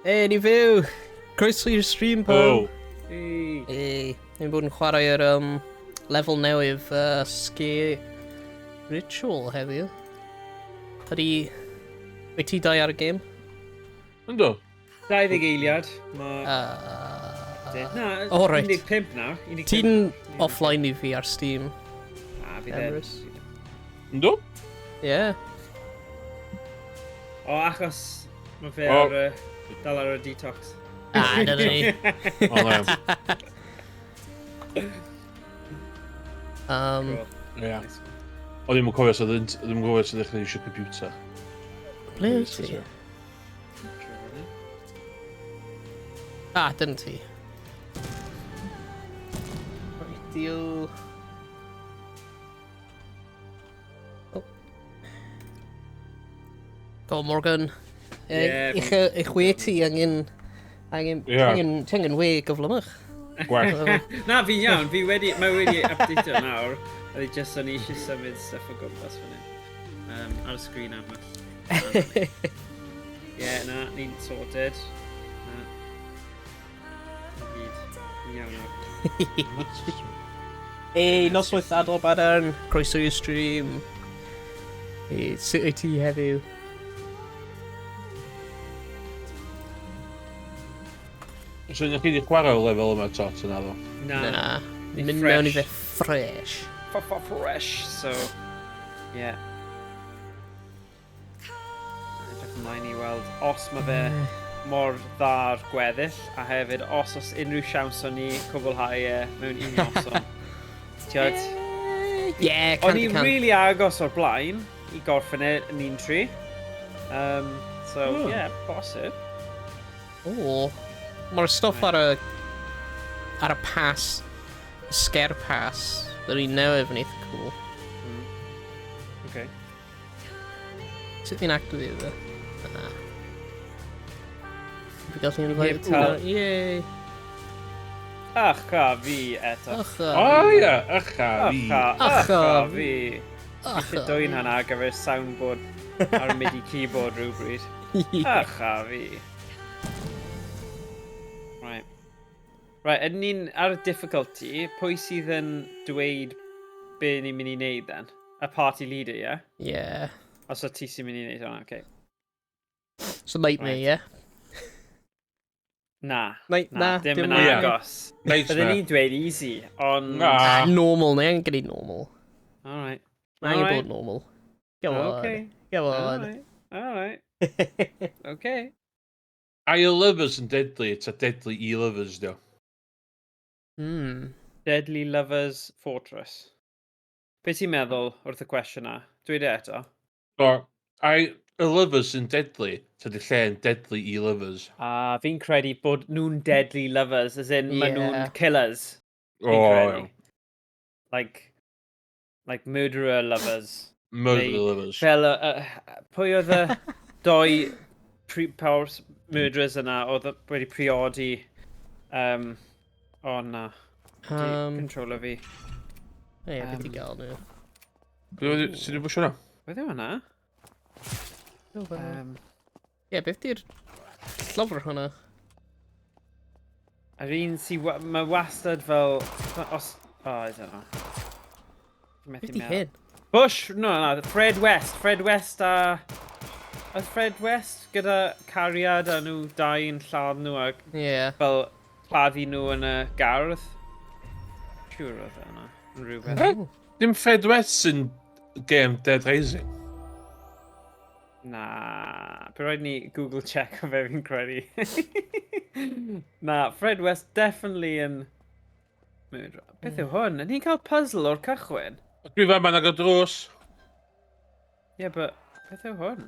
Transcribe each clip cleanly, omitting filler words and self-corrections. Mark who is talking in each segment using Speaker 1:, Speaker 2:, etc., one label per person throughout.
Speaker 1: Hey, ni fyw! Croeso i'r stream, pawb!
Speaker 2: Oh.
Speaker 3: Hey.
Speaker 1: Hey, ni'n bod yn chwarae'r lefel newydd Scare Ritual heddiw. Ydy... Wyt ti dau ar y game?
Speaker 2: Ynddo.
Speaker 3: 20 eiliad. Mae... Na,
Speaker 1: oh, right.
Speaker 3: 15 nawr. 15.
Speaker 1: Ti'n offline i fi ar Steam.
Speaker 3: Na, fi ddim.
Speaker 1: Emrys.
Speaker 2: Ynddo?
Speaker 1: Yeah.
Speaker 3: O, achos mae fe
Speaker 2: O.
Speaker 3: ar y... Dal ar y detox.
Speaker 1: Ah, dyna ni.
Speaker 2: O, na.
Speaker 3: Cool.
Speaker 2: Ie.
Speaker 3: Nice.
Speaker 2: O, ddim yn cofio os oedd yn- ddim yn cofio os oedd ddechrau eisiau computer.
Speaker 1: Ble wyt ti? Ah, dyna ti. Right, deal. Oh. Go, Morgan.
Speaker 3: Ie,
Speaker 1: Eich eich we ti angen... Angen...
Speaker 2: Ie.
Speaker 1: Angen... Ti angen we gyflymach.
Speaker 2: Gwell.
Speaker 3: Na, fi'n iawn. Fi wedi... Mae wedi update nawr. Oedd i just o'n i eisiau symud stuff o gwmpas fan hyn. Ar y sgrin arall. Ie, na, ni'n sorted. Na. I gyd. Ni'n iawn nawr.
Speaker 1: Ei, noswaith adol badarn. Croeso i'r stream. Ei, sut wyt ti heddiw?
Speaker 2: So, ydych chi wedi chwarae o lefel yma to, ti'n addo?
Speaker 3: Na.
Speaker 1: Na.
Speaker 3: Ni'n
Speaker 1: Mynd mewn i
Speaker 3: fresh.
Speaker 1: fe fresh.
Speaker 3: Fresh, so... Yeah. Edrych ymlaen i weld os mae fe mor dda'r gweddill, a hefyd os oes unrhyw siawns o'n ni cwblhau e mewn un noson. Tiod?
Speaker 1: Yeah,
Speaker 3: O'n
Speaker 1: can
Speaker 3: i
Speaker 1: can.
Speaker 3: really agos o'r blaen i gorffen e yn 1-3. So,
Speaker 2: Oh.
Speaker 3: yeah, bosib.
Speaker 1: O. Mae'r stwff ar y... Ar y pass. Scare pass. Yr un newydd yn eitha cool.
Speaker 3: Okay.
Speaker 1: Sut fi'n activate fe? Ah. Fi gallu invite
Speaker 3: Heb tal.
Speaker 1: Yay.
Speaker 3: Ach a fi eto.
Speaker 1: Ach a
Speaker 2: O, ie, acha fi.
Speaker 3: Ach a,
Speaker 1: Ach
Speaker 3: ach a
Speaker 1: a
Speaker 3: fi.
Speaker 1: Ach
Speaker 3: Eisiau
Speaker 1: a
Speaker 3: dwyn hwnna ar gyfer soundboard ar MIDI keyboard rhywbryd.
Speaker 1: fi.
Speaker 3: Ach a fi. Right. Right, ydyn ni'n ar y difficulty, pwy sydd yn dweud be ni'n mynd i wneud then? Y party leader, ie? Yeah?
Speaker 1: Yeah.
Speaker 3: Os o ti sy'n mynd i wneud hwnna, okay.
Speaker 1: So nightmare,
Speaker 3: Right.
Speaker 1: yeah?
Speaker 3: Na.
Speaker 1: Night,
Speaker 3: Na,
Speaker 1: na,
Speaker 3: dim yn
Speaker 2: Ie.
Speaker 3: agos.
Speaker 2: Nightmare.
Speaker 3: Bydden ni'n dweud easy, ond...
Speaker 2: Na.
Speaker 1: Ah, normal, ni angen gwneud normal.
Speaker 3: Alright.
Speaker 1: Mae angen
Speaker 3: Alright.
Speaker 1: bod normal. Go on.
Speaker 3: Okay.
Speaker 1: Go on.
Speaker 3: Alright. Alright. Okay.
Speaker 2: Ai y lovers yn deadly, ta deadly i lovers, dio.
Speaker 3: Deadly Lovers Fortress. Be ti'n meddwl wrth y cwestiwn na? Dweud e eto.
Speaker 2: So, ai y lovers yn deadly, ta di lle yn deadly i lovers.
Speaker 3: A fi'n credu bod nhw'n deadly lovers, as in maen nhw'n killers.
Speaker 2: O,
Speaker 3: Fi'n credu.
Speaker 2: iawn.
Speaker 3: Like murderer lovers.
Speaker 2: Murder
Speaker 3: Neu
Speaker 2: lovers.
Speaker 3: Fel, pwy oedd y doi powers murderers yna oedd wedi priodi... O na, controller fi.
Speaker 1: Ie, beth i gael nhw?
Speaker 2: Sut dwi'n bwysio hwnna?
Speaker 3: Beth yw hwnna?
Speaker 1: Oh, well. Ie, beth di'r llyfr hwnna?
Speaker 3: Yr un sy... Mae wastad fel... Os... Oh, I don't know. Methu
Speaker 1: Beth di
Speaker 3: meddwl.
Speaker 1: hyn?
Speaker 3: Bush! No, no, Fred West. Fred West a... Oedd Fred West gyda cariad a nhw dau yn lladd nhw a fel claddu nhw yn y gardd? Siŵr oedd e yna. Yn rhywbeth.
Speaker 2: Eh? Dim Fred West sy'n game Dead Rising.
Speaker 3: Na, bydd rhaid ni Google check o fe fi'n credu. Na, Fred West definitely yn... Murderer. Beth yw hwn? Ydyn ni'n cael puzzle o'r cychwyn?
Speaker 2: Dwi fan ma'n agor drws.
Speaker 3: Yeah, but beth yw hwn?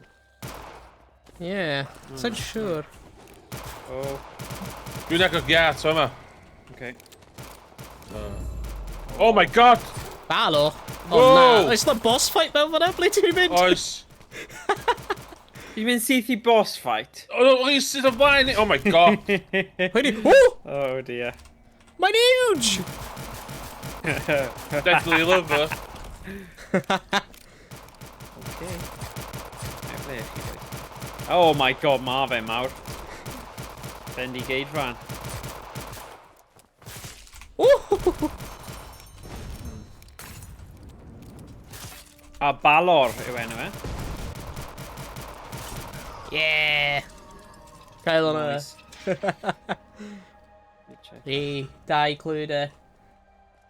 Speaker 1: Ie, sa'n siŵr.
Speaker 3: Oh,
Speaker 2: Dwi'n agor giat o yma.
Speaker 3: Okay.
Speaker 2: Oh my God!
Speaker 1: Halo! Oh
Speaker 2: Whoa!
Speaker 1: na, oes na boss fight mewn fan'na? Ble ti'n mynd?
Speaker 2: Oes.
Speaker 3: Fi'n mynd syth i boss fight.
Speaker 2: O, no, oes sydd o flaen i. Oh my God!
Speaker 1: Hwyni, oh!
Speaker 3: Oh dear.
Speaker 1: Mae'n huge!
Speaker 2: Deadly lover.
Speaker 3: Okay. Ble chi boys? Oh my god, ma fe mawr. Bendigeidfran.
Speaker 1: Ooh!
Speaker 3: A Balor yw enw e.
Speaker 1: Yeah! Gael hwnna.
Speaker 3: Nice.
Speaker 1: Ni, dau clwyd e.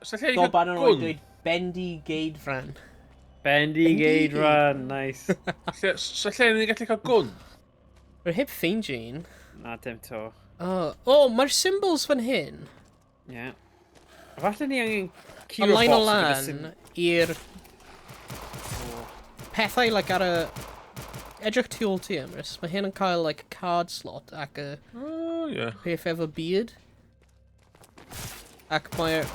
Speaker 2: Os lle i
Speaker 1: Bob
Speaker 2: cael
Speaker 1: yn oed
Speaker 2: gwn?
Speaker 1: dweud Bendigeidfran.
Speaker 3: Bendigeidfran, nice.
Speaker 2: Sa lle ni'n gallu cael gwn?
Speaker 1: Rwy'n heb ffeindio un.
Speaker 3: Na, dim to.
Speaker 1: Oh, oh mae'r symbols fan hyn.
Speaker 3: Yeah. Falle ni angen
Speaker 1: A
Speaker 3: curo
Speaker 1: line o
Speaker 3: boss gyda
Speaker 1: lan i'r pethau like, ar y... Edrych tu ôl ti, Emrys. Mae hyn yn cael like, card slot ac y
Speaker 2: Oh, ie.
Speaker 1: peth efo beard. Ac mae'r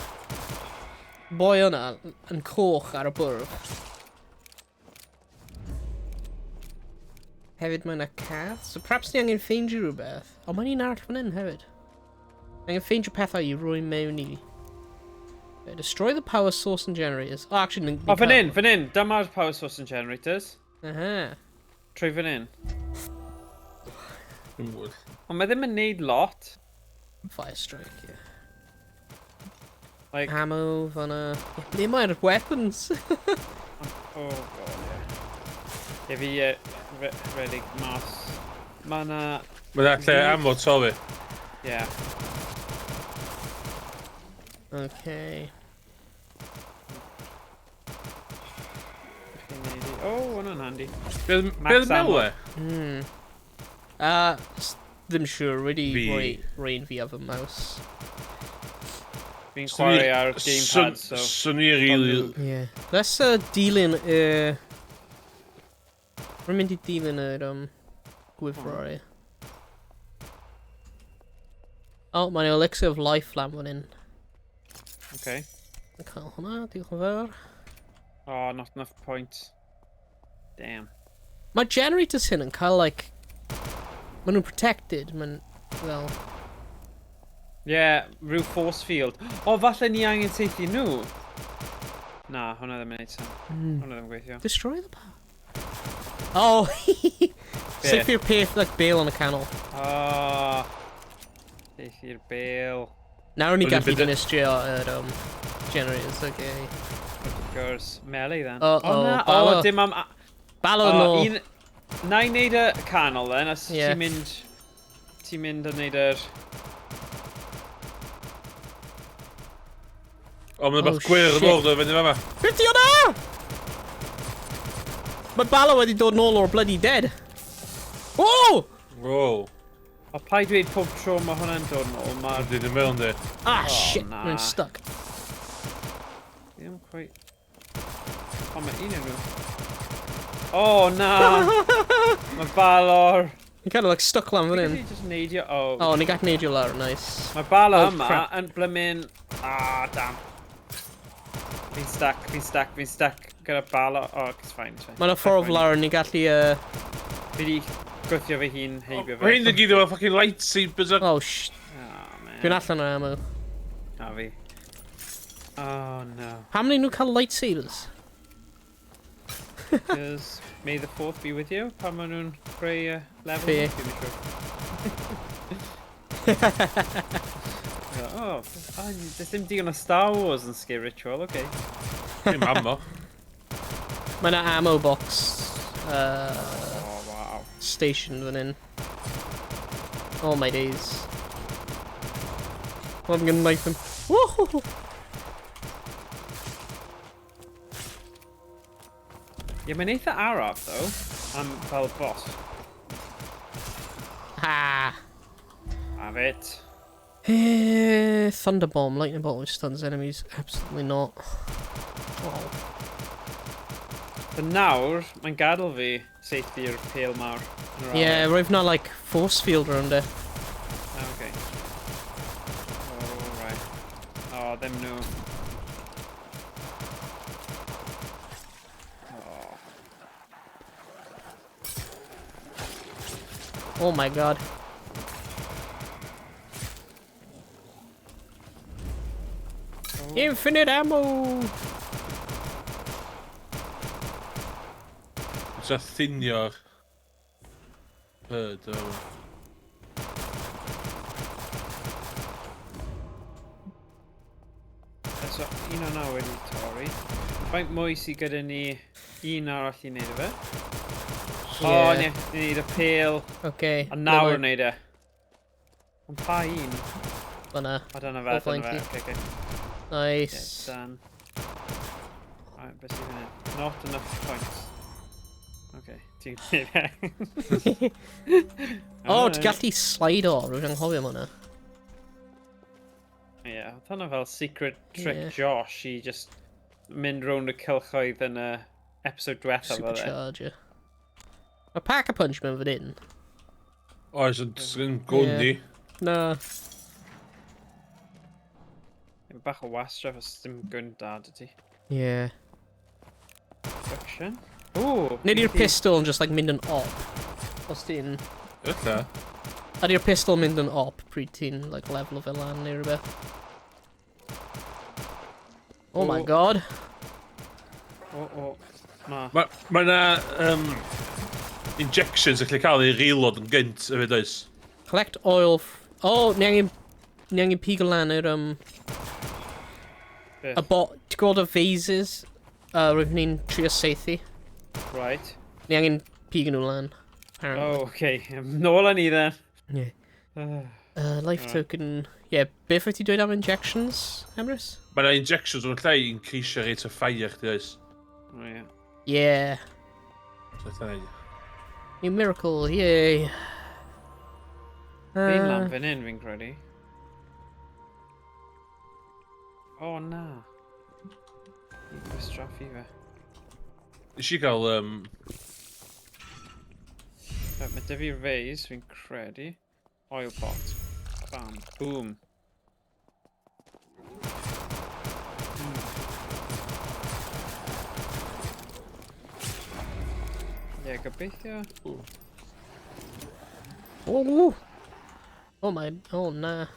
Speaker 1: boi yna yn coch ar y bwrdd. Hefyd mae yna cath, so perhaps ni angen ffeindio rhywbeth. O, mae'n un arall fan hyn hefyd. Angen ffeindio pethau i roi mewn i. Destroy the power source and generators. Oh, actually, ni
Speaker 3: O, fan hyn, fan hyn. Dyma'r power source and generators.
Speaker 1: Aha.
Speaker 3: Trwy fan hyn.
Speaker 2: Dwi'n gwybod.
Speaker 3: Ond mae ddim yn neud lot.
Speaker 1: Fire strike, yeah.
Speaker 3: Like,
Speaker 1: Ammo, fanna. Yeah, ble mae'r weapons?
Speaker 3: oh god, yeah. Ie, fi redig mas. Mae na...
Speaker 2: Mae na lle ammo to fi.
Speaker 3: Yeah.
Speaker 1: Okay.
Speaker 3: Chi'n neud i... Oh, hwnna'n handi.
Speaker 2: Be
Speaker 3: Max
Speaker 2: oedd
Speaker 3: ammo.
Speaker 2: mele?
Speaker 1: Ddim siŵr, wedi
Speaker 2: Fi.
Speaker 1: rhoi un fi efo mouse.
Speaker 3: Fi'n chwarae ar gamepad, so...
Speaker 2: Swn i rili...
Speaker 1: Yeah. Let's dilyn y... Rwy'n mynd i dilyn yr gwifrau. Oh, mae'n elixir of life lan fan hyn.
Speaker 3: Okay.
Speaker 1: Yn cael hwnna, diolch yn fawr.
Speaker 3: Oh, not enough points. Damn.
Speaker 1: Mae generators hyn yn cael, like... Maen nhw'n protected, maen... Well...
Speaker 3: Yeah, rhyw force field. O, falle ni angen saethu nhw. Na, hwnna ddim yn neud sen. Hwnna ddim yn gweithio.
Speaker 1: Destroy the power. Oh! Saethu'r peth, like, bale yn y canol.
Speaker 3: Oh, saethu'r bale.
Speaker 1: Nawr ni
Speaker 2: O'n i'n
Speaker 1: gallu
Speaker 2: bydd-
Speaker 1: dinistrio yr generators, okay.
Speaker 3: Of course. Melee then.
Speaker 1: Uh-oh,
Speaker 3: oh, na.
Speaker 1: Balor.
Speaker 3: Oh, dim am...
Speaker 1: Balor
Speaker 3: Oh,
Speaker 1: nôl.
Speaker 3: un... Na i neud y canol then, os
Speaker 1: Ie.
Speaker 3: ti'n mynd... Ti'n mynd a neud yr...
Speaker 2: O, mae'n
Speaker 1: Oh,
Speaker 2: beth gwyrdd
Speaker 1: shit.
Speaker 2: mowr dod fyny fama.
Speaker 1: Beth di hwnna? Mae Balor wedi dod nôl o'r bloody dead. Oh!
Speaker 2: Wow.
Speaker 3: O, paid dweud pob tro mae hwnna'n dod nôl, mae'r...
Speaker 2: Yndi, dwi'n meddwl yndi.
Speaker 1: Ah,
Speaker 3: Oh,
Speaker 1: shit.
Speaker 3: na.
Speaker 1: Mae'n stuck.
Speaker 3: Ddim quite... O, mae un yn nhw. Oh, na! Mae Balor!
Speaker 1: Ni'n kind of like stuck lan fan hyn.
Speaker 3: Fi'n just neidio... Oh.
Speaker 1: Oh, ni gallu neidio lawr, nice.
Speaker 3: Mae Balor
Speaker 1: Oh,
Speaker 3: yma
Speaker 1: crap.
Speaker 3: yn blymin... Ah, damn. Fi'n stuck, fi'n stuck, fi'n stuck gyda Balor. Oh, it's fine, it's fine.
Speaker 1: Mae'n y ffordd lawr, ni gallu...
Speaker 3: Fi di gwthio fy hun heibio fe.
Speaker 2: Mae hyn i gyd efo fucking lightsabers a...
Speaker 1: Oh, sh...
Speaker 3: Oh, man.
Speaker 1: Dwi'n allan o ammo.
Speaker 3: Na fi. Oh, no.
Speaker 1: Pam ni nhw cael lightsabers?
Speaker 3: Because may the fourth be with you pan maen nhw'n creu level.
Speaker 1: Fair.
Speaker 3: Dwi'n siŵr. Oh, oh, there's dim digon o Star Wars yn Scare Ritual, okay.
Speaker 2: Dim ammo.
Speaker 1: Mae yna ammo box
Speaker 3: Oh, wow.
Speaker 1: station fan hyn. Oh my days. Oh, I'm gonna knife him. Woohoo!
Speaker 3: Ie, mae'n eitha araf, though, am fel boss.
Speaker 1: Ha!
Speaker 3: Have it.
Speaker 1: Thunder bomb, lightning bolt which stuns enemies. Absolutely not. Oh.
Speaker 3: But nawr, mae'n gadael fi saethu'r pale mawr. yn yr
Speaker 1: Yeah,
Speaker 3: awyr.
Speaker 1: roedd na like force field around it.
Speaker 3: Ah, okay. Oh, right. Oh, ddim nhw. Oh.
Speaker 1: Oh my god.
Speaker 3: Oh.
Speaker 1: Infinite ammo!
Speaker 2: It's a thinio'r... Hyd, o.
Speaker 3: So, un o'na wedi torri. Faint mwy sydd gyda ni un arall i wneud e fe? O,
Speaker 1: Ie.
Speaker 3: ni allu wneud y pêl.
Speaker 1: Okay.
Speaker 3: A nawr yn wneud e. Ond pa un?
Speaker 1: Fyna.
Speaker 3: O, dyna fe,
Speaker 1: O flaen
Speaker 3: dyna fe.
Speaker 1: ti.
Speaker 3: Okay, okay.
Speaker 1: Nice.
Speaker 3: Yeah, done. Alright, beth sydd fan hyn? Not enough points. Okay, ti'n gwneud e.
Speaker 1: O, ti'n gallu slido, rwy'n anghofio am hwnna.
Speaker 3: Ie, yeah, oedd hwnna fel secret trick
Speaker 1: Ie.
Speaker 3: Josh i just mynd rownd y cylchoedd yn y episode diwethaf oedd e.
Speaker 1: Supercharger. Mae pack a punch mewn fan hyn.
Speaker 2: Oes, ond yn gwn
Speaker 1: Ie.
Speaker 2: ni.
Speaker 1: Na.
Speaker 3: Ie, Bach o wastraff os dim gwn da dy ti.
Speaker 1: Yeah.
Speaker 3: Production. Ooh!
Speaker 1: Nid yw'r pistol yn just like mynd yn op. Os ti'n...
Speaker 2: Ella.
Speaker 1: Ydy'r pistol mynd yn op pryd ti'n like level o fe lan neu rhywbeth. Oh my
Speaker 3: O.
Speaker 1: god.
Speaker 3: O, o. Ma.
Speaker 2: Mae ma 'na injections yn gallu cael ei reload yn gynt hefyd oes.
Speaker 1: Collect oil... Oh, ni angen... Ni angen pigo lan yr...
Speaker 3: Beth?
Speaker 1: Y bot... Ti'n gweld y vases? Rwyf ni'n trio saethu.
Speaker 3: Right.
Speaker 1: Ni angen pigo nhw lan. Apparently.
Speaker 3: Oh, okay. Nôl â ni then.
Speaker 1: Yeah. Life
Speaker 3: Alright.
Speaker 1: token... Yeah, beth wyt ti dweud am injections, Emrys?
Speaker 2: Mae 'na injections o'n lle i increase rate of fire chdi oes.
Speaker 3: Oh, yeah.
Speaker 1: Yeah.
Speaker 2: So ella neud.
Speaker 1: New miracle, yay.
Speaker 3: Fi'n lan fan hyn, fi'n credu. O, oh, na. Ni'n gwastraffu fe.
Speaker 2: Nes i gael
Speaker 3: Right, mae dy fi vase, fi'n credu. Oil pot. Bam. Boom. Ie, yeah, gobeithio.
Speaker 1: Oh, oh my, oh na.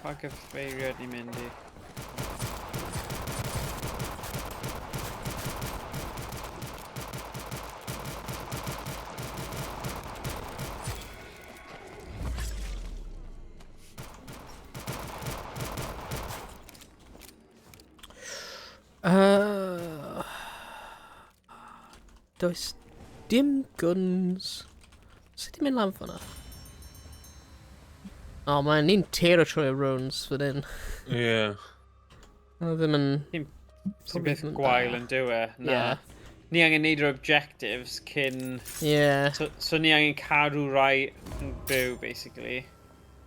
Speaker 3: Pa gyfeiriad ni'n mynd i?
Speaker 1: Does dim guns. Sut i'n mynd lan fyna? Oh man, ni'n teiro trwy y rounds fan hyn.
Speaker 2: Ie.
Speaker 1: O, ddim yn...
Speaker 3: Sy'n
Speaker 1: Probably
Speaker 3: beth
Speaker 1: ddim yn
Speaker 3: gwael
Speaker 1: da.
Speaker 3: yn dyw e. Na.
Speaker 1: Yeah.
Speaker 3: Ni angen neud yr objectives cyn...
Speaker 1: Yeah.
Speaker 3: So ni angen cadw rai yn byw, basically.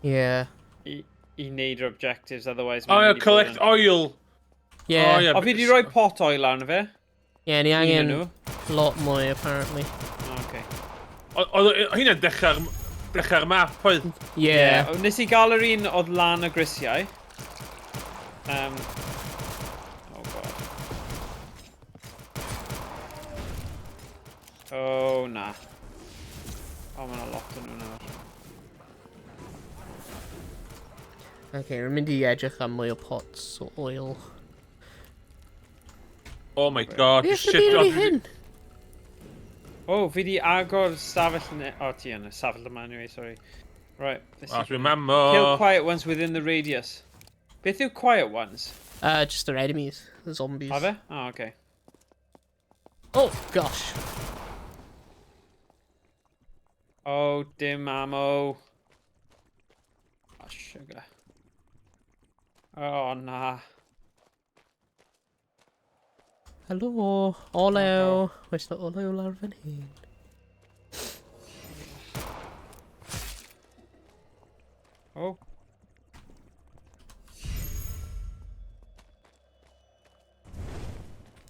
Speaker 1: Yeah.
Speaker 3: I neud yr objectives, otherwise...
Speaker 2: O
Speaker 3: mae'n
Speaker 2: ie,
Speaker 3: mynd i bod
Speaker 2: collect
Speaker 3: yn-
Speaker 2: oil.
Speaker 1: Yeah.
Speaker 2: O, ie.
Speaker 3: O, fi di roi pot oil arno fe.
Speaker 1: Yeah, ni
Speaker 3: Un o
Speaker 1: angen
Speaker 3: nhw.
Speaker 1: lot mwy, apparently.
Speaker 3: O, okay.
Speaker 2: Oedd hynna'n dechrau'r map, oedd?
Speaker 1: Yeah.
Speaker 3: O, Nes i gael yr un oedd lan y grisiau. Oh god. Oh, na. O, mae 'na lot o'n nhw nawr.
Speaker 1: Okay, rwy'n mynd i edrych am mwy o pots o oil.
Speaker 2: Oh my god,
Speaker 1: Beth
Speaker 2: shit.
Speaker 1: yw'r byd
Speaker 2: o,
Speaker 1: ydi hyn?
Speaker 3: O, fi di agor stafell... O, ti yn y stafell yma anyway, sorry. Right.
Speaker 2: O, dwi'n mamo.
Speaker 3: Kill quiet ones within the radius. Beth yw quiet ones?
Speaker 1: Just their enemies, the zombies.
Speaker 3: A fe? O, oh, okay.
Speaker 1: Oh, gosh.
Speaker 3: Oh, dim ammo. Oh, sugar. Oh, na.
Speaker 1: Helo, olew. Oes na olew lawr fan hyn?
Speaker 3: Oh.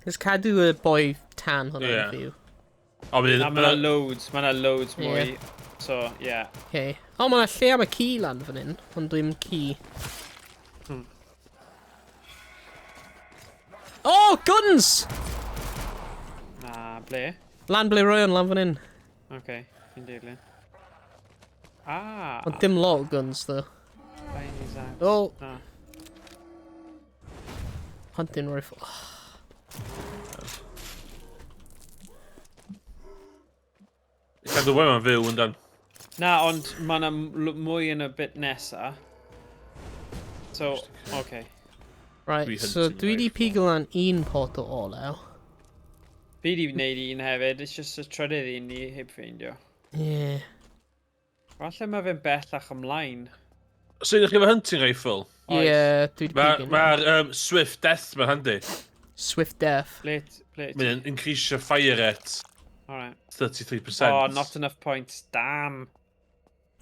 Speaker 1: Just cadw y boi tan hwnna
Speaker 2: Ie.
Speaker 1: yn fyw.
Speaker 2: O, bydd...
Speaker 3: Na, mae 'na loads, mae 'na loads mwy.
Speaker 1: Ie.
Speaker 3: So, yeah.
Speaker 1: Okay. O, mae 'na lle am y ci lan fan hyn, ond dwi'n ci. Oh, guns!
Speaker 3: Na, ble?
Speaker 1: Lan ble Ryan, lan fan hyn.
Speaker 3: Okay, fi'n dilyn. Ah!
Speaker 1: Ond dim lot o guns, though.
Speaker 3: Fine.
Speaker 1: Oh.
Speaker 3: Na.
Speaker 1: Hunting rifle.
Speaker 2: Cadw boi ma'n fyw yn dan.
Speaker 3: Na, ond mae yna mwy yn y bit nesa. So, okay.
Speaker 1: Right,
Speaker 2: Dwi
Speaker 1: so
Speaker 2: hunting
Speaker 1: dwi di
Speaker 2: rifle.
Speaker 1: pigo lan un pot o olew.
Speaker 3: Fi di wneud un hefyd, it's just y trydydd un ni heb ffeindio.
Speaker 1: Yeah.
Speaker 3: Falle mae fe'n bellach ymlaen.
Speaker 2: So ydych chi efo hunting rifle?
Speaker 3: Oes.
Speaker 1: Yeah, dwi di
Speaker 2: Mae'r
Speaker 1: pigo
Speaker 2: ma Swift Death mae'n handi.
Speaker 1: Swift Death.
Speaker 3: Ble, ble,
Speaker 2: Mae'n increase your fire rate
Speaker 3: Alright.
Speaker 2: 33%.
Speaker 3: Oh, not enough points. Damn.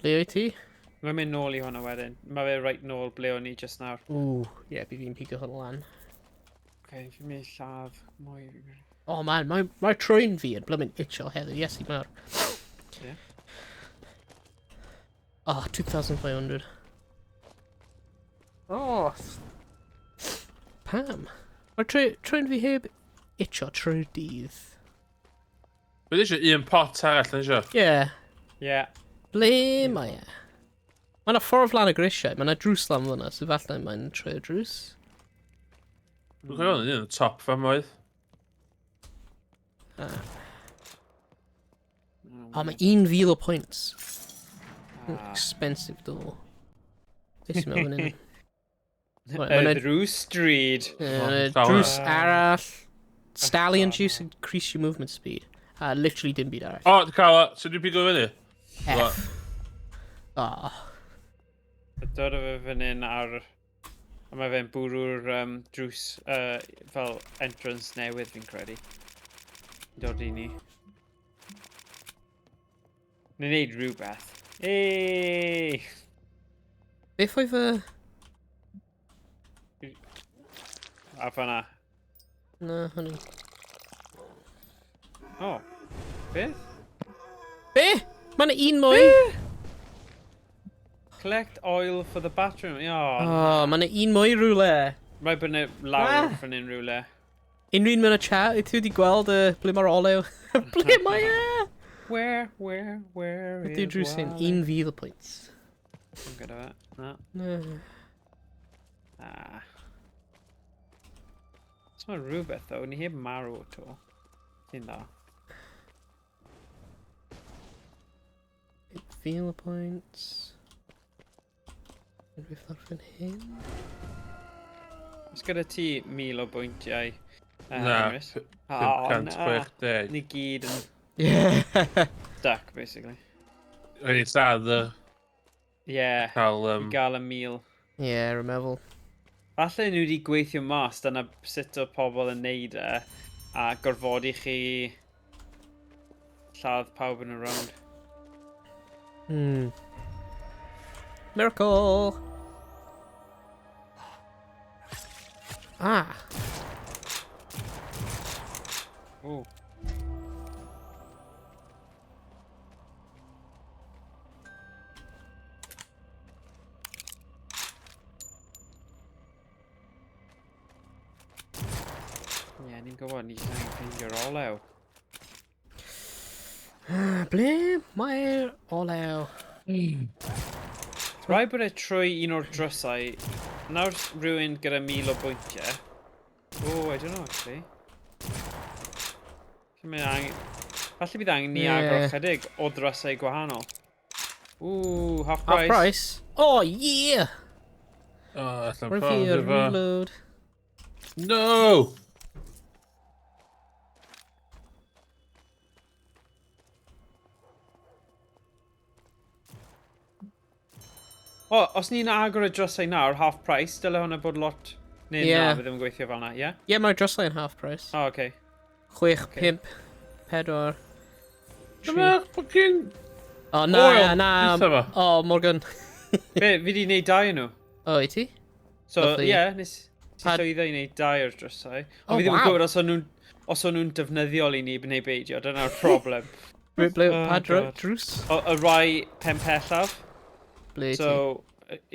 Speaker 1: Ble wyt ti?
Speaker 3: Mae'n mynd nôl i hwnna wedyn. Mae fe right nôl ble o'n i just nawr.
Speaker 1: Ooh, yeah, bydd fi'n pigo hwn lan.
Speaker 3: Okay, fi'n mynd i lladd mwy.
Speaker 1: Oh man, mae, mae trwyn fi yn blymyn itcho heddiw. Iesu mawr.
Speaker 3: Ie.
Speaker 1: Oh, 2,500. Oh. Pam? Mae trwyn fi heb itcho trwy'r dydd.
Speaker 2: Mae eisiau un pot arall yn eisiau.
Speaker 1: Yeah.
Speaker 3: Yeah.
Speaker 1: Ble mae e? Mae yna ffordd lan y grisiau, mae yna drws lan fyna, so falle mae'n trwy'r drws.
Speaker 2: Dwi'n cofio hwn yn un o'r top fam oedd.
Speaker 1: Ah. Oh, mae 1,000 o points.
Speaker 3: Ah.
Speaker 1: Expensive door. Beth sy'n meddwl fan hyn? Right,
Speaker 3: Y
Speaker 1: ma' 'na-
Speaker 3: drws stryd.
Speaker 1: Drws
Speaker 3: Ah.
Speaker 1: arall. Stallion
Speaker 3: Ah.
Speaker 1: juice increase your movement speed. Literally dim byd arall.
Speaker 2: O, dwi'n cael o. So dwi'n pigo fyny?
Speaker 1: F. Ah.
Speaker 3: Dod o fe fan hyn ar... A mae fe'n bwrw'r drws fel entrance newydd fi'n credu. Dod i ni. Ni'n neud rhywbeth. Hey!
Speaker 1: Beth oedd y...
Speaker 3: A fan'na.
Speaker 1: Na, hynny.
Speaker 3: O. Beth?
Speaker 1: Be? Mae yna un mwy!
Speaker 3: Collect oil for the bathroom. Oh,
Speaker 1: Oh, mae yna un mwy rhywle.
Speaker 3: Rhaid bod yna lawr
Speaker 1: Ah.
Speaker 3: fan hyn rhywle.
Speaker 1: Unrhyw un mewn y chat, wyt ti wedi gweld y ble mae'r olew? Ble mae e?
Speaker 3: Where
Speaker 1: Ydy'r
Speaker 3: is
Speaker 1: drws hyn?
Speaker 3: Wally?
Speaker 1: 1,000 o points.
Speaker 3: Dwi'n gyda fe. Na.
Speaker 1: Na.
Speaker 3: Ah. Os mae rhywbeth though, ni heb marw to. Sy'n dda.
Speaker 1: 1,000 o points. Unrhyw lawr fan hyn?
Speaker 3: Os gyda ti 1,000 o bwyntiau,
Speaker 2: Na,
Speaker 3: Emrys? Oh, na.
Speaker 2: 560.
Speaker 3: Ni gyd yn
Speaker 1: Yeah.
Speaker 3: stuck, basically.
Speaker 2: Rhaid i sad y
Speaker 3: Yeah,
Speaker 2: cael...
Speaker 3: i gael y 1,000.
Speaker 1: Yeah, rwy'n meddwl.
Speaker 3: Falle nhw wedi gweithio mas dyna sut o pobl yn neud e a gorfodi chi lladd pawb yn y round.
Speaker 1: Miracle! Ah.
Speaker 3: Ooh. Ie, ni'n gwybod, ni jyst angen ffeindio'r olew.
Speaker 1: Ble mae'r olew?
Speaker 3: Rhaid bod e trwy un o'r drysau. Nawr rhywun gyda 1,000 o bwyntiau. Oh, I don't know, actually. Falle angen... Falle bydd angen ni agor chydig o drysau gwahanol. Ooh, half price.
Speaker 1: Half price? Oh, yeah!
Speaker 2: O, allan
Speaker 1: Rwy'n fi
Speaker 2: ffordd
Speaker 1: ar
Speaker 2: efo...
Speaker 1: reload.
Speaker 2: No!
Speaker 3: O, os ni'n agor y drysau nawr, half price, dyle hwnna bod lot... Neu na, bydd ddim yn gweithio fel na, ie? Yeah?
Speaker 1: Ie, mae'r drysau yn half price.
Speaker 3: O, oh, okay.
Speaker 1: 6, 5, 4, 3.
Speaker 2: Dyma fucking...
Speaker 1: O, na,
Speaker 2: Oil,
Speaker 1: na.
Speaker 2: dwytha fo.
Speaker 1: O, Morgan.
Speaker 3: Be, fi di wneud dau nhw.
Speaker 1: O, i ti?
Speaker 3: So,
Speaker 1: Lovely.
Speaker 3: ie, yeah, nes i llwyddo i wneud dau o'r drysau.
Speaker 1: Oh,
Speaker 3: Ond fi ddim yn
Speaker 1: wow.
Speaker 3: gwybod os o'n nhw'n defnyddiol i ni neu beidio, dyna'r problem.
Speaker 1: Ble, ble,
Speaker 3: Oh,
Speaker 1: pa
Speaker 3: God.
Speaker 1: drws?
Speaker 3: O, y rai pen pellaf.
Speaker 1: Ble i ti?
Speaker 3: So,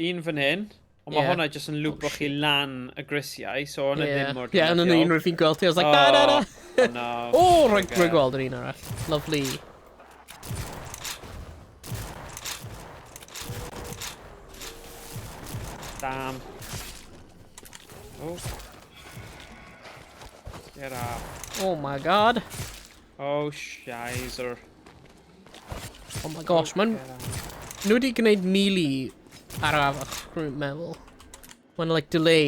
Speaker 3: un fan hyn, ond mae
Speaker 1: Ie.
Speaker 3: hwnna jyst yn lwpo
Speaker 1: Oh,
Speaker 3: chi lan y grisiau, so hwnna
Speaker 1: Ie,
Speaker 3: ddim mor
Speaker 1: Ie, yn
Speaker 3: defnyddiol.
Speaker 1: un rwy'n fi'n gweld ti, I was like, na, na, na.
Speaker 3: Oh, no.
Speaker 1: O, rwy'n
Speaker 3: Okay.
Speaker 1: gweld yr un arall. Lovely.
Speaker 3: Damn. Oh. Get off.
Speaker 1: Oh my god.
Speaker 3: Oh, shizer.
Speaker 1: Oh my gosh, mae'n... Nhw wedi gwneud melee arafach, rwy'n meddwl. Mae'n like delay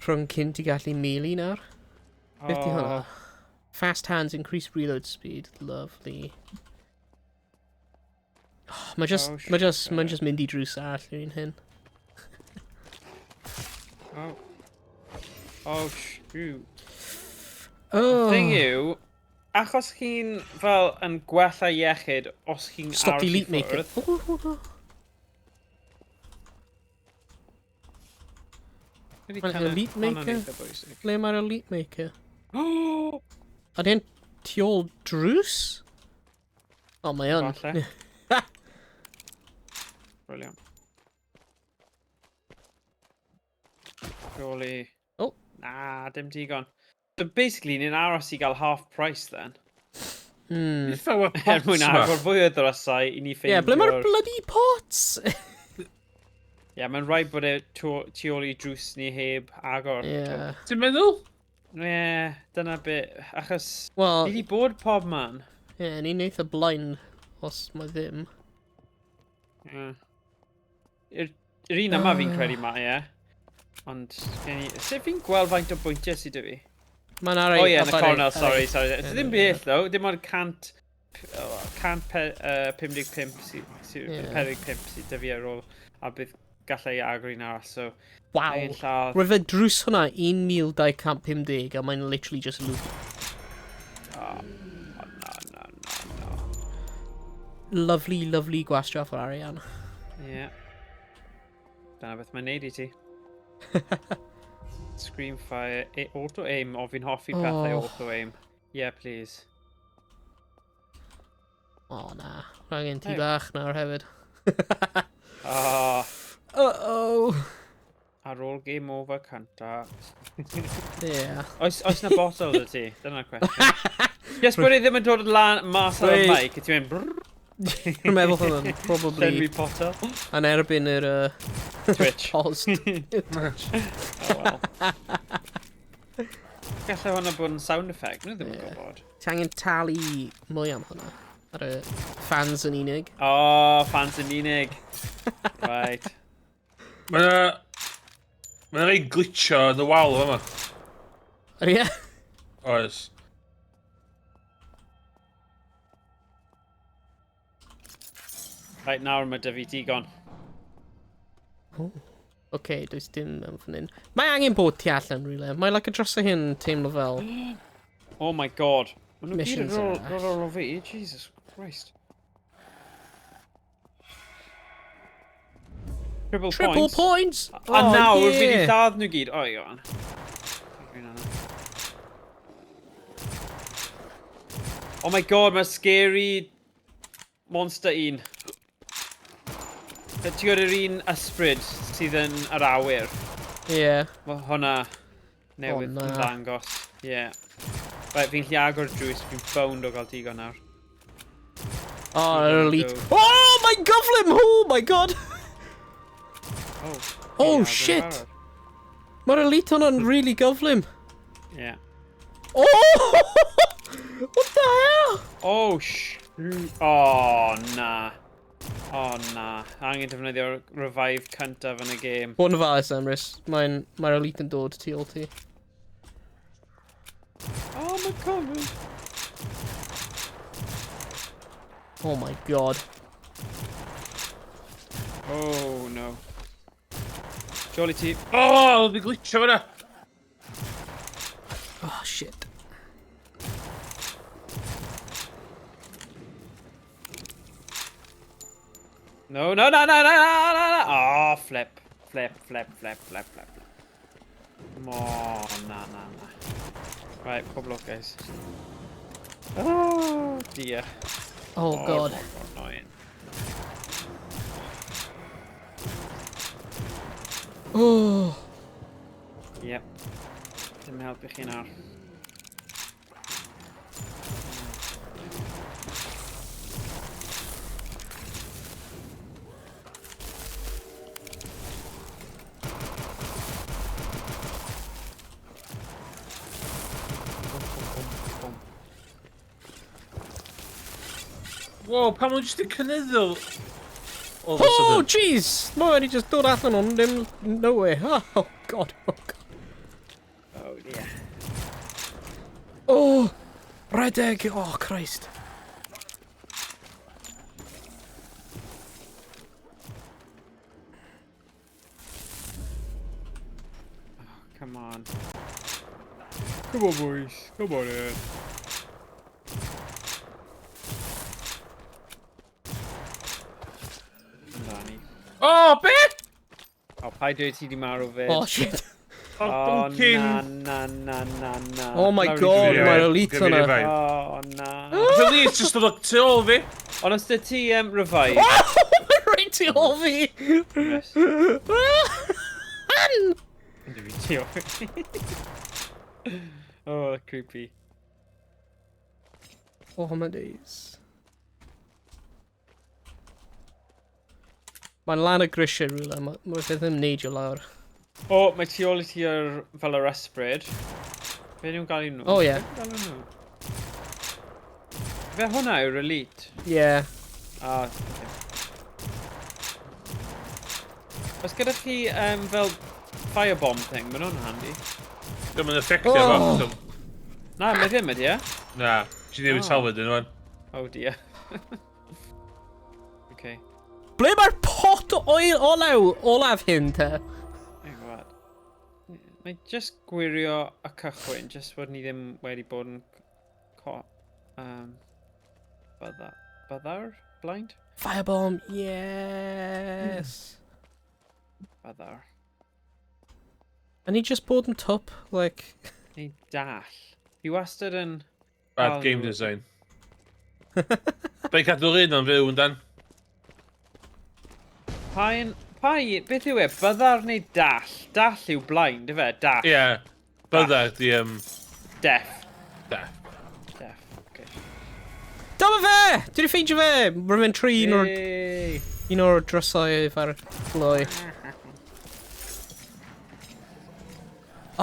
Speaker 1: rhwng cyn ti gallu melee nawr. Beth di hwnna? Fast hands, increase reload speed. Lovely. Oh, mae just,
Speaker 3: Oh,
Speaker 1: mae just, mae'n
Speaker 3: shit.
Speaker 1: just mynd i drws arall yr un hyn.
Speaker 3: Oh. Oh, shoot.
Speaker 1: Oh.
Speaker 3: Thing yw, achos chi'n fel yn gwella iechyd os chi'n
Speaker 1: Stop
Speaker 3: aros i
Speaker 1: delete maker.
Speaker 3: ffwrdd.
Speaker 1: Oh, oh, oh.
Speaker 3: Ydi
Speaker 1: Mae'n
Speaker 3: kinda-
Speaker 1: elite
Speaker 3: hwnna'n
Speaker 1: maker?
Speaker 3: eitha bwysig.
Speaker 1: Ble mae'r elite maker?
Speaker 3: Oh!
Speaker 1: Ydy e'n tu ôl drws? O, mae yn.
Speaker 3: Falle. Brilliant. Surely.
Speaker 1: Oh.
Speaker 3: Na, dim digon. So basically, ni'n aros i gael half price then.
Speaker 2: Beth yw y
Speaker 3: Er
Speaker 2: pots
Speaker 3: mwyn
Speaker 2: ma?
Speaker 3: agor fwy o ddrysau i ni
Speaker 1: Ie,
Speaker 3: ffeindio'r...
Speaker 1: yeah, ble mae'r bloody pots?
Speaker 3: Ie, yeah, mae'n rhaid bod e tu ôl i drws ni heb agor.
Speaker 1: Ie.
Speaker 2: Ti'n meddwl?
Speaker 3: Ie, yeah, dyna be... Achos...
Speaker 1: Wel,
Speaker 3: Ni wedi bod pob man.
Speaker 1: ie, ni'n eitha blind os mae ddim.
Speaker 3: Ie. Yr un yma fi'n credu mae e. Ond, gen i... Sut fi'n gweld faint o bwyntiau sydd 'da fi?
Speaker 1: Mae'n ar
Speaker 3: O ie, yn y cornel, sorry, sorry. Ddim bell, though. Dim ond 155 sy,
Speaker 1: Ie.
Speaker 3: 45 sydd 'da fi ar ôl. A bydd gallai agor un arall, so...
Speaker 1: Waw.
Speaker 3: Ein lladd.
Speaker 1: Roedd y drws hwnna 1250 a mae'n literally just loop.
Speaker 3: Oh, oh, no, no, no, no.
Speaker 1: Lovely, lovely gwastraff o arian.
Speaker 3: Ie. Yeah. Dyna beth mae'n neud i ti. Scream fire, auto aim. O, fi'n hoffi pethau
Speaker 1: Oh.
Speaker 3: auto aim. Yeah, please.
Speaker 1: O na, rhaid gen ti
Speaker 3: Hey.
Speaker 1: bach nawr hefyd.
Speaker 3: Oh,
Speaker 1: Uh-oh.
Speaker 3: ar ôl game over cynta.
Speaker 1: Yeah.
Speaker 3: Oes na bottle 'da ti? Dyna'r cwestiwn. Just bod e ddim yn dod lan mas ar y
Speaker 1: Wait.
Speaker 3: mic, a ti'n mynd brrr,
Speaker 1: Dwi'n meddwl hwnna'n probably
Speaker 3: llenwi potel.
Speaker 1: yn erbyn yr
Speaker 3: Twitch.
Speaker 1: post.
Speaker 3: Oh well. Gallai hwnna bod yn sound effect, nhw ddim yn
Speaker 1: Ie.
Speaker 3: gwybod.
Speaker 1: Ti angen talu mwy am hwnna. Ar y fans yn unig.
Speaker 3: Oh, fans yn unig. Right.
Speaker 2: Mae yna rei glitcho yn y wal yma.
Speaker 1: Ydy e?
Speaker 2: Oes.
Speaker 3: Right, nawr mae 'da fi digon.
Speaker 1: Oh. Oce, does dim mewn fan hyn. Mae angen bod tu allan, rhywle. Mae like y drysau hyn teimlo fel...
Speaker 3: Oh my god. Maen nhw gyd yn
Speaker 1: Missions arall.
Speaker 3: rôl o fi. Jesus Christ. Triple,
Speaker 1: Triple
Speaker 3: points.
Speaker 1: points!
Speaker 3: A nawr, fi wedi
Speaker 1: yeah.
Speaker 3: lladd nhw gyd. O, iawn. Oh my god, mae scary monster un. Ti'n gwybod yr un ysbryd sydd yn yr awyr?
Speaker 1: Yeah.
Speaker 3: Mae hwnna newydd
Speaker 1: O, na.
Speaker 3: ddangos. Ie. Yeah. Right, fi'n gallu agor drws, fi'n bound o gael digon nawr.
Speaker 1: Oh, yr elite.
Speaker 3: Go.
Speaker 1: Oh, mae'n gyflym! Oh my god!
Speaker 3: Oh,
Speaker 1: Oh,
Speaker 3: fi'n agor
Speaker 1: shit.
Speaker 3: barod.
Speaker 1: Mae'r elite hwnna'n really gyflym.
Speaker 3: Yeah.
Speaker 1: Oh! What the hell?
Speaker 3: Oh, shoot. Oh, na. Oh, na. Angen defnyddio'r revive cyntaf yn y game.
Speaker 1: Bod yn ofalus, Emrys. Mae'r mae elite yn dod tu ôl ti.
Speaker 3: Oh, my god.
Speaker 1: Oh my god.
Speaker 3: Oh, no. Jolly ti.
Speaker 2: Oh, oedd i glitcho fyna.
Speaker 1: Oh, shit.
Speaker 3: No, no, no, no, no, no, no, no. Oh, flip. Flip, flip, flip, flip, flip. Oh, na, na, na. Right, pob lwc, guys. Oh, dear.
Speaker 1: Oh, god.
Speaker 3: Mor annoying.
Speaker 1: Oh.
Speaker 3: Yep. Dim helpu chi nawr.
Speaker 2: Wow, pam o'n jyst yn cynyddu all of a
Speaker 1: Oh,
Speaker 2: sudden?
Speaker 1: jeez! Mae wedi just dod allan o'n dim nowhere. Oh, god, oh, god.
Speaker 3: Oh dear.
Speaker 1: Oh, redeg! Oh, Christ.
Speaker 3: Oh, come on. Come on, boys. Come on in. Amdani.
Speaker 2: Oh, be?
Speaker 3: O, paid dweud ti di marw fyd.
Speaker 1: Oh, shit.
Speaker 2: Oh,
Speaker 3: Oh,
Speaker 2: bonking.
Speaker 3: na, na, na, na, na.
Speaker 1: Oh my
Speaker 3: Lawr i
Speaker 1: god,
Speaker 3: drio.
Speaker 1: mae'r elite
Speaker 2: Give me
Speaker 1: yna.
Speaker 2: revive.
Speaker 3: Oh, na.
Speaker 2: Nath Elite just dod o tu ôl fi.
Speaker 3: Ond os dy ti revive...
Speaker 1: Oh, mae reit tu ôl fi!
Speaker 3: Yes.
Speaker 1: An!
Speaker 3: Ynddo fi tu ôl fi. Oh, creepy.
Speaker 1: Oh my days. Mae'n lan y grisiau rhywle, mae fe ddim neidio lawr.
Speaker 3: O, oh, mae tu ôl i ti ar fel yr ysbryd. Be nhw'n gael nhw?
Speaker 1: Oh, ie.
Speaker 3: Be nhw'n galw nhw? Fe hwnna yw'r elite.
Speaker 1: Yeah.
Speaker 3: Ah, okay. Os gyda chi fel firebomb thing, maen nhw'n handy.
Speaker 2: Dwi'n mynd effectio
Speaker 1: Oh.
Speaker 2: fo.
Speaker 3: Na, mae ddim ydi e?
Speaker 2: Na, ti'n newid
Speaker 3: Oh.
Speaker 2: talfyd yn wan.
Speaker 3: Oh dear. Okay.
Speaker 1: Ble mae'r pot o oil olew olaf hyn te?
Speaker 3: Hang on. Mae just gwirio y cychwyn, just bod ni ddim wedi bod yn co... Bydda... Byddar? Blind?
Speaker 1: Firebomb, yes!
Speaker 3: Byddar.
Speaker 1: A ni just bod yn twp, like...
Speaker 3: Neu dall. Fi wastad yn...
Speaker 2: Bad
Speaker 3: Cael
Speaker 2: game
Speaker 3: nhw.
Speaker 2: design. Be'n cadw'r un o'n fyw yn dan.
Speaker 3: Pa un... Pa un... Beth yw e? Byddar neu dall? Dall yw blind, ife? Dall.
Speaker 2: Ie. Byddar di,
Speaker 3: Deaf.
Speaker 2: Da.
Speaker 3: Deaf. Okay.
Speaker 1: Dyma fe! Dwi wedi ffeindio fe! Rwy'n mynd trwy un o'r,
Speaker 3: Yay!
Speaker 1: un o'r drysau efo'r gloi.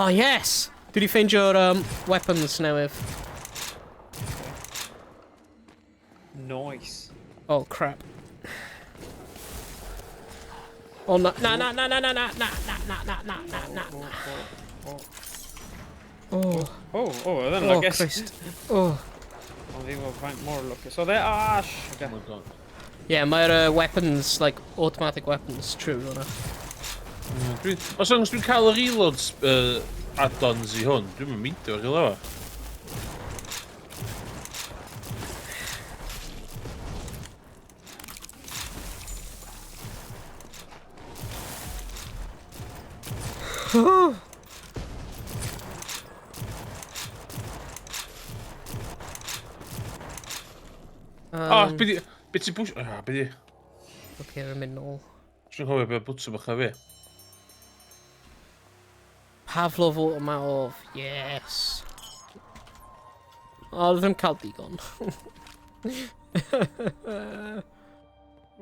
Speaker 1: Oh, yes! Dwi wedi ffeindio'r weapons newydd.
Speaker 3: Nice.
Speaker 1: Oh, crap. Oh, na, na, na, na, na, na, na, na, na, na, na, na, na, na, na.
Speaker 3: Oh,
Speaker 1: Oh,
Speaker 3: oh, oh, oedd yn
Speaker 1: oh,
Speaker 3: lwcus.
Speaker 1: Christ. Oh.
Speaker 3: Ond fi mor faint mor lwcus. Oedd e... Ah, okay.
Speaker 2: Oh my god.
Speaker 1: Yeah, mae'r weapons, like, automatic weapons, true hwnna.
Speaker 2: Os o'n dwi'n cael y reloads add-ons i hwn, dwi'n mynd meindio ar gael efo. O, be di... Be ti bwys... Ah, be di...
Speaker 1: Okay, rwy'n mynd nôl.
Speaker 2: Dwi'n cofio be bwtw bach a fi.
Speaker 1: Pavlov Automatov, yes. O, ddim cael digon.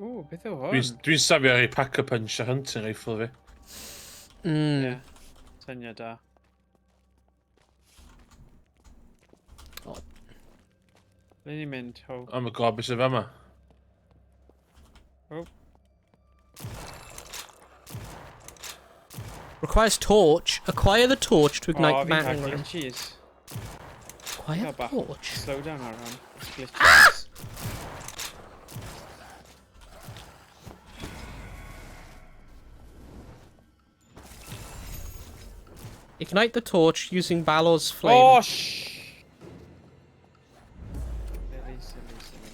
Speaker 3: Ww, beth yw hwn?
Speaker 2: Dwi'n safio ar ei pack-a-punch a hunting rifle fi.
Speaker 3: Ie. Syniad da.
Speaker 1: O.
Speaker 3: Ble ni'n mynd, ho?
Speaker 2: Oh my god, beth sy'n fama?
Speaker 3: Oh.
Speaker 1: Requires torch. Acquire the torch to ignite
Speaker 3: oh,
Speaker 1: the
Speaker 3: fi'n cael
Speaker 1: mountain room.
Speaker 3: glitches.
Speaker 1: Acquire the
Speaker 3: bach.
Speaker 1: torch?
Speaker 3: Slow down ar hwn. Glitches.
Speaker 1: Ignite the torch using Balor's flame.
Speaker 3: Oh, shh! Silly, silly, silly.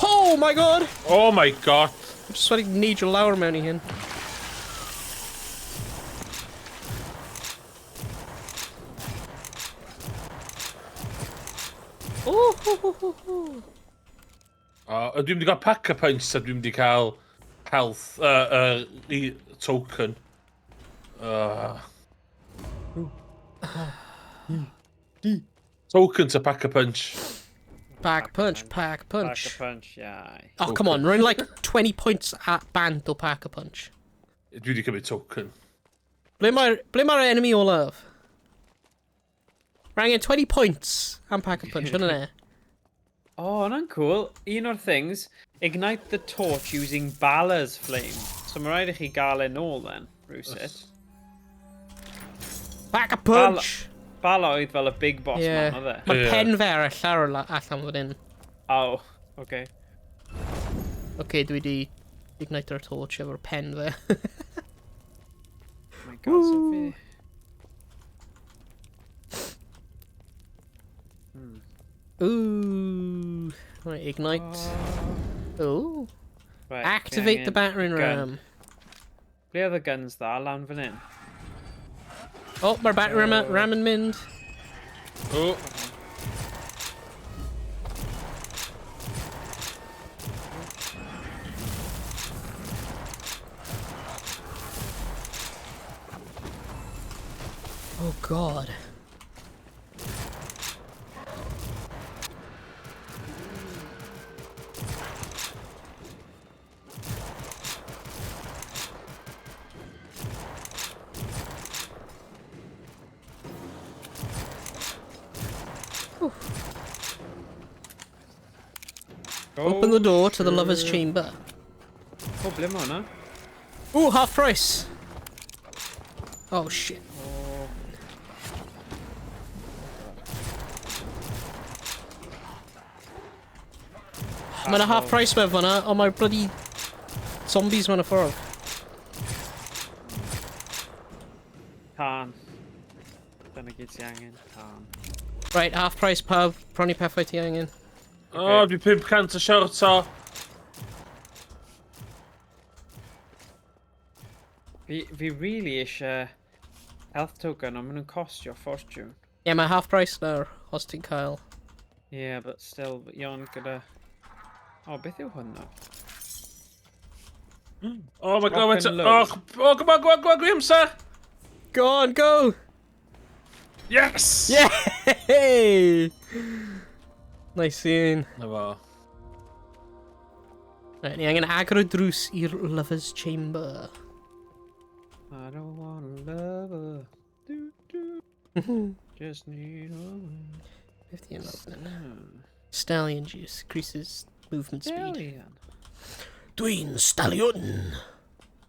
Speaker 1: Oh my god!
Speaker 2: Oh my god!
Speaker 1: I'm just wedi neidio lawr mewn i hyn. Oh, ho, ho, ho, ho.
Speaker 2: O, dwi'n mynd i gael pack-a-punch a dwi'n mynd i cael health, token. Token to pack-a-punch.
Speaker 1: Pack punch, pack punch.
Speaker 3: Pack a punch, yeah.
Speaker 1: Oh, come on, rwy'n like 20 points at bant o pack a punch.
Speaker 2: Dwi wedi cymryd token.
Speaker 1: Ble mae'r enemy olaf? Mae angen 20 points am pack a punch, hwnna ne.
Speaker 3: Oh, hwnna'n cool. Un o'r things, ignite the torch using Bala's flame. So mae rhaid i chi gael e nôl then, rhywsut.
Speaker 1: Pack a punch!
Speaker 3: Bala oedd fel y big boss man, oedd e?
Speaker 1: Mae pen fe ar y llawr allan fan hyn.
Speaker 3: Oh, okay.
Speaker 1: Okay, dwi di ignite-o'r torch efo'r pen fe.
Speaker 3: Oh my god, so fi...
Speaker 1: Ooh. Right, ignite. Ooh.
Speaker 3: Right,
Speaker 1: Activate the battering ram.
Speaker 3: Ble oedd y guns dda, lan fan hyn?
Speaker 1: Oh, mae'r battering ram yn mynd.
Speaker 2: Oh.
Speaker 1: Oh god. Open the door to the lover's chamber.
Speaker 3: O, ble mae hwnna?
Speaker 1: Ooh, half price! Oh shit.
Speaker 3: Oh.
Speaker 1: Mae'n a half price mewn fan'na, ond mae bloody zombies mewn y ffordd.
Speaker 3: Tân. Dyna gyd ti angen. Tân.
Speaker 1: Right, half price pub, prynu pethau ti angen.
Speaker 2: O, dwi 500 o short o.
Speaker 3: Fi really eisiau health token, ond maen nhw'n costio fortune.
Speaker 1: Ie, yeah, mae half price nawr, os ti'n cael.
Speaker 3: Yeah, but still, Ion gyda... Oh, beth yw hwn nawr?
Speaker 2: Oh my god,
Speaker 3: Rock and
Speaker 2: oh, oh, come on, go on, go on, go amser!
Speaker 1: Go on, go!
Speaker 2: Yes!
Speaker 1: Yay! Nice un.
Speaker 2: Na fo.
Speaker 1: Right, ni angen agor y drws i'r lover's chamber.
Speaker 3: I don't want a lover. Do, do. Just need a...
Speaker 1: 50 and 11. Stallion juice increases movement speed.
Speaker 3: Stallion.
Speaker 1: Dwi'n stallion!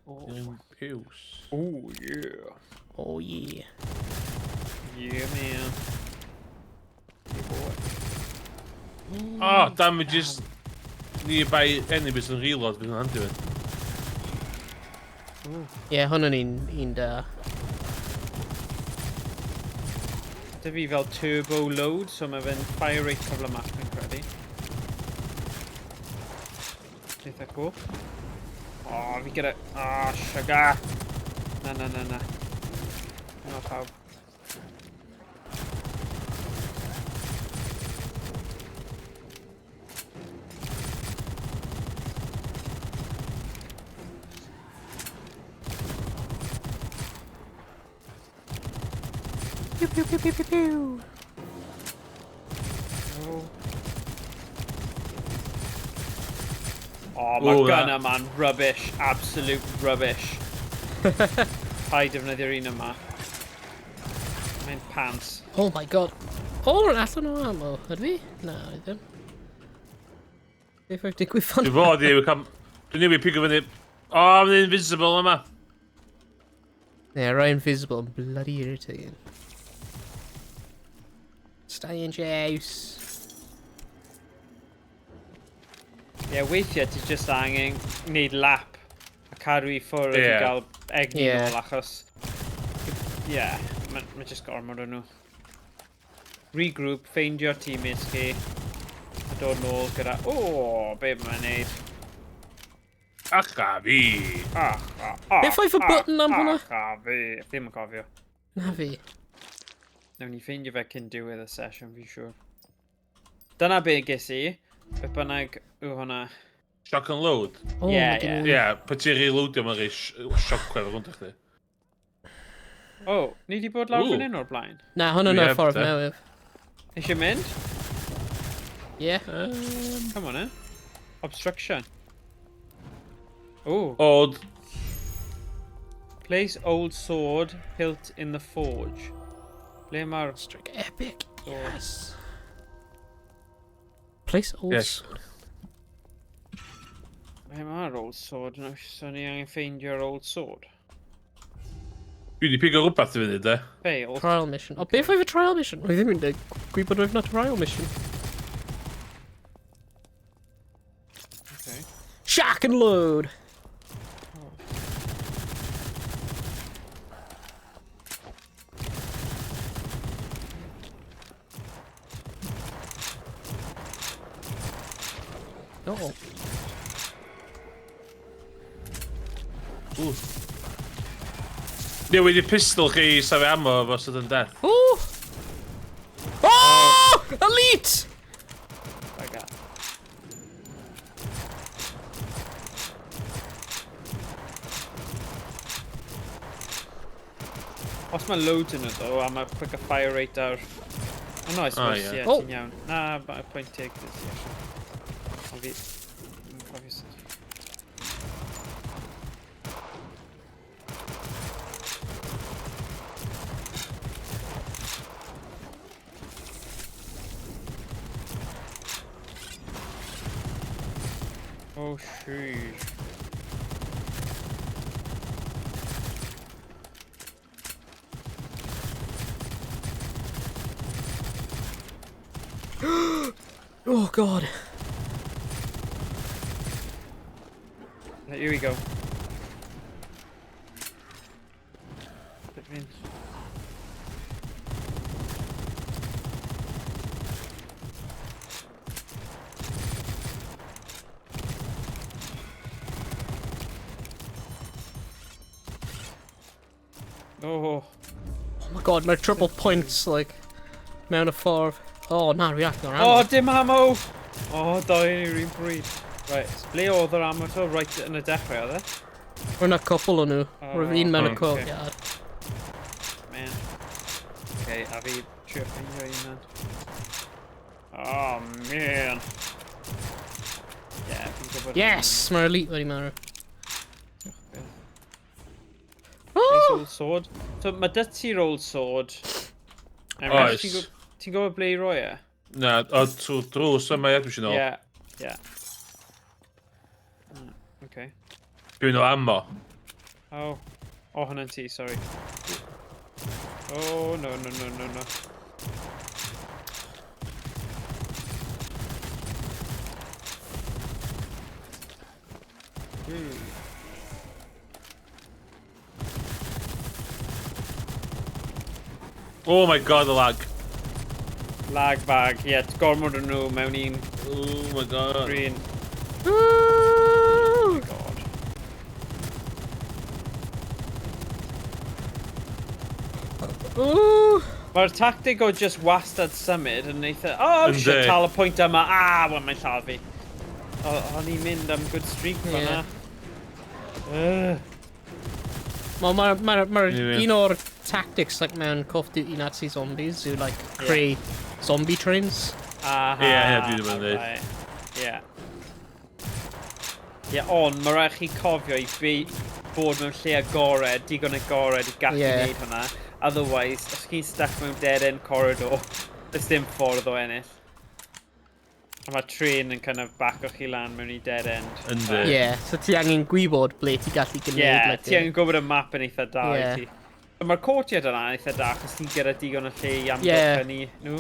Speaker 3: Oh.
Speaker 2: Piws.
Speaker 3: Oh, yeah.
Speaker 1: Oh yeah.
Speaker 3: Yeah, man. Yeah, boy.
Speaker 2: Oh, damages nearby enemies yn reload fydd yn handi fynd.
Speaker 1: Ie, yeah, hwn yn un da.
Speaker 3: Dy fi fel turbo load, so mae fe'n fire rate cyflymach, fi'n credu. Eitha cool. Oh, fi gyda... Oh, sugar! Na, na, na, na. Na, pawb.
Speaker 1: Pew, pew, pew, pew, pew, pew.
Speaker 3: Oh, mae'r gun yma'n rubbish. Absolute rubbish. Paid defnyddio'r un yma. Mae'n pants.
Speaker 1: Oh my god. Oh, rwy'n allan o ammo. Ydw i? Na, ddim. Beth oedd digwydd fan?
Speaker 2: Dwi'n fod i, dwi'n newid pigo fyny. Oh, mae'n invisible yma.
Speaker 1: Yeah, right invisible and bloody irritating. Stallion juice.
Speaker 3: Ie, yeah, weithiau ti just angen gwneud lap a cadw i ffwrdd i gael egni nôl achos... Ie, yeah, mae just gormod o nhw. Regroup, ffeindio'r teammates chi a dod nôl gyda... O, be mae'n neud?
Speaker 2: Acha fi!
Speaker 3: Acha,
Speaker 1: Beth oedd y button am hwnna?
Speaker 3: Acha fi! Ddim yn cofio.
Speaker 1: Na fi.
Speaker 3: Nawn ni ffeindio fe cyn diwedd y sesiwn, fi'n siŵr. Dyna be ges i. Beth bynnag yw hwnna.
Speaker 2: Shock and load?
Speaker 1: Oh,
Speaker 3: Ie,
Speaker 1: mae
Speaker 3: ie.
Speaker 1: gen
Speaker 2: Ie, yeah, pan ti'n reloadio mae'n rhoi shockwave rownd i chdi.
Speaker 3: O, oh, ni di bod lawr
Speaker 2: Ooh.
Speaker 3: fan hyn o'r blaen.
Speaker 1: Na, hwnna'n
Speaker 2: Dwi
Speaker 1: o'r
Speaker 2: heb
Speaker 1: ffordd
Speaker 2: de.
Speaker 1: newydd.
Speaker 3: Eisiau mynd?
Speaker 1: Ie.
Speaker 3: Come on, eh? Obstruction. Ooh.
Speaker 2: Old.
Speaker 3: Place old sword hilt in the forge. Ble mae'r...
Speaker 1: Strike epic.
Speaker 3: Sword.
Speaker 1: Yes. Place old
Speaker 2: Yes.
Speaker 1: sword.
Speaker 3: Ble mae'r old sword? No, so ni angen ffeindio'r old sword.
Speaker 2: Dwi wedi pigo rhywbeth i fyny, de.
Speaker 3: Be, old...
Speaker 1: Trial mission. O, beth oedd y trial mission? Rwy ddim yn dweud gwybod oedd na trial mission.
Speaker 3: Okay.
Speaker 1: Shock and load! Oh.
Speaker 2: Ww. Newid i pistol chi i safu ammo efo sudden death.
Speaker 1: Ooh! Oh! Elite!
Speaker 3: Bugger. Os mae loads yn nhw, though, a mae quicker fire rate ar... Oh no, I suppose,
Speaker 2: ie.
Speaker 3: yeah,
Speaker 1: Oh.
Speaker 3: ti'n iawn. Na, mae pwynt teg ti, actually. Ond fi... Dwi'n cofio sut. Oh, sheesh.
Speaker 1: Oh god.
Speaker 3: Right, here we go. Bit fynd. Oh,
Speaker 1: Oh my god, mae'r triple points, like, mewn y ffordd. Oh, na, react o'r ammo.
Speaker 3: Oh, dim ammo! Oh, dau yn yr un bryd. Right, so ble oedd yr ammo to? Right yn y dechrau, oedd e?
Speaker 1: Roedd na cwpl o nhw. Roedd un mewn y
Speaker 2: Oh,
Speaker 1: courtyard.
Speaker 3: Man. Okay, a fi trio ffeindio un man. Oh, man. Yeah, fi'n gwybod.
Speaker 1: Yes! Mae'r elite wedi marw.
Speaker 3: Beth.
Speaker 1: Oh!
Speaker 3: Old sword. So, mae dy ti'r old sword. Emrys,
Speaker 2: Oes.
Speaker 3: Ti'n gwybod ble i roi e?
Speaker 2: Na, o trwy drws yma, ie, dwi eisiau nôl.
Speaker 3: Ie, ie. Okay.
Speaker 2: Dwi'n o ammo.
Speaker 3: Oh. Oh, hwnna'n ti, sorry. Oh, no, no, no, no, no.
Speaker 2: Oh my god, the lag.
Speaker 3: Lag bag, ie, yeah, gormod o'n nhw mewn un
Speaker 2: Oh my god.
Speaker 3: green.
Speaker 1: Ooh!
Speaker 3: God.
Speaker 1: Ooh!
Speaker 3: Mae'r tactic o just wastad symud yn eitha... Oh,
Speaker 2: Yndi.
Speaker 3: shit, tal y pwynt yma. Ah, wel, mae'n lladd fi. O'n i'n mynd am good streak fan'na.
Speaker 1: Ie.
Speaker 3: Ugh.
Speaker 1: Wel, mae'r ma, ma,
Speaker 2: Ie.
Speaker 1: un o'r tactics like, mewn Call of Duty Nazi Zombies yw like, creu zombie trains.
Speaker 3: Aha.
Speaker 2: Ie, ie, dwi ddim yn dweud.
Speaker 3: Right. Ie. Ie, ond mae rhaid chi cofio i bod mewn lle agored, digon agored i gallu
Speaker 1: Ie.
Speaker 3: gwneud hwnna. Otherwise, os chi'n stuck mewn dead end corridor, does dim ffordd o ennill. A mae train yn kind of back o chi lan mewn i dead end.
Speaker 2: Yndi.
Speaker 1: Ie, yeah, so ti angen gwybod ble ti gallu gwneud.
Speaker 3: Ie,
Speaker 1: like,
Speaker 3: ti angen gwybod y map yn eitha da i
Speaker 1: Ie.
Speaker 3: ti. Mae'r courtyard yna yn eitha da, achos ti'n gyda digon o lle i amgylchynu nhw.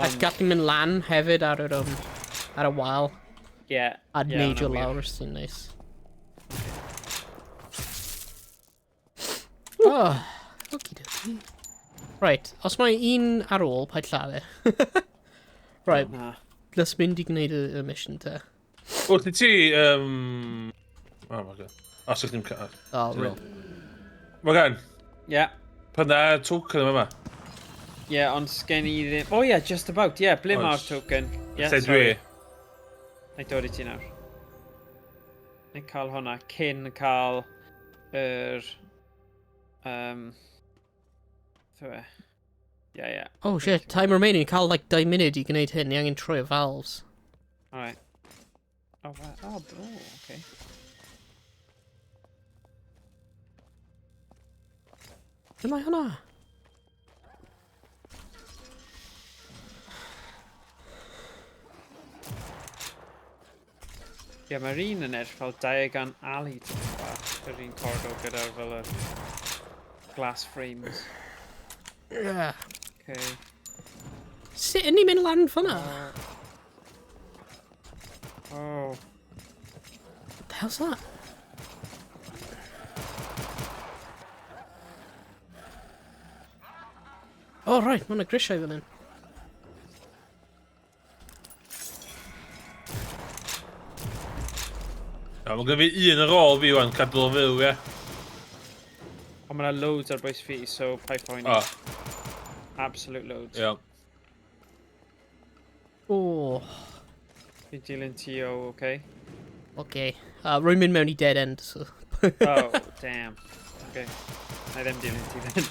Speaker 1: A ti gallu mynd lan hefyd ar yr, ar y wal
Speaker 3: Ie.
Speaker 1: a
Speaker 3: ie,
Speaker 1: neidio
Speaker 3: hwnna'n wir.
Speaker 1: lawr os ti'n neis. Oh, okie dokie. Right, os mae un ar ôl, paid lladd e. Right,
Speaker 3: Na.
Speaker 1: let's mynd i gwneud y mission te.
Speaker 2: Wrth i ti, Oh my god. O, sa'ch ddim cael.
Speaker 1: Oh, real.
Speaker 2: Morgan,
Speaker 3: Ie.
Speaker 2: pan na token yma?
Speaker 3: Ie, ond sgen i ddim... Oh ie, yeah, just about, ie, yeah, ble mae'r
Speaker 2: Oes.
Speaker 3: token? Ie,
Speaker 2: Lle dwi?
Speaker 3: sorry. Na i dod i ti nawr. Na i cael hwnna cyn cael yr... Beth yw e? Ie, ie.
Speaker 1: Oh shit, time remaining. Cael like 2 munud i gwneud hyn. Ni angen troi y valves.
Speaker 3: Alright. Oh, wow. Oh, oh, okay.
Speaker 1: Ble mae hwnna?
Speaker 3: Ie, yeah, mae'r un yn edrych fel Diagon Alley tipyn bach. Yr un corridor gyda'r fel y glass frames.
Speaker 1: Yeah.
Speaker 3: Okay.
Speaker 1: Sut yn ni'n mynd lan fyna?
Speaker 3: Oh.
Speaker 1: What the hell's that? Oh, right, mae yna grisiau fan hyn.
Speaker 2: A mae gen fi un ar ôl fi wan, cadw o fyw, ie.
Speaker 3: Ond mae yna loads ar bwys fi, so paid poeni.
Speaker 2: O,
Speaker 3: Absolute loads.
Speaker 2: iawn.
Speaker 1: Oh,
Speaker 3: Fi'n dilyn ti o, okay?
Speaker 1: okay. Rwy'n mynd mewn i dead end, so...
Speaker 3: Oh, damn. Okay. Na i ddim dilyn ti then.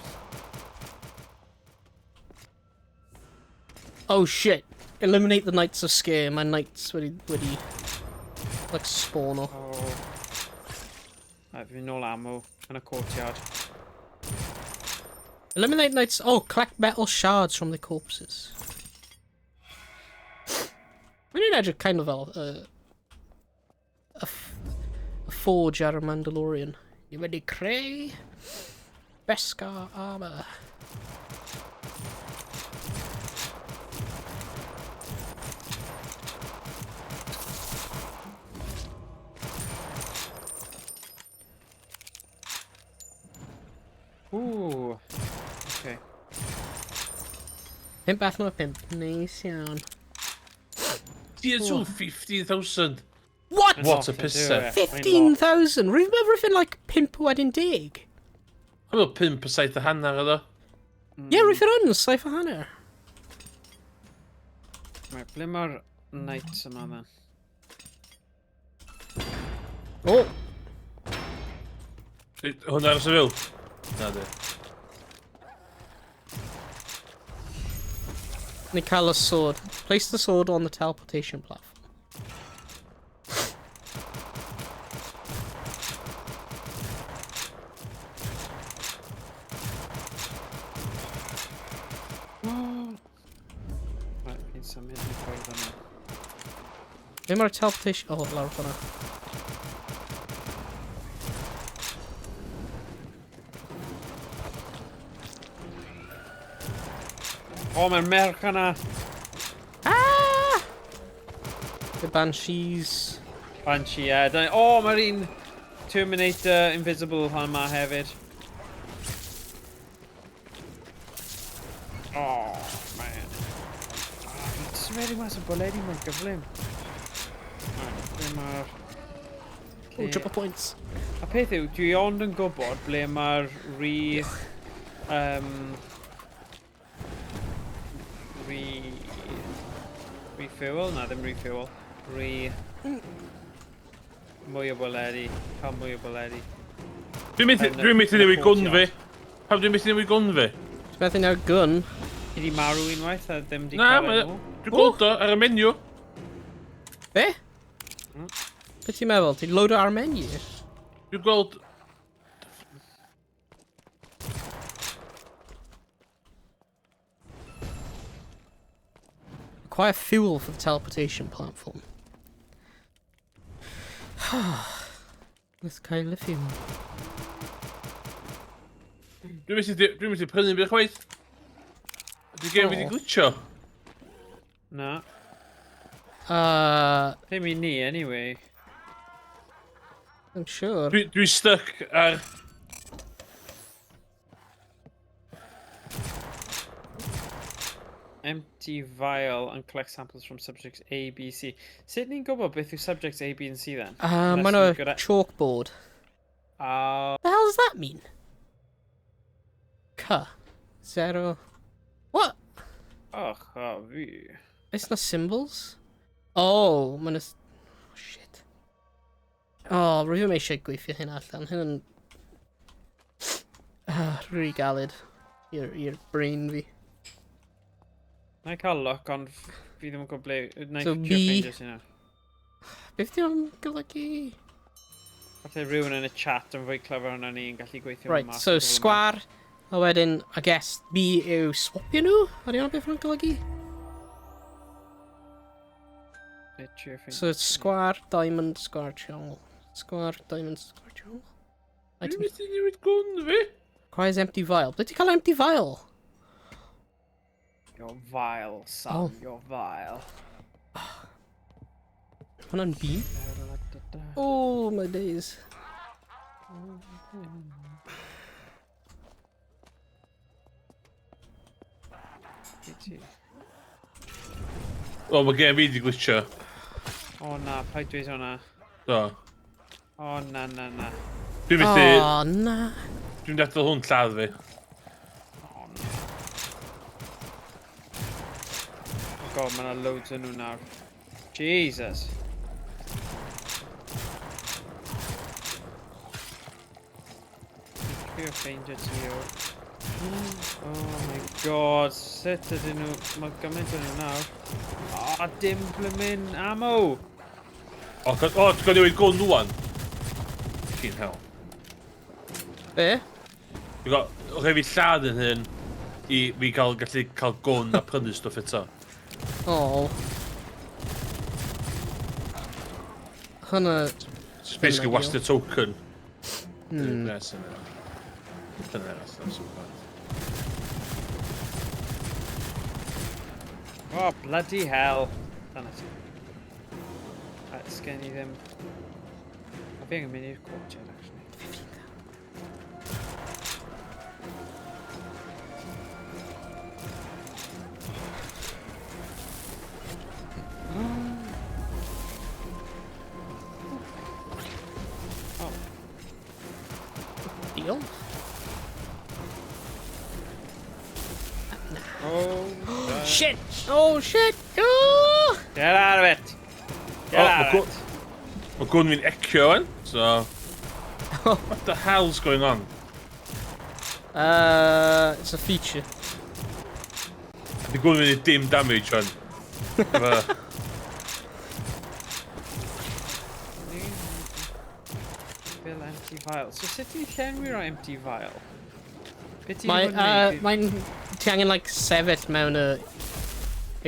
Speaker 1: Oh shit! Eliminate the Knights of Scare. Mae Knights wedi like, spawn o.
Speaker 3: Oh. Right, fi'n nôl ammo yn y courtyard.
Speaker 1: Eliminate Knights... Oh, collect metal shards from the corpses. Mae'n edrych kind of fel a forge ar y Mandalorian. Ni wedi creu Beskar armor.
Speaker 3: Ooh. Okay.
Speaker 1: Pimp beth mae pimp. Neis iawn.
Speaker 2: Tier 2, 15,000.
Speaker 1: What?
Speaker 2: What a pisser.
Speaker 1: 15,000? Rwy'n meddwl rwy'n like pimp wedyn deg.
Speaker 2: Dwi'n meddwl 5 a 7 a hanner oedd o.
Speaker 1: Ie, rwy'n yn 7.5.
Speaker 3: Right, ble mae'r knights yma then?
Speaker 1: Oh,
Speaker 2: Hwnna ar y fyw? Na di.
Speaker 1: Ni cael y sword. Place the sword on the teleportation platform.
Speaker 3: Right, fi'n symud i ffwrdd yna.
Speaker 1: Be mae'r teleportation... Oh, lawr fyna.
Speaker 3: O, oh, mae'r merch yna!
Speaker 1: Ah! The Banshees.
Speaker 3: Banshee, ie. Yeah. O, oh, mae'r un Terminator Invisible yma hefyd. Oh, man. Oh, fi jyst yn rhedeg mas o bwledi mor gyflym. Right, ble mae'r...
Speaker 1: Oh, triple points.
Speaker 3: A peth yw, dwi ond yn gwybod ble mae'r re... Re... Refuel? Na, ddim refuel. Re... Mwy o bwledi. Cael mwy o bwledi.
Speaker 2: Dwi'n methu, dwi'n methu newid gwn fi. Pam dwi'n methu newid gwn fi?
Speaker 1: Ti'n methu newid gun?
Speaker 3: Ti di marw unwaith a ddim di
Speaker 2: Na,
Speaker 3: cael
Speaker 2: mae...
Speaker 3: e nôl?
Speaker 2: Dwi'n gweld o ar y menu.
Speaker 1: Be? Be ti'n meddwl? Ti'n load o ar menu?
Speaker 2: Dwi'n gweld...
Speaker 1: Acquire fuel for the teleportation platform. Let's cael y fuel.
Speaker 2: Dwi'n methu prynu byd chwaith. Ydy game wedi
Speaker 1: Oh.
Speaker 2: glitcho.
Speaker 3: Na. Ddim i ni, anyway.
Speaker 1: I'm sure.
Speaker 2: Dwi stuck ar...
Speaker 3: Empty vial and collect samples from subjects A, B, C. Sut ni'n gwybod beth yw subjects A, B and C then? Unless
Speaker 1: Mae'n
Speaker 3: you've
Speaker 1: a
Speaker 3: got a-
Speaker 1: chalkboard.
Speaker 3: Oh,
Speaker 1: The hell does that mean? C. Zero. What?
Speaker 3: och, oh, fi.
Speaker 1: It's not symbols? Oh, mae'n... Oh, shit. Oh, rwy ddim eisiau gweithio hyn allan. Hyn yn... Ah, rhy galed i'r brain fi.
Speaker 3: Na i cael look, ond fi ddim yn gwybod ble... Na i
Speaker 1: So
Speaker 3: trio
Speaker 1: B-
Speaker 3: ffeindio ti nawr.
Speaker 1: Beth di o'n golygu?
Speaker 3: Falle rhywun yn y chat yn fwy clyfar na ni yn gallu gweithio
Speaker 1: Right,
Speaker 3: mas
Speaker 1: so
Speaker 3: yn gyflymach.
Speaker 1: square, a wedyn, I guess, B yw swapio nhw? Ydy hwnna beth hwnna'n golygu? So it's square, diamond, square, triangle. Square, diamond, square, triangle.
Speaker 2: Dwi'n mynd i newid gwn fi.
Speaker 1: Requires empty vial. Ble ti cael empty vial?
Speaker 3: You're vile, son. Oh. You're vile.
Speaker 1: Hwnna'n B? Oh, my days.
Speaker 2: O, mae gen fi di glitcho.
Speaker 3: O na, paid dweud hwnna.
Speaker 2: Do.
Speaker 3: O na, na, na.
Speaker 2: Dwi'n methu...
Speaker 1: O, na.
Speaker 2: Dwi'n gadael hwn lladd fi.
Speaker 3: O na. Oh god, mae yna loads yn nhw nawr. Jesus. Trio ffeindio ti o. Oh my god, sut ydyn nhw... Mae gymaint o'n nhw nawr. O, dim blymin ammo!
Speaker 2: O, o, ti'n gweld newid gwn rwan? Fucking hell.
Speaker 1: Be?
Speaker 2: Dwi'n gweld, o fi lladd yn hyn i fi gael gallu cael gwn a prynu stwff eto.
Speaker 1: O. Hwnna...
Speaker 2: It's basically
Speaker 1: ideal.
Speaker 2: waste a token. Dyna that's so bad.
Speaker 3: Oh, bloody hell. Dyna ti. Right, sgen i ddim... A fi angen mynd i'r courtyard, actually. Oh.
Speaker 1: Deal?
Speaker 3: Oh,
Speaker 1: Shit! Oh, shit! Oh!
Speaker 3: Get out of it! Get
Speaker 2: Oh,
Speaker 3: out
Speaker 2: ma'
Speaker 3: of it!
Speaker 2: Mae gwn fi'n ecio yn, so... What the hell's going on?
Speaker 1: It's a feature.
Speaker 2: Di gwn fi'n neud dim damage o'n.
Speaker 3: Fill empty vial. So sut ti'n llenwi o'r empty vial? Be ti'n
Speaker 1: Mae,
Speaker 3: fod wneud?
Speaker 1: mae'n... Ti angen, like, sefyll mewn y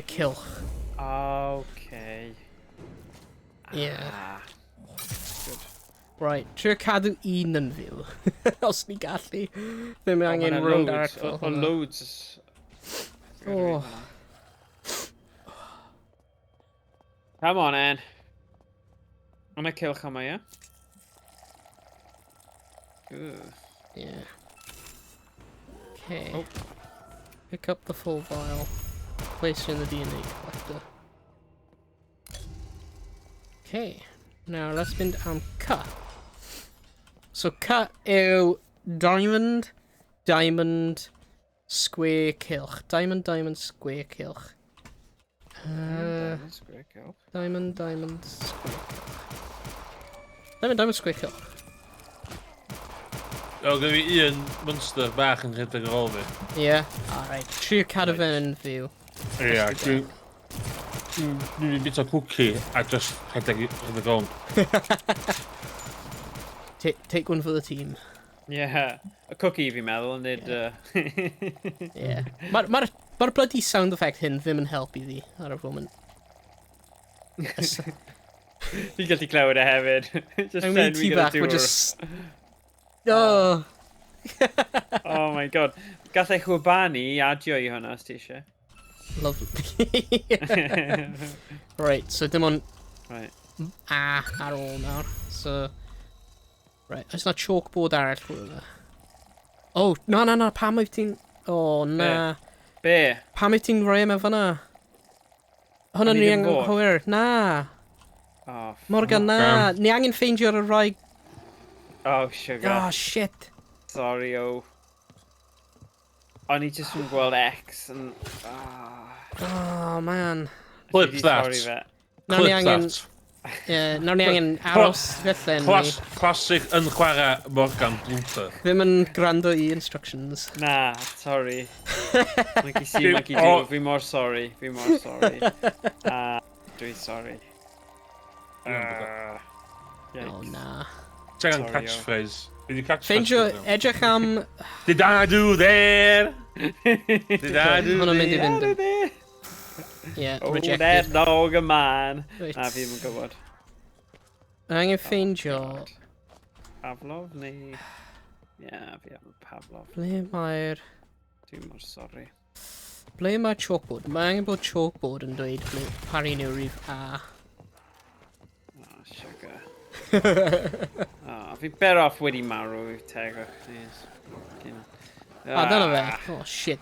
Speaker 1: cylch.
Speaker 3: Okay.
Speaker 1: Yeah.
Speaker 3: Ah. Good.
Speaker 1: Right, trio cadw un yn fyw. Os ni gallu. Ddim
Speaker 3: Oh,
Speaker 1: angen
Speaker 3: ma' 'na
Speaker 1: round
Speaker 3: loads,
Speaker 1: arall fel
Speaker 3: o
Speaker 1: hwnna.
Speaker 3: loads.
Speaker 1: Oh.
Speaker 3: Come on, Ann. Yn y cylch yma, ie? Ugh.
Speaker 1: Yeah. Okay.
Speaker 3: Oh.
Speaker 1: Pick up the full vial. Place it in the DNA collector. Okay. Now let's mynd am cut. So cut yw diamond, diamond, square cylch. Diamond, diamond, square cylch.
Speaker 3: Diamond square cylch.
Speaker 1: Diamond, diamond, square cylch. Diamond, diamond, square cylch.
Speaker 2: O, gyda fi un monster bach yn rhedeg ar ôl fi.
Speaker 1: Yeah. Alright. Trio cadw
Speaker 2: Right.
Speaker 1: fe'n yn fyw.
Speaker 2: Ie, dwi'n... Dwi'n bita cookie a just rhedeg rownd.
Speaker 1: Take one for the team.
Speaker 3: Yeah. Y cookie fi'n meddwl, nid...
Speaker 1: Yeah. Mae'r ma ma bloody sound effect hyn ddim yn helpu fi ar y foment.
Speaker 3: Fi'n gallu clywed e hefyd. Just
Speaker 1: Mewn un
Speaker 3: llenwi
Speaker 1: tŷ
Speaker 3: gyda
Speaker 1: bach, mae
Speaker 3: dŵr.
Speaker 1: just... Oh.
Speaker 3: Oh my god. Gallai chwbanu i adio i hwnna os ti eisiau.
Speaker 1: Lovely. Right, so dim ond
Speaker 3: Right.
Speaker 1: A ar ôl nawr. So... Right, oes na chalkboard arall rhywle? Oh, na, na, na, pam wyt ti'n... Oh, na.
Speaker 3: Be?
Speaker 1: Pam wyt ti'n rhoi e mewn fan'na? Hwnna
Speaker 3: O'n i
Speaker 1: ni
Speaker 3: ddim
Speaker 1: angen
Speaker 3: fod?
Speaker 1: cywir. Na.
Speaker 3: Oh,
Speaker 1: Morgan, na. Ni angen ffeindio'r rhai...
Speaker 3: Oh, sugar.
Speaker 1: Oh, shit.
Speaker 3: Sorry, oh. O'n i jyst yn gweld X yn... Ah.
Speaker 1: Oh, man.
Speaker 2: Clip
Speaker 3: Fi 'di
Speaker 2: that.
Speaker 3: torri fe.
Speaker 1: Nawr ni
Speaker 2: Clip
Speaker 1: angen...
Speaker 2: that.
Speaker 1: Ie, nawr ni angen aros felly.
Speaker 2: Classic yn chwarae Morgan blooper.
Speaker 1: Ddim yn gwrando i instructions.
Speaker 3: Na, sorry. Monkey see, monkey do.
Speaker 2: O.
Speaker 3: Fi mor sorry. Fi mor sorry. Ah, dwi sorry.
Speaker 1: Oh, na.
Speaker 2: Ti angen
Speaker 3: Sorry, o.
Speaker 2: catchphrase. Fi di catchphrase.
Speaker 1: Ffeindio, edrych am...
Speaker 2: Did I do there? Did I do
Speaker 1: Hwnna'n mynd i
Speaker 2: there?
Speaker 1: fynd yn Yeah,
Speaker 3: Oh,
Speaker 1: rejected.
Speaker 3: that dog of mine.
Speaker 1: Reit.
Speaker 3: Na, fi ddim yn gwybod.
Speaker 1: Mae angen ffeindio...
Speaker 3: Pavlov neu... Ie, yeah, fi am Pavlov.
Speaker 1: Ble mae'r...
Speaker 3: Dwi'n mor sori.
Speaker 1: Ble mae chalkboard? Mae angen bod chalkboard yn dweud ble pari nhw rhif A.
Speaker 3: Oh, sugar. Oh, fi better off wedi marw i tegwch. Yes. Fucking-
Speaker 1: Ah, dyna fe. Oh, shit.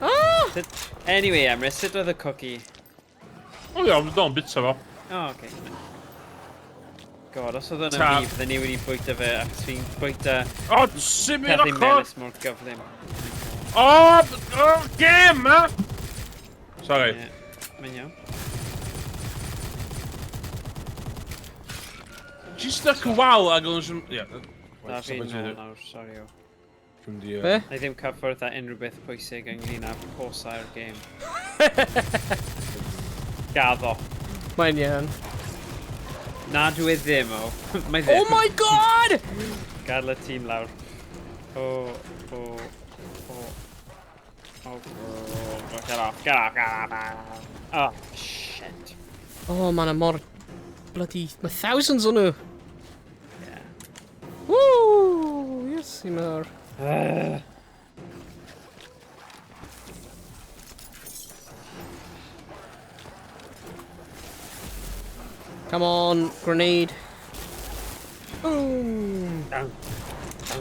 Speaker 1: Ah!
Speaker 3: Anyway, Emrys, sut oedd y cookie?
Speaker 2: O iawn, dwi'n bita fo.
Speaker 3: Oh, okay. God, os oedd yna
Speaker 2: Ta.
Speaker 3: fi, bydden ni wedi bwyta fe, achos fi'n bwyta
Speaker 2: O, symud
Speaker 3: pethau
Speaker 2: ochr!
Speaker 3: melys mor gyflym.
Speaker 2: O, o, gêm, ma! Sorry.
Speaker 3: Ie, Mae'n iawn.
Speaker 2: Just stuck a wal ag o'n... Ie.
Speaker 3: Na fi nôl nawr, sori o.
Speaker 2: Dwi'n di...
Speaker 1: Be?
Speaker 3: Na i ddim cyffwrdd â unrhyw beth pwysig ynglyn â posau'r gêm. Gaddo.
Speaker 1: Mae'n iawn.
Speaker 3: Na dwi e ddim o. Mae ddim.
Speaker 1: Oh my god!
Speaker 3: Gadal y tîm lawr. O, o, o. O, o, get off, get off, get off. Oh, shit.
Speaker 1: Oh, mae'n mor... Bloody... Mae thousands o nhw.
Speaker 3: Yeah.
Speaker 1: Woo! Yes, i mor. Come on, grenade. Boom!
Speaker 3: Down.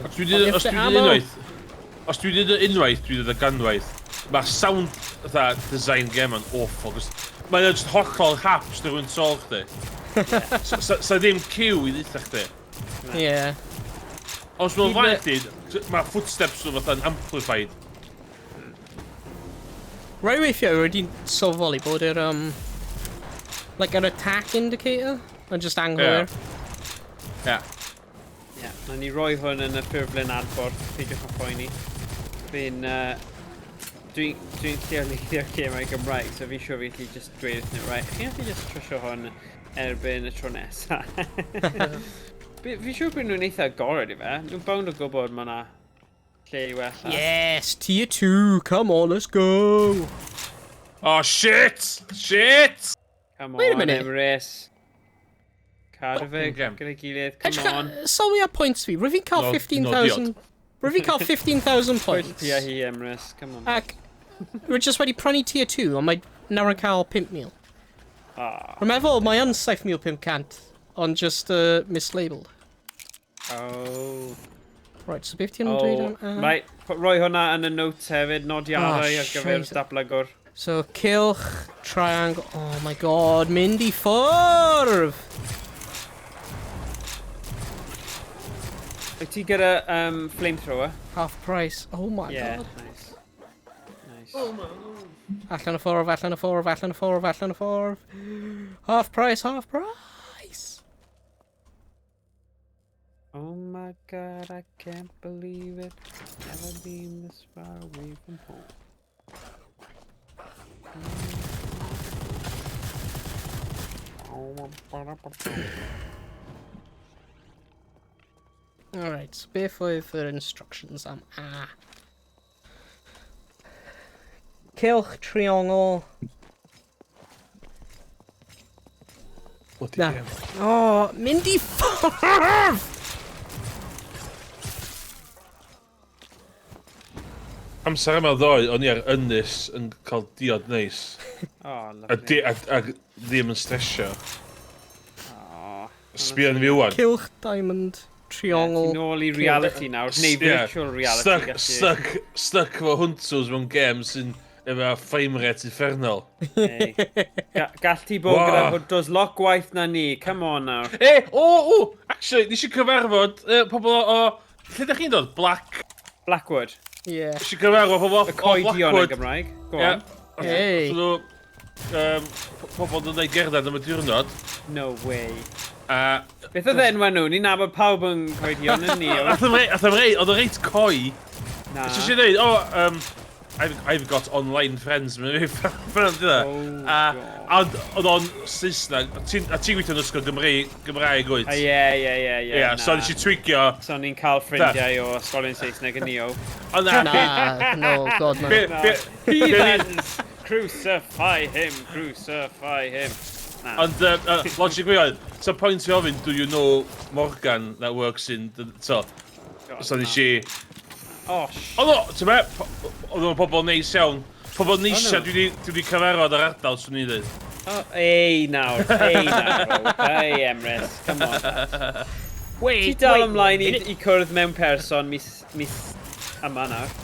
Speaker 2: Os dwi 'di os dwi 'di unwaith... Os dwi 'di unwaith, dwi 'di ganwaith. Mae'r sound fatha design game yn awful. Cos mae o'n just hollol haps dy rwy'n sol chdi. Sa sa ddim cue i ddeutha chdi.
Speaker 1: Yeah.
Speaker 2: Os mae'n flaen chdi, mae footsteps nhw fatha'n amplified.
Speaker 1: Rai weithiau wedi sylweddoli bod yr, like an attack indicator yn just anghywir.
Speaker 2: Yeah.
Speaker 3: Ie, na ni roi hwn yn y ffurflen adborth, peidiwch â phoeni. Fi'n... Dwi'n dwi lleoleiddio'r gemau Gymraeg, so fi'n siŵr fi'n gallu just dweud wrthyn nhw, right, chi'n gallu just trwsio hwn erbyn y tro nesa. Fi'n siŵr bod nhw'n eitha agored i fe. Nhw'n bownd o gwybod mae yna lle i wella.
Speaker 1: Yes, tier 2, come on, let's go!
Speaker 2: Oh shit! Shit!
Speaker 3: Come
Speaker 1: Wait a
Speaker 3: on,
Speaker 1: minute.
Speaker 3: Emrys. Cadw fe
Speaker 2: Fucking game.
Speaker 3: gyda'i gilydd, come
Speaker 1: Edrych,
Speaker 3: on.
Speaker 1: sylwi ar points fi, rwyf fi'n cael
Speaker 2: No, no,
Speaker 1: 15,000... Rwyf fi'n cael 15,000
Speaker 3: Pwyll
Speaker 1: points.
Speaker 3: pia hi, Emrys, come on.
Speaker 1: Ac rwyf just wedi prynu tier 2, ond mae nawr yn cael 5,000.
Speaker 3: Ah.
Speaker 1: Rwy'n meddwl mae yn 7,500, ond just mislabelled.
Speaker 3: Oh.
Speaker 1: Right, so beth ti'n dweud
Speaker 3: Oh,
Speaker 1: am...
Speaker 3: right, roi hwnna yn y notes hefyd, nodiadau
Speaker 1: Oh,
Speaker 3: ar gyfer
Speaker 1: shite.
Speaker 3: datblygwr.
Speaker 1: So, cylch, triangle, oh my god, mynd i ffwrdd!
Speaker 3: Wyt ti gyda flamethrower?
Speaker 1: Half price, oh my
Speaker 3: yeah,
Speaker 1: god.
Speaker 3: nice. Nice.
Speaker 1: Allan y ffordd, allan y ffordd, allan y ffordd, allan y ffordd. Half price, half price!
Speaker 3: Oh my god, I can't believe it. Never been this far away from home.
Speaker 1: Alright, so beth oedd yr instructions am A? Cylch, triongl.
Speaker 2: Bloody
Speaker 1: Na.
Speaker 2: game.
Speaker 1: Oh, mynd i ffwrdd!
Speaker 2: Amser yma ddoe, o'n i ar ynys yn cael diod neis.
Speaker 3: Oh,
Speaker 2: A,
Speaker 3: lovely.
Speaker 2: di, a, a ddim yn stresio.
Speaker 3: Oh.
Speaker 2: Sbio yn fi wan.
Speaker 1: Cylch, diamond, triongl.
Speaker 3: Ti'n nôl i reality nawr, neu
Speaker 2: Yeah.
Speaker 3: virtual reality.
Speaker 2: Stuck,
Speaker 3: gallu-
Speaker 2: stuck, stuck efo hwntws mewn game sy'n efo frame rate uffernol.
Speaker 3: Hey. Gall ti bod
Speaker 2: Wow.
Speaker 3: gyda hwntws lot gwaith na ni, come on nawr.
Speaker 2: E, o, o, actually, nes i cyfarfod pobl o, o, lle da chi'n dod? Black.
Speaker 3: Blackwood,
Speaker 1: Yeah.
Speaker 2: Nes i cyfarfod pobl o,
Speaker 3: y coedion yn
Speaker 2: Blackwood.
Speaker 3: Gymraeg. Go
Speaker 2: Ie.
Speaker 3: on.
Speaker 1: Hey.
Speaker 2: Nhw, pobl yn dweud gerdded am y diwrnod.
Speaker 3: No way.
Speaker 2: A
Speaker 3: Beth oedd enwa nhw? Ni'n nabod pawb yn coedion yn ni.
Speaker 2: Ath am rei, oedd o reit coi.
Speaker 3: Na.
Speaker 2: Nes i dweud, o, I've got online friends, mae'n fi ffynu dyna.
Speaker 3: Oh,
Speaker 2: A
Speaker 3: God.
Speaker 2: a oedd o'n Saesneg, a ti'n gweithio yn ysgol Gymraeg wyt?
Speaker 3: Ie, ie, ie, ie.
Speaker 2: Ie, so nes i tweakio.
Speaker 3: So ni'n cael ffrindiau o ysgolion Saesneg yn Neo.
Speaker 2: O na,
Speaker 1: Na, no, god, no.
Speaker 3: Heathens! Crucify him, crucify him. Na.
Speaker 2: Ond, logic fi oedd, so point fi ofyn, do you know Morgan that works in, so,
Speaker 3: God,
Speaker 2: so nes
Speaker 3: na.
Speaker 2: i.
Speaker 3: Oh,
Speaker 2: Oedd o, ti'n me, oedd o'n pobl neis iawn. Pobl neisia
Speaker 3: nhw?
Speaker 2: dwi wedi cyfarfod ar ardal, swn i'n dweud.
Speaker 3: Oh, ei nawr, ei nawr. Ei, Emrys, come on.
Speaker 1: Wait,
Speaker 3: Ti dal ymlaen i cwrdd mewn person mis yma nawr.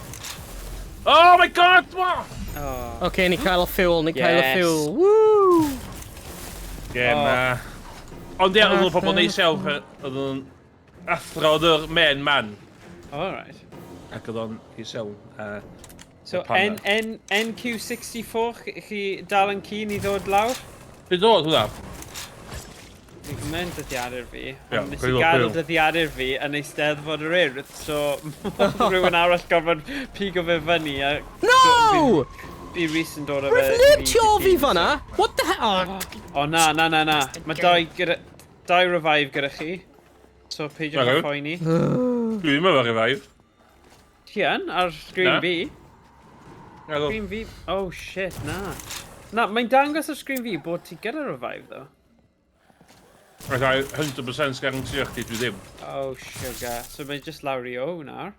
Speaker 2: Oh my God, what?
Speaker 3: Oh.
Speaker 1: Okay, ni cael y fuel, ni cael y
Speaker 3: Yes.
Speaker 1: fuel. Woo!
Speaker 2: Ie,
Speaker 3: Oh.
Speaker 2: na. Ond ie, oedd nhw'n pobl neis iawn, oedd nhw'n athro oedd yr main man.
Speaker 3: All right.
Speaker 2: Ac oedd o'n neis iawn.
Speaker 3: So,
Speaker 2: Pan
Speaker 3: N, N, NQ64, chi dal yn keen i ddod lawr?
Speaker 2: Be dod hwnna?
Speaker 3: Fi'n mynd dyddiadur fi,
Speaker 2: Ie,
Speaker 3: ond nes i
Speaker 2: gwylio,
Speaker 3: gadw
Speaker 2: gwylio.
Speaker 3: dyddiadur fi yn Eisteddfod yr Urdd, so rhywun arall gorfod pigo fe fyny a.
Speaker 1: No!
Speaker 3: Fi Rhys yn dod â fe.
Speaker 1: Rwyf neb tu ôl fi fanna! What the hell?
Speaker 3: O na, na, na, na. Mae dau revive gyda chi. So peidiwch
Speaker 2: Na,
Speaker 3: â phoeni.
Speaker 2: Dwi ddim efo revive.
Speaker 3: Ti yn, ar screen
Speaker 2: Na.
Speaker 3: fi.
Speaker 2: Naddo.
Speaker 3: Screen fi. Oh shit, na. Na, mae'n dangos ar screen fi bod ti gyda revive, though.
Speaker 2: Fatha, 100% guarantee chdi dwi ddim.
Speaker 3: Oh, sugar. So mae'n just lawr i O nawr.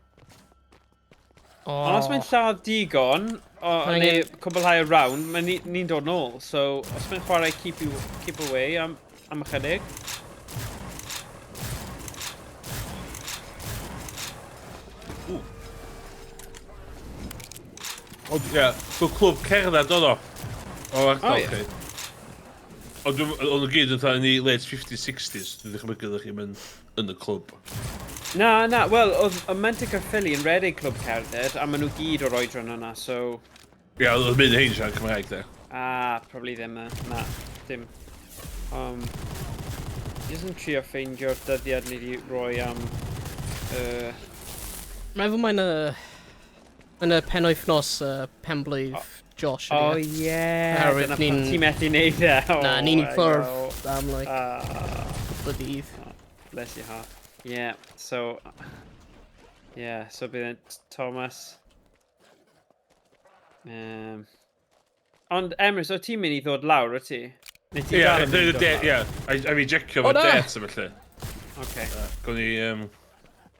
Speaker 1: Oh.
Speaker 3: Ond os mae'n lladd digon,
Speaker 1: Mae
Speaker 3: neu
Speaker 1: angen-
Speaker 3: cwblhau y round, mae ni'n dod nôl. So, os mae'n chwarae keep away am ychydig.
Speaker 2: Ond ie, gwr clwb cerdded oedd o. O ardal
Speaker 3: O, ie.
Speaker 2: chi. Ond oedd nhw gyd yn fatha yn ei late 50s, 60s. Dwi'n dychmygu ydych chi'n mynd yn y clwb.
Speaker 3: Na, na, wel, oedd y Menter Caerffili yn redeg clwb cerdded, a maen nhw gyd o'r oedran yna, so.
Speaker 2: Ie, oedd yn mynd hein siarad Cymraeg, de.
Speaker 3: Ah, probably ddim, na. Na, dim. Jyst yn trio ffeindio'r dyddiad ni wedi rhoi am.
Speaker 1: Mae'n fod mae'n y penwythnos penblwydd Josh.
Speaker 3: Oh,
Speaker 1: ydi e?
Speaker 3: ie!
Speaker 1: Oherwydd
Speaker 3: Dyna pam ti'n methu neud e. Oh,
Speaker 1: Na, ni'n i
Speaker 3: my
Speaker 1: ffwrdd
Speaker 3: God.
Speaker 1: am, like,
Speaker 3: Ah.
Speaker 1: cwpl o dydd.
Speaker 3: Bless your heart. Yeah, so. Yeah, so bydd e'n Thomas. Ond Emrys, o ti'n mynd i ddod lawr, o ti? Neu ti
Speaker 2: Ie,
Speaker 3: dal yn mynd i ddod lawr?
Speaker 2: ie, a fi jecio
Speaker 1: O,
Speaker 2: fo
Speaker 1: na!
Speaker 2: dates a felly.
Speaker 3: Okay,
Speaker 2: Gwni ni.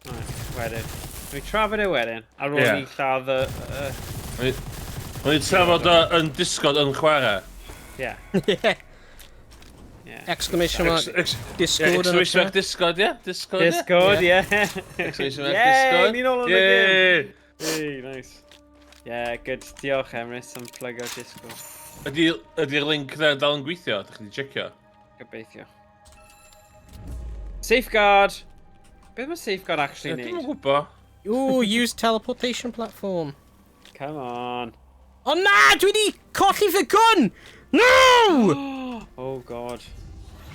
Speaker 3: Right, wedyn. Dwi'n trafod e wedyn, ar ôl
Speaker 2: Ie.
Speaker 3: ni lladd y.
Speaker 2: O'n i'n trafod o yn Discord yn chwarae.
Speaker 3: Yeah,
Speaker 1: Yeah.
Speaker 3: yeah.
Speaker 1: Exclamation mark Discord
Speaker 2: Ie,
Speaker 1: yn y
Speaker 2: exclamation mark
Speaker 1: chat.
Speaker 2: Discord, ie? Discord, ie?
Speaker 3: Discord, yeah.
Speaker 2: Exclamation mark
Speaker 3: Yay,
Speaker 2: Discord.
Speaker 3: ni'n ôl yn y gêm.
Speaker 2: Yay!
Speaker 3: Hey, nice. Yeah, good. Diolch, Emrys, am plygo'r Discord.
Speaker 2: Ydy'r link na dal yn gweithio? Ydych chi wedi checio?
Speaker 3: Gobeithio. Safeguard! Beth mae safeguard actually
Speaker 2: Ie, Dwi'm yn
Speaker 3: neud?
Speaker 2: gwybod.
Speaker 1: Ooh, use teleportation platform.
Speaker 3: Come on.
Speaker 1: O na, dwi di colli fy gun! No!
Speaker 3: Oh God.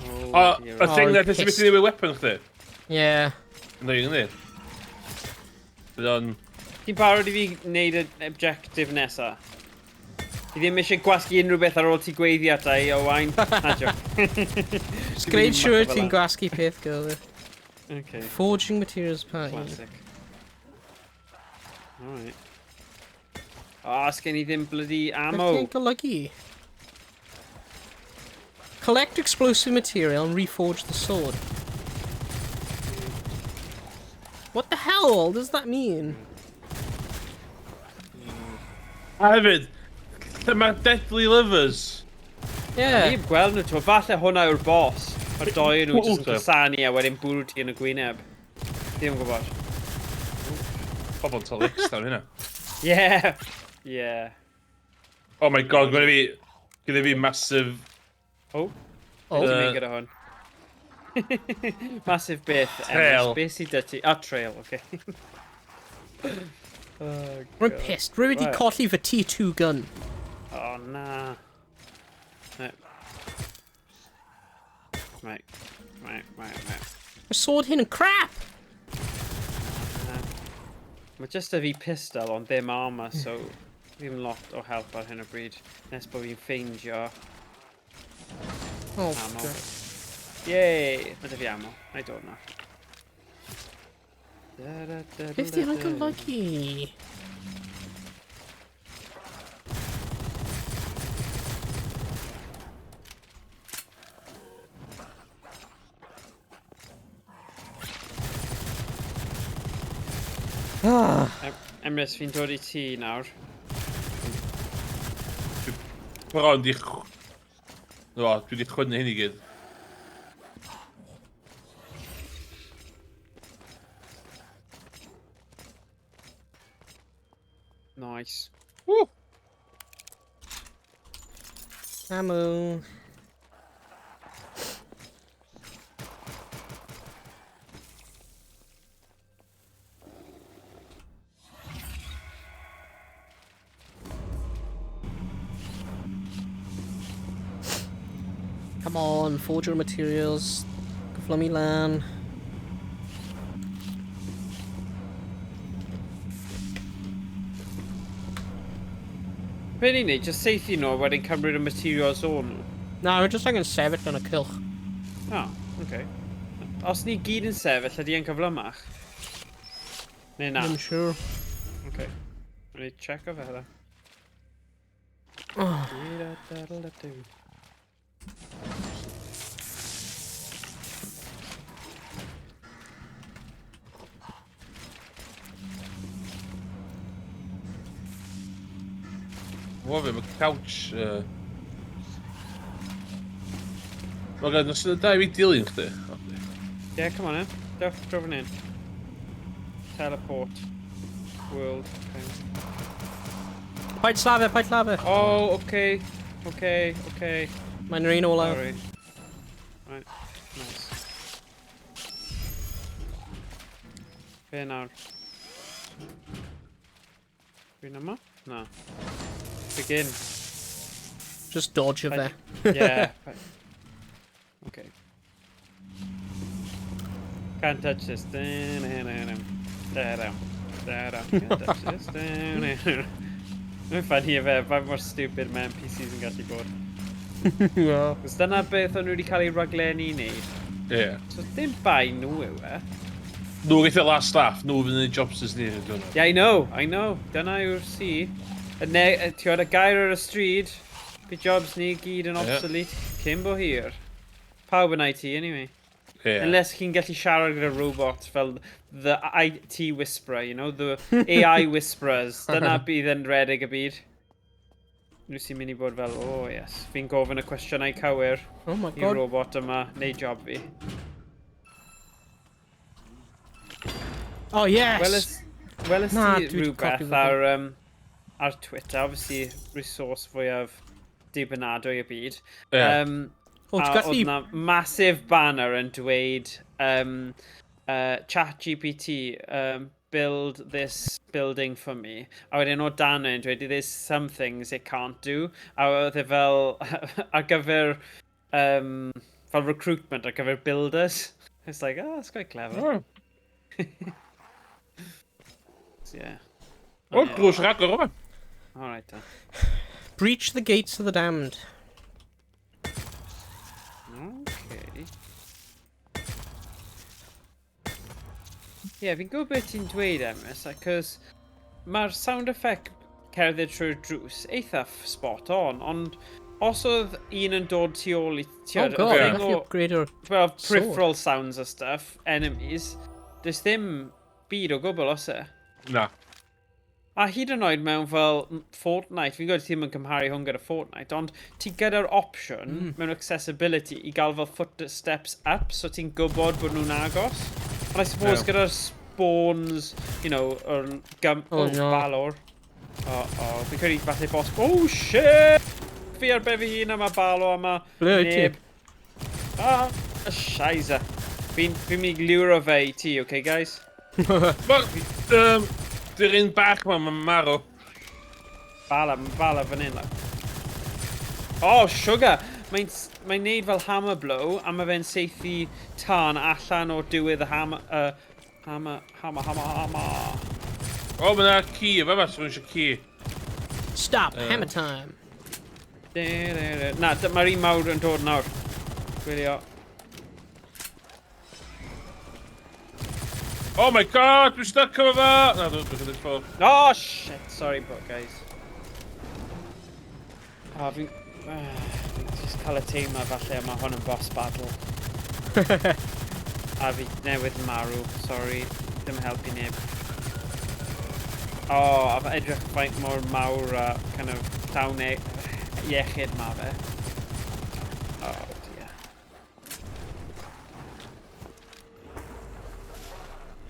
Speaker 3: Oh,
Speaker 2: O,
Speaker 3: dear.
Speaker 2: y thing
Speaker 1: Oh,
Speaker 2: na, ti'n
Speaker 1: pissed.
Speaker 2: methu newid weapon chdi?
Speaker 1: Yeah.
Speaker 2: Ynddi, ynddi. Bydd o'n.
Speaker 3: Ti'n barod i fi wneud y objective nesa? Ti ddim eisiau gwasgu unrhyw beth ar ôl ti gweiddi ata i, Owain? Na, joke.
Speaker 1: Just gwneud siŵr ti'n gwasgu peth gywir.
Speaker 3: Okay,
Speaker 1: Forging materials party.
Speaker 3: classic. Alright. Ah, oh, sgen i ddim bloody ammo.
Speaker 1: Beth ti'n golygu? Collect explosive material and reforge the sword. What the hell does that mean?
Speaker 2: A hefyd, lle mae'r Deadly Lovers?
Speaker 1: Yeah.
Speaker 3: Ni heb gweld nhw to. Falle hwnna yw'r boss. Mae'r doi nhw jyst yn
Speaker 2: Ww.
Speaker 3: cusanu a wedyn bwrw ti yn y gwyneb. Ddim yn gwybod.
Speaker 2: Pobl yn talu extra am hynna.
Speaker 3: Yeah. Yeah.
Speaker 2: Oh my God, gyda fi massive.
Speaker 3: Oh.
Speaker 1: Oh.
Speaker 3: Ti'n mynd gyda hwn? Massive beth,
Speaker 2: Trail.
Speaker 3: Emrys. Beth sydd dy ti? Ah, trail, okay. Oh,
Speaker 1: Rwy'n
Speaker 3: God.
Speaker 1: pissed. Rwy wedi
Speaker 3: Right.
Speaker 1: colli fy T2 gun.
Speaker 3: Oh, na. Right. Right.
Speaker 1: Y sword hyn yn crap!
Speaker 3: Mae just y fi pistol ond ddim armor, so. Ddim lot o help ar hyn o bryd, nes bod fi'n ffeindio
Speaker 1: oh,
Speaker 3: ammo.
Speaker 1: God.
Speaker 3: Yay! Mae dy fi ammo. Na i dod na.
Speaker 1: Beth di hwnna'n golygu? Ah.
Speaker 3: Emrys, fi'n dod i ti nawr.
Speaker 2: Bron di... No, dwi di chwynnu hyn i gyd.
Speaker 3: Nice.
Speaker 2: Woo!
Speaker 1: Ammo. Come on, forge your materials. Cyflymu lan.
Speaker 3: Be ni'n neud, just seithi nhw a wedyn cymryd y materials o nhw.
Speaker 1: Na, we're just angen sefyll yn y cylch.
Speaker 3: Oh, okay. Os ni gyd yn sefyll, ydy e'n cyflymach? Neu na?
Speaker 1: I'm sure.
Speaker 3: Okay. Rwy'n i check o fe hynna.
Speaker 1: Oh.
Speaker 2: O fe, mae couch... Mae gen i syniad da i fi dilyn chdi.
Speaker 3: Yeah, come on in. Dewch draw fan hyn. Teleport. World. Okay.
Speaker 1: Paid slafe, paid slafe.
Speaker 3: Oh, okay. Okay, okay.
Speaker 1: Mae'n yr un olaf.
Speaker 3: Sorry. Right, nice. Be nawr? Fi'n yma? Na. Begin.
Speaker 1: Just dodge o fe.
Speaker 3: Yeah. Okay. Can't touch this. Can't touch this. Mae'n funny i fe, faint mor stupid mae NPCs yn gallu bod.
Speaker 1: Yeah.
Speaker 3: Cos dyna beth o'n nhw wedi cael ei raglenni i wneud.
Speaker 2: Ie. Yeah.
Speaker 3: So dim bai nhw yw e.
Speaker 2: Nhw gaeth y last laugh, nhw fydd yn ei jobs ni.
Speaker 3: Yeah, I know, I know. Dyna yw'r si. Y ne, ti'n gwybod, y gair ar y stryd, bydd jobs ni gyd yn obsolete cyn bo hir. Pawb yn IT, anyway.
Speaker 2: Yeah.
Speaker 3: Unless chi'n gallu siarad gyda robot fel the IT whisperer, you know, the AI whisperers. Dyna bydd yn redeg y byd. Nhw sy'n mynd i bod fel, oh yes, fi'n gofyn y cwestiynau cywir
Speaker 1: Oh my
Speaker 3: i'r
Speaker 1: god.
Speaker 3: robot yma, neu job fi.
Speaker 1: Oh yes!
Speaker 3: Weles, weles
Speaker 1: Na,
Speaker 3: ti
Speaker 1: dwi 'di colli
Speaker 3: rhywbeth
Speaker 1: fy
Speaker 3: ar, ar Twitter, obviously resource fwyaf dibynadwy y byd.
Speaker 2: Ie.
Speaker 1: O, ti'n
Speaker 3: A
Speaker 1: gallu...
Speaker 3: oedd na massive banner yn dweud ChatGPT, build this building for me. A wedyn o dan yn dweud, there's some things it can't do. A oedd e fel ar gyfer fel recruitment ar gyfer builders. It's like, oh, that's quite clever.
Speaker 2: Oh.
Speaker 3: So, yeah.
Speaker 2: O, drws rhagor yma.
Speaker 3: All right then.
Speaker 1: Breach the gates of the damned.
Speaker 3: Okay. Yeah, fi'n gwybod beth ti'n dweud, Emrys, acos mae'r sound effect cerdded trwy'r drws eitha spot on, ond os oedd un yn dod tu ôl i...
Speaker 1: Oh god,
Speaker 2: Yeah.
Speaker 1: yeah. gallu upgrade o'r...
Speaker 3: Well,
Speaker 1: sword.
Speaker 3: peripheral sounds a stuff, enemies, does ddim byd o gwbl, os e?
Speaker 2: Na.
Speaker 3: A hyd yn oed mewn fel Fortnite, fi'n gwybod ti ddim yn cymharu hwn gyda Fortnite, ond ti gyda'r opsiwn mewn accessibility i gael fel footsteps up, so ti'n gwybod bod nhw'n agos. Ond I suppose
Speaker 2: Ie.
Speaker 3: gyda'r spawns, you know, yr gum...
Speaker 1: Oh,
Speaker 3: Oh,
Speaker 1: no.
Speaker 3: Balor. Oh, oh, fi'n credu falle boss... Oh, shit! Fi ar be fi hun am y Balor am y...
Speaker 1: Ble wyt ti?
Speaker 3: neb. Ah, shiza. Fi'n fi mynd i liwro fe i ti, okay, guys?
Speaker 2: Wel, dy'r un bach ma, mae'n marw.
Speaker 3: Bala, mae Bala fan hyn, like. Oh, sugar! Mae'n mae neud fel hammer blow, a mae fe'n saethu tân allan o diwedd y hammer... Hammer, hammer, hammer, hammer.
Speaker 2: O, mae yna ci efo yma, so rwy'n eisiau ci.
Speaker 1: Stop, hammer time.
Speaker 3: Na, mae'r un mawr yn dod nawr. Gwylio.
Speaker 2: Oh my God, dwi'n stuck efo fo! Na, dwi'n chydig ffwrdd.
Speaker 3: Oh, shit, sorry, bro, guys. Oh, fi'n just cael y teimlo falle mae hwn yn boss battle. A fi newydd marw, sorry. Ddim helpu neb. Oh, a fe edrych faint mor mawr a kind of llawn iechyd ma fe. Oh, dear.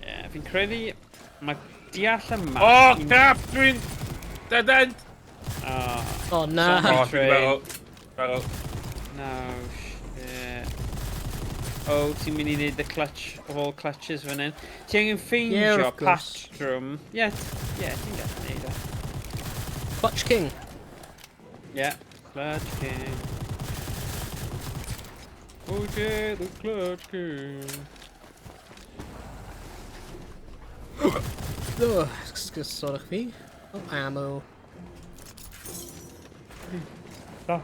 Speaker 3: Yeah, fi'n credu mae deall y map.
Speaker 2: Oh, crap! Dwi'n dead end!
Speaker 3: Oh,
Speaker 1: Oh, na.
Speaker 2: Oh, dwi'n marw. Marw.
Speaker 3: No, shit. Oh, ti'n mynd i wneud the clutch of all clutches fan hyn. Ti angen ffeindio
Speaker 1: of course.
Speaker 3: patrwm. Yeah, yeah, ti'n gallu neud e.
Speaker 1: Clutch King.
Speaker 3: Yeah, Clutch King. Oh yeah, the Clutch King.
Speaker 1: Oh, sorry fi. Oh, ammo.
Speaker 3: Da.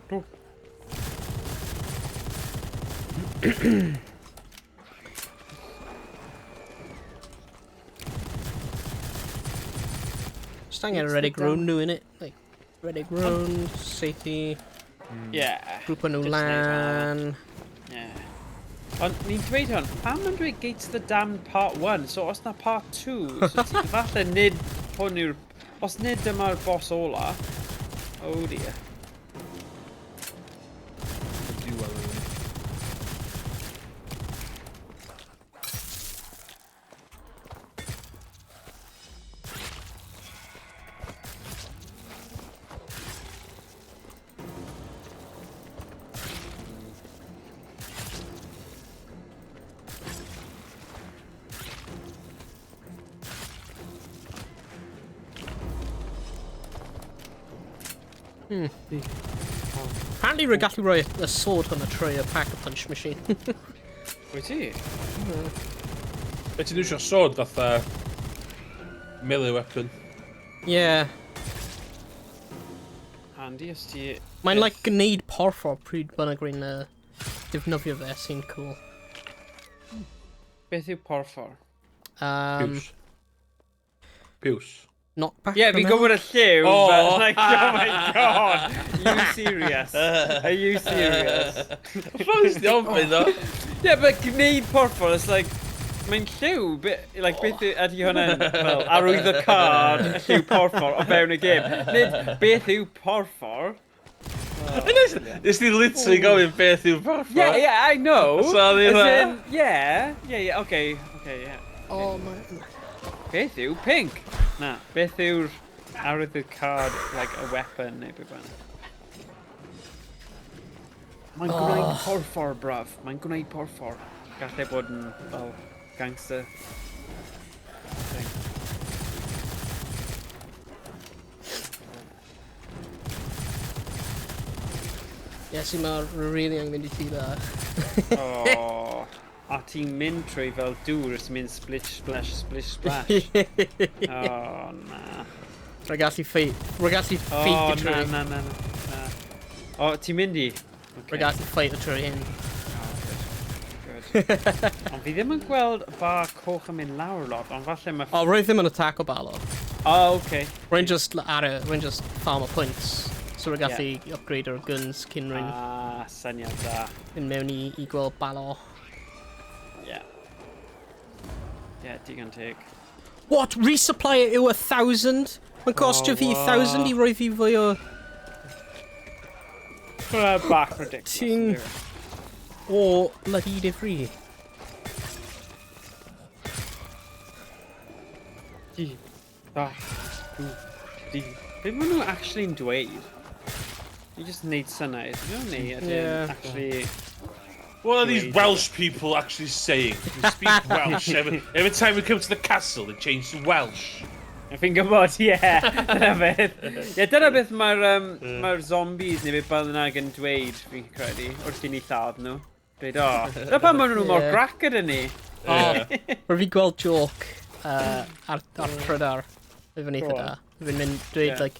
Speaker 3: Do.
Speaker 1: Just angen Reddick Road nhw in it. Like, Reddick Road, Seithi,
Speaker 3: Yeah.
Speaker 1: grŵp o nhw
Speaker 3: Just neud hwnna.
Speaker 1: lan.
Speaker 3: Yeah. Ond ni'n dweud hwn, pam yn dweud Gates of the Damned Part 1? So os na Part 2, so ti, falle nid hwn yw'r... Os nid dyma'r boss ola... Oh dear.
Speaker 2: Diwedd yn.
Speaker 1: Apparently rwy'n gallu rhoi y sword hwnna trwy y pack-a-punch machine.
Speaker 3: Wyt ti?
Speaker 2: Be ti'n iwsio sword fatha melee weapon?
Speaker 1: Yeah.
Speaker 3: Handy os ti...
Speaker 1: Mae'n like gwneud porffor pryd bynnag rwy'n defnyddio fe sy'n cool.
Speaker 3: Beth yw porffor?
Speaker 2: Piws. Piws.
Speaker 1: Knockback.
Speaker 3: Yeah, fi'n
Speaker 1: dwi'n meddwl?
Speaker 3: gwybod y lliw,
Speaker 2: Oh.
Speaker 3: but like, oh my God, are you serious? Are you serious?
Speaker 2: Rhaid di ofyn o.
Speaker 3: Yeah, but gwneud porffor, it's like, mae'n lliw, like, beth ydy hwnna'n fel arwydd y card, y lliw porffor o fewn y gêm. Nid, beth yw porffor?
Speaker 2: Nes di literally gofyn beth yw'r porffor.
Speaker 3: Yeah, I know.
Speaker 2: So,
Speaker 3: As
Speaker 2: in,
Speaker 3: yeah, okay, yeah.
Speaker 1: Oh my...
Speaker 3: Beth yw pink? Na, beth yw'r arwydd y card, like a weapon neu beth bynnag? Mae'n gwneud porffor, braf. Mae'n gwneud porffor. Gallai bod yn, fel, gangster thing.
Speaker 1: Yes, i mae really angen mynd i tŷ bach.
Speaker 3: Oh, a ti'n mynd trwy fel dŵr, ti'n mynd splish, splash, splish, splash. Oh, na.
Speaker 1: Rwy'n gallu ffeit. Rwy'n gallu
Speaker 3: Oh,
Speaker 1: ffeitio
Speaker 3: na,
Speaker 1: trwy.
Speaker 3: na, na, na. O, ti'n mynd i? Okay.
Speaker 1: Rwy'n gallu ffeitio trwy hyn.
Speaker 3: Oh, good. Good. Ond fi ddim yn gweld bar coch yn mynd lawr lot, ond falle mae...
Speaker 1: O, rwy ddim yn attack o balo.
Speaker 3: Oh, okay.
Speaker 1: Rwy'n just ar y... Rwy'n just farm o points. So rwy'n gallu upgrade o'r guns cyn rwy'n
Speaker 3: Ah, syniad da.
Speaker 1: mynd mewn i gweld balo.
Speaker 3: Yeah. Yeah, digon teg.
Speaker 1: What? Resupply yw 1,000? Mae'n costio
Speaker 3: Oh,
Speaker 1: fi 1,000 i roi fi fwy o...
Speaker 3: Hwnna bach ridiculous.
Speaker 1: Ti'n-
Speaker 3: yndyw e?
Speaker 1: O bloody difri.
Speaker 3: Di, da, dw, di. Be maen nhw actually'n dweud? You just neud synau, ydyn nhw, neu ydyn
Speaker 1: Yeah.
Speaker 3: actually...
Speaker 2: What are these
Speaker 3: Dweud.
Speaker 2: Welsh people actually saying? They speak Welsh. Every time we come to the castle, they change to Welsh.
Speaker 3: Fi'n gwybod, ie. Dyna beth. Ie, dyna beth mae'r mae zombies neu beth bynnag yn dweud, fi'n credu, wrth i ni lladd nhw. Dweud, o, dyna pam maen nhw mor
Speaker 1: Ie.
Speaker 3: grac gyda ni.
Speaker 1: O, rwy fi gweld joke ar trydar. Rwy'n eitha
Speaker 3: Go on.
Speaker 1: da. Rwy'n mynd dweud,
Speaker 3: Ie.
Speaker 1: like,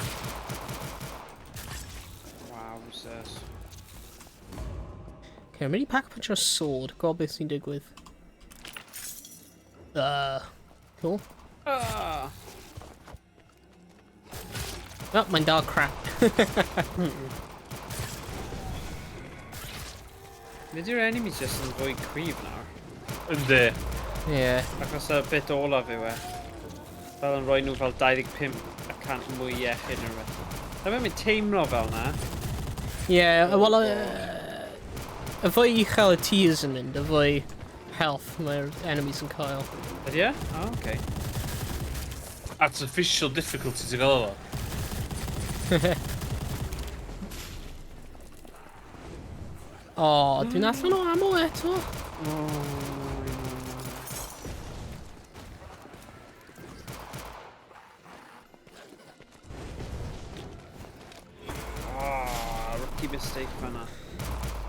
Speaker 3: Jesus.
Speaker 1: Okay, I'm mynd i pack punch o'r sword, gweld beth sy'n digwydd. Cool.
Speaker 3: Ah.
Speaker 1: Oh, mae'n dal crap.
Speaker 3: Nid yw'r enemies just yn fwy cryf nawr.
Speaker 2: Yndi.
Speaker 1: Yeah.
Speaker 3: Achos y bit olaf yw e. Fel yn rhoi nhw fel 25% mwy iechyd neu rhywbeth. Dyma mynd teimlo fel na.
Speaker 1: Yeah, wel, y fwy uchel y tiers yn mynd, y fwy health mae'r enemies yn cael.
Speaker 3: Ydy e? Oh, okay.
Speaker 2: Artificial difficulty ti'n gael o.
Speaker 1: O, dwi'n allan o ammo eto.
Speaker 3: Oh, Ah, rookie mistake fanna.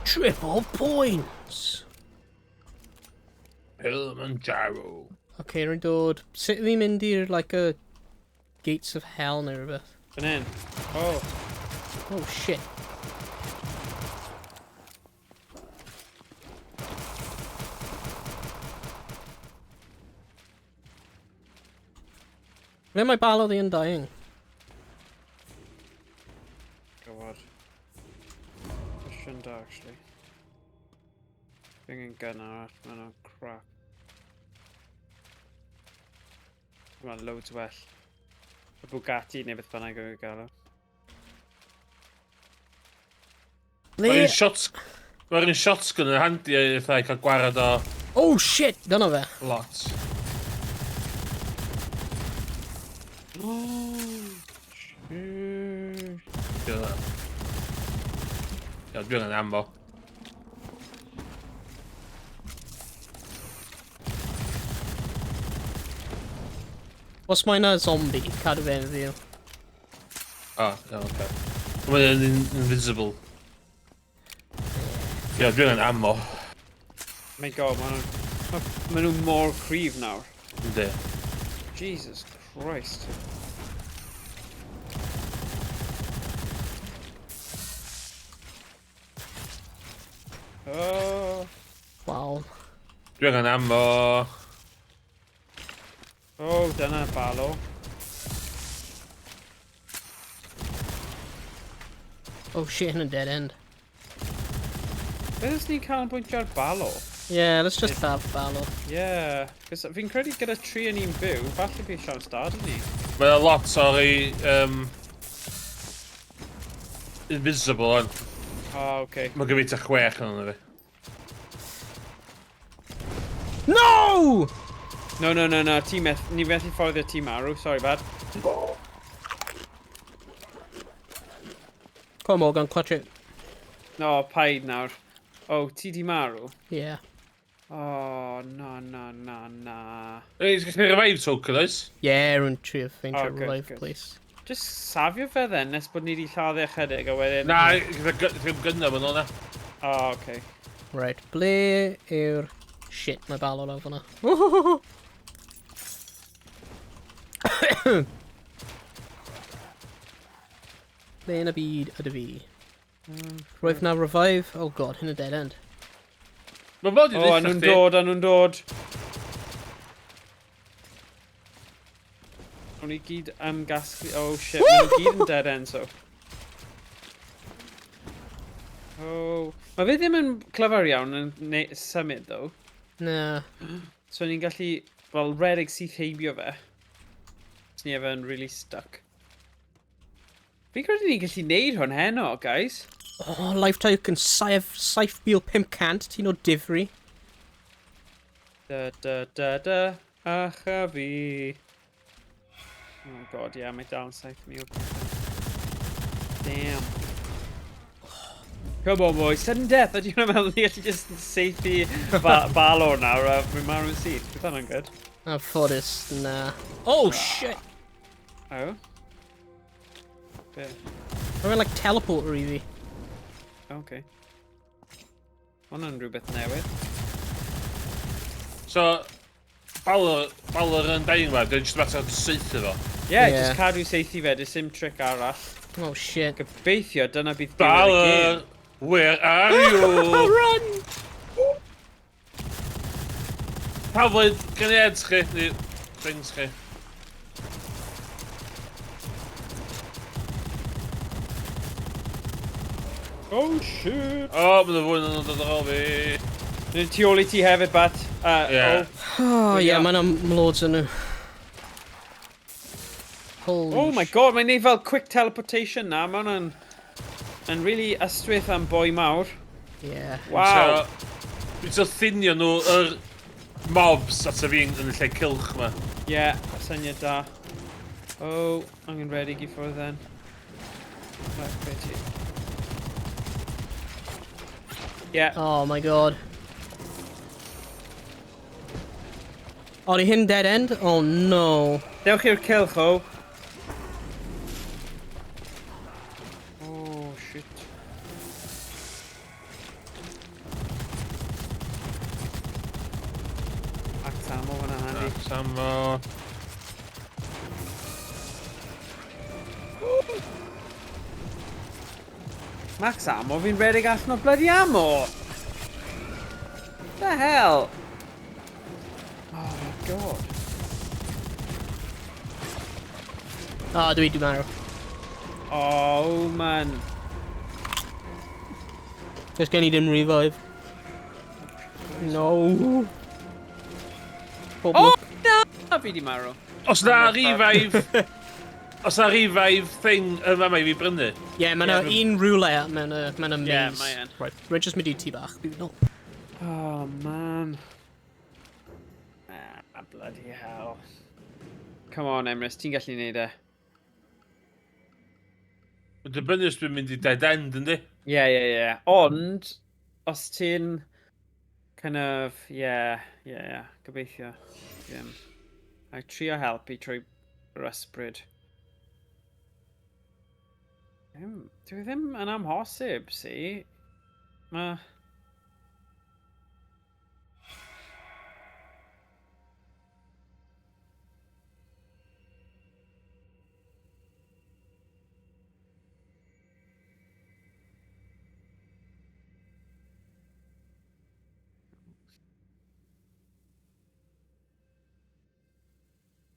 Speaker 1: Triple points!
Speaker 2: Kilimanjaro.
Speaker 1: Okay, rwy'n dod... Sut fi'n mynd i'r, like, y gates of hell neu rhywbeth?
Speaker 3: Fan hyn. Oh.
Speaker 1: Oh, shit. Ble mae Balor the Undying?
Speaker 3: God. Cwestiwn da, actually. Fi angen gun arall, mae hwnna'n crap. Mae'n loads well. Y Bugatti neu beth bynnag yw'n gael o.
Speaker 1: Ble?
Speaker 2: Mae'r un shots... Mae'r un shotgun yn handi i fatha i cael gwared o
Speaker 1: Oh shit! Dyna fe.
Speaker 2: lot.
Speaker 3: Shit.
Speaker 2: Dyna. Ia, dwi angen ammo.
Speaker 1: Os mae na zombie, cadw fe yn fyw.
Speaker 2: Ah, iawn, oce. Mae'n invisible. Ia, dwi angen ammo.
Speaker 3: My god, maen nhw'n... Ma nhw mor cryf nawr.
Speaker 2: Yndi.
Speaker 3: Jesus Christ. Oh,
Speaker 1: Wow.
Speaker 2: Dwi angen ammo.
Speaker 3: Oh, dyna Balor.
Speaker 1: Oh shit, in a dead end.
Speaker 3: Beth os ni'n canolbwyntio ar Balor?
Speaker 1: Yeah, let's just have Balor.
Speaker 3: Yeah, cos fi'n credu gyda tri yn un byw, falle bydd siawns da dyn ni.
Speaker 2: Mae lot o'r invisible on.
Speaker 3: Oh, okay.
Speaker 2: Mae gen i tua 6 yn fi.
Speaker 1: No!
Speaker 3: No, no, no, no, ti meth, ni methu fforddio ti marw, sorry bad.
Speaker 1: Come on, Morgan, clutch it.
Speaker 3: No, paid nawr. Oh, ti di marw?
Speaker 1: Yeah.
Speaker 3: Oh, na, na, na, na.
Speaker 2: Ei, ti'n gallu revive token, oes?
Speaker 1: Yeah, rwy'n trio ffeindio
Speaker 3: Oh, good,
Speaker 1: revive
Speaker 3: good.
Speaker 1: place.
Speaker 3: Just safio fe then, nes bod ni di lladdu ychydig a wedyn...
Speaker 2: Na, ddim gynna fan o'na.
Speaker 3: Oh, okay.
Speaker 1: Right, ble yw'r... Shit, mae Balor lawr fyna. Ble yn y byd ydw fi? Roedd na revive... Oh god, hyn y dead end.
Speaker 2: Mae bod i
Speaker 3: Oh, a
Speaker 2: ddeutha
Speaker 3: nhw'n
Speaker 2: chdi.
Speaker 3: dod, a nhw'n dod. O'n i gyd am gasglu... Oh shit, maen nhw gyd yn dead end, so. Oh. Mae fe ddim yn clyfar iawn yn symud, though.
Speaker 1: Na.
Speaker 3: So ni'n gallu, fel, redeg syth heibio fe. Os ni efo yn really stuck. Fi'n credu ni'n gallu neud hwn heno, guys.
Speaker 1: Oh, life token 7,500, ti'n o difri.
Speaker 3: Da, da, da, da, a chafi. Oh god, yeah, mae dal yn 7,000. Damn. Come on, boys, sudden death. Ydy hwnna'n meddwl ni gallu just saethu Balor nawr a mae'n marw'n syth. Bydd hwnna'n good.
Speaker 1: Anffodus, na. Oh, shit!
Speaker 3: Oh. Be?
Speaker 1: Mae'n like teleporter i fi.
Speaker 3: Okay. Hwnna'n rhywbeth newydd.
Speaker 2: So, Balor yn dying ma, dwi'n just mater o saethu fo.
Speaker 3: Yeah, yeah, just cadw seithi fe, does dim trick arall.
Speaker 1: Oh shit.
Speaker 3: Gobeithio, dyna bydd diwedd y
Speaker 2: gêm. Where are you?
Speaker 1: Run!
Speaker 2: Taflid grenades chi, neu things chi.
Speaker 3: Oh shit!
Speaker 2: Oh, mae yna fwy yn dod ar ôl fi.
Speaker 3: Dwi'n tu ôl i ti hefyd, Bat.
Speaker 2: Yeah.
Speaker 1: Oh, yeah, mae yna loads yn nhw. Holy
Speaker 3: Oh my god, mae'n neud fel quick teleportation na. Mae hwnna'n yn really ystwyth am boi mawr.
Speaker 1: Yeah.
Speaker 3: Wow.
Speaker 2: Dwi'n so thinio nhw, yr mobs at y fi'n yn y lle cylch ma.
Speaker 3: Yeah, syniad da. Oh, angen redig i ffwrdd then. Right, be ti? Yeah.
Speaker 1: Oh my god. Oh, di hyn dead end? Oh no.
Speaker 3: Dewch i'r cylch, o. Oh, shit. Axe ammo hwnna handy.
Speaker 2: Axe ammo.
Speaker 3: Max ammo, fi'n redeg allan o bloody ammo! The hell? Oh my god.
Speaker 1: Oh, dwi di marw.
Speaker 3: Oh man.
Speaker 1: Does gen i dim revive. No. Pob
Speaker 3: Oh
Speaker 1: lwc.
Speaker 3: na! Fi di marw.
Speaker 2: Os na revive... Os na revive thing yma mae fi brynu.
Speaker 1: Yeah, mae yna
Speaker 2: Ie,
Speaker 1: un rhywle mewn y, mewn y
Speaker 3: Ie,
Speaker 1: maze.
Speaker 3: mae yn.
Speaker 1: Right, rwy'n just mynd i ti bach. Bydd nôl.
Speaker 3: Oh man. Ah, bloody hell. Come on, Emrys, ti'n gallu neud e.
Speaker 2: Mae'n dibynnu os dwi'n mynd i dead end, yndi?
Speaker 3: Ie, ie, ie. Ond, os ti'n kind of, yeah, gobeithio. Ddim. A trio helpu trwy yr ysbryd. Ddim, dwi ddim yn amhosib, si. Mae...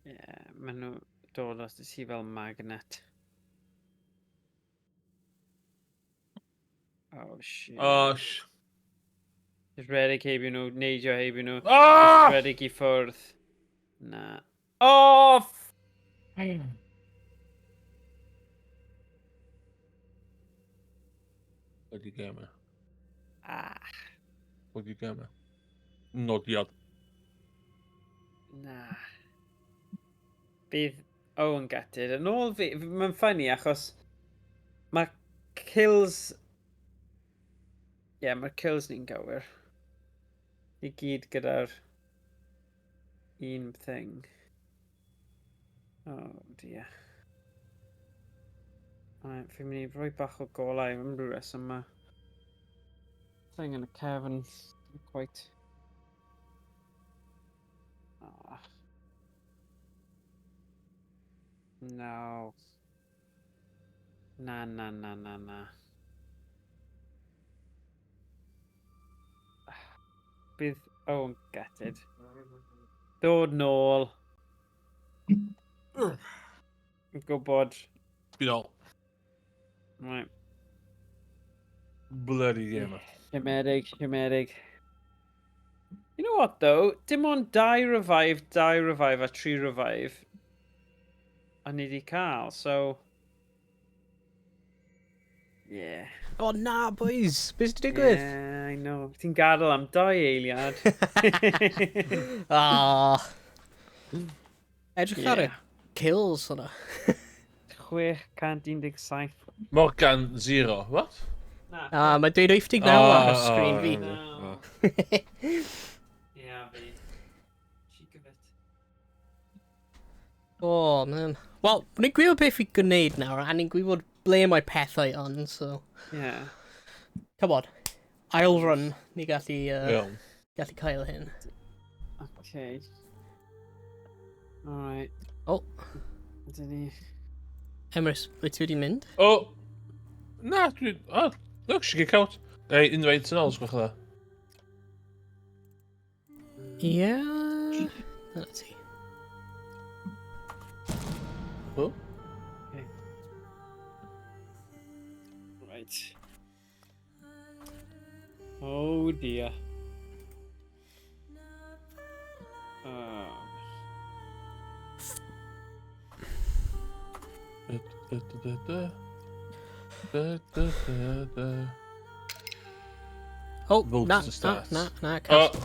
Speaker 3: Ie, maen nhw dod os ti fel magnet. Oh, shit.
Speaker 2: Oh, sh...
Speaker 3: Just redeg heibio nhw, neidio heibio nhw.
Speaker 2: Ah!
Speaker 3: Just redeg i ffwrdd. Na. Oh!
Speaker 2: Bloody gamer.
Speaker 3: Ah.
Speaker 2: Bloody gamer. Nodiad.
Speaker 3: Na. Bydd Owen gutted. Yn ôl fi, mae'n funny achos mae kills... Ie, yeah, mae'r kills ni'n gywir. I gyd gyda'r un thing. Oh dear. Right, fi'n mynd i roi bach o golau am ryw reswm ma. Thing yn y cefn. Not quite. Ah. No. Na, na, na, na, na. Bydd Owen gutted. Dod nôl. Yn gwybod.
Speaker 2: Bydd ôl.
Speaker 3: Right.
Speaker 2: Bloody gamer.
Speaker 3: Siomedig, siomedig. You know what though? Dim ond 2 revive, 2 revive a 3 revive. A ni di cael, so... Yeah.
Speaker 1: Oh na, boys. Beth sy'n digwydd?
Speaker 3: Yeah, I know. Ti'n gadael am 2 eiliad.
Speaker 1: Ah. Edrych ar y
Speaker 3: Yeah.
Speaker 1: kills hwnna.
Speaker 3: 617.
Speaker 2: Morgan, 0. What?
Speaker 3: Na.
Speaker 1: Ah, mae dweud 89 ar y sgrin fi.
Speaker 3: No. Yeah, fi. Cheek of it.
Speaker 1: Oh, man. Wel, ni'n gwybod beth i gwneud nawr, a ni'n gwybod ble mae pethau yn, so...
Speaker 3: Yeah.
Speaker 1: Come on. Ail run, ni gallu,
Speaker 2: Iawn.
Speaker 1: gallu cael hyn.
Speaker 3: Okay. Alright.
Speaker 1: Oh.
Speaker 3: Ydyn ni.
Speaker 1: Emrys, wyt ti wedi mynd?
Speaker 2: O! Na, dwi... O, look, she kick out. Ei, invite yn ôl, os gwelwch dda.
Speaker 1: Ie. Dyna ti.
Speaker 2: O?
Speaker 3: Right. Oh dear. Oh.
Speaker 2: Da, da, da, da. Da, da, da, da.
Speaker 1: Oh,
Speaker 2: Vote
Speaker 1: na,
Speaker 2: to
Speaker 1: na,
Speaker 2: start.
Speaker 1: na, na,
Speaker 2: O,
Speaker 1: castle.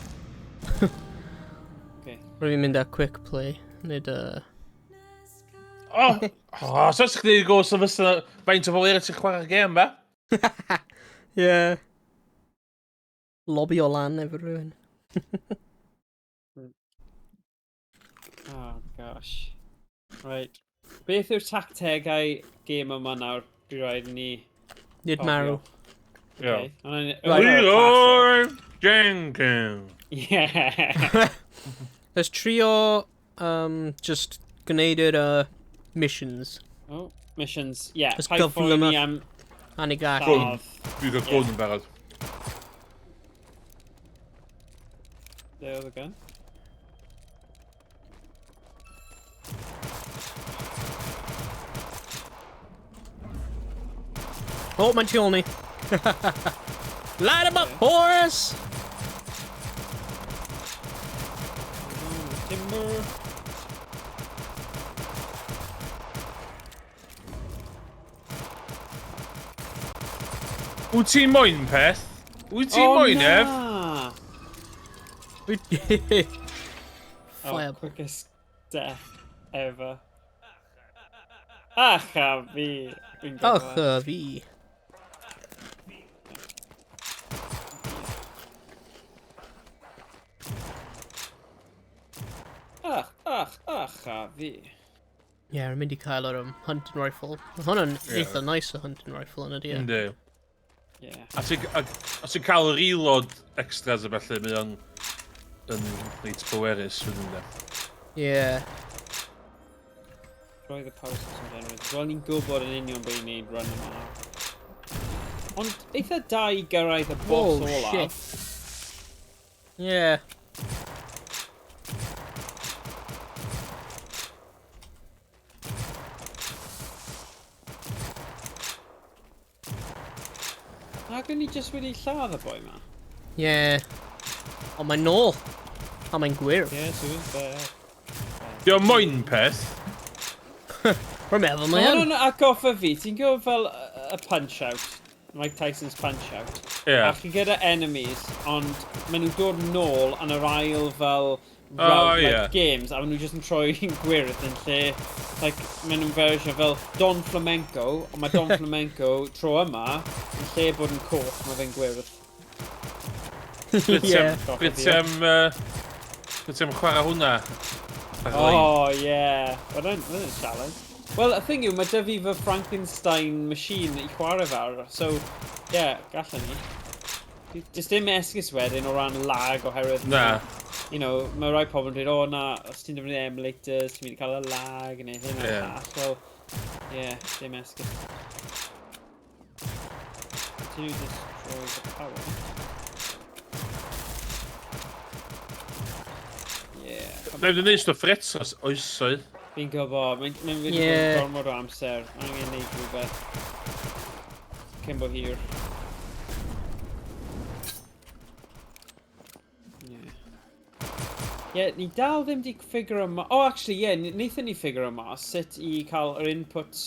Speaker 3: Okay.
Speaker 1: Rwy'n fi'n mynd ar quick play. Nid,
Speaker 2: O! O, so os chdi go so fysa faint o bobl eraill sy'n chwarae'r gêm, ba?
Speaker 1: Yeah. Lobby o lan efo rhywun.
Speaker 3: Oh gosh. Right. Beth yw'r tactegau gêm yma nawr? Dwi rhaid i ni...
Speaker 1: Nid
Speaker 3: cofio?
Speaker 1: marw.
Speaker 3: Okay.
Speaker 2: Ie.
Speaker 3: Right.
Speaker 2: Leroy Jenkins.
Speaker 3: Yeah.
Speaker 1: Let's trio just gwneud yr missions.
Speaker 3: Oh, missions. Yeah.
Speaker 1: Os
Speaker 3: Paid
Speaker 1: gyflym
Speaker 3: poeni am
Speaker 1: A ni gall.
Speaker 2: Gun.
Speaker 3: lladd.
Speaker 2: Dwi'n cael gwn yn barod.
Speaker 3: There we go.
Speaker 1: Oh, mae'n tu ôl ni. Light 'em up, boys!
Speaker 3: Timber.
Speaker 2: Wyt ti'n moyn peth? Wyt ti'n
Speaker 3: Oh,
Speaker 2: moyn, Ef?
Speaker 3: na! Oh,
Speaker 1: Fire.
Speaker 3: quickest death ever. Ach, a fi. Fi'n
Speaker 1: Ach,
Speaker 3: gwybod.
Speaker 1: fi.
Speaker 3: Ach, ach, ach, a fi.
Speaker 1: Ie, yeah, rwy'n mynd i cael yr hunting rifle. Mae hwnna'n
Speaker 2: Ie.
Speaker 1: eitha nice o hunting rifle yn ydi. e?
Speaker 2: Yndi.
Speaker 3: Yeah.
Speaker 2: A ti'n a ti'n cael reload extras a felly, mae o'n yn reit pwerus wedyn de.
Speaker 1: Ie.
Speaker 3: Roedd y power source yn generator. Wel, ni'n gwybod yn union beth i'n neud run yma nawr. Ond eitha da i gyrraedd y boss
Speaker 1: Oh,
Speaker 3: olaf.
Speaker 1: shit. Ie.
Speaker 3: Ac o'n i just wedi lladd y boi ma.
Speaker 1: Ie. Ond mae'n nôl. A mae'n gwyrdd.
Speaker 3: Yes, who's there?
Speaker 2: Di o'n moyn peth?
Speaker 1: Rwy'n meddwl
Speaker 3: Mae
Speaker 1: mae yn.
Speaker 3: hwnna'n atgoffa fi, ti'n gwybod fel y Punch-Out? Mike Tyson's Punch-Out.
Speaker 2: Ie.
Speaker 3: A chi gyda enemies, ond maen nhw'n dod nôl yn yr ail fel
Speaker 2: Oh,
Speaker 3: round, like,
Speaker 2: ie.
Speaker 3: games, a maen nhw jyst yn troi yn gwyrdd yn lle, like, maen nhw'n fersiwn fel Don Flamenco, ond mae Don Flamenco tro yma, yn lle bod yn coch, mae fe'n gwyrdd.
Speaker 2: Bryd
Speaker 1: Ie.
Speaker 2: Bryd ti'n chwarae hwnna? Ar-lein.
Speaker 3: Oh, yeah. Hwnna'n challenge. Wel, y thing yw, mae 'da fi fy Frankenstein machine i chwarae fe ar, so, yeah, gallwn ni. Does dim esgus wedyn o ran lag oherwydd...
Speaker 2: Na.
Speaker 3: Mae rai pobl yn dweud, "O na, os ti'n defnyddio emulators, ti'n mynd i cael y lag neu hyn a'r llall." Wel, yeah, dim esgus. Continue to destroy the power. Yeah. Come
Speaker 2: Na i wneud stwff retro oesoedd.
Speaker 3: Fi'n gwybod, mae'n wedi bod yn gormod o amser. Mae'n angen neud rhywbeth cyn bo hir. Yeah. Yeah, ni dal ddim di figure ma... Oh, actually, yeah, wnaethon ni figure mas sut i cael yr input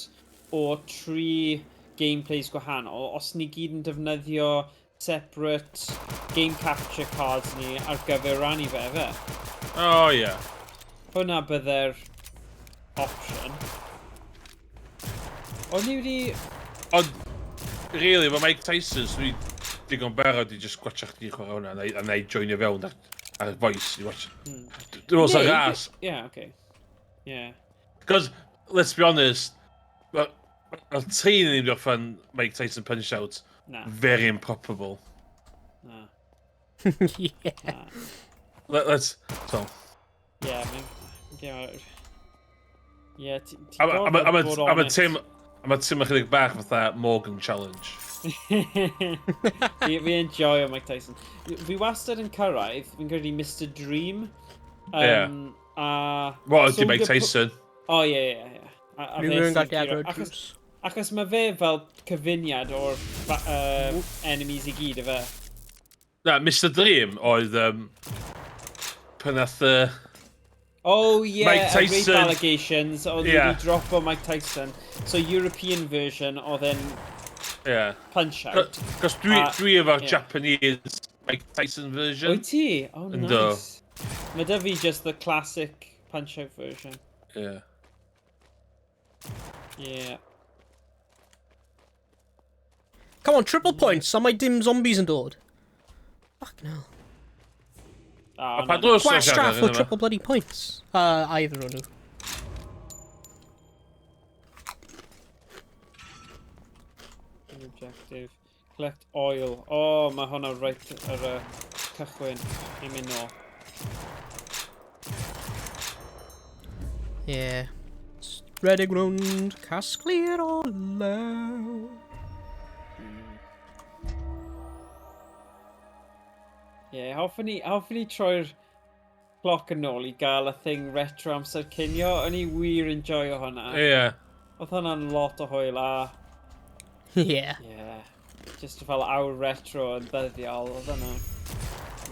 Speaker 3: o tri gameplays gwahanol os ni gyd yn defnyddio separate game capture cards ni ar gyfer rannu fe, efe.
Speaker 2: O, ie.
Speaker 3: Hwna bydde'r option. O'n ni wedi...
Speaker 2: Ond, really, efo Mike Tyson, so dwi digon barod i just gwatcha chdi chwarae hwnna, a na i joinio fewn ar y voice i watch. Dwi'n meddwl sa'n ras.
Speaker 3: Yeah, okay. Yeah.
Speaker 2: Because, let's be honest, mae'r tri yn ddim orffen Mike Tyson Punch-Out.
Speaker 3: Na,
Speaker 2: Very improbable.
Speaker 3: Na, na.
Speaker 2: Let's, so.
Speaker 3: Yeah, mae'n... Yeah. Ie, ti'n gorfod bod
Speaker 2: on it. A mae teimlo chydig bach fatha Morgan Challenge.
Speaker 3: Fi enjoyo Mike Tyson. Fi wastad yn cyrraedd, fi'n credu Mr Dream.
Speaker 2: Yeah.
Speaker 3: A...
Speaker 2: Wel, ydy Mike Tyson.
Speaker 3: O, ie, ie, ie.
Speaker 1: Rwy'n yn gallu agor drws.
Speaker 3: Achos mae fe fel cyfuniad o'r enemies i gyd, efe.
Speaker 2: Na, Mr Dream oedd pan nath
Speaker 3: Oh yeah,
Speaker 2: Mike Tyson.
Speaker 3: Rape allegations, oedd yeah. Wedi dropo Mike Tyson. So European version oedd e'n
Speaker 2: yeah.
Speaker 3: Punch Out.
Speaker 2: Cos dwi, dwi efo'r yeah. Japanese Mike Tyson version.
Speaker 3: Wyt ti? Oh, nice. Mae da fi just the classic Punch Out version.
Speaker 2: Yeah.
Speaker 3: Yeah.
Speaker 1: Come on, triple points, a mae dim zombies yn dod. Fuck no.
Speaker 3: Oh,
Speaker 2: A pa drws o'r
Speaker 1: Gwastraff o triple bloody points. Either o nhw.
Speaker 3: Objective. Collect oil. Oh, mae hwnna right ar y cychwyn. Ni'n mynd nôl.
Speaker 1: Yeah. Rhedeg rownd, casglu'r olew.
Speaker 3: Ie, yeah, hoffwn i troi'r cloc yn ôl i gael y thing retro amser cinio. O'n i wir enjoyo hwnna.
Speaker 2: Ie. Yeah.
Speaker 3: Oedd hwnna'n lot o hwyl a...
Speaker 1: Yeah.
Speaker 3: Yeah. Just fel awr retro yn ddyddiol, oedd hwnna.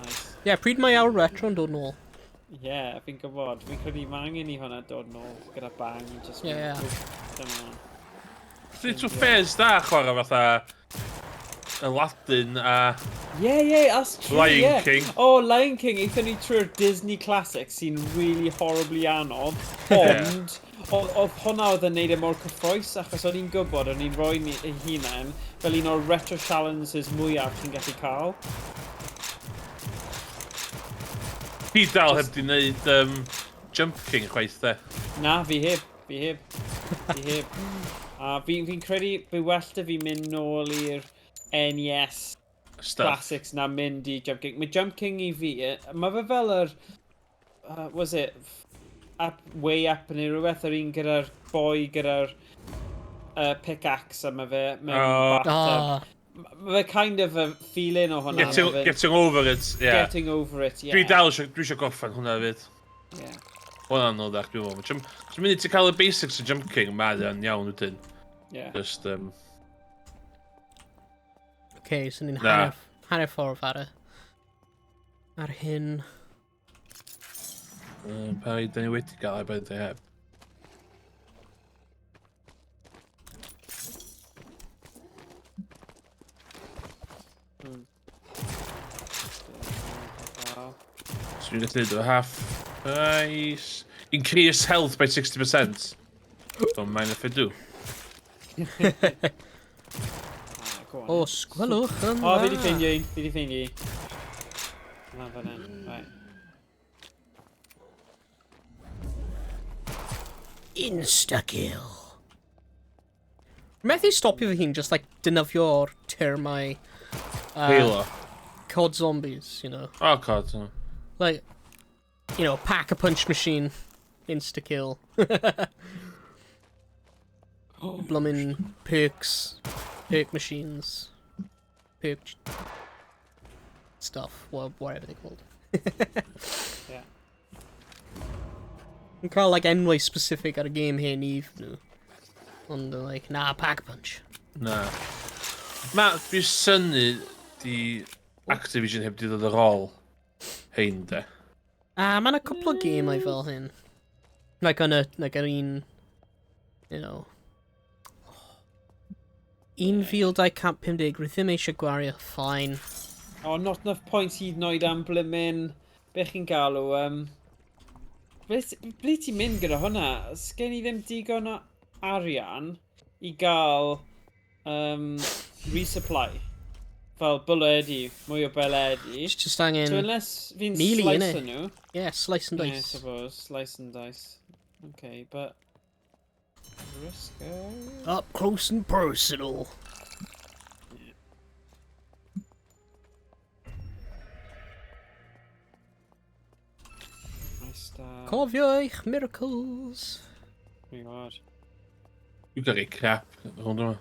Speaker 3: Nice.
Speaker 1: Yeah, pryd mae awr retro yn dod nôl?
Speaker 3: Ie, yeah, fi'n gwybod. Fi'n credu mae angen i hwnna dod nôl gyda bang. Just
Speaker 1: yeah.
Speaker 3: Dyma hwnna.
Speaker 2: Dwi'n too ffes da chwarae fatha Aladdin a...
Speaker 3: Yeah, yeah, that's true,
Speaker 2: Lion
Speaker 3: yeah.
Speaker 2: King.
Speaker 3: Oh, Lion King, aethon ni trwy'r Disney classics sy'n really horribly anodd, ond oedd hwnna oedd yn neud e mor cyffroes, achos o'n i'n gwybod, o'n i'n rhoi ei hunain fel un o'r retro challenges mwyaf ti'n gallu cael.
Speaker 2: Ti dal heb di wneud Jump King chwaith de.
Speaker 3: Na, fi heb. A fi'n credu by well da fi mynd nôl i'r NES
Speaker 2: stuff.
Speaker 3: Classics na mynd i Jump King. Mae Jump King i fi, mae fe fel yr, was it, up, way up neu rhywbeth, yr un gyda'r boi gyda'r pickaxe a mae fe mewn bathtub. Mae fe kind of a feeling o hwnna.
Speaker 2: Getting over it, yeah.
Speaker 3: Getting over it, yeah.
Speaker 2: Dwi dal eisiau, dwi eisiau gorffen hwnna fyd.
Speaker 3: Yeah.
Speaker 2: Hwnna'n anoddach, dwi'n meddwl. Cos munud ti'n cael y basics o Jump King, mae o'n iawn wedyn.
Speaker 3: Yeah.
Speaker 2: Just,
Speaker 1: Okay, so ni'n hanner ffordd ar y... ar hyn.
Speaker 2: Pa i dyn ni wedi gael ar ben heb. So dwi'n gallu neud o half price. Increase health by 60%. Don't mind if I do.
Speaker 1: O, sgwelwch yn
Speaker 3: dda. O, fi di ffeindio un, fi di ffeindio un. Na fan hyn, right.
Speaker 1: Insta-kill. Methu stopio fy hun, just like defnyddio'r termau...
Speaker 2: Halo.
Speaker 1: COD zombies, you know.
Speaker 2: Oh, COD, no.
Speaker 1: Like, you know, pack-a-punch machine, insta-kill. Bloomin' perks, perk machines, perk stuff, whatever they're called.
Speaker 3: Yeah.
Speaker 1: Yn cael like enwau specific ar y game hen eve nhw. Ond like, na, pack-a-punch.
Speaker 2: Na. Ma, dwi'n synnu di Activision heb di ddod ar ôl hein de.
Speaker 1: A ma' 'na cwpl o gemau fel hyn. Like yn y, like yr un, you know. 1,250, rwy ddim eisiau gwario, fine.
Speaker 3: Oh, not enough points hyd yn oed am blymin... Be chi'n galw, Ble ti'n mynd gyda hwnna? Sgen i ddim digon o arian i gael resupply. Fel bwledi, mwy o beledi.
Speaker 1: It's just angen...
Speaker 3: So unless fi'n
Speaker 1: melee,
Speaker 3: slice
Speaker 1: innit?
Speaker 3: nhw.
Speaker 1: Yeah, slice and
Speaker 3: Yeah, I
Speaker 1: dice.
Speaker 3: suppose, slice and dice. Okay, but... Risk...
Speaker 1: Up close and personal.
Speaker 3: Nice start.
Speaker 1: Cofio eich miracles.
Speaker 3: Fi'n gwybod.
Speaker 2: Dwi'n cael ei crap rownd yma.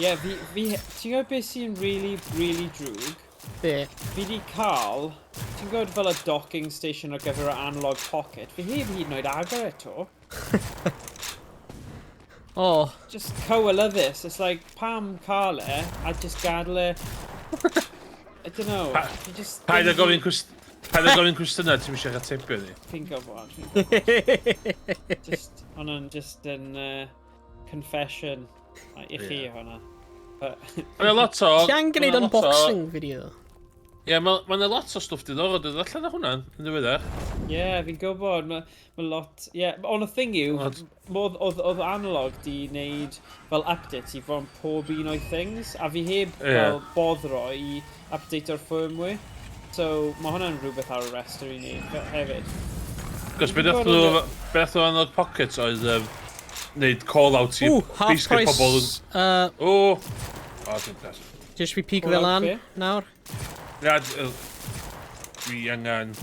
Speaker 3: Ie, yeah, fi, ti'n gwybod beth sy'n really, really drwg?
Speaker 1: Be?
Speaker 3: Fi di cael, ti'n gwybod fel y docking station ar gyfer y analog pocket, fi heb hyd yn oed agor e to.
Speaker 1: Oh.
Speaker 3: Just cywilyddus, it's like, pam cael e, a just gadael e. I don't know. Fi just...
Speaker 2: Paid â gofyn cwestiynau ti'n eisiau atebio ni.
Speaker 3: Fi'n gwybod, fi'n gwybod. Just, hwnna'n just yn confession i chi hwnna.
Speaker 2: Mae'n lot o...
Speaker 1: Ti angen gwneud unboxing video?
Speaker 2: Ie, mae'n lot o stwff diddorol dod allan o hwnna yn ddiweddar.
Speaker 3: Ie, fi'n gwybod, mae lot... Ie, ond y thing yw, oedd Analog di wneud fel updates i fod pob un o'i things, a fi heb fel boddro i update o'r firmware. So, mae hwnna'n rhywbeth ar y restr i wneud hefyd.
Speaker 2: Cos beth nath nhw Analog Pocket oedd wneud call-out i
Speaker 1: half price...
Speaker 2: Pobl yn... O! O, dwi'n pres.
Speaker 1: Jyst fi pigo fel lan nawr.
Speaker 2: Na, dwi angen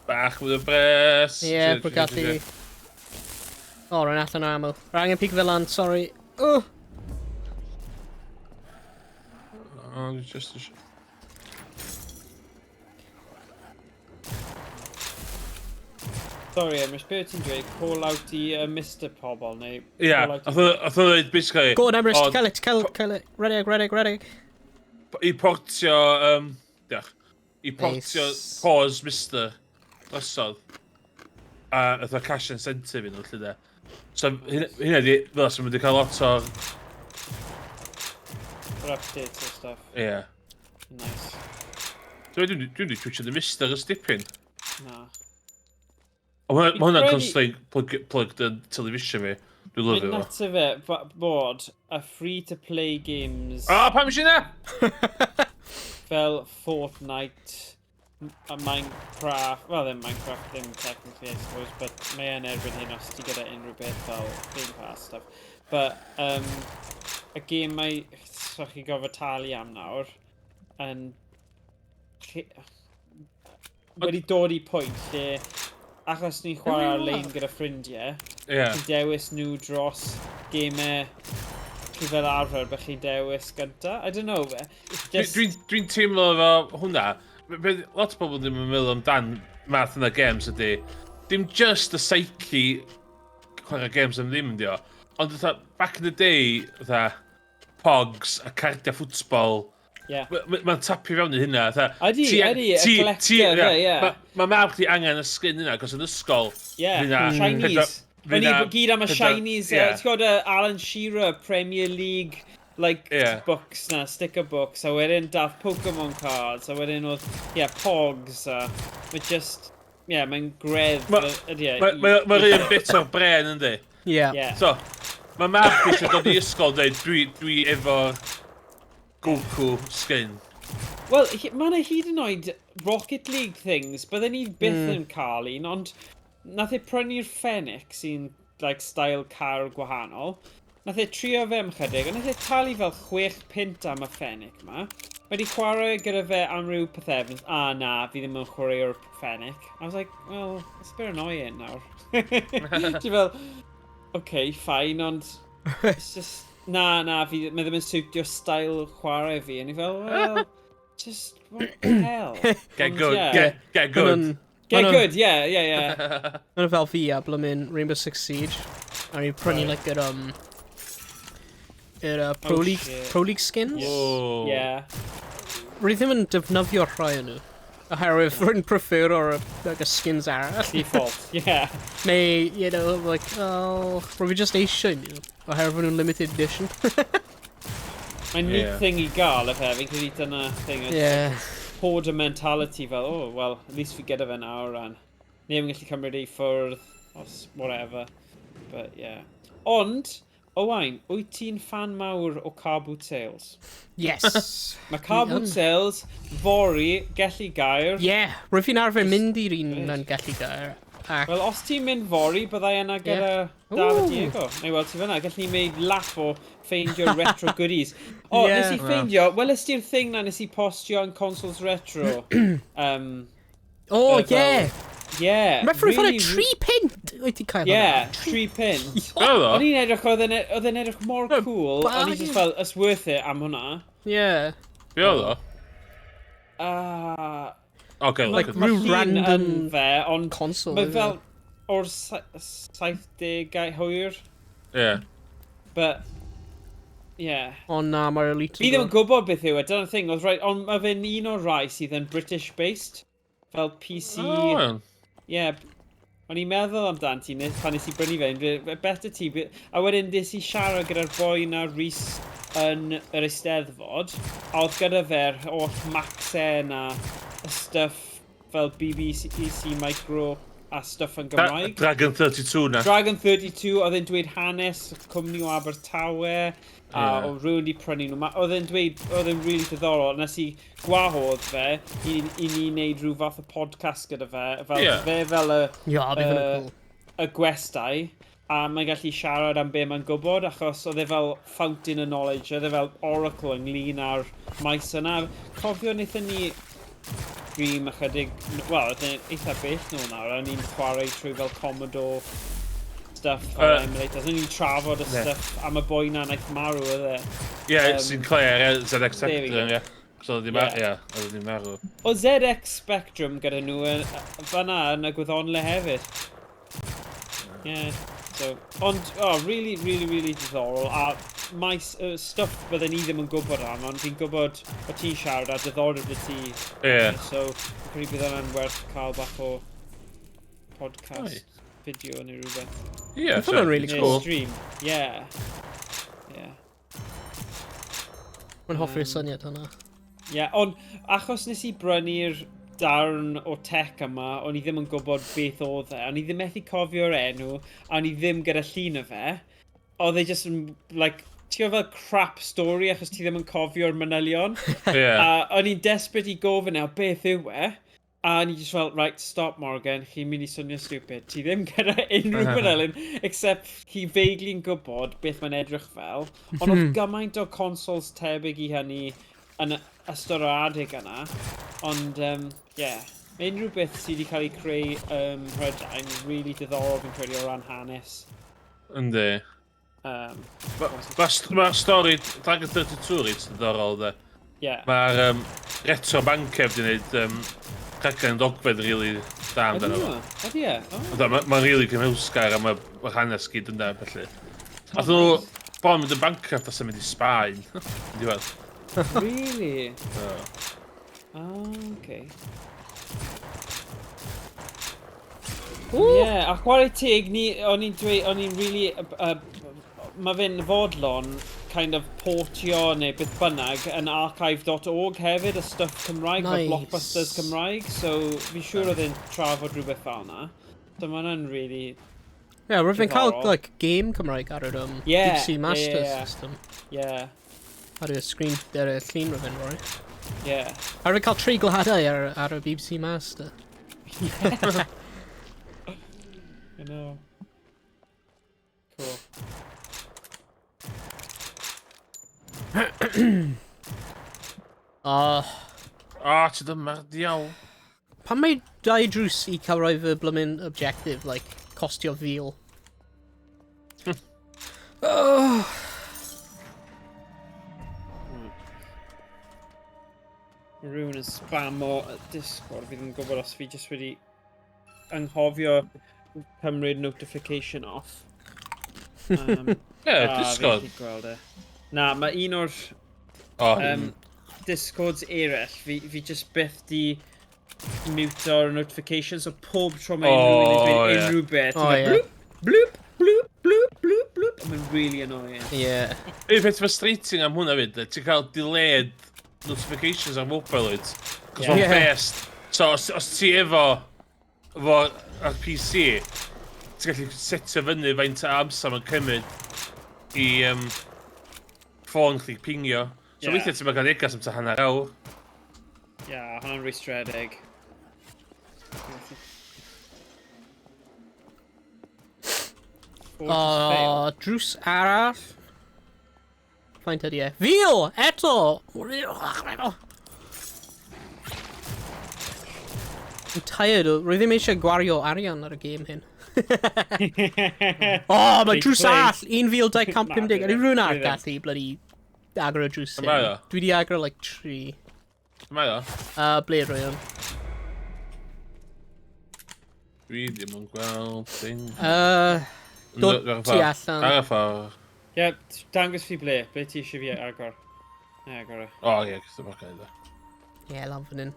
Speaker 2: bach mwy o bres.
Speaker 1: Ie, yeah, bwgadu. O, rhaid allan o ammo. Rhaid angen pigo fel lan, sorry. Oh!
Speaker 2: O, dwi just eisiau...
Speaker 3: Sorry, Emrys, be ti'n dweud? Call out i Mr Pobl, neu...
Speaker 2: Ie, ath o'n dweud, basically...
Speaker 1: Go on, Emrys, cael it, cael it. Ready, ready, ready.
Speaker 2: I portio, diolch. I portio pause Mr drosodd. A oedd o cash incentive i nhw, lle de. So, hynna di, fel sy'n mynd i cael lot o'r...
Speaker 3: Yr updates o stuff.
Speaker 2: Ie.
Speaker 3: Nice.
Speaker 2: Dwi'n di twitio the Mr ys dipyn.
Speaker 3: Na.
Speaker 2: Mae hwnna'n constantly plugged yn television fi. Dwi'n lyfio fo.
Speaker 3: Mae'n nuts fe bod y free-to-play games...
Speaker 2: O, pam eisiau na?
Speaker 3: Fel Fortnite, a Minecraft... Well, ddim Minecraft, ddim technically, I suppose, but mae yn erbyn hyn os ti gyda unrhyw beth fel Game Pass stuff. But, y game mae... So chi gorfod talu am nawr, yn... Wedi dod i pwynt lle... Achos ni'n chwarae ar-lein gyda ffrindiau, ti'n dewis nhw dros gemau chi fel arfer, bych chi'n dewis gynta. I don't know. Just...
Speaker 2: Dwi'n teimlo efo hwnna, lot o bobl ddim yn meddwl amdan math yna games ydy, dim just y psyche chwarae games am ddim ydi o, ond fatha, back in the day, fatha, Pogs a cardiau ffwtbol.
Speaker 3: Yeah.
Speaker 2: Mae'n tapio fewn i hynna.
Speaker 3: Ydy, ydy, y collector, ie.
Speaker 2: Mae mab chdi angen y sgin yna, cos yn ysgol...
Speaker 3: Ie, shinies. O'n i gyd am y shinies. Ti'n gwybod Alan Shearer, Premier League, like, books na, sticker books, a wedyn dath Pokemon cards, a wedyn oedd, yeah, Pogs, a mae just, yeah, mae'n greddf, ydy e.
Speaker 2: Mae'r un bit o'r bren, yndi?
Speaker 1: Ie.
Speaker 2: So, mae mab chdi eisiau dod i ysgol dweud, dwi efo'r Goku skin.
Speaker 3: Wel, mae yna hyd yn oed Rocket League things, bydden ni byth yn cael un, ond nath e prynu'r Fennec sy'n like, style car gwahanol. Nath e trio fe am chydig, ond nath e talu fel 6 punt am y Fennec ma. Wedi chwarae gyda fe am ryw pythefnos. Ah, na, fi ddim yn chwarae'r Fennec. I was like, well, it's a bit annoying nawr. Ti fel, okay, fine, ond it's just... Na, fi, mae ddim yn siwtio style chwarae fi. A ni fel, well, just, what the hell?
Speaker 2: Get good, yeah. get good.
Speaker 3: Get good, yeah.
Speaker 1: Mae'n fel fi a blymyn Rainbow Six Siege. A ni'n prynu, like, yr, Pro League, Pro League skins.
Speaker 2: Whoa.
Speaker 3: Yeah.
Speaker 1: Rwy ddim yn defnyddio rhai o'n nhw. Oherwydd rwy'n prefero'r like, y skins arall.
Speaker 3: Default, yeah.
Speaker 1: Neu, you know, like, oh, rwy fi just eisiau nhw. Oherwydd nhw'n limited edition.
Speaker 3: Mae'n neat thing i gael, efe, fi'n credu dyna thing.
Speaker 1: Yeah.
Speaker 3: Hoarder mentality fel, oh, well, at least fi gyda fe nawr, and neb yn gallu cymryd ei ffwrdd, os whatever. But, yeah. Ond, Owain, wyt ti'n fan mawr o Car Boot Sales?
Speaker 1: Yes.
Speaker 3: Mae Car Boot Sales, fory, Gelligaer.
Speaker 1: Ie, yeah, rwyf fi'n arfer mynd i'r un yn Gelligaer. Ac...
Speaker 3: Wel, os ti'n mynd fory, byddai yna gyda Daf a Diego. Neu wel, ti fyna, gallwn ni wneud lap o ffeindio retro goodies. O, yeah. Nes i ffeindio, wel, ys ti'r thing na nes i postio yn consoles retro?
Speaker 1: Oh, yeah!
Speaker 3: Yeah.
Speaker 1: Mae ffrwyth really, 3 pint wyt ti'n cael
Speaker 3: Yeah, 3 pint. O'n i'n edrych, oedd e'n edrych mor cool, o'n i'n just fel, it's worth it am hwnna.
Speaker 1: Yeah.
Speaker 2: Be oedd o? Okay,
Speaker 1: like, rhyw random
Speaker 3: fe, ond
Speaker 1: console.
Speaker 3: Mae fel o'r 70au hwyr.
Speaker 2: Yeah.
Speaker 3: But, yeah.
Speaker 1: Ond na, mae'r Elite.
Speaker 3: Fi ddim yn gwybod beth yw e, dyna'r thing, oedd right, ond mae fe'n un o'r rai sydd yn British-based, fel PC.
Speaker 2: Oh.
Speaker 3: Yeah. O'n i'n meddwl amdan ti nes, pan nes i brynu fe, better ti, a wedyn nes i siarad gyda'r boi na Rhys yn yr Eisteddfod, a oedd gyda fe'r holl Maxen a y stuff fel BBC Micro a stuff yn Gymraeg.
Speaker 2: Dragon 32 na.
Speaker 3: Dragon 32, oedd e'n dweud hanes cwmni o Abertawe, a yeah. Oedd rhywun wedi prynu nhw. Oedd e'n dweud, oedd e'n really diddorol, nes i gwahodd fe i ni wneud rhyw fath o podcast gyda fe, fel, yeah. Fe fel y,
Speaker 1: yeah, cool.
Speaker 3: y gwestai, a mae'n gallu siarad am be mae'n gwybod, achos oedd e fel fountain of knowledge, oedd e fel oracle ynglyn â'r maes yna. Cofio wnaethon ni stream ychydig, wel, oedd e'n eitha bell nôl nawr, a ni'n chwarae trwy fel Commodore stuff ar emulators. O'n i'n trafod y stuff am y boi na naeth marw, oedd e?
Speaker 2: Ie, Sinclair, ZX Spectrum, ie. So oedd wedi marw.
Speaker 3: O ZX Spectrum gyda nhw fan'na yn y gwyddonle hefyd. Yeah, so, ond, oh, really, really, really diddorol, a maes, stuff bydden ni ddim yn gwybod am, ond fi'n gwybod o ti'n siarad a diddordeb y ti.
Speaker 2: Yeah.
Speaker 3: So, fi'n credu bydd hwnna'n werth cael bach o podcast fideo neu rhywbeth.
Speaker 2: Yeah,
Speaker 1: so, hwnna'n really cool.
Speaker 3: Stream, yeah. Yeah.
Speaker 1: Mae'n hoffi'r syniad hwnna.
Speaker 3: Yeah, ond achos nes i brynu'r darn o tech yma, o'n i ddim yn gwybod beth oedd e, o'n i ddim methu cofio'r enw, a o'n i ddim gyda llun o fe. Oedd e just yn, like, ti'n gwybod fel crap story achos ti ddim yn cofio'r manylion.
Speaker 2: Yeah.
Speaker 3: A o'n i'n desperate i gofyn e, o beth yw e? A o'n i just fel, right, stop Morgan, chi'n mynd i swnio stupid. Ti ddim gyda unrhyw manylion, except chi vaguely'n gwybod beth mae'n edrych fel. Ond oedd gymaint o consoles tebyg i hynny yn ystod o'r adeg yna. Ond, yeah, mae unrhyw beth sydd wedi cael ei creu Mhrydain really diddorol fi'n credu o ran hanes.
Speaker 2: Yndi. Mae'r stori Dragon 32 reit diddorol, de.
Speaker 3: Yeah.
Speaker 2: Mae'r Retro Banker wedi gwneud rhaglen dogfedd really da amdano fo.
Speaker 3: Ydy e?
Speaker 2: Mae'n really cymhwysgar a mae'r hanes gyd yna, felly. A nhw bron mynd yn bankrupt a symud i Sbaen. Yn diwedd.
Speaker 3: Really?
Speaker 2: Oh.
Speaker 3: Oh, okay. Yeah, a chwarae teg, o'n i'n dweud, o'n i'n really, mae fe'n fodlon kind of portio neu beth bynnag yn archive.org hefyd, y stuff Cymraeg, nice. Fel blockbusters Cymraeg, so fi'n siŵr oedd e'n trafod rhywbeth fel yna. So mae hwnna'n really...
Speaker 1: Yeah, roedd fe'n cael like, game Cymraeg ar yr BBC Master System.
Speaker 3: Yeah.
Speaker 1: Ar y screen, ar y llun roedd fe'n rhoi.
Speaker 3: Yeah.
Speaker 1: A roedd fe'n cael treigladau ar y BBC Master.
Speaker 3: Yeah. I know. Cool.
Speaker 2: Ah, ti dyma'r diawl.
Speaker 1: Pan mae dau drws i cael rhoi fy blymyn objective, like, costio fil? Oh.
Speaker 3: Rhywun yn spamo Discord, fi ddim yn gwybod os fi just wedi anghofio cymryd notification off.
Speaker 2: Yeah, Discord.
Speaker 3: Fi'n gweld e. Na, mae un o'r Discords eraill, fi just byth di mute o'r notifications, so pob tro mae unrhyw un yn dweud unrhyw beth, ti'n fel bloop, bloop, bloop, bloop, bloop, bloop. Mae'n really annoying.
Speaker 1: Yeah.
Speaker 2: Un peth frustrating am hwnna fyd, ti'n cael delayed notifications ar mobile wyt, cos mae'n best. So, os ti efo ar PC, ti'n gallu setio fyny faint o amser mae'n cymryd i ffôn chdi pingio. So weithiau ti'n cael negas am ta hanner awr.
Speaker 3: Ie, yeah, hwnna'n rwystredig.
Speaker 1: O, drws arall. Faint ydi e? Fil! Eto! I'm tired o... Rwy ddim eisiau gwario arian ar y gêm hyn. O, oh, mae drws arall! 1,250. Ydy rhywun arall gallu bloody agor y drws hyn? Dwi di agor like 3.
Speaker 2: Mae o.
Speaker 1: Ble rwy o'n?
Speaker 2: Dwi ddim yn gweld thing.
Speaker 1: Dod ti allan.
Speaker 2: Ar y ffordd.
Speaker 3: Ie, dangos fi ble. Ble ti eisiau fi agor? Ne, agor e.
Speaker 2: O, ie, cos dyma'r gael iddo.
Speaker 1: Ie, lan fan hyn.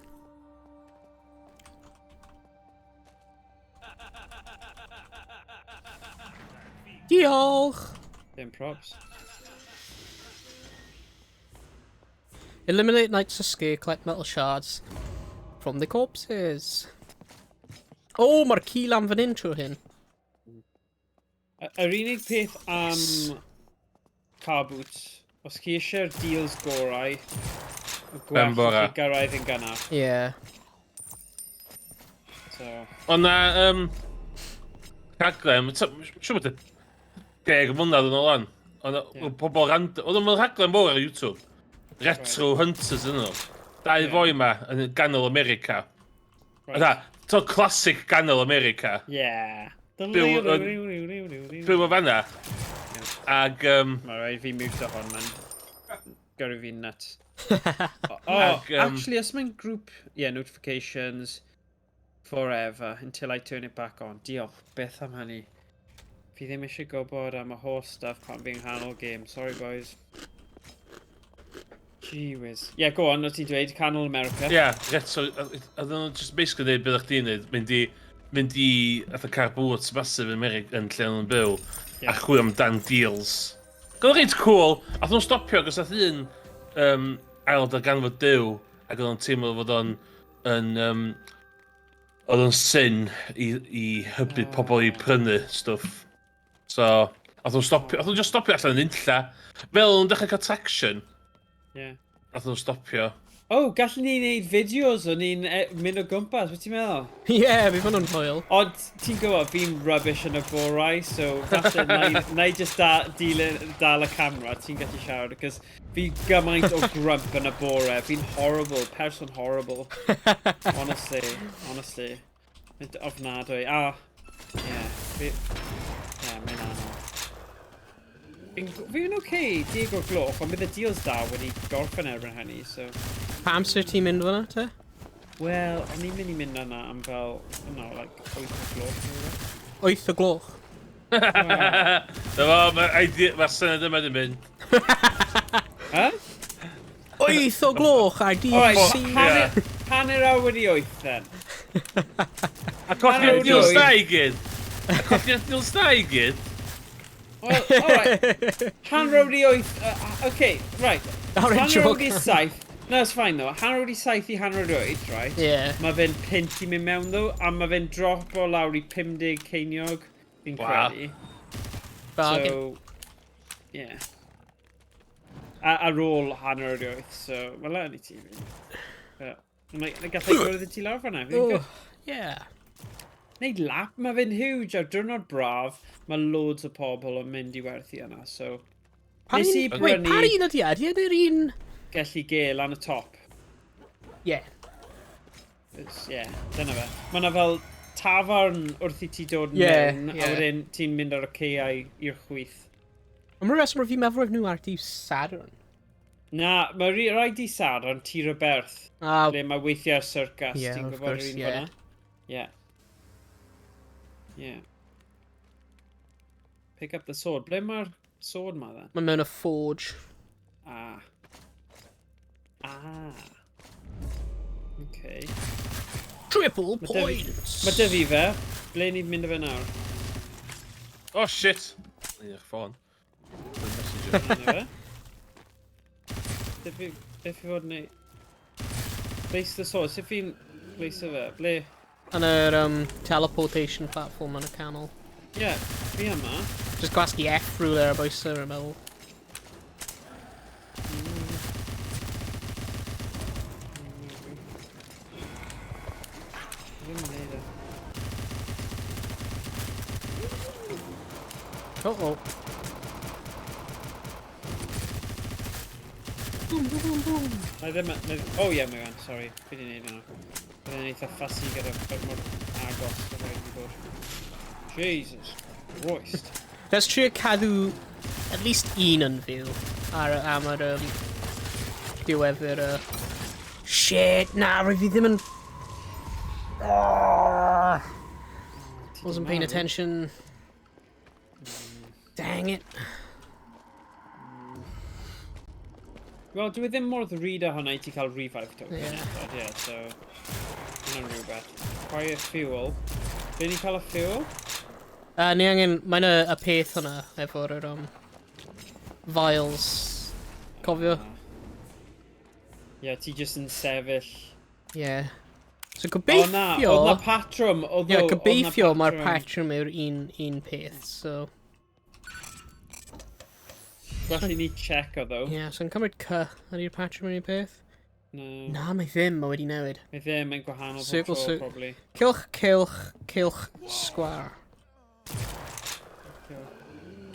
Speaker 1: Diolch!
Speaker 3: Dim props.
Speaker 1: Eliminate Knights of Scare, collect metal shards from the corpses. O, oh, mae'r ci lan fan hyn trwy hyn.
Speaker 3: Yr unig peth am car boots, os chi eisiau'r deals gorau, y gwell i chi gyrraedd yn gynnar.
Speaker 1: Ie. Yeah.
Speaker 3: So...
Speaker 2: Ond na, rhaglen, siŵr bod y 10 mlynedd yn ôl an. Ond pobl random, oedd o'n rhaglen mowr ar YouTube. Retro Hunters yn nhw. Dau foi yma yn ganol America. Right. To classic ganol America.
Speaker 3: Yeah.
Speaker 2: Byw o fanna. Ag...
Speaker 3: Mae rhaid fi mute o hwn, man. Gyrru fi'n nuts. Oh, actually, os mae'n grŵp... Yeah, notifications forever until I turn it back on. Diolch, beth am hynny. Fi ddim eisiau gwybod am y holl stuff pan fi'n nghanol game. Sorry, boys. Gee whiz. Yeah, go on, o ti'n dweud, canol America.
Speaker 2: Yeah, retro... Oedden nhw'n just basically dweud beth o'ch ti'n dweud, mynd i atho car boots massive yn America yn lle nhw'n byw, a chwilio amdan deals. Gwyd reit cool, ath nhw'n stopio, cos ath un ail darganfod Duw, ac oedd o'n teimlo fod o'n oedd o'n sin i hybu pobl i prynu stwff. So, ath nhw'n stopio, ath nhw'n just stopio allan yn unlla. Fel o'n dechrau cael traction.
Speaker 3: Yeah.
Speaker 2: Ath nhw'n stopio.
Speaker 3: Oh, gallwn ni wneud fideos o'n ni'n mynd o gwmpas, beth ti'n meddwl?
Speaker 1: Ie, yeah, fi fod nhw'n hwyl.
Speaker 3: Ond ti'n gwybod, fi'n rubbish yn y gorau, so falle na i just dal y camera, ti'n gallu siarad, because fi gymaint o grump yn y bore, fi'n horrible, person horrible. Honestly, honestly. Ofnadwy. Ah, yeah, yeah, mae'n anodd. Fi'n okay, 10 o'r gloch, ond bydd y deals da wedi gorffen erbyn hynny, so...
Speaker 1: Pa amser ti'n mynd fyna, te?
Speaker 3: Wel, o'n i'n mynd i mynd yna am fel, no, like, 8 o'r gloch.
Speaker 1: 8 o gloch?
Speaker 2: Dyma, mae'r syniad yma di mynd.
Speaker 3: Huh?
Speaker 1: 8 o gloch ar DLC.
Speaker 3: Hanner awr wedi 8, then.
Speaker 2: A colli'r deals da i gyd. A colli'r deals da i gyd.
Speaker 3: Well, alright. Hanner awr i 8. Okay, right. Hanner awr i 7. No, it's fine though. Hanner awr i 7 i hanner awr i 8, right?
Speaker 1: Yeah.
Speaker 3: Mae fe'n pint i mynd mewn though, a mae fe'n drop o lawr i 50 ceiniog, fi'n credu.
Speaker 1: Bargain.
Speaker 3: So, yeah. A, ar ôl hanner awr i 8, so, well, lan i ti, really. But, gallai gwrdd i ti lawr fan'na, fi'n good.
Speaker 1: Yeah.
Speaker 3: Neud lap, mae fe'n huge, ar diwrnod braf, mae loads o pobl yn mynd i werthu yna, so...
Speaker 1: Nes i brynu... Wait, pa un ydi e? Ydi e'r un...
Speaker 3: Gelli Gel lan y top.
Speaker 1: Yeah.
Speaker 3: It's, yeah, dyna fe. Mae yna fel tafarn wrth i ti dod mewn, a wedyn ti'n mynd ar y caeau i'r chwith.
Speaker 1: Am ryw reswm fi'n meddwl nhw ar dydd Sadwrn.
Speaker 3: Na, mae rhaid dydd Sadwrn Tir y Berth. Ble mae weithiau'r circus, ti'n gwybod yr un fan'na? Yeah. Yeah. Pick up the sword. Ble mae'r sword ma then?
Speaker 1: Mae mewn y forge.
Speaker 3: Ah. Ah. Okay.
Speaker 1: Triple points!
Speaker 3: Mae dy fi fe. Ble ni'n mynd â fe nawr?
Speaker 2: Oh shit! Ni'n eich ffôn.
Speaker 3: Dyna fe. Beth i fod yn ei... Place the sword. Sut fi'n place fe? Ble?
Speaker 1: Yn yr teleportation platform yn y canol.
Speaker 3: Yeah. Fi yma.
Speaker 1: Just gwasgu F rhywle ar bwys yn meddwl.
Speaker 3: Ddim yn neud e.
Speaker 1: Oh, oh. Boom, boom, boom, boom.
Speaker 3: Na ddim... Oh ie, mae gan, sorry. Fi di neud hwnna. Bydd e'n eitha fussy gyda fel mor agos o rhaid i bod. Jesus Christ.
Speaker 1: Let's trio cadw at least un yn fyw ar, am yr diwedd yr... Shit, na, rwy fi ddim yn... Oh, wasn't paying attention. Dang it.
Speaker 3: Wel, dwi ddim mor ddrud â hwnna i ti cael revive token.
Speaker 1: Ie.
Speaker 3: Eto, yeah, so... Hwnna'n rhywbeth. Acquire fuel. Be ni'n cael y fuel?
Speaker 1: Ni angen... Mae'n y peth hwnna efo'r yr, vials. Cofio?
Speaker 3: Ie, yeah, ti jyst yn sefyll.
Speaker 1: Ie. So
Speaker 3: O na,
Speaker 1: gobeithio...
Speaker 3: oedd na patrwm. Oedd
Speaker 1: Ie,
Speaker 3: oedd na
Speaker 1: gobeithio mae'r patrwm yw'r un peth, so...
Speaker 3: Felly ni check o ddo.
Speaker 1: Ie, yeah, so yn cymryd C ydy'r patrwm yr un peth?
Speaker 3: No.
Speaker 1: Na, mae ddim, mae wedi newid.
Speaker 3: Mae ddim, mae'n gwahanol pob
Speaker 1: Circle,
Speaker 3: tro, probably.
Speaker 1: Cylch, cylch, cylch, sgwar.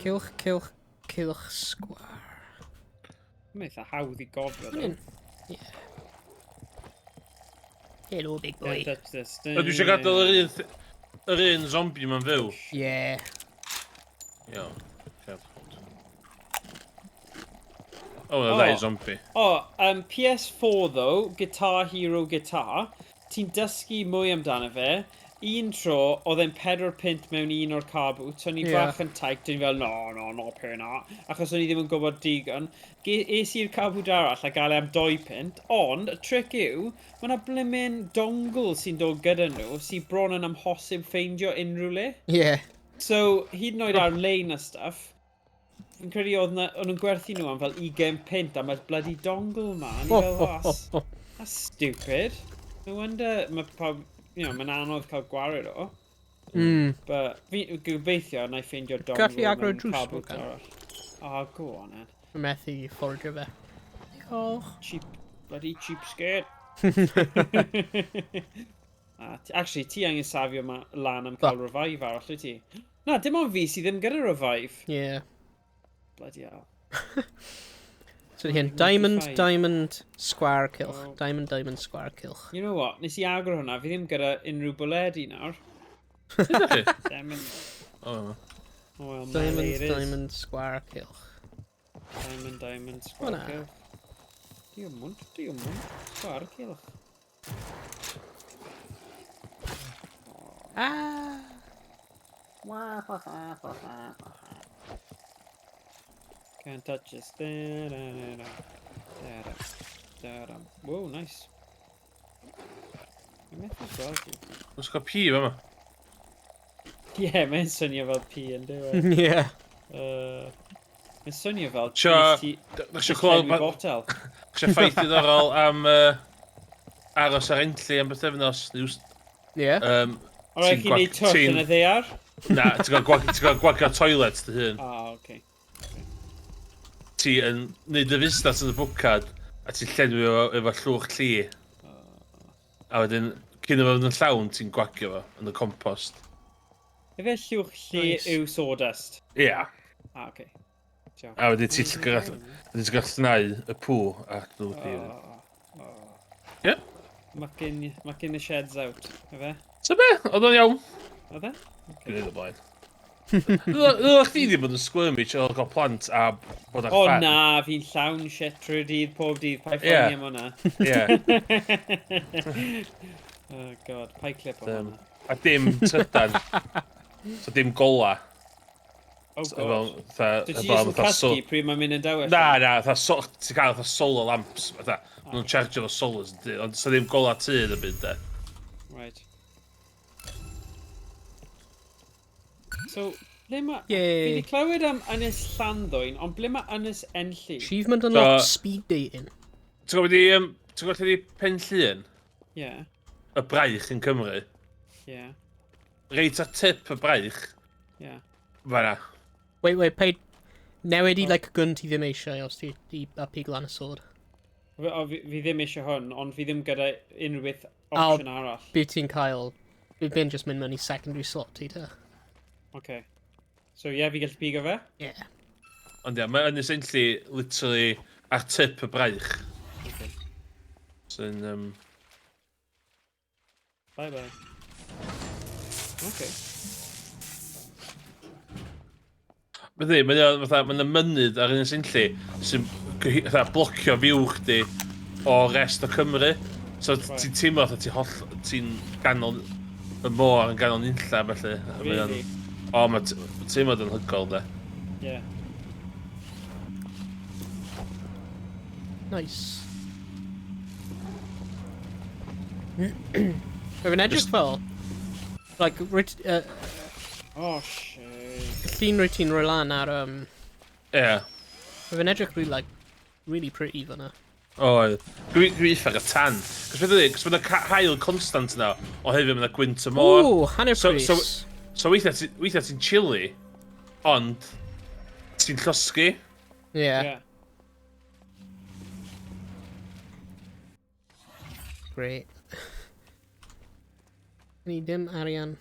Speaker 1: Cylch, cylch, cylch, sgwar.
Speaker 3: Mae'n eitha hawdd i gofio, ddo.
Speaker 1: Ie. Hello, big boy.
Speaker 3: Don't touch this.
Speaker 2: Dwi eisiau gadael yr un zombie ma'n fyw.
Speaker 1: Yeah.
Speaker 2: Iawn. O, oh, ddau zombie.
Speaker 3: O, PS4 though, Guitar Hero Guitar, ti'n dysgu mwy amdano fe. Un tro, oedd e'n 4 punt mewn un o'r car boots, o'n i bach yn tight, o'n i fel, "No, no, no, pay na," achos o'n i ddim yn gwybod digon. Es i'r car boot arall a gael e am 2 punt, ond y trick yw, mae yna blimmin dongle sy'n dod gyda nhw, sy'n bron yn amhosib ffeindio unrhyw le. So, hyd yn oed ar-lein a stuff, fi'n credu o'n nhw'n gwerthu nhw am fel 20 punt am y bloody dongle ma. O'n i fel, "Oh, that's stupid." No wonder mae pawb, mae'n anodd cael gwared o. But fi gobeithio na i ffeindio dongle
Speaker 1: Gallu agor y
Speaker 3: mewn
Speaker 1: drws,
Speaker 3: car boot
Speaker 1: Morgan?
Speaker 3: arall. Oh, go on then.
Speaker 1: Dwi'n methu ffordio fe. Diolch.
Speaker 3: Cheap, bloody cheapskate. Ah, actually, ti angen safio ma lan am cael revive arall, wyt ti? Na, dim ond fi sydd ddim gyda revive.
Speaker 1: Yeah.
Speaker 3: Bloody hell.
Speaker 1: So hyn, diamond,
Speaker 3: 95.
Speaker 1: diamond, square, cylch.
Speaker 3: Oh.
Speaker 1: Diamond, diamond, square, cylch.
Speaker 3: You know what? Nes i agor hwnna, fi ddim gyda unrhyw bwledi nawr.
Speaker 2: Ydych chi?
Speaker 3: Diamond.
Speaker 2: O,
Speaker 3: Oh, well,
Speaker 1: Diamond,
Speaker 3: melee it is.
Speaker 1: diamond, square, cylch.
Speaker 3: Diamond, diamond, square,
Speaker 1: Hwnna.
Speaker 3: cylch. Diamond, diamond, square, cylch.
Speaker 1: Ah!
Speaker 3: Can't touch this. Da, da, da, da. Da, da, da, da. Whoa, nice. Dwi'n methu gweld ti.
Speaker 2: Oes cael pi fa yma.
Speaker 3: Ie, yeah, mae'n swnio fel P yn dweud.
Speaker 1: Yeah.
Speaker 3: Mae'n swnio fel
Speaker 2: Tio-
Speaker 3: nes ti
Speaker 2: Dach chi'n clywed
Speaker 3: llenwi botel.
Speaker 2: Eisiau ffaith diddorol am aros ar Enlli am bythefnos?
Speaker 1: Yeah.
Speaker 3: O rhaid
Speaker 2: Ti'n
Speaker 3: chi wneud twll yn y ddaear?
Speaker 2: Na, ti'n cael gwagio toilet dy hun.
Speaker 3: Ah, oce.
Speaker 2: Ti yn neud y fusnes yn y bwcad a ti'n llenwi efo llwch lli. A wedyn, cyn iddo fo fynd yn llawn, ti'n gwagio fo yn y compost.
Speaker 3: Efe llwch lli
Speaker 1: Nice.
Speaker 3: yw sawdust?
Speaker 2: Ia. Yeah.
Speaker 3: Ah, oce. Diolch.
Speaker 2: A wedyn ti'n gallu llnau y pŵ a llwch lli.
Speaker 3: Oh,
Speaker 2: Ie.
Speaker 3: Mucking the sheds out, efe?
Speaker 2: So be? Oedd o'n iawn?
Speaker 3: Oedd e?
Speaker 2: Dwi'n neud o blaen. Ddylech chdi ddim bod yn squirmy trio gael plant a bod ar
Speaker 3: O
Speaker 2: fferm.
Speaker 3: na, fi'n llawn shit trwy'r dydd, pob dydd, paid
Speaker 2: Ie.
Speaker 3: phoeni am hwnna.
Speaker 2: Ie.
Speaker 3: Oh God, paid clip o hwnna.
Speaker 2: A dim trydan. So dim gola.
Speaker 3: Oh
Speaker 2: So,
Speaker 3: God.
Speaker 2: fel, fatha-
Speaker 3: So ti
Speaker 2: fel
Speaker 3: jyst yn
Speaker 2: fatha
Speaker 3: cysgu pryd mae'n mynd yn dywyll?
Speaker 2: Na, fatha, ti'n cael fatha solar lamps, fatha, ma' nhw'n charge efo solars, yn dydd, ond sa ddim gola tŷ yn y byd, de.
Speaker 3: Right. So, ble mae... Fi
Speaker 1: Yay.
Speaker 3: wedi clywed am Ynys Llanddwyn, ond ble mae Ynys Enlli?
Speaker 1: Achievement unlocked, speed dating.
Speaker 2: Ti'n gwybod wedi, ti'n gwybod lle di Pen Llŷn?
Speaker 3: Ie,
Speaker 2: Y braich yn Cymru.
Speaker 3: ie,
Speaker 2: Reit ar tip y braich,
Speaker 3: ie.
Speaker 2: Fanna.
Speaker 1: Wait, wait, paid... Newid i, like, gun ti ddim eisiau os ti i a pig lan y sword.
Speaker 3: O, fi ddim eisiau hwn, ond fi ddim gyda unrhyw beth opsiwn arall.
Speaker 1: Bydd ti'n cael... Bydd ben just mynd mewn i secondary slot ti te.
Speaker 3: Okay. So ie, yeah, fi gallu pigo fe?
Speaker 1: Yeah.
Speaker 2: Ond ie, mae Ynys Enlli literally ar tip y braich.
Speaker 3: Okay.
Speaker 2: Sy'n...
Speaker 3: Bye bye. Okay.
Speaker 2: Byddi, mae o'n fatha, mae'n mynydd ar Ynys Enlli sy'n fatha blocio view chdi o rest o Cymru. So
Speaker 3: Right.
Speaker 2: ti'n teimlo fatha ti'n holl, ti'n ganol y môr yn ganol nunlla felly. A mae o'n-
Speaker 3: Really?
Speaker 2: O, mae teimlad yn hygol de.
Speaker 3: Yeah.
Speaker 1: Nice. Mae fe'n edrych fel... Like, rwyt...
Speaker 3: Oh, shit.
Speaker 1: Llun rwyt ti'n rhoi lan ar...
Speaker 2: Ie. Yeah.
Speaker 1: Mae fe'n edrych really, like, really pretty fyna.
Speaker 2: Oedd. Dwi'n dwi eitha y tan. Cos beth ydy, cos mae'n haul constant yna, o hefyd mae'n gwynt y môr.
Speaker 1: Ooh, hanner pris.
Speaker 2: So weithiau ti'n chilly, ond ti'n llosgi.
Speaker 1: Yeah.
Speaker 3: Yeah.
Speaker 1: Great. Ni dim arian.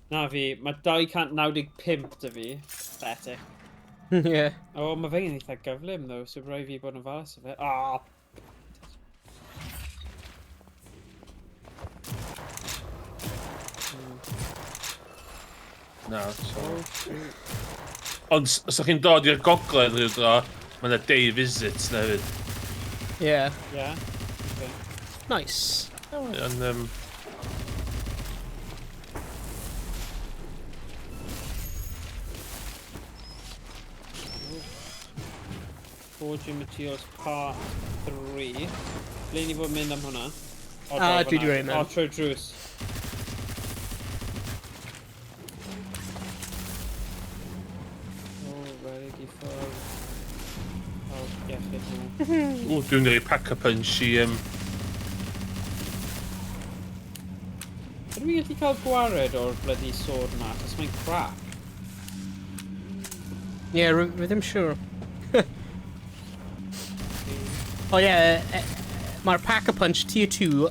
Speaker 3: Na fi, mae 295 dy fi. Pathetic.
Speaker 1: Yeah.
Speaker 3: O, mae fe'n eitha gyflym, though, so rhaid fi bod yn ofalus o fe. Ah!
Speaker 2: Na, so...
Speaker 3: Oh, shoot.
Speaker 2: Ond os ydych chi'n dod i'r gogledd rhyw dro, mae yna day visits na hefyd.
Speaker 1: Yeah.
Speaker 3: Yeah. Okay.
Speaker 1: Nice.
Speaker 2: Ond,
Speaker 3: Forging Materials Part 3. Ble ni fod mynd am hwnna? O,
Speaker 1: Ah,
Speaker 3: draw
Speaker 1: dwi 'di
Speaker 3: fan'na.
Speaker 1: rhoi mewn.
Speaker 3: O, trwy drws. O, redig i ffwrdd. O, iechyd nhw.
Speaker 2: Ww, dwi'n rhoi pack-a-punch i...
Speaker 3: Ydw i'n gallu cael gwared o'r bloody sword ma, achos mae'n crap.
Speaker 1: Yeah, rwy ddim siŵr. O ie, mae'r Pack-a-Punch Tier 2,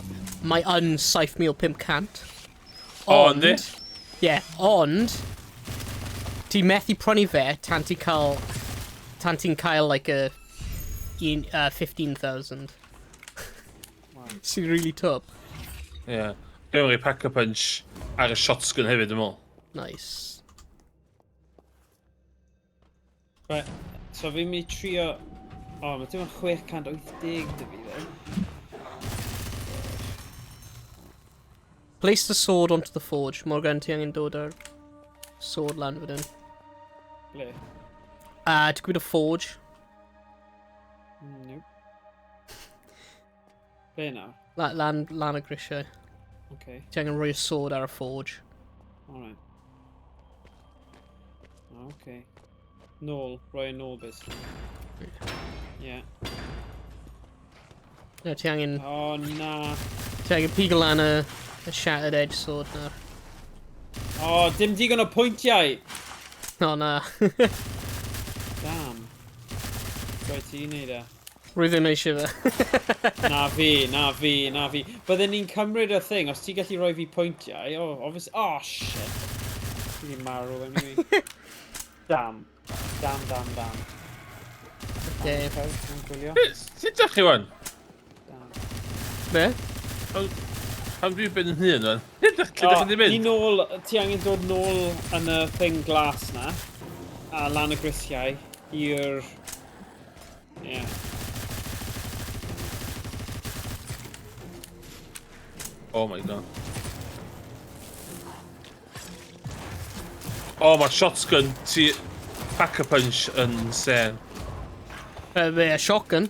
Speaker 1: mae yn 7,500.
Speaker 2: O, yndi?
Speaker 1: Ie, ond, ti'n methu prynu fe tan ti'n cael, tan ti'n cael, like, a, un, 15,000.
Speaker 3: Wow.
Speaker 1: Sy'n really twp.
Speaker 2: Ie. Yeah. Dwi'n rhoi pack-a-punch ar y shotgun hefyd, dwi'n meddwl.
Speaker 1: Nice.
Speaker 3: Right, so fi'n mynd i trio... O, mae dim ond 680 dy fi, ddo.
Speaker 1: Place the sword onto the forge. Morgan, ti angen dod ar sword lan fan hyn.
Speaker 3: Ble?
Speaker 1: Ti'n gwybod y forge?
Speaker 3: Nope. Ble nawr?
Speaker 1: Lan, lan y grisiau.
Speaker 3: Okay,
Speaker 1: Ti angen rhoi y sword ar y forge.
Speaker 3: Alright. Okay. Nôl, rhoi yn nôl, basically. Yeah.
Speaker 1: No, ti angen...
Speaker 3: Oh, na.
Speaker 1: Ti angen pigo lan y shattered edge sword nawr.
Speaker 3: Oh, dim digon o pwyntiau!
Speaker 1: O, na.
Speaker 3: Damn. Rhaid ti wneud e.
Speaker 1: Rwy ddim eisiau fe.
Speaker 3: Na fi, na fi, na fi. Bydden ni'n cymryd y thing, os ti'n gallu rhoi fi pwyntiau, oh, obviously, oh, shit. Fi di marw anyway. Damn. Damn, damn, damn.
Speaker 1: Okay.
Speaker 3: Dwi'n gwylio.
Speaker 2: Sut ydych chi wan?
Speaker 3: Damn.
Speaker 1: Be?
Speaker 2: Pam dwi'n ben yn hun wan? Lle ydych chi'n
Speaker 3: Ni
Speaker 2: mynd?
Speaker 3: nôl, ti angen dod nôl yn y thing glas na, a lan y grisiau, i'r... Yeah.
Speaker 2: Oh my god. Oh, mae shotgun ti... Pack-a-punch yn insane.
Speaker 1: Be, a shotgun?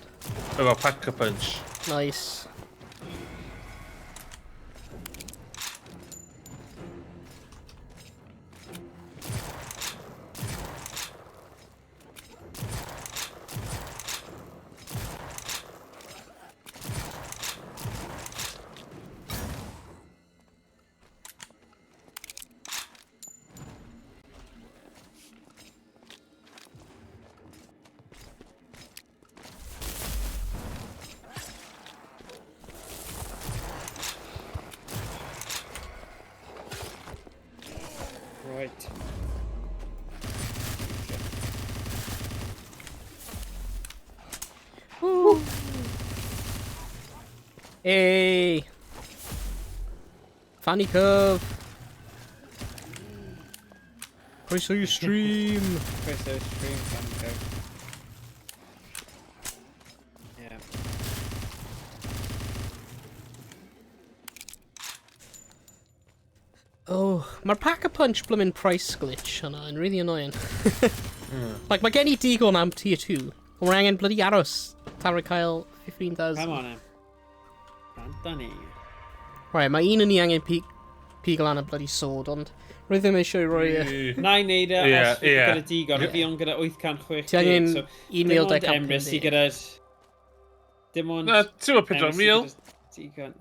Speaker 2: Efo pack-a-punch.
Speaker 1: Nice. Hey! Fanny Cove! Croeso i stream!
Speaker 3: Croeso i stream, Fanny Cove. Yeah.
Speaker 1: Oh, mae'r Pack-a-Punch bloomin' price glitch hwnna yn really annoying. Like, mae gen i digon am tier 2, ond mae angen bloody aros tan rhaid cael 15,000.
Speaker 3: Come on, em. Bant ni.
Speaker 1: Right, mae un yn ni angen pigo lan y bloody sword, ond rwy ddim eisiau rhoi...
Speaker 3: Na i wneud e os fi gyda digon, fi ond gyda 860.
Speaker 1: Ti angen 1,250.
Speaker 3: Emrys i gyda... Dim ond...
Speaker 2: Na, ti'n gwybod 4,000?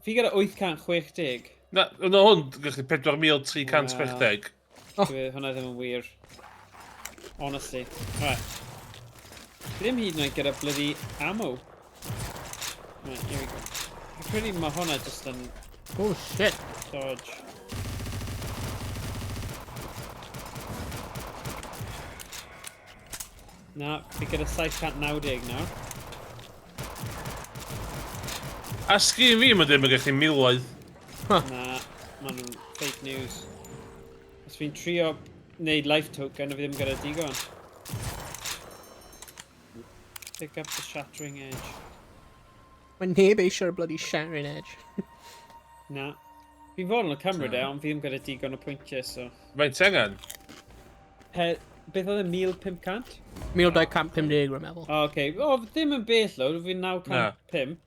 Speaker 3: Fi gyda 860.
Speaker 2: Na, no hwn, gyda 4,360.
Speaker 3: Oh. Hwnna ddim yn wir. Honestly. Right. Ddim hyd yn oed gyda bloody ammo. Right, here we go. Fi'n credu mae hwnna just yn...
Speaker 1: Oh shit.
Speaker 3: Dodge. Na, fi gyda 790 nawr.
Speaker 2: A sgrin fi, mae'n dweud mae gennych chi miloedd.
Speaker 3: Na, maen nhw'n fake news. Os fi'n trio wneud life token, a fi ddim gyda digon. Pick up the shattering edge.
Speaker 1: Mae neb eisiau'r bloody shattering edge.
Speaker 3: Na. Fi'n fod yn y cymryd e, ond fi ddim gyda digon o pwyntiau, so...
Speaker 2: Faint angen?
Speaker 3: Beth oedd e, 1,500?
Speaker 1: 1,250, rwy'n meddwl.
Speaker 3: O, oce. O, ddim yn bell, lo, fi'n 905.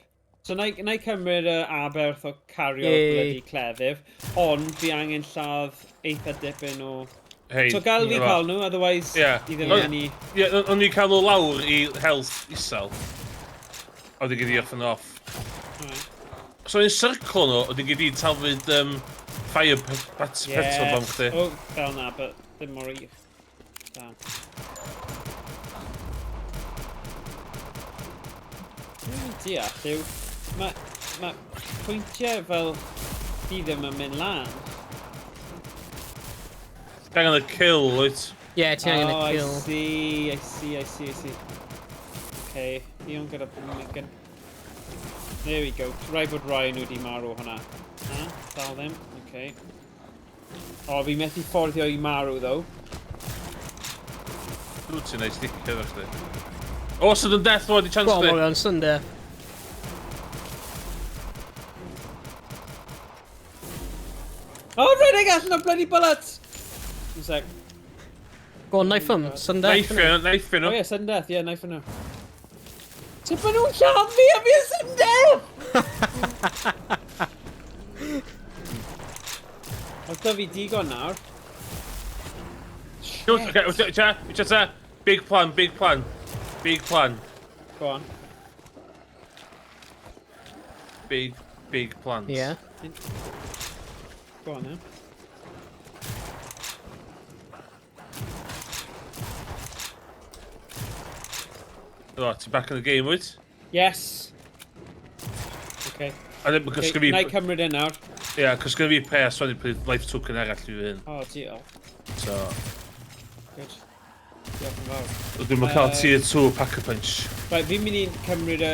Speaker 3: So, na i cymryd y aberth o cario bloody cleddyf, ond fi angen lladd eitha dipyn o...
Speaker 2: Hey,
Speaker 3: so, gael fi cael nhw, otherwise, i ddim yn i...
Speaker 2: Ie, o'n i cael nhw lawr i health isel. Oedd i gyd i off and off.
Speaker 3: Right.
Speaker 2: So, i'n circle nhw, oedd i gyd i taflud fire petrol bomb chdi.
Speaker 3: O, fel na, but ddim mor i. Damn. Dwi'n deall yw, mae pwyntiau fel di ddim yn mynd lan.
Speaker 2: Ti angen y kill, wyt?
Speaker 1: Ie, ti angen y kill.
Speaker 3: Oh, I see, I see, I see, I see. Okay, fi ond gyda... There we go. Rhaid bod rai nhw wedi marw hwnna. Na, dal ddim. Okay. O, fi methu fforddio i marw, though.
Speaker 2: Dwi ti'n neud stick efo chdi. O, sudden death o, di chance
Speaker 1: Go on,
Speaker 2: di.
Speaker 1: Morgan, sudden death.
Speaker 3: Oh, rhedeg allan o bloody bullets! One sec.
Speaker 1: Go on, knife him. Sudden death.
Speaker 2: Knife nhw.
Speaker 3: Oh yeah, sudden death, yeah, knife nhw. Sut maen nhw'n lladd fi a fi yn sudden death? Oedd da fi digon nawr.
Speaker 2: Okay, big plan, big plan. Big plan.
Speaker 3: Go on.
Speaker 2: Big, big plans.
Speaker 1: Yeah.
Speaker 3: Go on, then.
Speaker 2: Oh, ti'n back in the game, wyt?
Speaker 3: Yes. Okay.
Speaker 2: A then, because okay,
Speaker 3: na i cymryd e nawr.
Speaker 2: Yeah, cos gyda fi pres o'n i prynu life token arall i fi hyn.
Speaker 3: Oh, diolch.
Speaker 2: So...
Speaker 3: Good. Diolch yn fawr.
Speaker 2: Dwi'n mynd cael tier 2 Pack-a-Punch.
Speaker 3: Right, fi'n mynd i cymryd y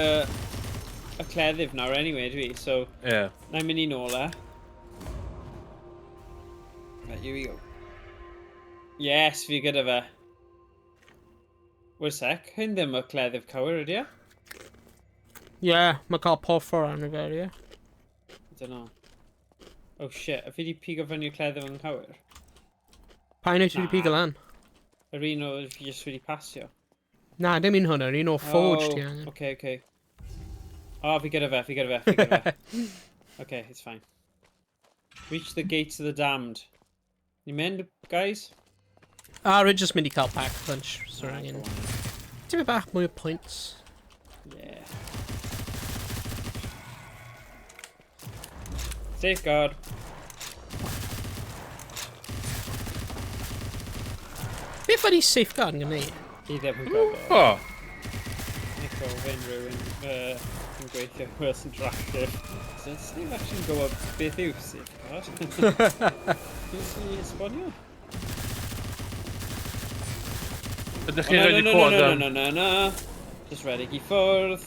Speaker 3: cleddyf nawr anyway, dwi, so...
Speaker 2: Yeah.
Speaker 3: Na i'n mynd i nôl e. Right, here we go. Yes, fi gyda fe. Wait a sec, hyn ddim y cleddyf cywir ydi e?
Speaker 1: Yeah, mae cael porffor arno fe, ie.
Speaker 3: I don't know. Oh shit, a fi di pigo fyny'r cleddyf yn cywir?
Speaker 1: Pa un wyt ti wedi pigo lan?
Speaker 3: Yr un o fi jyst wedi pasio.
Speaker 1: Na, dim un hwnna, yr un o Forge ti angen.
Speaker 3: Okay, okay. Oh, fi gyda fe, fi gyda fe, fi gyda fe. Okay, it's fine. Reach the gates of the damned. Ni'n mynd, guys?
Speaker 1: Ah, rwy'n just mynd i cael pack punch, so angen... Tipyn bach mwy o points.
Speaker 3: Yeah. Safeguard.
Speaker 1: Beth ydy safeguard yn gwneud?
Speaker 3: Fi ddim yn gwybod.
Speaker 2: Oh.
Speaker 3: Ni'n gofyn rhywun yn gweithio Wales Interactive. So, sneb actually'n gwybod beth yw safeguard. Dwi'n sy'n esbonio?
Speaker 2: Ydych chi'n rhaid i clywed
Speaker 3: am... No, no, no, no, no. Just rhedeg i ffwrdd.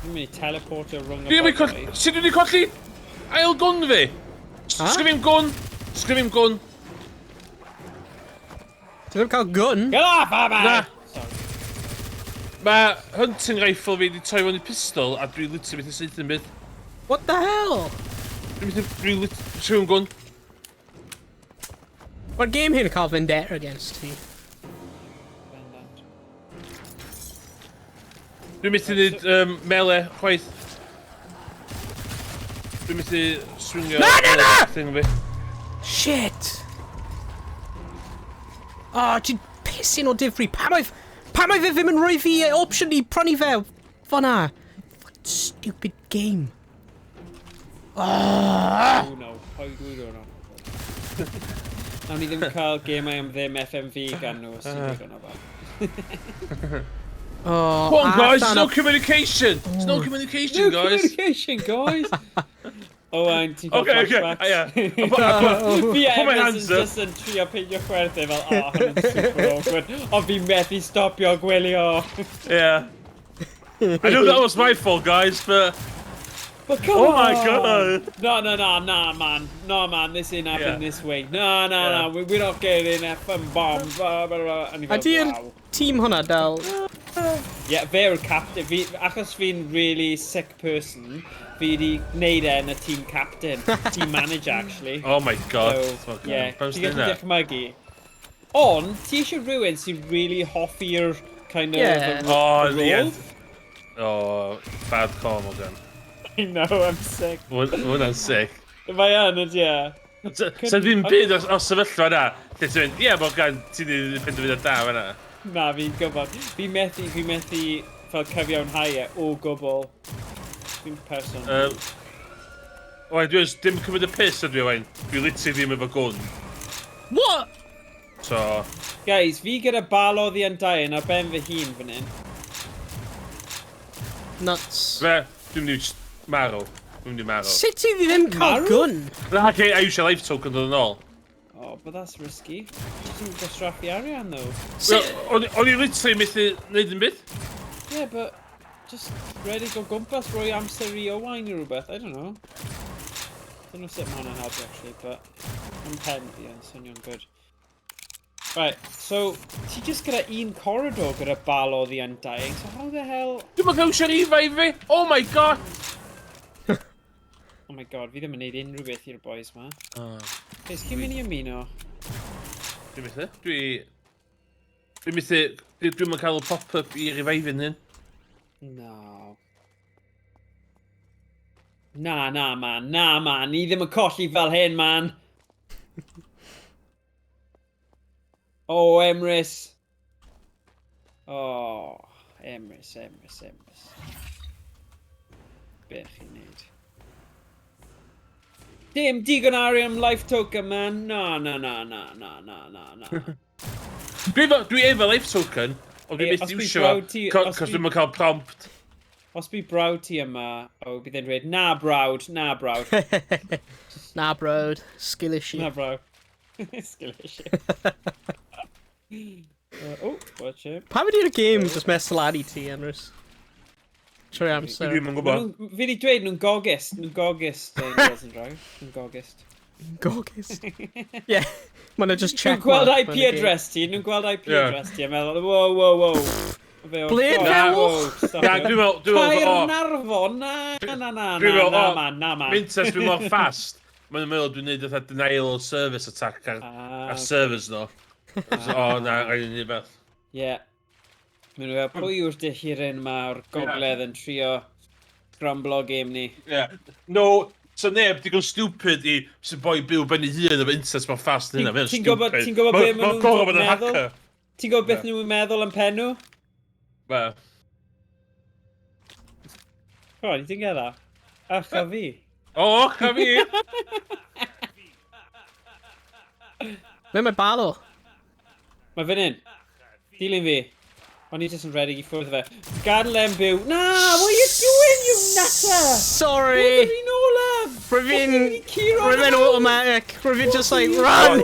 Speaker 3: Fi'n mynd i teleportio rhwng y
Speaker 2: Dwi wedi
Speaker 3: boblau.
Speaker 2: colli... Sut dwi wedi colli ail gwn fi?
Speaker 1: Ha?
Speaker 2: Sgrim gwn! Sgrim gwn!
Speaker 1: Ti ddim cael gun?
Speaker 3: Get off of me!
Speaker 2: Na.
Speaker 3: Sorry.
Speaker 2: Mae hunting rifle fi wedi troi fewn i pistol a dwi literally methu saethu yn byd.
Speaker 1: What the hell?
Speaker 2: Dwi'n methu... Dwi literally... Sgrim gwn.
Speaker 1: Mae'r game hyn yn cael vendetta against ti.
Speaker 3: Bendant.
Speaker 2: Dwi'n methu neud melee chwaith. Dwi'n methu swingio...
Speaker 1: Na, na, na!
Speaker 2: Thing fi.
Speaker 1: Shit! Oh, ti'n pissing o difri. Pam oedd... Pam oedd e ddim yn rhoi fi option i prynu fe fan'na? Fucking stupid game. Oh!
Speaker 3: Oh no, paid dweud hwnna. Nawn ni ddim cael gemau am ddim FMV gan nhw, os ti'n dweud hwnna fa.
Speaker 1: Oh,
Speaker 2: Come on, guys, there's
Speaker 1: allan
Speaker 2: no
Speaker 1: o-
Speaker 2: communication! There's no communication,
Speaker 3: No
Speaker 2: guys!
Speaker 3: communication, guys! Owain, ti'n cael
Speaker 2: Okay,
Speaker 3: flashbacks.
Speaker 2: yeah. I put,
Speaker 3: Fi a
Speaker 2: put my
Speaker 3: Emrys
Speaker 2: hands
Speaker 3: yn
Speaker 2: up.
Speaker 3: just yn trio peidio chwerthin fel, oh, hwnna'n super awkward. Ond fi methu stopio gwylio.
Speaker 2: Yeah. I know that was my fault, guys, but...
Speaker 3: But come
Speaker 2: Oh my
Speaker 3: on!
Speaker 2: God.
Speaker 3: No, no, no, no, man. No, man, this ain't happening
Speaker 2: Yeah.
Speaker 3: this way. No, no,
Speaker 2: Yeah.
Speaker 3: no, we're not getting F and bombs. Blah, blah, blah. And
Speaker 1: A
Speaker 3: fel,
Speaker 1: di'r
Speaker 3: wow.
Speaker 1: tîm hwnna dal...
Speaker 3: Yeah, fe yw'r captain. Fi, achos fi'n really sick person, fi di wneud e yn y team captain. Team manager, actually.
Speaker 2: Oh my God.
Speaker 3: So, yeah,
Speaker 2: Pam
Speaker 3: ti'n
Speaker 2: sy'n
Speaker 3: gallu
Speaker 2: hynna?
Speaker 3: dychmygu. Ond, ti eisiau rhywun sy'n really hoffi'r kind of
Speaker 1: Yeah.
Speaker 3: the,
Speaker 2: Oh,
Speaker 3: the
Speaker 2: yeah.
Speaker 3: role?
Speaker 2: Oh, bad call, Morgan.
Speaker 3: I know, I'm sick.
Speaker 2: Hwnna'n sick.
Speaker 3: Mae yn, ydy e.
Speaker 2: So ddim byd o sefyllfa yna, lle ti'n mynd, ie, Morgan, ti'n neud penderfyniad da fan'na.
Speaker 3: Na, fi'n gwybod. Fi methu fel cyfiawnhau e o gwbl. Fi'n person.
Speaker 2: Owain, dwi'n dim cymryd y piss ydw i, Owain. Dwi literally ddim efo gwn.
Speaker 1: What?
Speaker 2: So,
Speaker 3: Guys, fi gyda Balo the Undying ar ben fy hun fan hyn.
Speaker 1: Nuts.
Speaker 2: Fe, dwi'n mynd i just marw. Dwi'n mynd i marw.
Speaker 1: Sut ti ddim cael
Speaker 3: Marw?
Speaker 1: gun?
Speaker 2: Na, okay, I use your life token dod yn ôl.
Speaker 3: Oh, but that's risky. Just yn gwastraffu arian, though.
Speaker 2: Well, o'n i literally methu neud yn byd.
Speaker 3: Yeah, but just ready go gwmpas, rhoi amser i Owain neu rhywbeth. I don't know. Don't know sut mae hwnna'n helpu, actually, but yn pen fi yn swnio'n good. Right, so ti just gyda un corridor gyda Balo the Undying, so how the hell...
Speaker 2: Dwi'n mynd cael revive fi! Oh my God!
Speaker 3: Oh my God, fi ddim yn neud unrhyw beth i'r boys ma.
Speaker 2: Oh,
Speaker 3: Guys, chi'n mynd i ymuno?
Speaker 2: Dwi'n methu. Dwi'n methu... Dwi'n mynd cael y pop-up i revive yn hyn.
Speaker 3: No. Na, na, man. Na, man. Ni ddim yn colli fel hyn, man. Oh, Emrys. Oh, Emrys, Emrys, Emrys. Be chi'n neud? Dim digon arian life token, man. Na, na, na, na, na, na, na, na.
Speaker 2: Dwi efo life token, ond dwi'n
Speaker 3: Ei,
Speaker 2: methu
Speaker 3: os bydd
Speaker 2: iwsio fo,
Speaker 3: brawd ti- os
Speaker 2: cos
Speaker 3: bydd-
Speaker 2: dwi'n mynd cael prompt.
Speaker 3: Os bydd brawd ti yma, o, bydd e'n dweud, na brawd, na brawd,
Speaker 1: Na brawd, skill issue.
Speaker 3: Na brawd. Skill issue. Oh, watch it.
Speaker 1: Pam ydy'r game just mess lan i ti, Emrys? Trwy amser.
Speaker 2: Dwi ddim yn gwybod.
Speaker 3: Fi wedi dweud nhw'n gogist, nhw'n gogist, Dungeons and Dragons. Nhw'n gogist.
Speaker 1: Gogist. Yeah, ma' nhw just check
Speaker 3: Nhw'n gweld
Speaker 1: mark
Speaker 3: IP
Speaker 1: mewn y game.
Speaker 3: address ti, nhw'n gweld IP address ti, a meddwl, wow, wow, wow. Fe o,
Speaker 1: Ble
Speaker 3: oh,
Speaker 1: dewch?
Speaker 3: wow, stop
Speaker 2: Na,
Speaker 3: it.
Speaker 2: dwi'n meddwl, dwi'n meddwl, o,
Speaker 3: Caernarfon, na, na, na, na,
Speaker 2: Dwi'n meddwl,
Speaker 3: na,
Speaker 2: o,
Speaker 3: man, na, man.
Speaker 2: Mintes, dwi'n mor fast. Mae'n meddwl dwi'n neud fatha denial of service attack ar,
Speaker 3: Ah,
Speaker 2: ar servers nhw. So, o, na, rhaid i ni beth.
Speaker 3: Ie. Maen nhw fel, pwy yw'r dihiryn ma o'r gogledd yn trio scramblo game ni?
Speaker 2: Yeah. No, so neb digon stupid i sy'n boi byw ben ei hun efo internet mor fast na hynna. Mae'n
Speaker 3: Ti'n gwbod-
Speaker 2: stupid.
Speaker 3: ti'n gwbod be ma'
Speaker 2: Mae'n
Speaker 3: nhw'n
Speaker 2: gorfod bod yn
Speaker 3: meddwl?
Speaker 2: hacker.
Speaker 3: Ti'n gwybod beth nhw'n meddwl am pen nhw?
Speaker 2: Be?
Speaker 3: Come on, you didn't get that. Ach, a fi.
Speaker 2: O, cha fi!
Speaker 1: Ble mae Balo?
Speaker 3: Mae fan hyn. Dilyn fi. O'n i jyst yn rhedeg i ffwrdd fe. Gadael e'n byw. Na, what are you doing, you nutter?
Speaker 1: Sorry!
Speaker 3: Yr un olaf!
Speaker 1: Rwy'n
Speaker 3: Rwy'n
Speaker 1: Rwy'n automatic. Rwy'n just like, run!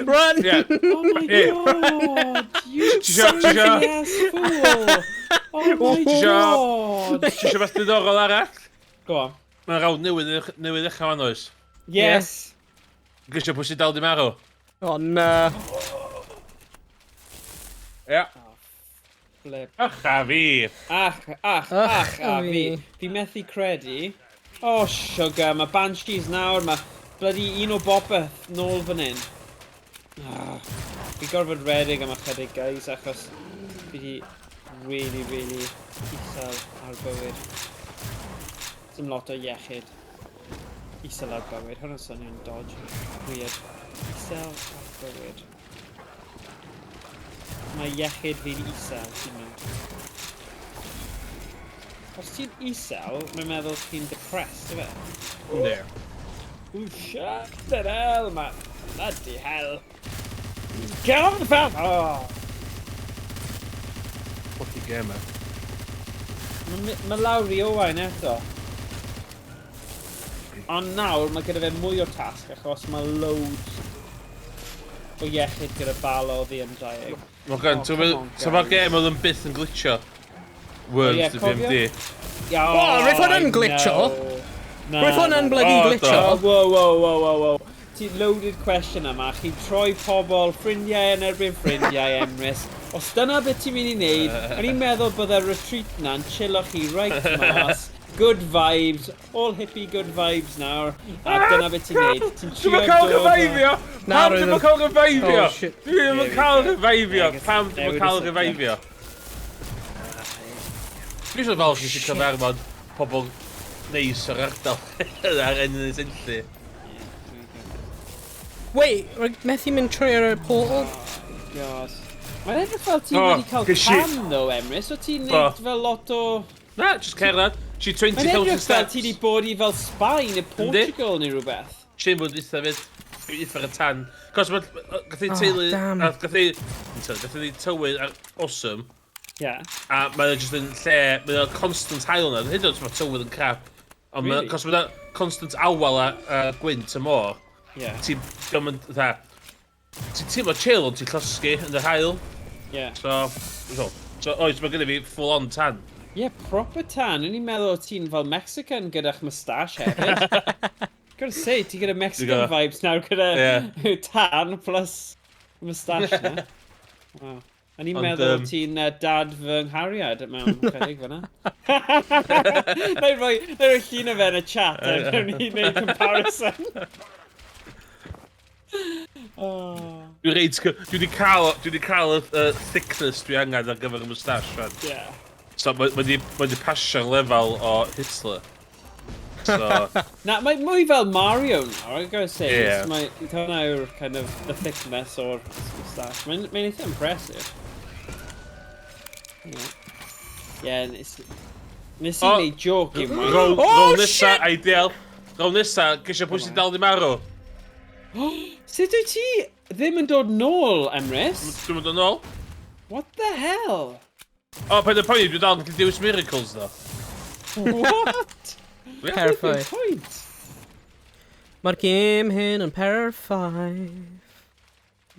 Speaker 1: Run!
Speaker 2: Yeah.
Speaker 3: Oh my
Speaker 2: Yeah.
Speaker 3: God, you
Speaker 2: Ti isio- ti isio-
Speaker 3: ass fool. Oh Oh my god!
Speaker 2: Ti eisiau beth diddorol arall?
Speaker 3: Go on.
Speaker 2: Mae rawd newydd, newydd ddechrau fan oes.
Speaker 3: Yes.
Speaker 2: Gysio pwy sy'n dal di marw.
Speaker 1: O, na.
Speaker 2: Ia.
Speaker 3: Flip.
Speaker 2: Ach a fi.
Speaker 3: Ach, ach, ach, a fi. Fi methu credu. Oh, sugar, mae Banshees nawr, mae bloody un o bopeth nôl fan hyn. Ah, fi gorfod redeg am ychydig, guys, achos fi di really, really isel ar bywyd. Dim lot o iechyd. Isel ar bywyd, hwnna'n swnio'n dodge. Weird. Isel ar bywyd. Mae iechyd fi'n isel, ti'n mynd. Os ti'n isel, mae'n meddwl ti'n depressed, yfe?
Speaker 2: Yndi.
Speaker 3: Ooh, shut the hell, man. Bloody hell. Get off the path! Oh.
Speaker 2: Bloody game, eh?
Speaker 3: Mae ma lawr i Owain eto. Ond nawr mae gyda fe mwy o tasg achos mae loads o iechyd gyda Bala o The Undying.
Speaker 2: Mae gan,
Speaker 3: Oh, come on,
Speaker 2: so mae'r
Speaker 3: guys.
Speaker 2: game oedd yn byth yn glitcho. Worms
Speaker 3: Oh, ie,
Speaker 2: dy
Speaker 3: cofio?
Speaker 2: BMD.
Speaker 3: Yeah,
Speaker 1: Oh, roedd hwn yn glitcho. Roedd hwn yn bloody
Speaker 2: Oh,
Speaker 1: glitcho.
Speaker 3: Oh, whoa, whoa, whoa, whoa, whoa. Ti loaded question yma, chi'n troi pobl, ffrindiau yn erbyn ffrindiau, Emrys. Os dyna beth ti'n mynd i wneud, o'n i'n meddwl bydde'r retreat na'n chillo chi right mas. Good vibes, all hippie good vibes nawr. A dyna beth ti'n neud. Ti'n
Speaker 2: Dwi'm
Speaker 3: trio
Speaker 2: yn cael
Speaker 3: dod â-
Speaker 2: refaifio!
Speaker 1: Na,
Speaker 2: Pam
Speaker 1: roedd
Speaker 2: dwi'm yn
Speaker 1: yn-
Speaker 2: cael refaifio?
Speaker 1: Oh, shit.
Speaker 2: Dwi ddim yn cael refaifio! Pam dwi'm yn
Speaker 3: Newid y
Speaker 2: cael
Speaker 3: subject.
Speaker 2: refaifio? Dwi eisiau falch eisiau cyfarfod pobl neis o'r ardal ar Ynys Enlli.
Speaker 1: Wait, rwy- methu mynd trwy'r portal?
Speaker 3: God. Mae'n edrych fel ti
Speaker 2: Oh,
Speaker 3: wedi cael
Speaker 2: ges i-
Speaker 3: cam, though, Emrys. O ti'n
Speaker 2: Do.
Speaker 3: neud fel lot o...
Speaker 2: Na, just cerdded. She
Speaker 3: Mae'n
Speaker 2: 20,000
Speaker 3: edrych fel
Speaker 2: steps.
Speaker 3: ti wedi bod i fel Sbaen neu
Speaker 2: Yndi.
Speaker 3: Portugal neu rhywbeth.
Speaker 2: Shame bod eitha fyd. Eitha y tan. Cos mae... Gath ei
Speaker 1: Oh,
Speaker 2: teulu...
Speaker 1: damn.
Speaker 2: Gath ei... Gath ei tywydd ar awesome.
Speaker 3: Yeah.
Speaker 2: A mae o just yn lle... Mae o constant haul na. Hyd yn oed os mae tywydd yn crap. Ond mae...
Speaker 3: Really?
Speaker 2: Cos mae o constant awel a gwynt y môr.
Speaker 3: Yeah.
Speaker 2: Ti'n... Diolch yn... Fatha... Ti'n teimlo chill ond ti'n llosgi yn yr haul.
Speaker 3: Yeah.
Speaker 2: So, oes, mae gennym fi full on tan.
Speaker 3: Yeah, proper tan. O'n i'n meddwl o ti'n fel Mexican gyda'ch moustache hefyd. Gotta say, ti gyda Mexican
Speaker 2: Ti'n
Speaker 3: vibes nawr gyda
Speaker 2: Yeah.
Speaker 3: tan plus moustache na. Wow. O'n i'n
Speaker 2: Ond,
Speaker 3: meddwl ti'n dad fy nghariad mewn chydig fyna. Na i roi llun o fe yn y chat a wnawn ni wneud comparison. Oh,
Speaker 2: Dwi reit... Dwi wedi cael, dwi wedi cael y thickness dwi angen ar gyfer y moustache, fan.
Speaker 3: yeah.
Speaker 2: So, mae ma di pasio'r lefel o Hitler. So,
Speaker 3: Na, mae mwy fel Mario nawr, I gotta say.
Speaker 2: Yeah.
Speaker 3: Mae, hwnna yw'r kind of, the thickness o'r moustache. Mae'n mae eitha impressive. Yeah, yeah nes i
Speaker 2: Oh.
Speaker 3: wneud joke unwaith.
Speaker 2: row,
Speaker 1: Oh,
Speaker 2: row nesa,
Speaker 1: shit!
Speaker 2: ideal. Row nesa, gesio pwy sy'n dal di marw.
Speaker 3: Sut wyt ti ddim yn dod nôl, Emrys?
Speaker 2: Dwi'n mynd yn ôl.
Speaker 3: What the hell?
Speaker 2: O, paid y poeni, dwi'n dal yn gallu dewis miracles, ddo.
Speaker 3: What?
Speaker 2: Yeah.
Speaker 1: Perffaith.
Speaker 3: Point.
Speaker 1: Mae'r gêm hyn yn perffaith.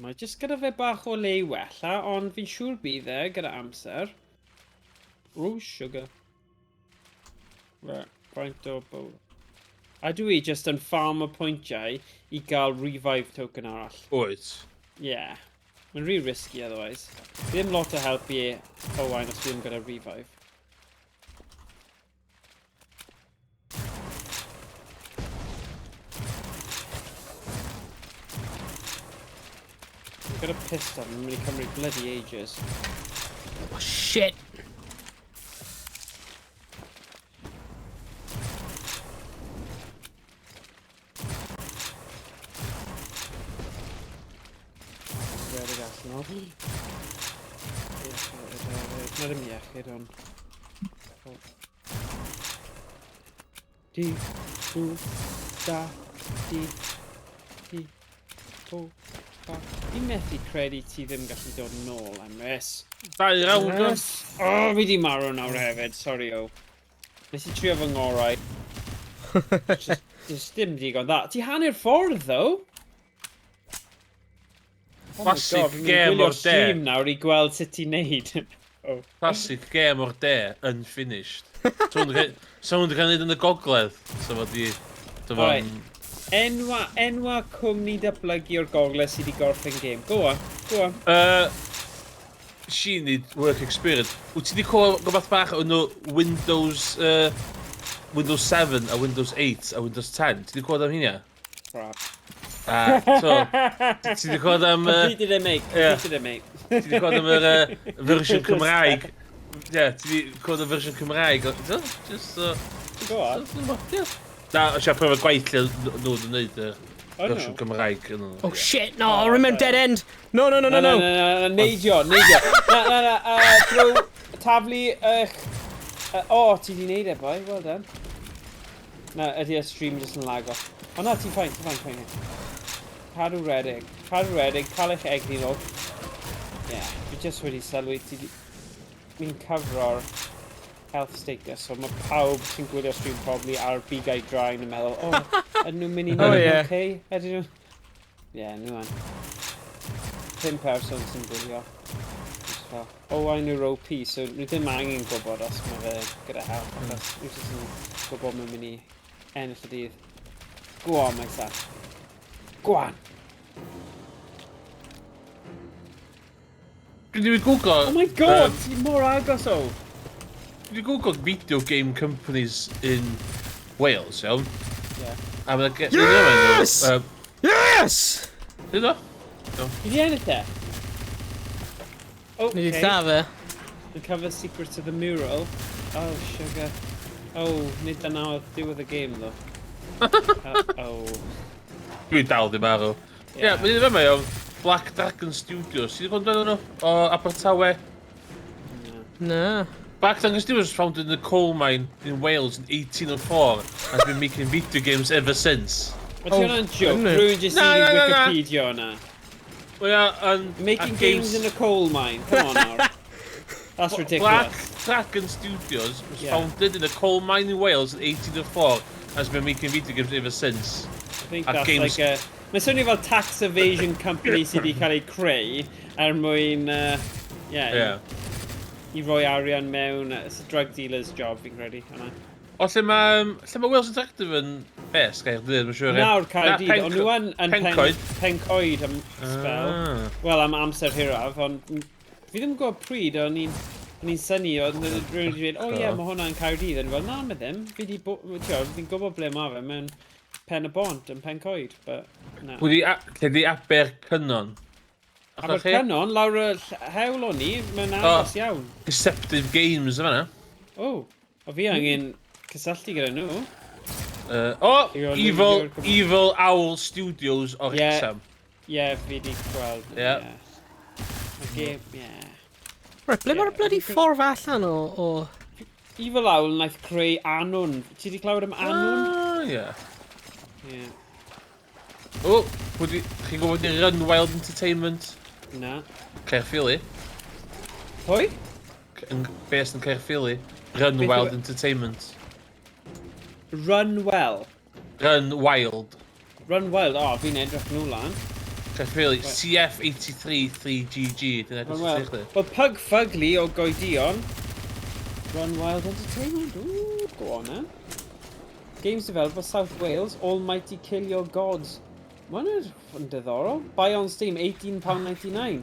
Speaker 3: Mae jyst gyda fe bach o le i wella, ond fi'n siŵr bydd e gyda amser. Rose sugar. Right, faint o bow. A dwi jyst yn farm y pwyntiau i gael revive token arall.
Speaker 2: Wyt.
Speaker 3: Yeah. Mae'n rhy risky otherwise. Ddim lot o help i Owain os ddim gyda revive. I've got a pistol, mae'n mynd i cymryd bloody ages.
Speaker 1: Oh, shit.
Speaker 3: Redeg allan o. Na ddim iechyd, ond... Di, dw, da, di, di, o, ba. Fi'n methu credu ti ddim gallu dod nôl, Emrys.
Speaker 2: Dau rawnd, yes.
Speaker 3: O, oh, fi di marw nawr hefyd, sorry o. Nes i trio fy ngorau. Just dim digon dda. Ti hanner ffordd, though. Oh my
Speaker 2: Classic
Speaker 3: God, fi'n mynd i
Speaker 2: game
Speaker 3: gwylio'r
Speaker 2: o'r de.
Speaker 3: stream nawr i gweld sut ti'n neud. Oh.
Speaker 2: Classic game o'r de, unfinished. So hwn wedi cael ei wneud yn y gogledd. So fod i... So
Speaker 3: Alright. Enwa cwmni datblygu o'r gogledd sydd wedi gorffen game. Go on, go on.
Speaker 2: She need work experience. Wyt ti wedi clywed rhywbeth bach o'n nhw Windows, Windows 7 a Windows 8 a Windows 10? Ti wedi clywed am hynna?
Speaker 3: Crap.
Speaker 2: A, so, ti wedi clywed am...
Speaker 3: Completed it, mate. Completed it, mate.
Speaker 2: Ti wedi clywed am yr fersiwn Cymraeg? Ie, ti wedi clywed y fersiwn Cymraeg? Just so...
Speaker 3: Go on.
Speaker 2: Yeah. Na, os i'n profiad gwaith lle nhw wedi gwneud y fersiwn Cymraeg.
Speaker 1: Oh shit, no, I remember Dead End! No, no, no, no, no!
Speaker 3: Na, neidio, neidio. Na, na, na, throw, taflu eich... O, ti di neud e, boi, well done. Na, ydy y stream jyst yn lago. O na, ti'n fine, ti'n fine, fine. Cadw redeg, cadw redeg, cael eich egni nôl. Ie, yeah, fi jyst wedi sylwi, ti di... Fi'n cyfro'r health status, so mae pawb sy'n gwylio stream probably ar bigau draen yn meddwl, oh, ydyn nhw'n mynd i wneud yn okay? Ydyn nhw... Ie, yeah, nhw yn. 5 person sy'n gwylio. Just fel, Owain yw'r OP, so nhw ddim angen gwybod os mae fe gyda help, achos nhw jyst yn gwybod mae'n mynd i ennill y dydd. Go on, myself. Go on!
Speaker 2: Dwi wedi googlo...
Speaker 3: Oh my god, ti'n mor agos o!
Speaker 2: Dwi wedi googlo video game companies in Wales, iawn?
Speaker 3: Yeah.
Speaker 2: A mae'n...
Speaker 1: Yes! Yes!
Speaker 2: Dwi do?
Speaker 3: Ti di ennill e?
Speaker 1: Ni wedi
Speaker 3: Okay.
Speaker 1: lladd e.
Speaker 3: Uncover secrets of the mural. Oh, sugar. Oh, nid dyna oedd diwedd y game, though. Uh-oh.
Speaker 2: Dwi dal ddim arw. Ie, yeah, mae'n yma iawn. Black Dragon Studios. Ti wedi gweld amdano nhw? O Abertawe.
Speaker 1: Na.
Speaker 2: Black Dragon Studios was founded in a coal mine in Wales in 1804 and has been making video games ever since.
Speaker 3: Ydy hwnna'n joke?
Speaker 1: goodness.
Speaker 3: Rwy'n jyst
Speaker 2: Na,
Speaker 3: i
Speaker 2: na, na, na.
Speaker 3: Wikipedia o'na.
Speaker 2: Well, yeah, and
Speaker 3: Making games in a coal mine. Come on now. That's ridiculous.
Speaker 2: Black Dragon Studios was
Speaker 3: Yeah.
Speaker 2: founded in a coal mine in Wales in 1804 and has been making video games ever since.
Speaker 3: I think
Speaker 2: A
Speaker 3: that's
Speaker 2: games-
Speaker 3: like a... Mae'n swnio fel tax evasion company sydd wedi cael ei creu er mwyn, yeah,
Speaker 2: Yeah.
Speaker 3: i roi arian mewn. It's a drug dealer's job, fi'n credu. Hwnna.
Speaker 2: O, lle mae Wales Interactive yn bes, Gaerdydd, mae'n siŵr. ie?
Speaker 3: Nawr Caerdydd,
Speaker 2: Na,
Speaker 3: ond nhw yn
Speaker 2: Pencoed.
Speaker 3: Pencoed am spel.
Speaker 2: Ah.
Speaker 3: Wel, am amser hiraf, ond fi ddim yn gwybod pryd, o'n i'n synnu, oedd rhywun wedi dweud, o ie, mae hwnna'n Caerdydd. O'n i fel, na, mae ddim. Fi di fi'n gwybod ble mae fe, mewn Pen y Bont, yn Pencoed, but na.
Speaker 2: Pwy di, lle di Abercynon?
Speaker 3: Abercynon, lawr y hewl o'n i, mae'n agos iawn.
Speaker 2: Deceptive Games yma na.
Speaker 3: O, o fi angen cysylltu gyda nhw.
Speaker 2: O,
Speaker 3: You're
Speaker 2: Evil,
Speaker 3: you're-
Speaker 2: Evil Owl Studios o
Speaker 3: Ie.
Speaker 2: Wrexham.
Speaker 3: Ie, fi di gweld.
Speaker 2: Ie.
Speaker 3: Mae game, ie.
Speaker 1: Right, ble mae'r
Speaker 3: Ie,
Speaker 1: bloody
Speaker 3: fi'n
Speaker 1: ffordd allan o...
Speaker 3: Evil Owl wnaeth creu Annwn. Ti di clywed am Annwn?
Speaker 2: Ah, ie.
Speaker 3: Ie.
Speaker 2: O, pwy di, chi'n gwybod di Run Wild Entertainment?
Speaker 3: Na.
Speaker 2: Caerphilly.
Speaker 3: Pwy?
Speaker 2: Yn based yn Caerphilly. Run
Speaker 3: Beth yw
Speaker 2: Wild
Speaker 3: e?
Speaker 2: Entertainment.
Speaker 3: Run Well.
Speaker 2: Run Wild.
Speaker 3: Run Wild, o, fi'n edrych nhw lan.
Speaker 2: Caerphilly, CF83 3GG. Dyna
Speaker 3: Run
Speaker 2: gwrs
Speaker 3: Wild.
Speaker 2: chdi.
Speaker 3: Wel, Pug Fugly o Goedion. Run Wild Entertainment. Ooh, go on then. Games developed by South Wales, Almighty Kill Your Gods. Mae hwnna'n yn diddorol. Buy on Steam, £18.99.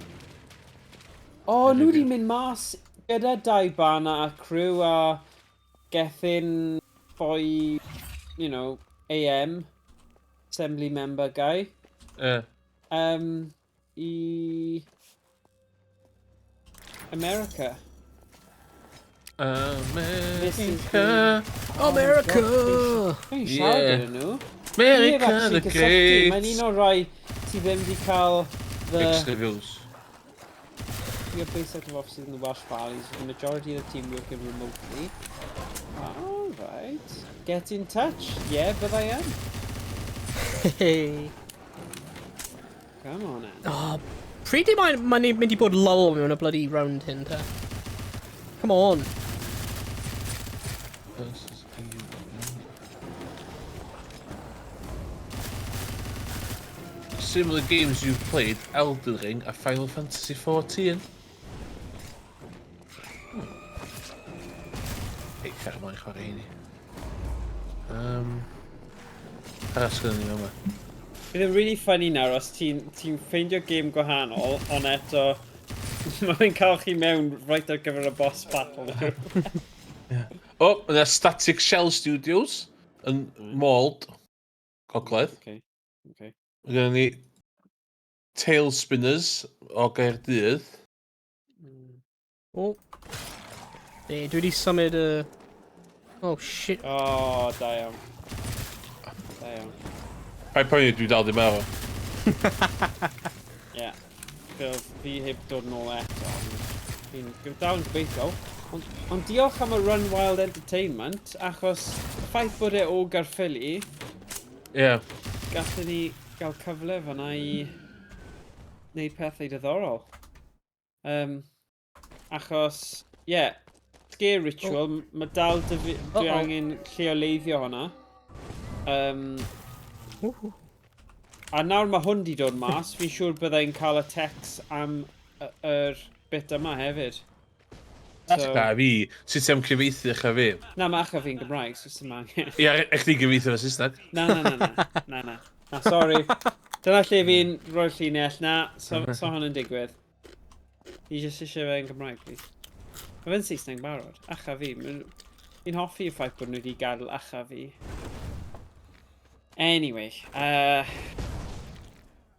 Speaker 3: O, nhw wedi mynd mas gyda Dai Bana a crew a Gethin boi, AM, Assembly member guy,
Speaker 2: Ie.
Speaker 3: I America. This is
Speaker 2: America.
Speaker 1: America!
Speaker 3: Fi'n siarad
Speaker 2: Yeah.
Speaker 3: gyda nhw.
Speaker 2: America
Speaker 3: Fi
Speaker 2: the
Speaker 3: heb actually cysylltu. Mae'n
Speaker 2: Great.
Speaker 3: un o'r rai sydd ddim wedi cael the...
Speaker 2: Mixed reviews.
Speaker 3: We are based out of offices in the Welsh Valleys, with the majority of the team working remotely. All right. Get in touch. Yeah, but I am.
Speaker 1: Hey.
Speaker 3: Come on then.
Speaker 1: Oh, pryd i mae'n mynd i bod lull mewn y bloody round hyn, te? Come on.
Speaker 2: Versus evil. Similar games you've played, Elden Ring a Final Fantasy XIV. chwarae heini. Arall sgynny ni yma.
Speaker 3: Bydd yn really funny nawr os ti'n ti ffeindio game gwahanol, ond eto mae'n cael chi mewn right ar gyfer y boss battle.
Speaker 2: O, oh, yna Static Shell Studios yn Mold, Gogledd.
Speaker 3: Okay.
Speaker 2: Mae gennym ni Tail Spinners o Gaerdydd.
Speaker 1: O. Be, dwi wedi symud y... Oh, shit.
Speaker 3: O, da iawn. Da iawn.
Speaker 2: Paid poeni, dwi dal di marw.
Speaker 3: Ie. Yeah. Fel fi heb dod nôl eto. Ond fi'n dal yn gobeithio. Ond diolch am y Run Wild Entertainment, achos y ffaith bod e o Gaerffili, gallwn ni gael cyfle fanna i wneud pethau diddorol. Achos, ie, yeah, Scare Ritual, oh. Mae dal dy fi, dwi angen lleoleiddio hwnna. A nawr mae hwn di dod mas, fi'n siŵr byddai'n cael y text am yr bit yma hefyd.
Speaker 2: So, Na fi, sut ti'n cyfieithu eich fi?
Speaker 3: Na, mae acha fi'n Gymraeg, so sy'n angen.
Speaker 2: Ie, eich di gyfieithu fo Saesneg.
Speaker 3: Na, na, na, na, na, na. Na, sorry. Dyna lle fi'n rhoi'r llinell. Na, so hwn yn digwydd. Fi jyst eisiau fe yn Gymraeg, please. Mae fe'n Saesneg barod. Acha fi. Fi'n hoffi y ffaith bod nhw wedi gadael acha fi. Anyway,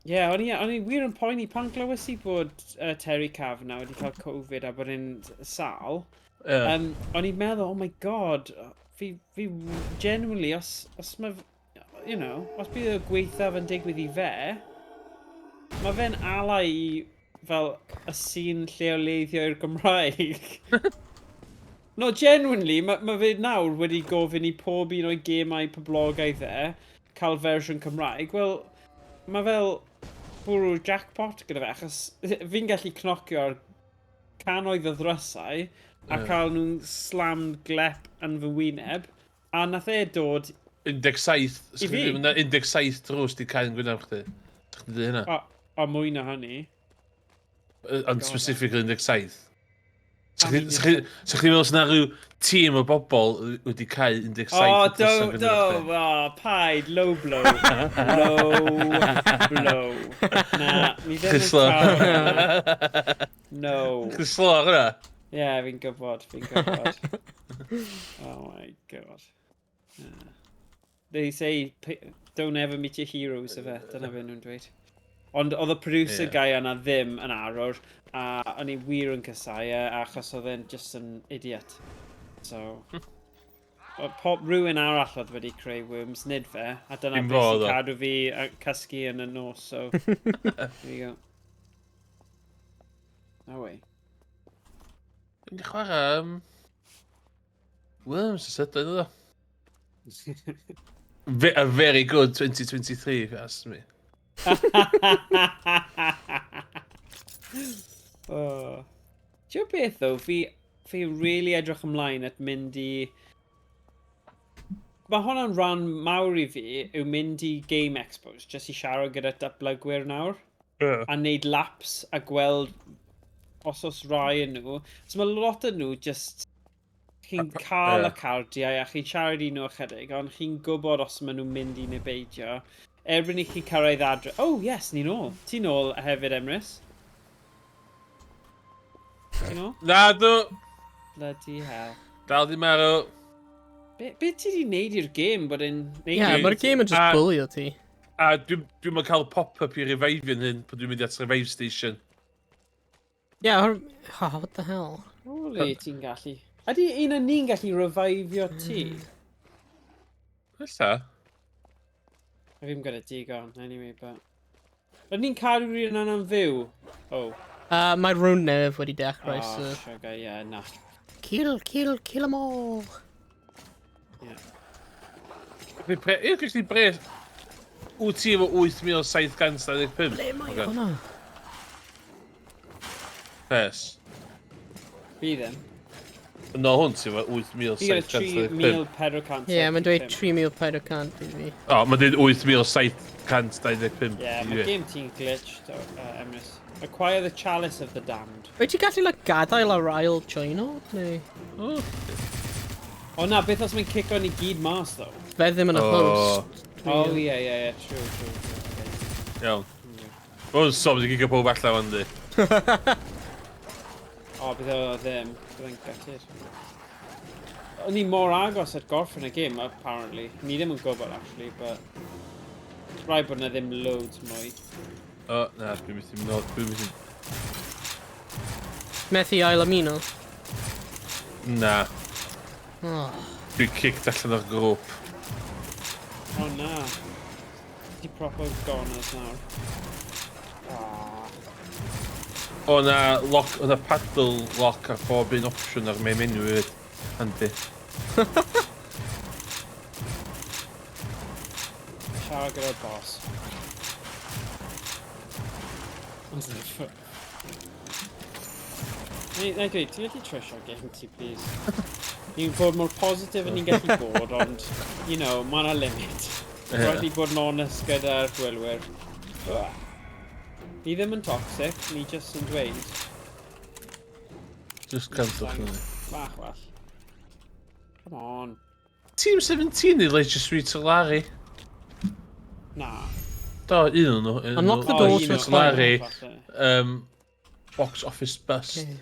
Speaker 3: yeah, o'n i wir yn poeni pan glywes i bod Terry Kavanagh wedi cael Covid a bod e'n sal. O'n i'n meddwl, oh my God, fi genuinely, os mae, os bydd y gweithaf yn digwydd i fe, mae fe'n alau i fel y sîn lleoleiddio i'r Gymraeg. No, genuinely, ma fe nawr wedi gofyn i pob un o'i gemau poblogaidd e cael fersiwn Cymraeg. Wel, mae fel bwrw jackpot gyda fe, achos fi'n gallu cnocio ar cannoedd o ddrysau a cael nhw'n slammed glep yn fy wyneb. A nath e dod
Speaker 2: 17,
Speaker 3: I fi?
Speaker 2: 17 drws di cael yn gwyneb chdi. Chdi di hynna?
Speaker 3: O mwy na hynny.
Speaker 2: Ond
Speaker 3: God.
Speaker 2: Specifically 17.
Speaker 3: A mi
Speaker 2: Sa chdi meddwl sy'n rhyw tîm o bobl wedi cael 17
Speaker 3: O,
Speaker 2: drws yn
Speaker 3: do,
Speaker 2: gwyneb
Speaker 3: do,
Speaker 2: chdi?
Speaker 3: o, paid, low blow. Low blow. Na, ni ddim yn
Speaker 2: Chdi slo.
Speaker 3: cael. No.
Speaker 2: Chdi slo ar hynna?
Speaker 3: Ie, yeah, fi'n gwybod, fi'n gwybod. Oh my God. Yeah. They say, "Don't ever meet your heroes," ife, dyna be nhw'n dweud. Ond oedd y producer guy yna ddim yn arwr, a o'n i wir yn casau e, achos oedd e'n just yn idiot. So, oedd pob rhywun arall oedd wedi creu Worms, nid fe, a dyna
Speaker 2: Dim
Speaker 3: beth
Speaker 2: fo
Speaker 3: sy'n
Speaker 2: oedd o.
Speaker 3: cadw fi cysgu yn y nos, so there you go. No way.
Speaker 2: Dwi'n di chwarae Worms y sydyn iddo. A very good 2023, if you ask me.
Speaker 3: Oh. Ti'n beth ddo, fi really edrych ymlaen at mynd i... Mae hwnna'n rhan mawr i fi yw mynd i Game Expos, jyst i siarad gyda datblygwyr nawr, a wneud laps a gweld os oes rai yn nhw. So mae lot yn nhw just... Chi'n cael y cardiau a chi'n siarad i nhw ychydig, ond chi'n gwybod os maen nhw'n mynd i neu beidio. Erbyn i chi cyrraedd adre... Oh, yes, ni'n ôl. Ti'n ôl hefyd, Emrys? Ti'n ôl?
Speaker 2: Na, dw.
Speaker 3: Bloody hell.
Speaker 2: Dal di marw.
Speaker 3: Be ti di wneud i'r gêm bod e'n neud
Speaker 1: Ie, yeah, mae'r gêm yn just bwlio ti.
Speaker 2: A dwi'n dwi cael pop-up i revive yn hyn pan dwi'n mynd at revive station.
Speaker 1: Ie, yeah, oh, what the hell?
Speaker 3: Holy, ti'n gallu... Ydy un o'n ni'n gallu revivio ti?
Speaker 2: Ella.
Speaker 3: Fi ddim gyda digon, anyway, but... Ydyn ni'n cadw rhywun yna'n fyw? Oh.
Speaker 1: Mae rhywun newydd wedi dechrau,
Speaker 3: Oh,
Speaker 1: so...
Speaker 3: sugar, yeah, na.
Speaker 1: Kill, kill, kill them all.
Speaker 3: Yeah.
Speaker 2: Ie, gallu bres. Wyt ti efo 8,725?
Speaker 1: Ble mae hwnna?
Speaker 2: Pres.
Speaker 3: Fi ddim.
Speaker 2: No, hwn ti efo
Speaker 3: Fi gyda
Speaker 2: 8,725.
Speaker 3: 3,400.
Speaker 1: Ie, yeah, mae'n dweud 3,400 i fi.
Speaker 2: O, mae'n dweud 8,725.
Speaker 3: Yeah,
Speaker 2: i
Speaker 3: mae
Speaker 2: fi.
Speaker 3: game ti'n glitched, Emrys. Acquire the Chalice of the Damned.
Speaker 1: Wyt ti'n gallu, like, gadael ar ail joino? Neu...
Speaker 2: O.
Speaker 3: O na, beth os mae'n cico ni gyd mas, though?
Speaker 1: Fe ddim yn y host.
Speaker 3: Oh, ie, ie, ie, true, true, true. Okay.
Speaker 2: Iawn. Mae'n sob wedi gigo pob allan fan di.
Speaker 3: O, bydd o ddim. Bydd o'n gutted. O'n i mor agos at gorffen y gêm, apparently. Ni ddim yn gwybod, actually, but... Rhaid bod yna ddim loads mwy.
Speaker 2: O, na, dwi'n methu mynd nôl, dwi'n methu...
Speaker 1: Methu ail ymuno.
Speaker 2: Na.
Speaker 1: Oh.
Speaker 2: Dwi'n kicked allan o'r grŵp.
Speaker 3: O na. Ti proper goners nawr. Ah.
Speaker 2: O na lock, o na paddle lock ar bob un opsiwn ar main menu hefyd. Handi.
Speaker 3: Siarad gyda'r boss. Na i dweud, ti'n gallu trwsio game ti, please? Ni'n fod mor positif yn ni'n gallu bod, ond, you know, mae yna limit.
Speaker 2: Ie.
Speaker 3: Rhaid ni bod yn honest gyda'r gwylwyr. Ni ddim yn toxic, ni just yn dweud.
Speaker 2: Just cancel chi.
Speaker 3: Bach well. Come on.
Speaker 2: Team 17 i Leisure Suite Larry.
Speaker 3: Na.
Speaker 2: Do, un o'n nhw. un
Speaker 1: Unlock
Speaker 2: nhw.
Speaker 1: the door
Speaker 3: un
Speaker 1: to
Speaker 3: o'n
Speaker 1: a
Speaker 3: nhw,
Speaker 2: Larry,
Speaker 3: falle.
Speaker 2: Box Office Bust.
Speaker 1: Okay.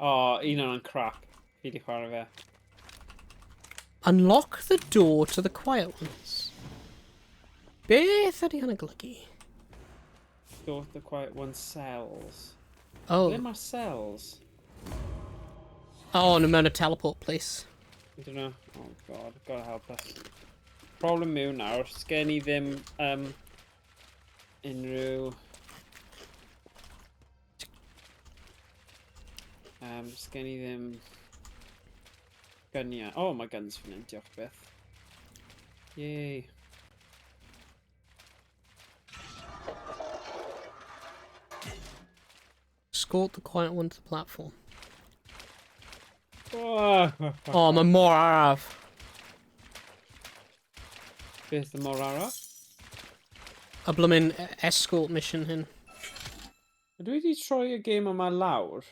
Speaker 3: O, un o'n crap. Fi di chwarae fe.
Speaker 1: Unlock the door to the quiet ones. Beth ydy hwnna golygu?
Speaker 3: Door to the quiet one cells.
Speaker 1: Oh.
Speaker 3: Ble mae'r cells?
Speaker 1: Oh, nhw mewn y teleport place.
Speaker 3: I don't know. Oh god, gotta help us. Problem yw nawr, sgen i ddim unrhyw... Sgen i ddim gyniau. Oh, mae guns fan hyn, diolch byth. Yay.
Speaker 1: Escort the quiet one to the platform.
Speaker 3: Oh,
Speaker 1: Oh, mae mor araf.
Speaker 3: Beth y mor araf?
Speaker 1: Y blymyn escort mission hyn.
Speaker 3: Ydw i wedi troi y gêm yma lawr?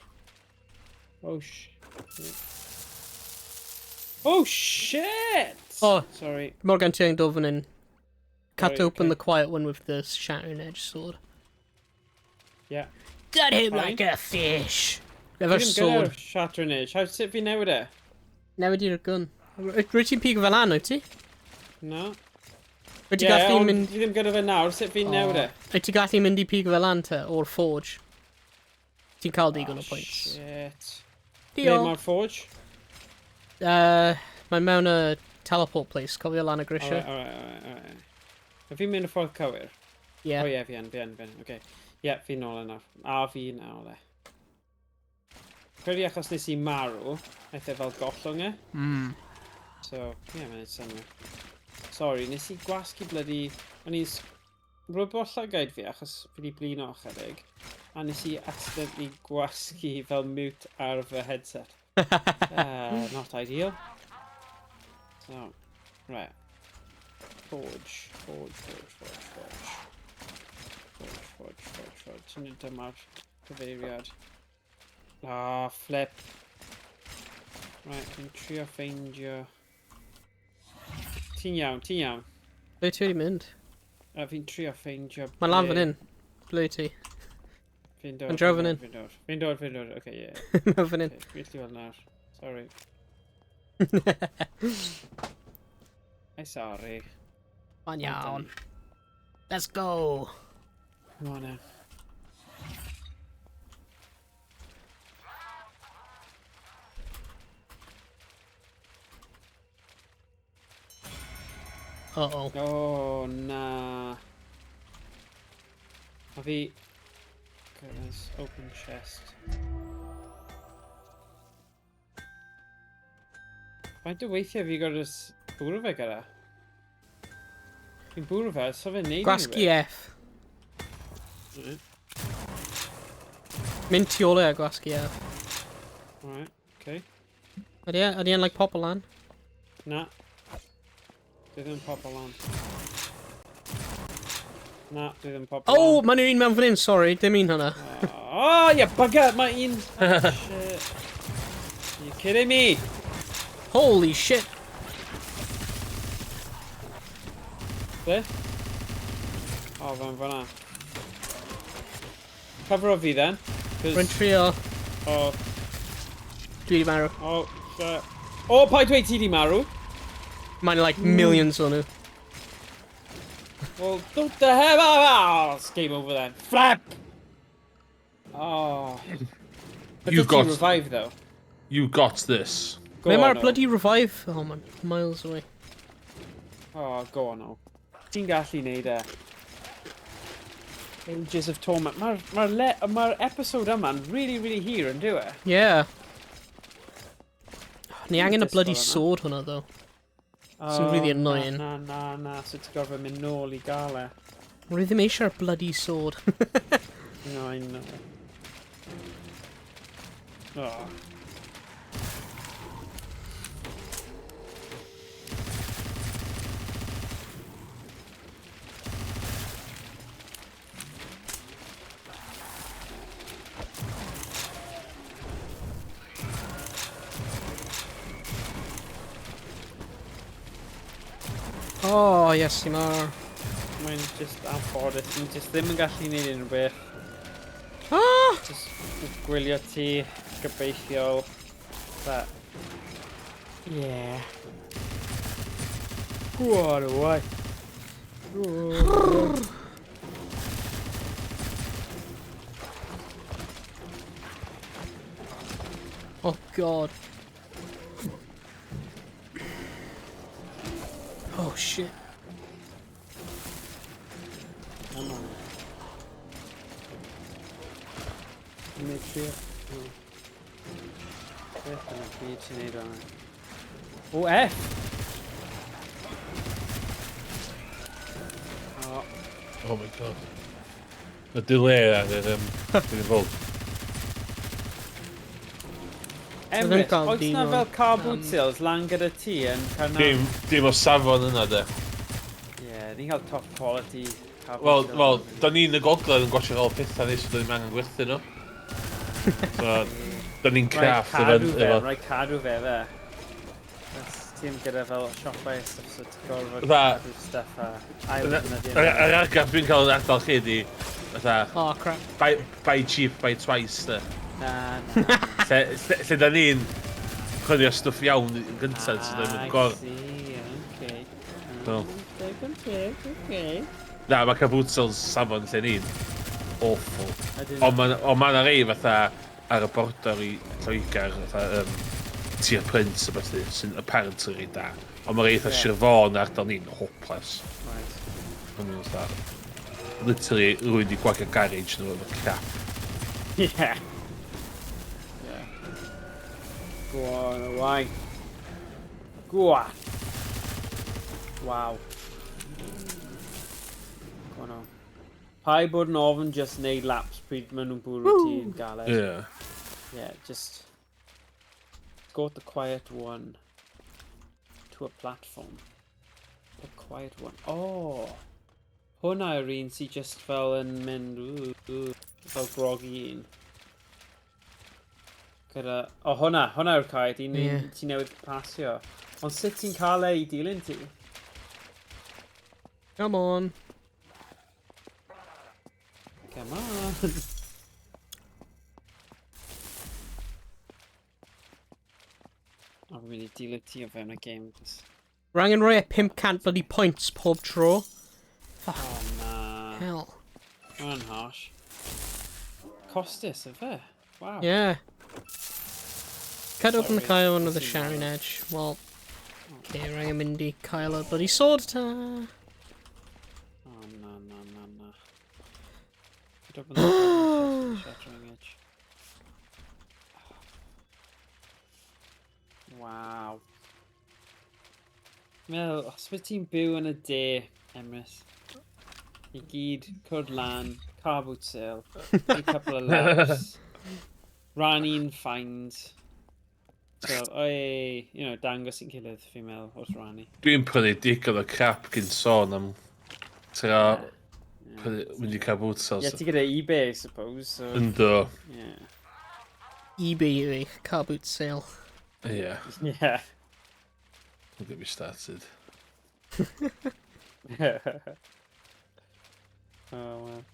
Speaker 3: Oh, Oh, shit!
Speaker 1: Oh.
Speaker 3: Sorry.
Speaker 1: Morgan ti angen dod fan hyn. Cut
Speaker 3: Right,
Speaker 1: open
Speaker 3: okay.
Speaker 1: the quiet one with the shattering edge sword.
Speaker 3: Yeah.
Speaker 1: Gut him
Speaker 3: Fine.
Speaker 1: like a fish!
Speaker 3: Fi
Speaker 1: Efo'r
Speaker 3: ddim
Speaker 1: sword.
Speaker 3: gyda'r shattering edge. How sut fi newid e?
Speaker 1: Newid i'r gun. Rwyt ti'n pigo fel an, wyt ti?
Speaker 3: No.
Speaker 1: Rwyt ti'n
Speaker 3: Ie,
Speaker 1: gallu
Speaker 3: ond
Speaker 1: mynd...
Speaker 3: fi ddim gyda fe nawr. Sut fi'n newid e?
Speaker 1: Rwyt ti'n gallu mynd i pigo fel an te, o'r forge. Ti'n cael digon o points.
Speaker 3: Shit. Ble
Speaker 1: Diolch.
Speaker 3: mae'r forge?
Speaker 1: Mae mewn y teleport place, cofio lan y grisiau.
Speaker 3: Alright, alright, alright, alright. A fi'n mynd y ffordd cywir?
Speaker 1: Ie.
Speaker 3: O ie, fi yn, fi yn, fi yn, oce. Ie, fi nôl yna. A fi nôl e. Credu achos nes i marw, naeth e fel gollwng e. So, ie, yeah, mae'n synnwyr. Sorry, nes i gwasgu bloody... O'n i'n rwbo llygaid fi achos fi wedi blino ychydig. A nes i accidentally gwasgu fel mute ar fy headset. Not ideal. So, right. Forge, forge, forge, forge, forge. Forge, forge, forge, forge. Ti'n dyma'r cyfeiriad. Ah, flip. Right, fi'n trio ffeindio... Ti'n iawn, ti'n iawn.
Speaker 1: Ble ti wedi mynd?
Speaker 3: A fi'n trio ffeindio...
Speaker 1: Mae'n lan fan hyn. Ble ti?
Speaker 3: Fi'n dod.
Speaker 1: Mae'n draw fan hyn.
Speaker 3: Fi'n dod, fi'n dod, fi'n dod. Oce, ie.
Speaker 1: Mae'n fan hyn.
Speaker 3: Okay, Fi'n gallu weld nawr. Sorry. Ai, sorry.
Speaker 1: Mae'n iawn. Let's go!
Speaker 3: Come on now.
Speaker 1: Uh-oh.
Speaker 3: Oh, na. A fi... Goodness, open chest. Faint o weithiau fi gorfod bwrw fe gyda? Fi'n bwrw fe, so fe'n neud
Speaker 1: Gwasgu F.
Speaker 3: Right,
Speaker 1: Mynd tu ôl e a gwasgu F.
Speaker 3: alright, okay.
Speaker 1: Ydy e? Ydy e'n like pop lan?
Speaker 3: Na. Dwi ddim pop lan. Na, dwi ddim pop
Speaker 1: Oh, mae'n un mewn fan hyn, sorry, dim un hwnna.
Speaker 3: Oh, you bugger! Mae un... Oh, shit. You kidding me?
Speaker 1: Holy shit!
Speaker 3: Ble? O, fan fan'na. Cyfro fi then.
Speaker 1: Rwy'n trio.
Speaker 3: O.
Speaker 1: Dwi di marw.
Speaker 3: O, o, paid dweud ti di marw?
Speaker 1: Mae'n like millions o nhw.
Speaker 3: Well, don't the hell... Oh, it's game over then. Flap! Oh. But
Speaker 2: You got-
Speaker 3: revive though.
Speaker 2: You got this.
Speaker 3: Go
Speaker 1: Ble
Speaker 3: on,
Speaker 1: mae'r
Speaker 3: o.
Speaker 1: bloody revive? Oh man, miles away.
Speaker 3: Oh, go on, o. Ti'n gallu neud e. Ages of Torment. Mae'r ma ma episode yma'n really, really hir yn dyw e?
Speaker 1: Yeah. Ni angen y bloody sword hwnna, though.
Speaker 3: Oh,
Speaker 1: really annoying.
Speaker 3: Na, na, na, so ti'n gorfod mynd nôl i gael e.
Speaker 1: Rwy ddim eisiau'r bloody sword.
Speaker 3: No, I know. Oh.
Speaker 1: Oh, yes, mar.
Speaker 3: Mae'n just anffodus, ni just ddim yn gallu neud unrhyw beth.
Speaker 1: Ah!
Speaker 3: Just gwylio ti, gobeithiol. But, yeah. Go on away. Go.
Speaker 1: Oh, God. Oh, shit.
Speaker 3: Come on. Make sure. Oh. Beth yn y byd ti'n neud o'n? O, F! Oh,
Speaker 2: Oh my God. Y delay ar yr... Dwi'n fod.
Speaker 3: Emrys,
Speaker 1: cael
Speaker 3: oes na
Speaker 1: dyn
Speaker 3: fel car boot sales lan gyda ti yn Caernarfon?
Speaker 2: Dim o safon yna, de.
Speaker 3: Ie, ni'n cael top quality car boot
Speaker 2: Wel,
Speaker 3: sales.
Speaker 2: wel, da ni'n y gogledd yn gwasio all pethau ni, so da ni'n angen gwerthu nhw. So, da ni'n crafft
Speaker 3: cadw fe, rhaid cadw fe fe. Ti'n gyda fel siopau a stuff, so ti'n gorfod cadw stuff a ail ddefnyddio.
Speaker 2: Yr argraff dwi'n cael yn ardal chi di, fatha,
Speaker 1: Oh, crap.
Speaker 2: buy cheap, buy twice, de.
Speaker 3: Na, na.
Speaker 2: Lle da ni'n chwilio stwff iawn yn gyntaf, so da ni'n
Speaker 3: I
Speaker 2: gor...
Speaker 3: see, okay.
Speaker 2: So.
Speaker 3: Digon teg, okay.
Speaker 2: Na, mae car boot sales safon lle ni'n awful.
Speaker 3: Ydyn.
Speaker 2: Ond ma' ond ma' 'na rei fatha ar y border i Lloegr, fatha Tir Prince a ballu, sy'n apparently rei da. Ond mae rei fatha
Speaker 3: Ie.
Speaker 2: Sir Fôn ardal ni'n hopeless.
Speaker 3: Right.
Speaker 2: Ma' nhw'n fatha... Literally, rwy'n di gwagio garage nhw efo crap.
Speaker 3: Yeah. Yeah. Go on away. Go on. Wow. Go on. On. Pai bod yn ofn just neud laps pryd maen nhw'n bwrw ti'n galed.
Speaker 2: Yeah.
Speaker 3: Yeah, just go the quiet one to a platform. The quiet one. Oh! Hwna yw'r un sy'n just fel yn mynd, ooh, ooh, fel groggy un. Gyda... O, oh, hwnna, hwnna yw'r quiet un
Speaker 1: Ie.
Speaker 3: yeah. ti newydd pasio. Ond sut ti'n cael e i dilyn ti?
Speaker 1: Come on.
Speaker 3: Come on. O, fi'n mynd i dilyn ti o fewn y game. Just...
Speaker 1: Rwy'n angen rhoi e 500 bloody points pob tro.
Speaker 3: Oh, na.
Speaker 1: Hell.
Speaker 3: Hwnna'n harsh. Costus, yfe? Wow.
Speaker 1: Yeah. Cut open the
Speaker 3: Sorry,
Speaker 1: Kyle one with the
Speaker 3: ti'n
Speaker 1: shattering edge. Well, okay, rwy'n angen mynd i cael y bloody sword ta.
Speaker 3: Oh, na, na, na, na. Cut open the the shattering edge. Wow. Meddwl, os wyt ti'n byw yn y de, Emrys, i gyd cwrdd lan, car boot sale, a couple of laps, rannu'n find. So, oi, dangos i'n gilydd, fi'n meddwl, wrth rannu.
Speaker 2: Dwi'n prynu digon o crap gyn sôn am... Tra... Prynu, mynd i cael boot sales.
Speaker 3: Ie, ti gyda eBay, I suppose, so,
Speaker 2: Ynddo.
Speaker 3: yeah.
Speaker 1: eBay yw eich car boot sale.
Speaker 2: Ie.
Speaker 3: Yeah.
Speaker 2: Don't get me started.
Speaker 3: Oh, man.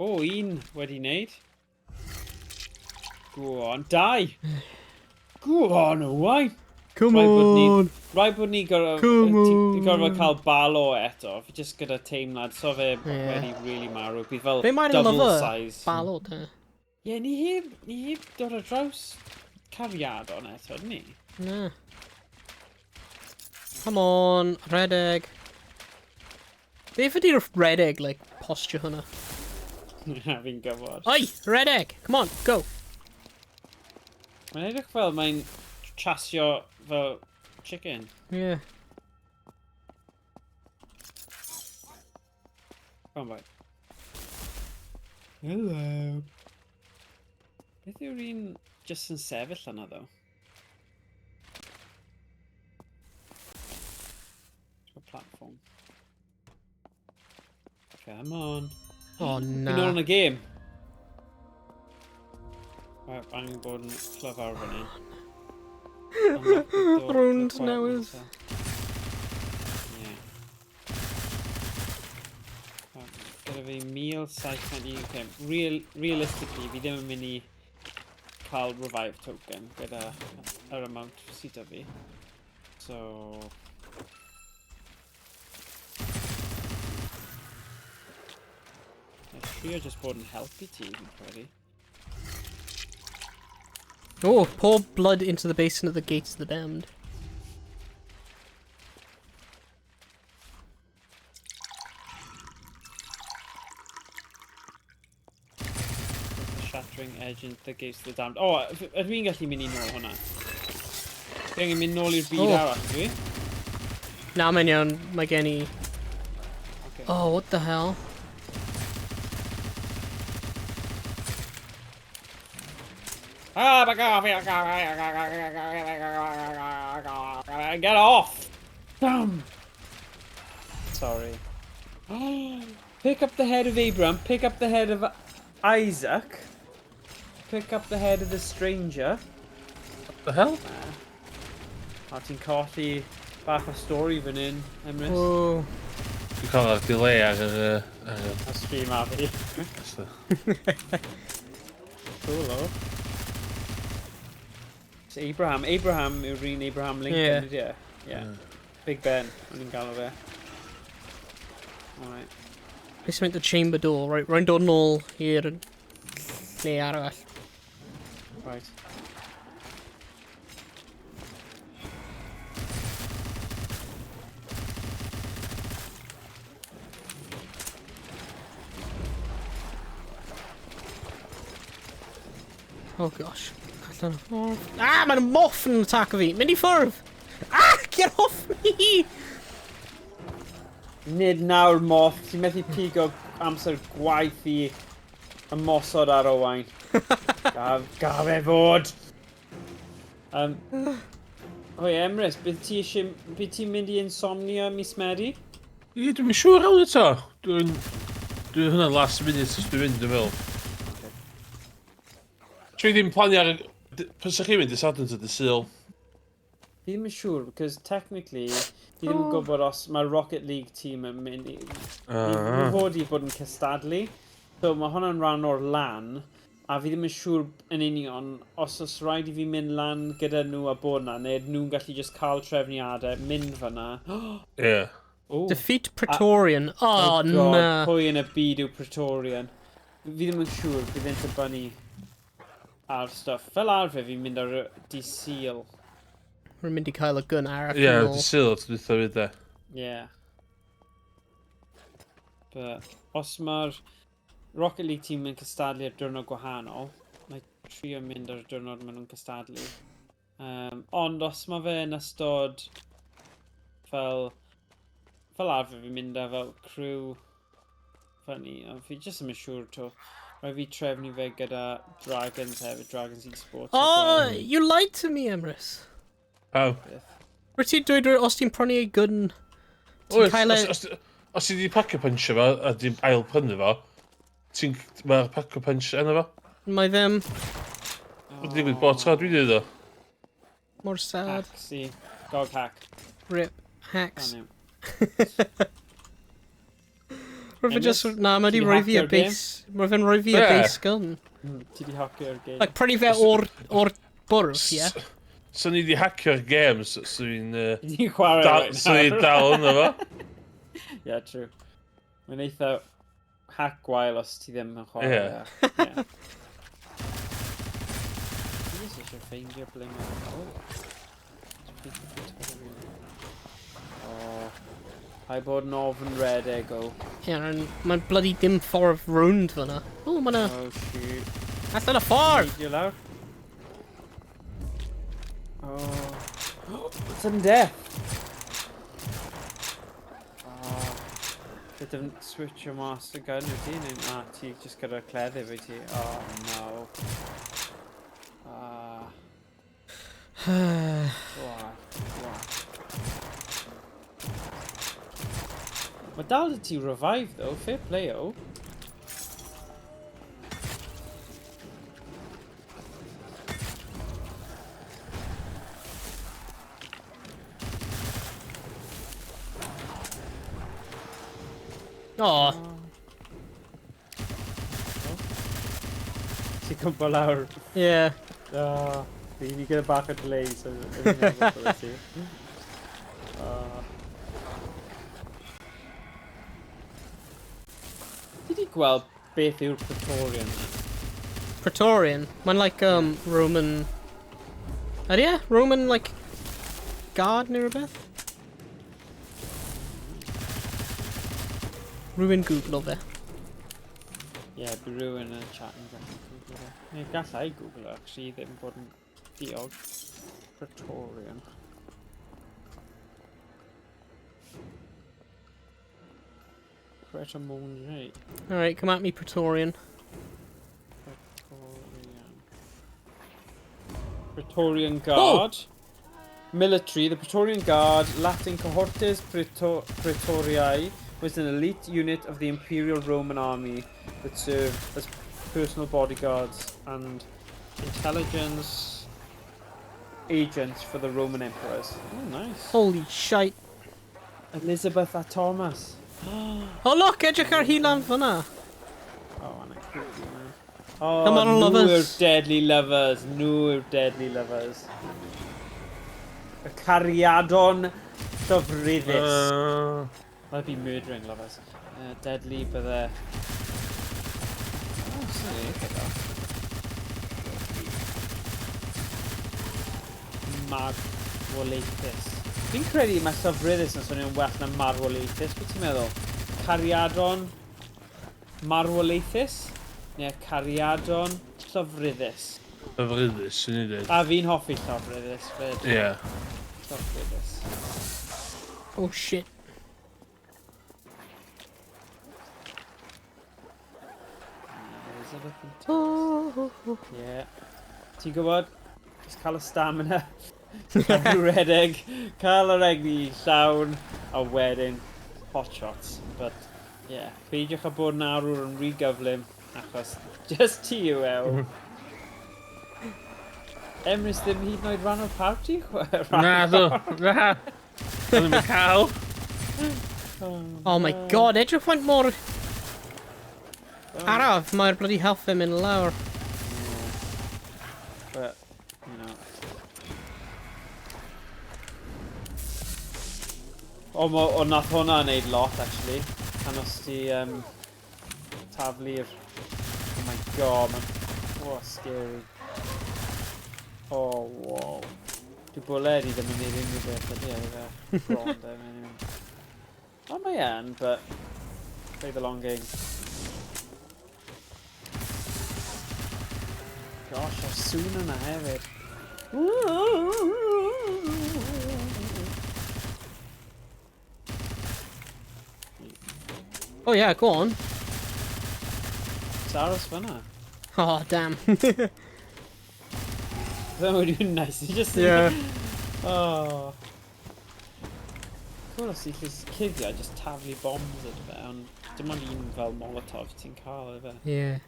Speaker 3: O, un wedi wneud. Go on, dau! Go on, Owain!
Speaker 1: Come on!
Speaker 3: Rhaid bod ni gorfod,
Speaker 1: Come on!
Speaker 3: Gorfod cael balo eto. Fi just gyda teimlad, so fe wedi really marw. Bydd fel
Speaker 1: Fe mae'n
Speaker 3: double
Speaker 1: lover
Speaker 3: size.
Speaker 1: Balo, te.
Speaker 3: Ie, yeah, ni heb dod ar draws cariad on eto, dyn ni?
Speaker 1: Na. Come on, redeg. Beth ydy'r redeg, like, posture hwnna?
Speaker 3: Na, fi'n gwybod.
Speaker 1: Oi, redeg! Come on, go!
Speaker 3: Mae'n edrych fel mae'n trasio fel chicken.
Speaker 1: Yeah.
Speaker 3: Come on, boy. Hello. Beth yw'r un just yn sefyll yna, ddo? A platform. Come on.
Speaker 1: Oh,
Speaker 3: Fi'n
Speaker 1: na.
Speaker 3: nôl yn y game. Right, angen bod yn clyfar fan hyn. Unlock the door to the
Speaker 1: Rownd
Speaker 3: quiet
Speaker 1: newydd.
Speaker 3: water. Yeah. Right, gyda fi 1715. Realistically, fi ddim yn mynd i cael revive token gyda yr amount sydd 'da fi. So... Na i trio just bod yn helpu ti, fi'n credu.
Speaker 1: Oh, pour blood into the basin of the gates of the damned.
Speaker 3: The shattering edge into the gates of the damned. Oh, ydw i'n gallu mynd i nôl hwnna? Fi angen mynd nôl i'r byd
Speaker 1: Oh.
Speaker 3: arall, dwi?
Speaker 1: Na, mae'n iawn, mae gen i...
Speaker 3: Okay.
Speaker 1: Oh, what the hell?
Speaker 3: Ah, my God! Get off! Damn! Sorry. Pick up the head of Abraham, pick up the head of Isaac, pick up the head of the stranger.
Speaker 2: What the hell?
Speaker 3: A ti'n colli bach o stori fan hyn, Emrys.
Speaker 1: Whoa.
Speaker 2: Dwi'n cael yr delay ar yr... Ar y...
Speaker 3: A stream a fi. Cool, o. It's Abraham. Abraham yw'r un Abraham Lincoln,
Speaker 1: Yeah.
Speaker 3: ydy e? Yeah. Big Ben, o'n i'n galw fe. Alright.
Speaker 1: Placement the chamber door. Right, rwy'n dod nôl i'r lle arall.
Speaker 3: Right.
Speaker 1: Oh gosh. Allan o ffordd. Ah, mae'n moth yn attack fi. Mynd i ffwrdd! Ah, get off me!
Speaker 3: Nid nawr, moth. Ti'n methu pigo amser gwaith i ymosod ar Owain. Gaf e fod! Oi, Emrys, bydd ti eisiau... Bydd ti'n mynd i Insomnia mis Medi?
Speaker 2: Ie, dwi'n siŵr iawn eto. Dwi'n... Dwi'n hwnna'n last minute os dwi'n mynd, dwi'n meddwl. Dwi ddim plannu ar... Pan sa'ch chi'n mynd i Sadwrn ta dy Sul?
Speaker 3: Fi ddim yn siŵr, because technically, fi ddim yn
Speaker 1: Oh.
Speaker 3: gwybod os mae Rocket League team yn mynd i...
Speaker 2: Ah.
Speaker 3: Ni fod i bod yn cystadlu. So mae hwnna'n rhan o'r LAN, a fi ddim yn siŵr yn union os oes rhaid i fi mynd lan gyda nhw a bod na, neu ydyn nhw'n gallu just cael trefniadau, mynd fyna.
Speaker 2: Ie.
Speaker 3: Oh.
Speaker 1: Defeat Praetorian. Oh,
Speaker 3: God,
Speaker 1: na.
Speaker 3: Pwy yn y byd yw Praetorian? Fi ddim yn siŵr, bydd e'n dibynnu ar stuff. Fel arfer fi'n mynd ar y dydd Sul.
Speaker 1: Rwy'n mynd i cael y gun arall
Speaker 2: Ie,
Speaker 1: yn ôl.
Speaker 2: dy Sul, ti'n dweud fyd e.
Speaker 3: Yeah. But os mae'r Rocket League team yn cystadlu ar diwrnod gwahanol, mae trio mynd ar y diwrnod maen nhw'n cystadlu. Ond os mae fe yn ystod fel arfer fi'n mynd â fel crew fyny, ond fi jyst ddim yn siŵr to. Rhaid fi trefnu fe gyda Dragons hefyd, Dragons Esports. as
Speaker 1: Oh,
Speaker 3: well.
Speaker 1: you lied to me, Emrys.
Speaker 2: Pawb.
Speaker 1: Rwyt ti'n dweud os ti'n prynu ei gun, ti'n
Speaker 2: Oes,
Speaker 1: cael e...
Speaker 2: os ti di pack-a punch fo, a di ail prynu fo, Ti'n... Mae'r pack-a-punch yna fo.
Speaker 1: Mae ddim.
Speaker 2: Wedi digwydd bod tro dwi wedi dod.
Speaker 1: Mor sad.
Speaker 3: Hack, see. Dog hack.
Speaker 1: Rip. Hacks.
Speaker 3: Oh,
Speaker 1: Rwy'n fe just... Na, mae wedi rhoi fi y base... Mae fe'n rhoi fi y base gun.
Speaker 3: Ti di hacio'r game.
Speaker 1: Like, prynu fe o'r, or bwrdd, ie? Yeah?
Speaker 2: So ni di hacio'r games, so ni'n...
Speaker 3: Ni'n chwarae right
Speaker 2: So ni'n dal yna fo.
Speaker 3: Yeah, true. Mae'n eitha hack gwael os ti ddim yn chwarae.
Speaker 2: Yeah.
Speaker 3: Yeah. Fi jyst eisiau ffeindio ble mae'n... Oh. Oh. Paid bod yn ofn redeg o.
Speaker 1: Ie, yeah, mae'n bloody dim ffordd rownd fyna. O, mae'n a...
Speaker 3: Oh, shoot.
Speaker 1: Allan y ffordd!
Speaker 3: Neidio lawr. Oh. Sudden death! Oh. Bit yn switcho mas y gun wyt ti? Neu na, ti just gyda cleddyf wyt ti? Oh, no. Ah. Wah, wah. Mae dal 'da ti revive though, fair play o.
Speaker 1: Oh.
Speaker 3: Ti'n cwmpo lawr.
Speaker 1: Yeah.
Speaker 3: Oh, fi gyda bach o delay, so fi'n meddwl bod ti. Oh. Ti di gweld beth yw'r Praetorian?
Speaker 1: Praetorian? Mae'n like Roman... Ydy e? Roman, like, guard neu rhywbeth? Rhywun googlo fe.
Speaker 3: Ie, yeah, bydd rhywun yn y chat yn gallu googlo fe. Neu gallai googlo, actually, ddim bod yn diog. Praetorian. Pret a manger.
Speaker 1: Alright, come at me, Praetorian.
Speaker 3: Praetorian. Praetorian Guard. Oh! Military, the Praetorian Guard, Latin Cohortes Praetoriae, was an elite unit of the Imperial Roman Army that served as personal bodyguards and intelligence agents for the Roman emperors. Oh, nice.
Speaker 1: Holy shite.
Speaker 3: Elizabeth a Thomas.
Speaker 1: Oh, look, edrych ar hi lan fyna.
Speaker 3: Oh, and creepy, man. Oh,
Speaker 1: Come on,
Speaker 3: nhw
Speaker 1: lovers.
Speaker 3: yw'r deadly lovers. Nhw yw'r deadly lovers. Y cariadon llofruddus. That'd be murdering lovers. Deadly bydde... Oh, sy'n eitha da. Marwolaethus. Fi'n credu mae llofruddus yn swnio'n well na marwolaethus. Beth ti'n meddwl? Cariadon marwolaethus? Neu cariadon llofruddus?
Speaker 2: Llofruddus, sy'n ei dweud.
Speaker 3: A fi'n hoffi llofruddus, fyd.
Speaker 2: Ie.
Speaker 3: Llofruddus.
Speaker 1: Oh, shit.
Speaker 3: Elizabeth and Thomas. Yeah. Ti'n gwybod? Just cael y stamina. Cael redeg. Cael yr egni llawn. A wedyn, hot shots. But, yeah. Peidiwch â bod yn arwr yn rhy gyflym. Achos, just ti yw e. Emrys ddim hyd yn oed rhan o'r party?
Speaker 2: Na, ddo. Na. Ddim yn cael.
Speaker 1: Oh my god, edrych faint mor araf mae'r bloody health yn mynd lawr.
Speaker 3: But, you know. O, o nath hwnna wneud lot, actually. Pan os ti taflu'r... Oh my god, man. Oh, scary. Oh, wow. Dwi bwled i ddim yn neud unrhyw beth ydy e, fe. Bron, de, anyway. Oh, mae yn, but... Play the long game. Gosh, o'r sŵn yna hefyd.
Speaker 1: Oh yeah, go on.
Speaker 3: It's aros fyna.
Speaker 1: Oh, damn.
Speaker 3: That would be nice. You just
Speaker 1: Yeah.
Speaker 3: Oh. cool os ti'n gallu cuddio a just taflu bombs at fe, ond dim ond un fel molotov ti'n cael efe.
Speaker 1: Yeah.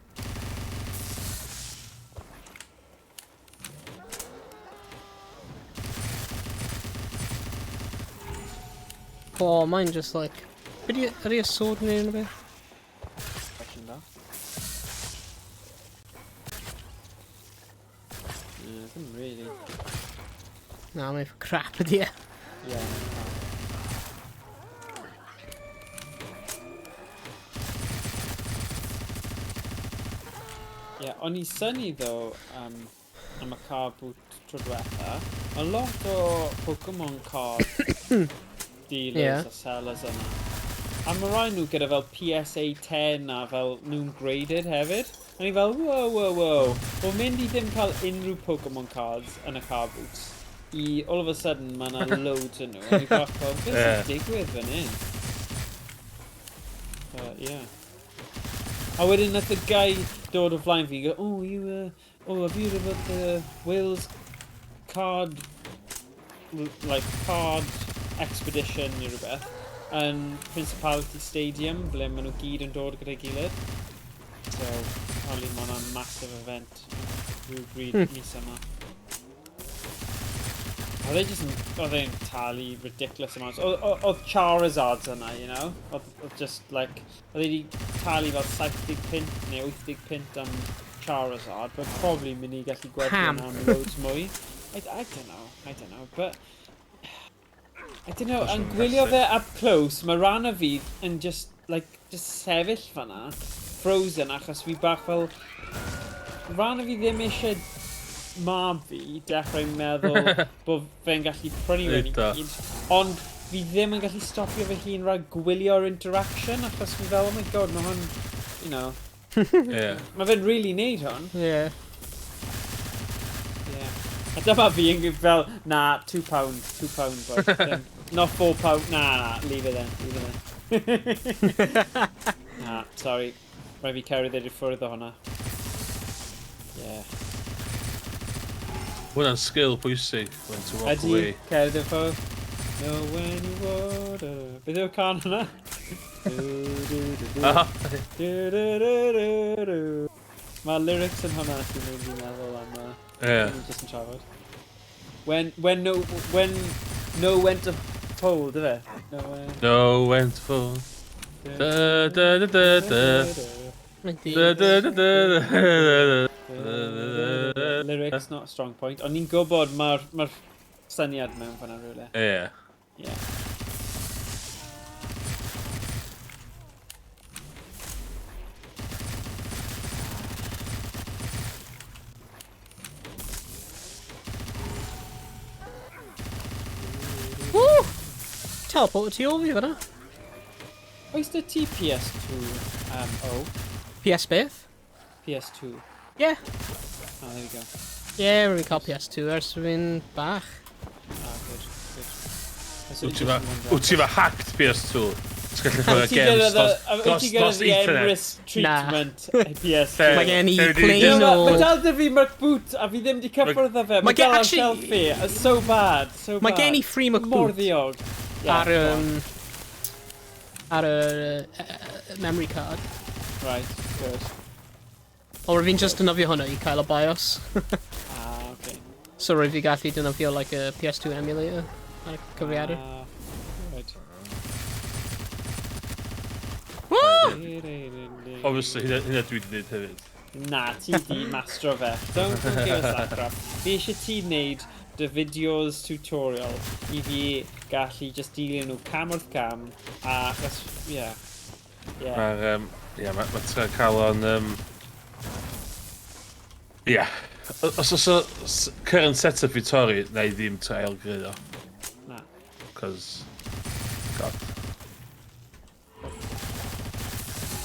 Speaker 1: Oh, mine just like... Ydy, ydy y sword neu unrhyw beth?
Speaker 3: Question da. Yeah, ddim really.
Speaker 1: Na, mae'n for crap ydy e.
Speaker 3: Yeah. Yeah, o'n i synnu ddo am y car boot tro diwetha. Mae lot o Pokemon card dealers a sellers yna. A mae rai nhw gyda fel PSA 10 a fel nhw'n graded hefyd. A ni fel, wow, wow, wow. O mynd i ddim cael unrhyw Pokemon cards yn y car boots, i all of a sudden mae yna loads yn nhw. A ni bach fel, beth sy'n digwydd fan hyn? But, yeah. A wedyn nath y guy dod o flaen fi, go, oh, you, oh, have you heard about the Wales card, like, card expedition neu rhywbeth, yn Principality Stadium, ble maen nhw gyd yn dod gyda'i gilydd. So, apparently mae hwnna'n massive event rhywbryd mis yma. Oedd e just yn, oedd e'n talu ridiculous amounts. Oedd Charizards yna, you know? Oedd just like, oedd e wedi talu fel 70 punt neu 80 punt am Charizard, but probably mynd i gallu gwerthu
Speaker 1: Pam?
Speaker 3: hwnna am loads mwy. I don't know, but I don't know,
Speaker 2: Fashion
Speaker 3: yn gwylio fe
Speaker 2: fantastic.
Speaker 3: up close, mae rhan o fi yn just, like, just sefyll fan'na, frozen, achos fi bach fel, rhan o fi ddim eisiau mab fi dechrau meddwl bod fe'n gallu prynu fe'n i
Speaker 2: Eitha.
Speaker 3: gyd, ond fi ddim yn gallu stopio fy hun rhag gwylio'r interaction, achos fi fel, oh my god, mae hwn, you know, mae fe'n really neud hwn. Yeah. A dyma fi yn fel, na, £2, £2, boy. Then, not £4, na, leave it then, leave it then. Na, sorry. Rhaid fi cerdded i ffwrdd o hwnna. Yeah.
Speaker 2: Hwnna'n skill pwysig, when to walk
Speaker 3: Ydy,
Speaker 2: away.
Speaker 3: cerdded i ffwrdd. No when you water. Beth yw'r can hwnna? Du, du, du, du.
Speaker 2: Aha.
Speaker 3: Du, du, du, du, du. Mae lyrics yn hwnna sy'n mynd i meddwl am Ni just yn trafod. When no went to fold, yfe? No when...
Speaker 2: No went to fold. Da, da, da, da, da.
Speaker 1: Mae'n di.
Speaker 2: Da, da, da, da, da, da, da.
Speaker 3: Lyrics, not a strong point. Ond ni'n gwybod mae'r ma syniad mewn fan'na rhywle.
Speaker 2: Ie.
Speaker 3: Yeah.
Speaker 1: Woo! Teleport ti o fi fan'na.
Speaker 3: Oes dy ti PS2, O?
Speaker 1: PS beth?
Speaker 3: PS2.
Speaker 1: Yeah.
Speaker 3: Oh, there we go.
Speaker 1: Yeah, rwy'n cael PS2 ers fi'n bach.
Speaker 3: Ah, good, good.
Speaker 2: Wyt ti fa hacked PS2? Ti'n gallu chwarae
Speaker 3: Wyt ti
Speaker 2: games
Speaker 3: gyda
Speaker 2: dros
Speaker 3: wyt ti gyda
Speaker 2: dros
Speaker 3: the
Speaker 2: internet?
Speaker 3: Emrys treatment PS2?
Speaker 2: Lle-
Speaker 1: Mae gen i
Speaker 2: lle wedi
Speaker 1: plain
Speaker 2: just-
Speaker 1: old-
Speaker 3: Mae dal dy fi McBoot a fi ddim di cyffwrdd â fe.
Speaker 1: Mae
Speaker 3: Mae dal ar
Speaker 1: actually-
Speaker 3: shelf fi. It's so bad, so
Speaker 1: Mae
Speaker 3: bad.
Speaker 1: gen i free
Speaker 3: Mor
Speaker 1: McBoot
Speaker 3: ddiog. Yeah,
Speaker 1: ar,
Speaker 3: go on.
Speaker 1: ar y memory card.
Speaker 3: Right, good.
Speaker 1: Ond rwy'n fi'n just defnyddio hwnna i cael y BIOS.
Speaker 3: Ah, okay.
Speaker 1: So rwy'n fi gallu defnyddio like a PS2 emulator ar y cyfrifiadur.
Speaker 3: Ah, right.
Speaker 1: Woo!
Speaker 2: Obviously, hynna dwi wedi gwneud hefyd.
Speaker 3: Na, ti di mastro fe. Don't give us that crap. Fi eisiau ti wneud dy fideos tutorial i fi gallu just dilyn nhw cam wrth cam a achos, yeah. Yeah.
Speaker 2: Mae'r, ie, mae ma trio cael o'n, ie. Os oes o current setup fi torri, na i ddim trio ailgreu o.
Speaker 3: Na.
Speaker 2: Cos, God.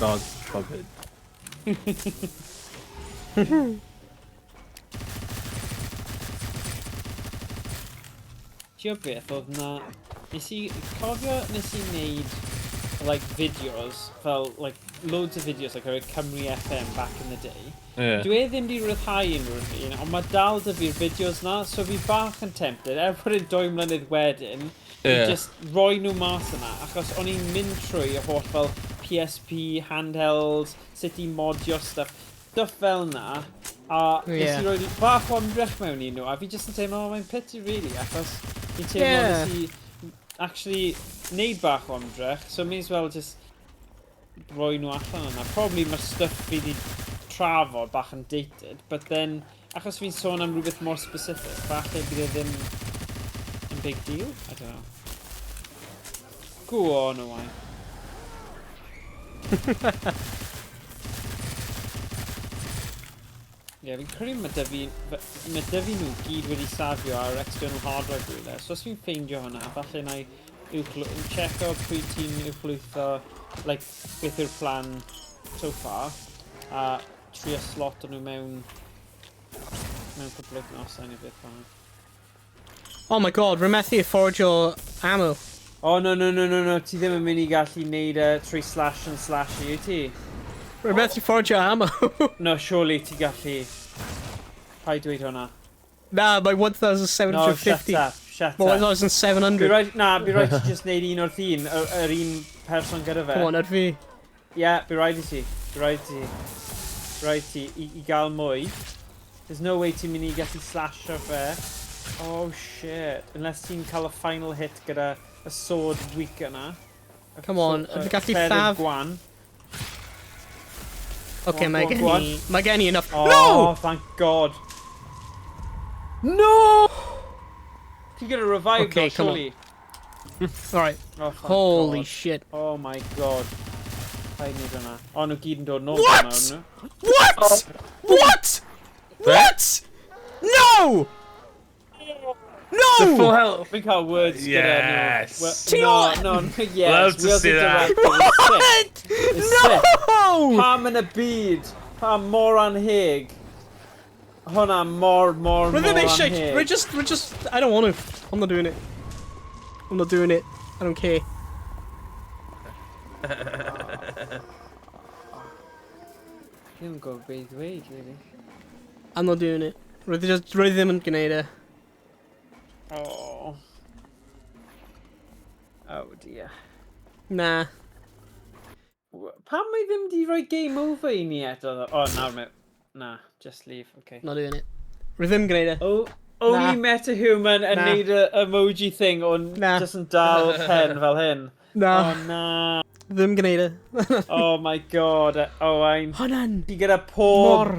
Speaker 2: God forbid.
Speaker 3: Ti'n beth oedd na... Nes i... Cofio nes i wneud, like, videos fel, like, loads o fideos like, ar y Cymru FM back in the day.
Speaker 2: Yeah.
Speaker 3: Dwi e ddim di ryddhau unrhyw un, ond mae dal 'da fi'r fideos na, so fi bach yn tempted, er bod e'n 2 mlynedd wedyn, i just roi nhw mas yna, achos o'n i'n mynd trwy y holl fel PSP, handhelds, sut i modio stuff, stuff fel na, a nes i roi bach o ymdrech mewn i nhw, a fi just yn teimlo, oh, mae'n pity really, achos fi'n teimlo nes i actually neud bach o ymdrech, so may as well just roi nhw allan yna. Probably mae'r stuff fi di trafod bach yn dated, but then, achos fi'n sôn am rhywbeth mor specific, falle bydd e ddim yn big deal? I don't know. Go on, Owain. Ie, yeah, fi'n credu mae 'da fi, mae 'da fi nhw gyd wedi safio ar external hard drive rhywle. So os fi'n ffeindio hwnna, falle na i checko pryd ti'n uwchlwytho, like, beth yw'r plan so far, a trio slot nhw mewn cwpl o wythnosau neu beth fel 'na.
Speaker 1: Oh my God, rwy'n methu affordio ammo.
Speaker 3: Oh, no, no, no, no, no, ti ddim yn mynd i gallu neud e trwy slash and slash i, wyt ti?
Speaker 1: Rwy'n methu affordio ammo.
Speaker 3: No, surely ti gallu. Paid dweud hwnna.
Speaker 1: Na, mae
Speaker 3: No,
Speaker 1: 1,750.
Speaker 3: shut up, shut
Speaker 1: Mae
Speaker 3: up.
Speaker 1: 1,700.
Speaker 3: By raid, na, by raid ti just neud un wrth un, yr un person gyda fe.
Speaker 1: Come on, ar fi.
Speaker 3: Ie, yeah, by raid i ti. By raid ti. By raid ti i gael mwy. There's no way ti'n mynd i gallu slasho fe. Oh shit. Unless ti'n cael y final hit gyda y sword weak yna. Y
Speaker 1: Come on, ydw i'n gallu
Speaker 3: cleddyf
Speaker 1: lladd-
Speaker 3: gwan.
Speaker 1: Okay,
Speaker 3: Go on,
Speaker 1: mae
Speaker 3: go on,
Speaker 1: gen
Speaker 3: go on.
Speaker 1: i... Mae gen i enough.
Speaker 3: Oh,
Speaker 1: No!
Speaker 3: thank God. No! Ti'n gyda revive
Speaker 1: Okay,
Speaker 3: though,
Speaker 1: come on.
Speaker 3: surely.
Speaker 1: Alright.
Speaker 3: Oh, thank
Speaker 1: Holy
Speaker 3: God.
Speaker 1: shit.
Speaker 3: Oh my God. Paid wneud hwnna. O, nhw gyd yn dod nôl
Speaker 1: What?
Speaker 3: nawr, nhw.
Speaker 1: What? What? What? No! No!
Speaker 2: The full health.
Speaker 3: Fi'n cael words gyda nhw.
Speaker 2: Yes.
Speaker 3: Well,
Speaker 1: Ti
Speaker 3: no,
Speaker 1: o-
Speaker 3: no, no, yes.
Speaker 2: Love to
Speaker 3: Wheels
Speaker 2: see
Speaker 3: of
Speaker 2: that.
Speaker 3: Director is sick.
Speaker 1: What?
Speaker 3: It's sick.
Speaker 1: No!
Speaker 3: Pam yn y byd? Pam mor anheg? Hwnna mor, mor,
Speaker 1: Rwy
Speaker 3: mor
Speaker 1: ddim eisiau...
Speaker 3: anheg.
Speaker 1: Rwy just. I don't want to. I'm not doing it. I'm not doing it. I don't care.
Speaker 3: Ddim yn gwybod beth i ddweud, really.
Speaker 1: I'm not doing it. Rwy ddim yn gwneud e.
Speaker 3: Oh. Oh dear.
Speaker 1: Na.
Speaker 3: Pam mae ddim di rhoi game over i ni eto? Oh, nawr mae. Na, just leave, okay.
Speaker 1: Not doing it. Rwy ddim yn gwneud e.
Speaker 3: Oh, only
Speaker 1: Na.
Speaker 3: MetaHuman yn
Speaker 1: Na.
Speaker 3: neud y emoji thing o'n
Speaker 1: Na.
Speaker 3: just yn dal pen fel hyn.
Speaker 1: Na.
Speaker 3: Oh, na.
Speaker 1: Ddim gwneud e.
Speaker 3: Oh my God, Owain.
Speaker 1: Hwnna'n
Speaker 3: Ti gyda pob
Speaker 1: mor.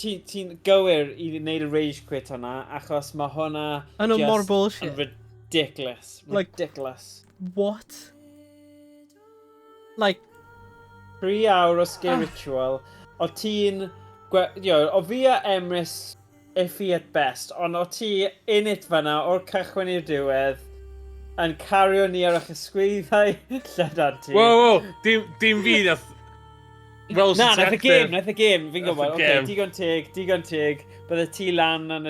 Speaker 3: Ti'n ti gywir i wneud y rage quit hwnna, achos mae hwnna
Speaker 1: Hwnna
Speaker 3: just
Speaker 1: mor bullshit.
Speaker 3: yn ridiculous.
Speaker 1: Like-
Speaker 3: Ridiculous.
Speaker 1: What? Like,
Speaker 3: 3 awr o Sker
Speaker 1: Ah.
Speaker 3: Ritual. O ti'n o fi a Emrys iffy at best, ond o ti in it fyna o'r cychwyn i'r diwedd yn cario ni ar eich ysgwyddau llydan ti.
Speaker 2: Whoa, dim fi nath. Wel,
Speaker 3: Na, nath y gêm, nath y gêm, fi'n
Speaker 2: Nath y
Speaker 3: gwybod. Oce,
Speaker 2: gêm.
Speaker 3: digon teg, digon teg. Bydde ti lan yn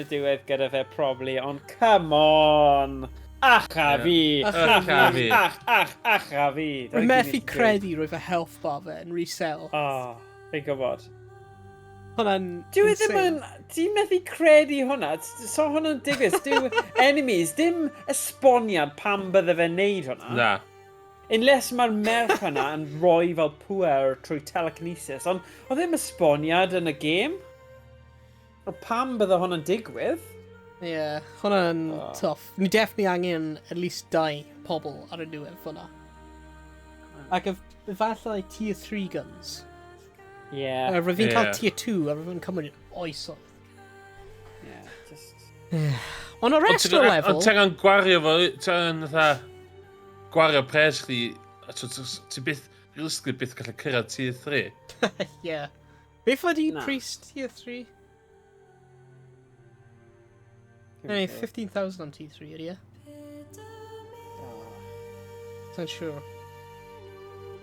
Speaker 3: y diwedd gyda fe, probably, ond come on! Ach a fi!
Speaker 1: Ach
Speaker 3: Ach,
Speaker 2: a
Speaker 3: ach,
Speaker 2: fi.
Speaker 3: ach, ach, ach a fi!
Speaker 1: Rwy'n methu credu rwy fy health bar fe yn resell.
Speaker 3: Oh, fi'n gwybod.
Speaker 1: Hwnna'n
Speaker 3: Dyw e ddim
Speaker 1: insane.
Speaker 3: yn. Ti'n methu credu hwnna? So hwnna'n digwydd. Dyw enemies, dim esboniad pam bydde fe'n neud hwnna.
Speaker 2: Na.
Speaker 3: Unless mae'r merch hwnna yn rhoi fel pwer trwy telekinesis, ond oedd ddim esboniad yn y gêm. O pam bydde hwnna'n digwydd?
Speaker 1: Ie, yeah, hwnna'n
Speaker 3: Oh.
Speaker 1: tough. Ni definitely angen at least dau pobl ar y diwedd hwnna. Ac efallai tier 3 guns.
Speaker 3: Yeah.
Speaker 1: Rwy'n fi'n cael
Speaker 2: Ie.
Speaker 1: tier 2 a rwy'n cymryd oesoedd.
Speaker 3: Yeah, just.
Speaker 1: Ond o rest o'r lefel.
Speaker 2: Ond ti angen gwario fo, ti angen fatha gwario pres chdi, a ti byth, realistically byth gallu cyrraedd tier 3.
Speaker 1: Yeah. Beth ydi
Speaker 3: Na.
Speaker 1: pris tier 3? Anyway, 15,000 am tier 3 ydi e? Not sure.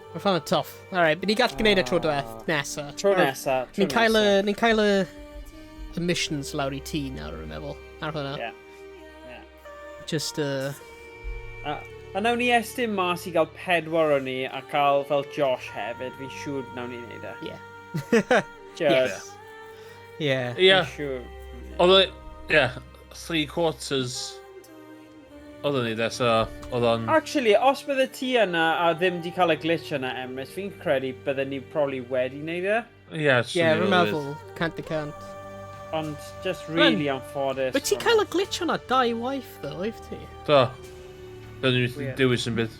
Speaker 1: Mae'n fan tough. Alright, ni gallu gwneud e tro diweth nesa.
Speaker 3: Tro nesa. Tro
Speaker 1: Ni'n cael y
Speaker 3: nesa.
Speaker 1: Ni'n cael y missions lawr i ti nawr, rwy'n meddwl. Ar hwnna.
Speaker 3: Yeah.
Speaker 1: Just,
Speaker 3: A, A nawn ni estyn mas i gael pedwar o ni a cael fel Josh hefyd, fi'n siŵr nawn ni wneud e.
Speaker 1: Yeah.
Speaker 3: Just.
Speaker 1: Yeah.
Speaker 2: Yeah.
Speaker 3: Fi'n siŵr.
Speaker 2: Oedd o, yeah, 3/4 oedden ni de, so oedd o'n.
Speaker 3: Actually, os bydde ti yna a ddim di cael y glitch yna, Emrys, fi'n credu bydde ni probably wedi wneud e.
Speaker 2: Ie,
Speaker 1: Yeah, fi'n meddwl, 100%.
Speaker 3: Ond just really anffodus.
Speaker 1: But ti'n cael y glitch hwnna dau waith, though, oedd ti?
Speaker 2: Do. Dyn ni'n
Speaker 3: Weird.
Speaker 2: dewis yn byd.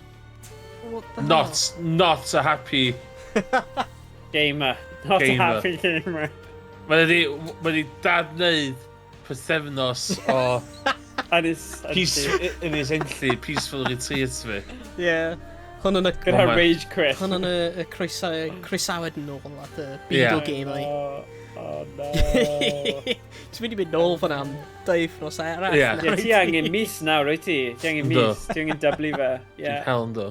Speaker 1: What the hell?
Speaker 2: Not a happy
Speaker 3: Gamer. Not
Speaker 2: Gamer.
Speaker 3: a happy gamer.
Speaker 2: Mae wedi dad wneud pythefnos o
Speaker 3: And it's
Speaker 2: peace, yn his enlli, peaceful retreat fi.
Speaker 1: Yeah. Hwn yn y
Speaker 3: Gyda
Speaker 2: Oh my-
Speaker 3: rage quit.
Speaker 1: Hwn yn y croesawyd nôl at y byd
Speaker 2: Yeah.
Speaker 1: o gemau.
Speaker 3: Oh, no.
Speaker 1: Ti'n mynd i mynd nôl fan am 2 wythnos arall.
Speaker 2: Ie.
Speaker 1: nawr,
Speaker 3: Ie,
Speaker 1: wyt
Speaker 3: ti angen mis nawr, wyt ti? Ti angen
Speaker 2: Yndw.
Speaker 3: mis. Ti angen dyblu fe. Ie.
Speaker 2: Hell ynddo.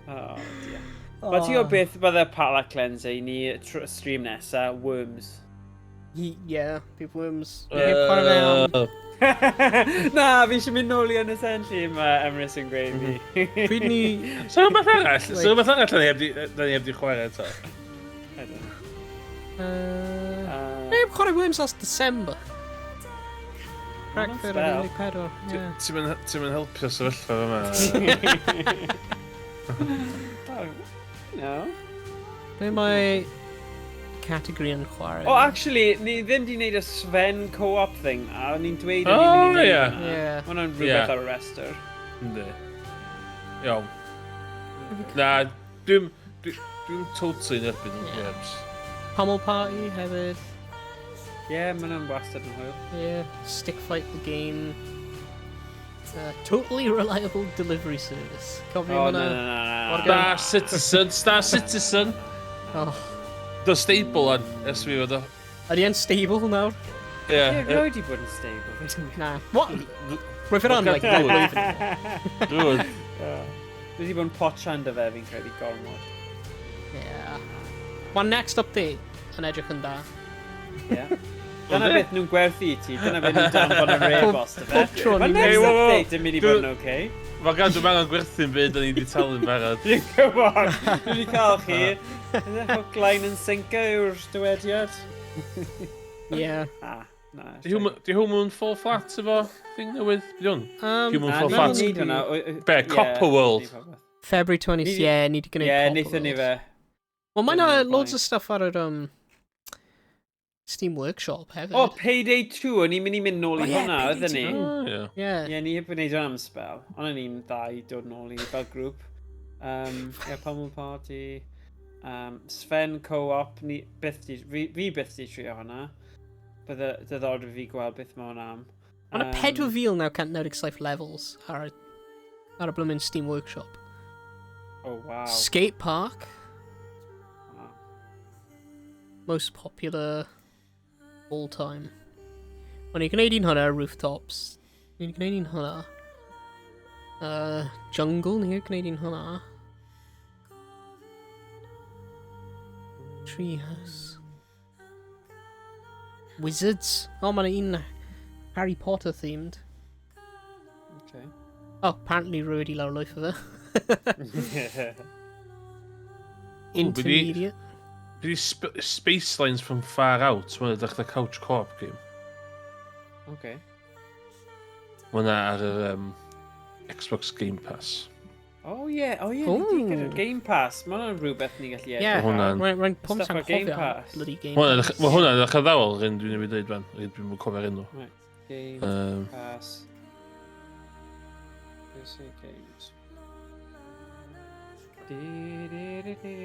Speaker 3: Oh, dear. Mae ti o beth bydde palate cleanser i ni stream nesa, Worms.
Speaker 1: Yeah, bydd Worms. Fi heb chwarae fe am
Speaker 3: Na, fi eisiau mynd nôl i Ynys Enlli, mae Emrys yn gweud fi.
Speaker 1: Pryd ni.
Speaker 2: So rhywbeth arall, so rhywbeth arall da ni heb di chwarae eto.
Speaker 3: I don't know.
Speaker 1: Fi heb chwarae Worms ers December. Rhagfyr
Speaker 3: spell.
Speaker 1: 14. Yeah.
Speaker 2: Ti'n mynd helpu sefyllfa yma.
Speaker 3: Oh, no.
Speaker 1: Be mae categori yn chwarae?
Speaker 3: Oh, actually, ni ddim di wneud y Sven co-op thing na. O'n i'n dweud o'n
Speaker 2: Oh,
Speaker 3: i'n mynd i
Speaker 2: ie.
Speaker 3: wneud hwnna.
Speaker 1: Yeah.
Speaker 3: Ma' hwnna'n rhywbeth
Speaker 2: Ie.
Speaker 3: ar y restr.
Speaker 2: Yndi. Iawn. Na, dwi'n totally yn erbyn Worms.
Speaker 1: Pummel Party hefyd.
Speaker 3: Ie, yeah, ma' hwnna'n wastad yn hwyl.
Speaker 1: Yeah. Stick Fight the Game. Totally reliable delivery service. Cofio
Speaker 3: Oh,
Speaker 1: hwnna?
Speaker 3: na, na, na, na.
Speaker 1: Morgan.
Speaker 2: Star Citizen, Star Citizen.
Speaker 1: Oh.
Speaker 2: Do stable on, ers fi fod o.
Speaker 1: Ydy e'n stable nawr?
Speaker 2: Ie.
Speaker 3: Ie, rioed di bod yn stable.
Speaker 1: Na. What? Roedd fe ran, like, blwyddyn.
Speaker 2: Dwi'n.
Speaker 3: Dwi wedi bod yn potchan dy fe, fi'n credu, gormod.
Speaker 1: Yeah. Mae next update yn edrych yn da.
Speaker 3: Ie. Dyna beth nhw'n gwerthu i ti, dyna beth nhw'n danfon yr e-bost y fe.
Speaker 1: Pob tro
Speaker 3: Mae
Speaker 1: ni'n
Speaker 3: next
Speaker 2: Hey, whoa, whoa.
Speaker 3: update yn mynd i bod yn oce.
Speaker 2: Mae gan dwi'n angen gwerthu'n byd, da ni wedi talu'n barod.
Speaker 3: Dwi'n gwybod, dwi wedi cael chi. Is it hook, line and sinker yw'r dywediad?
Speaker 1: Yeah.
Speaker 3: Ah, na.
Speaker 2: Di Human Fall Flat efo thing newydd? Di hwn? Human
Speaker 3: Na,
Speaker 2: Fall
Speaker 3: ni
Speaker 2: Flat.
Speaker 3: wedi neud hwnna.
Speaker 2: Be,
Speaker 3: ie,
Speaker 2: Copper World?
Speaker 3: ni popeth.
Speaker 1: February 20. Yeah, ni wedi gwneud
Speaker 3: Ie,
Speaker 1: Copper
Speaker 3: wnaethon ni
Speaker 1: World.
Speaker 3: fe.
Speaker 1: Wel, mae 'na
Speaker 3: Dyna'n
Speaker 1: loads
Speaker 3: fine.
Speaker 1: o stuff ar yr Steam Workshop hefyd.
Speaker 3: O, Payday 2, o'n i'n mynd i mynd nôl i
Speaker 1: Oh, ie,
Speaker 3: hwnna,
Speaker 1: Payday
Speaker 3: oedden ni?
Speaker 1: 2.
Speaker 2: Oh, ie.
Speaker 1: Yeah.
Speaker 3: Ie, ni heb wneud hwnna am spel. Ond o'n i'n dda i dod nôl i fel grŵp. Yeah, Pummel Party. Sven Co-op, ni byth di, fi byth di trio hwnna. Bydde diddordeb fi gweld beth mae hwnna am.
Speaker 1: Mae 'na 4,997 levels ar y bloomin' Steam Workshop.
Speaker 3: Oh, wow.
Speaker 1: Skate Park,
Speaker 3: Wow.
Speaker 1: most popular all time. O'n i'n gwneud un hwnna, Rooftops. Ni'n gwneud un hwnna. Jungle, ni'n gwneud un hwnna. Treehouse. Wizards. Oh, mae'n un Harry Potter themed.
Speaker 3: Okay.
Speaker 1: Oh, apparently rwy wedi lawrlwytho fe. Intermediate.
Speaker 2: Bydd Space Lines from Far Out, mae'n edrych the couch co-op game.
Speaker 3: Okay.
Speaker 2: Mae hwnna ar yr Xbox Game Pass.
Speaker 3: Oh yeah, ni di gyda'r
Speaker 1: Ooh.
Speaker 3: Game Pass. Mae hwnna'n rhywbeth ni'n gallu
Speaker 1: Yeah,
Speaker 3: edrych ar.
Speaker 2: Hwnna'n-
Speaker 1: Rwy'n pump
Speaker 3: Stuff
Speaker 1: sa'n
Speaker 3: ar Game
Speaker 1: cofio am
Speaker 3: Pass.
Speaker 1: bloody Game
Speaker 2: Mae
Speaker 1: Pass.
Speaker 2: hwnna'n edrych addawol, yr un dwi'n ei dweud fan, yr un dwi'n cofio'r enw.
Speaker 3: Game Pass. PC Games. Di di di di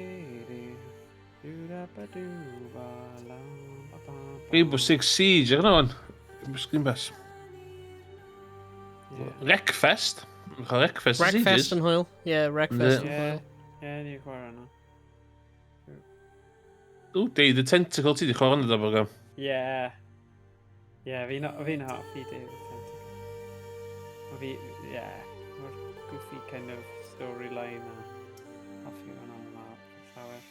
Speaker 3: di. Du da ba du ba la ba ba ba.
Speaker 2: Rainbow Six Siege, ar hwnna fan. Rainbow Six Game Pass.
Speaker 3: Yeah.
Speaker 2: Wreckfest. Mae'n cael Wreckfest ers
Speaker 1: Wreckfest
Speaker 2: ages.
Speaker 1: yn hwyl. Yeah, Wreckfest yn
Speaker 3: Yeah.
Speaker 1: hwyl.
Speaker 3: Yeah, ni'n chwarae hwnna.
Speaker 2: O, Day the Tentacle, ti di chwarae hwnna da program.
Speaker 3: Yeah. Yeah, fi'n hoffi David Tentacle. Ma fi, yeah, mae'r goofy kind of storyline a hoffi hwnna'n mab llawer.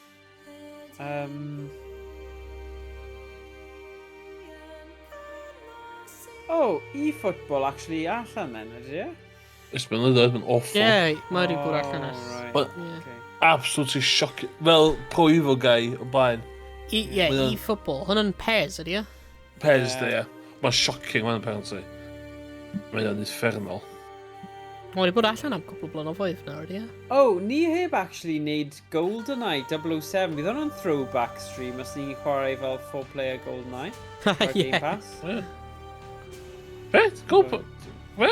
Speaker 3: Oh, e-football actually allan then, ydy e?
Speaker 2: Ys blynyddoedd, mae'n awful.
Speaker 1: Ie, mae wedi bod allan ers.
Speaker 2: Right. Okay. Absolutely shocking. Fel Pro Evo guy o blaen.
Speaker 1: Ie, yeah, e-football. Hwn yn PES, ydy e?
Speaker 2: PES, yeah. Ie. Mae'n shocking, mae'n apparently. Mae'n uffernol.
Speaker 1: Mae wedi bod allan am cwpl o blynyddoedd nawr, ydy e?
Speaker 3: Oh, ni heb actually wneud GoldenEye 007. Bydd hwnna'n throwback stream os ni'n chwarae fel 4-player GoldenEye. Ar Game Pass.
Speaker 2: Yeah. Beth? Go... Be?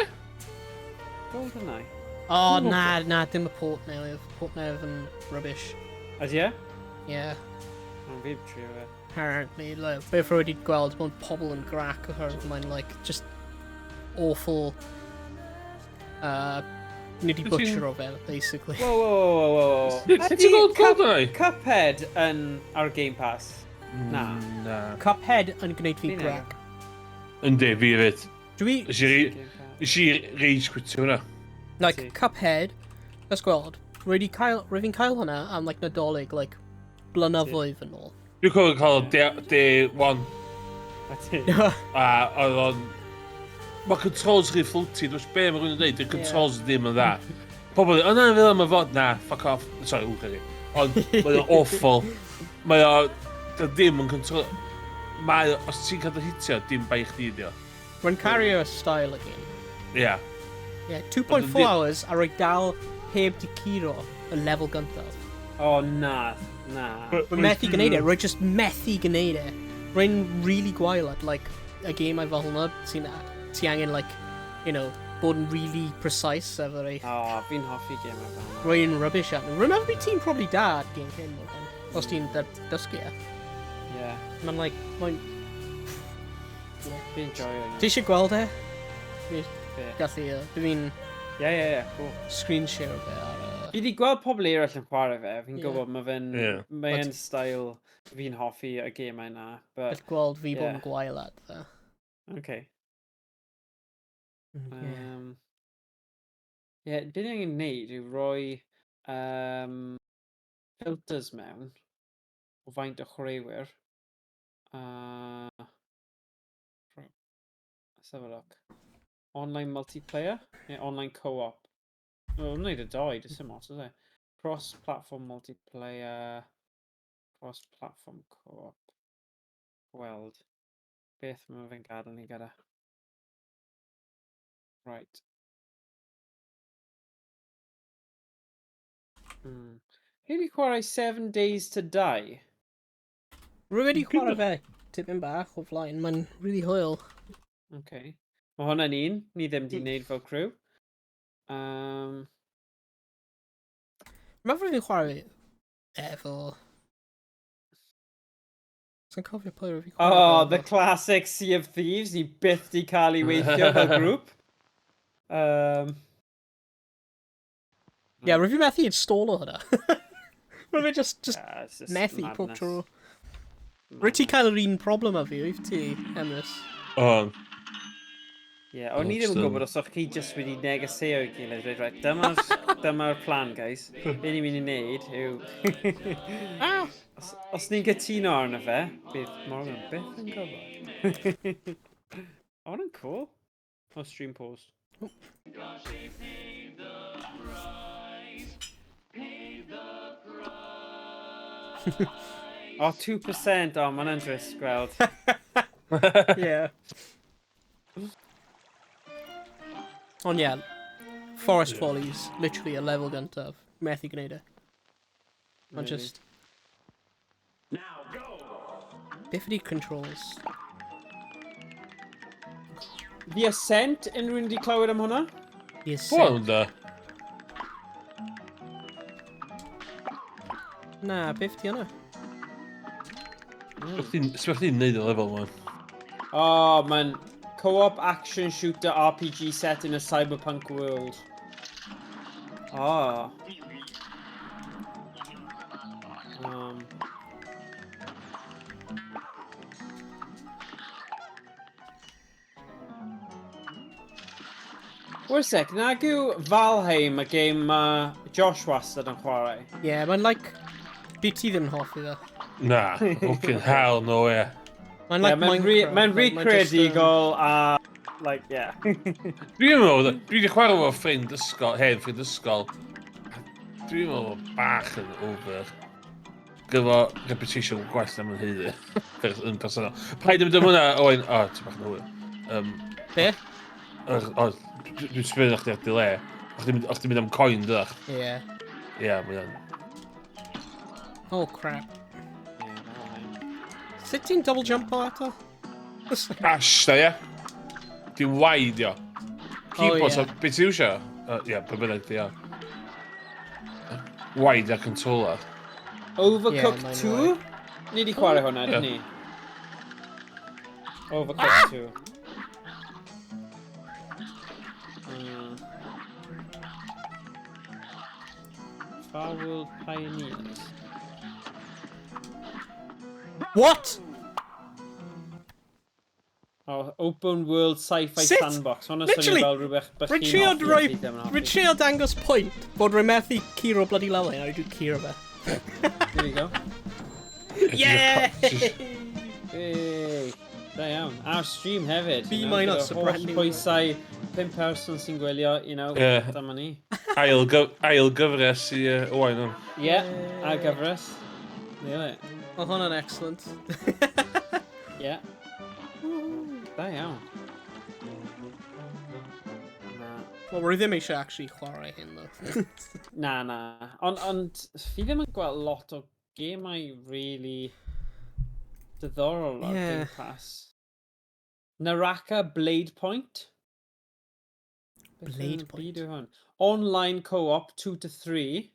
Speaker 3: GoldenEye.
Speaker 1: Oh, na, na, dim y port newydd. Port newydd yn rubbish.
Speaker 3: Ydy e?
Speaker 1: Yeah.
Speaker 3: Mae'n fi trio fe.
Speaker 1: Apparently, like, beth rwy wedi gweld, mae'n pobl yn grac oherwydd mae'n, like, just awful. Ni wedi butcher o fe, basically.
Speaker 3: Whoa, whoa, whoa, whoa, whoa.
Speaker 2: Sut ti'n gweld GoldenEye?
Speaker 3: Cuphead yn ar Game Pass. Na.
Speaker 2: Na.
Speaker 1: Cuphead yn gwneud fi grac.
Speaker 2: Yndi, fi hefyd.
Speaker 1: Dwi...
Speaker 2: Nes i rage quitio hwnna.
Speaker 1: Like, Cuphead, let's gweld, rwy wedi cael, rwy fi'n cael hwnna am, like, Nadolig, like, blynyddoedd yn ôl.
Speaker 2: Dwi'n cofio cael day one. A oedd o'n... Mae controls rhy floaty, dwi'n be mae rhywun yn dweud, dwi'n controls ddim yn dda. Pobl yn dweud, o na, fel yma fod, na, fuck off. Sorry, wch chi. Ond mae o'n awful. Mae o, ddim yn control... Mae, os ti'n cael dy hitio, dim bai chdi ydi o.
Speaker 1: Rwy'n cario style again.
Speaker 2: Ie. Yeah.
Speaker 1: Yeah, 2.4 hours a roi dal heb di curo y lefel gyntaf.
Speaker 3: O, oh, na, na.
Speaker 1: Rwy'n methu gwneud e, rwy'n just methu gwneud e. Rwy'n really gwael at, like, y gemau fel hwnna, ti'n ti angen, like, you know, bod yn really precise efo eich...
Speaker 3: O, oh, fi'n hoffi gemau fel hwnna.
Speaker 1: Rwy'n rubbish at nhw. Rwy'n meddwl bod ti'n probably da at game hyn, Morgan, os ti'n dysgu e.
Speaker 3: Yeah.
Speaker 1: Mae'n, like, mae'n...
Speaker 3: Yeah. Fi'n joio.
Speaker 1: Ti eisiau gweld e? Gallu, fi'n...
Speaker 3: Ie, ie, ie, cool.
Speaker 1: Screen share fe ar...
Speaker 3: Fi wedi gweld pobl eraill yn chwarae fe, fi'n gwybod mae fe'n... Mae'n style fi'n hoffi y gemau na.
Speaker 1: But, Gall gweld fi bod yn gwael at fe.
Speaker 3: Okay. Yeah, be ni angen neud yw rhoi filters mewn o faint o chwaraewyr. Let's have a look. Online multiplayer? Yeah, online co-op. Wel, wneud y doi, does dim ots, is e? Cross-platform multiplayer, cross-platform co-op. Gweld. Beth mae fe'n gadael ni gyda. Right. Fi wedi chwarae 7 Days to Die.
Speaker 1: Rwy wedi chwarae fe tipyn bach o flaen, mae'n really hwyl.
Speaker 3: Okay. Mae hwnna'n un, ni ddim wedi wneud fel crew.
Speaker 1: Mae'n rwy'n chwarae efo... Sa'n cofio pwy rwy'n chwarae.
Speaker 3: Oh, the classic Sea of Thieves, ni byth di cael ei weithio fel grŵp.
Speaker 1: Yeah, rwy'n methu installo hwnna. Rwy'n just methu pob tro. Rwy'n ti cael yr un problem â fi, wyt ti, Emrys?
Speaker 2: O.
Speaker 3: Ie, o'n i ddim yn gwybod os o'ch chi just wedi negeseo i gilydd, dweud, right, dyma'r plan, guys. Be ni'n mynd i wneud yw... Os ni'n cytuno arno fe, bydd Morgan byth yn gwybod. O, hwnna'n cool. O, stream pause. O, 2%, o, ma' hwnna'n drist gweld.
Speaker 1: Yeah. Ond ie, Forest Follies, literally y lefel gyntaf. Methu gwneud e. Mae'n just... Beth ydi controls?
Speaker 3: The Ascent, unrhyw un wedi clywed am hwnna?
Speaker 1: The Ascent.
Speaker 2: Wel, da.
Speaker 1: Na, beth di hwnna?
Speaker 2: Sbeth chdi'n neud y lefel yma?
Speaker 3: Oh, mae'n co-op action shooter RPG set in a cyberpunk world. Oh. Wait a sec, nag yw Valheim y game ma Josh wastad yn chwarae?
Speaker 1: Yeah, mae'n like... By ti ddim yn hoffi ddo.
Speaker 2: Na, fucking hell no, yeah.
Speaker 1: Mae'n like
Speaker 3: yeah,
Speaker 1: Minecraft.
Speaker 3: Mae'n recreadigol a like, yeah.
Speaker 2: Dwi'n meddwl, dwi wedi chwarae efo ffrind ysgol, hen ffrind ysgol. Dwi'n meddwl bod bach yn over. Gyfo reputation gwell na mae'n haeddu. Yn personol. Paid yn mynd am hwnna, Owen. O, ti'n bach yn hwyr.
Speaker 1: Be?
Speaker 2: O, dwi'n sbio chdi ar delay. O'ch ti'n mynd am coin, dydach?
Speaker 1: Ie.
Speaker 2: Ie, mae o'n...
Speaker 1: Oh, crap. Sut ti'n double jump o eto?
Speaker 2: Dash, da, ie? Ti'n wide, io. Keyboard,
Speaker 1: Oh, ie.
Speaker 2: so, beth ti'n iwsio? Ie, be bynnag di, ia. Wide ar controller.
Speaker 3: Overcooked
Speaker 1: Yeah,
Speaker 3: 2? Ni di chwarae hwnna,
Speaker 2: Ie.
Speaker 3: dyn ni? Overcooked 2. Far World Pioneers.
Speaker 1: What?
Speaker 3: Oh, open world sci-fi
Speaker 1: Sut?
Speaker 3: sandbox. Hwna'n swnio
Speaker 1: Literally,
Speaker 3: fel rhywbeth bych
Speaker 1: Rwy'n
Speaker 3: chi'n
Speaker 1: trio
Speaker 3: hoffi,
Speaker 1: rhoi...
Speaker 3: a fi ddim yn hoffi.
Speaker 1: Rwy'n trio dangos pwynt bod rwy'n methu curo bloody level a rwy'n curo fe.
Speaker 3: There you go.
Speaker 1: Yeah!
Speaker 3: Hey, da iawn. Ar stream hefyd.
Speaker 1: B
Speaker 3: you know,
Speaker 1: minus,
Speaker 3: gyda
Speaker 1: a brand
Speaker 3: holl
Speaker 1: new
Speaker 3: pwysau, pum person sy'n gwylio,
Speaker 2: Ie.
Speaker 3: dyma ni.
Speaker 2: Ail gyfres i Owain o'n.
Speaker 3: Ie, yeah, a gyfres. Nail it.
Speaker 1: Oedd hwnna'n excellent.
Speaker 3: Ie. Da iawn. Na.
Speaker 1: Wel, rwy ddim eisiau actually chwarae hyn, though.
Speaker 3: Na. Ond fi ddim yn gweld lot o gemau really diddorol ar Game Pass. Naraka Blade Point. Beth
Speaker 1: Blade
Speaker 3: yn
Speaker 1: Point?
Speaker 3: Byd yw hwn? Online co-op 2 to 3.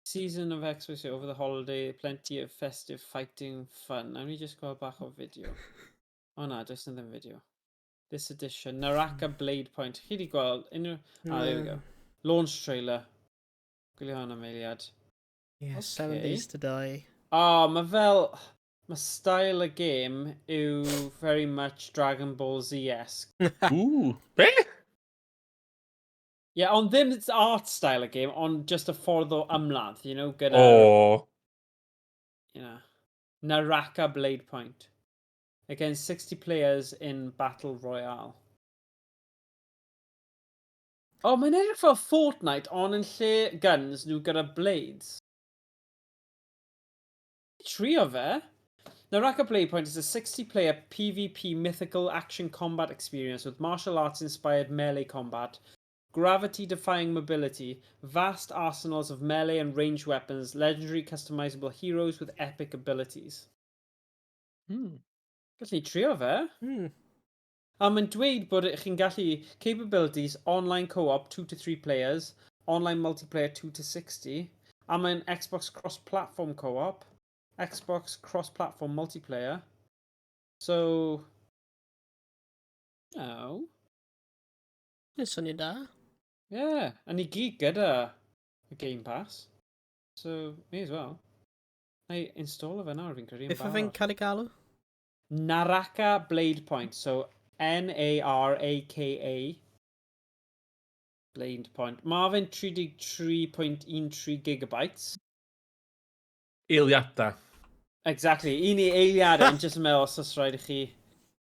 Speaker 3: Season of XYZ over the holiday, plenty of festive fighting fun. Nawn ni just gweld bach o fideo. O na, does na ddim fideo. This edition, Naraka Blade Point. Chi di gweld unrhyw? Ah, there we go. Launch trailer. Gwylio hwn am eiliad.
Speaker 1: Yeah, 7
Speaker 3: Okay.
Speaker 1: Days to Die.
Speaker 3: Oh, mae fel... Mae style y game yw very much Dragon Ball Z-esque.
Speaker 2: Ww. Be?
Speaker 3: Yeah, ond ddim it's art style y game, ond just y ffordd o ymladd, gyda...
Speaker 2: O.
Speaker 3: Naraka Blade Point. Against 60 players in Battle Royale. Oh, mae'n edrych fel Fortnite, ond yn lle guns, nhw gyda blades. Trio fe. Naraka Blade Point is a 60-player PvP mythical action combat experience with martial arts-inspired melee combat, gravity-defying mobility, vast arsenals of melee and ranged weapons, legendary customizable heroes with epic abilities. Gallwn ni trio fe. A mae'n dweud bod chi'n gallu capabilities online co-op 2 to 3 players, online multiplayer 2 to 60, a mae'n Xbox cross-platform co-op, Xbox cross-platform multiplayer. So, no.
Speaker 1: Mae'n swnio da.
Speaker 3: Yeah, a ni gyd gyda y Game Pass. So, may as well. Na i install fe nawr, fi'n credu yn
Speaker 1: Beth oedd fe'n
Speaker 3: barod.
Speaker 1: cael ei galw?
Speaker 3: Naraka Blade Point. So Naraka Blade Point. Mae fe'n 33.13 gigabytes.
Speaker 2: Eiliadau.
Speaker 3: Exactly. Un i eiliadau yn just yn meddwl os oes rhaid i chi,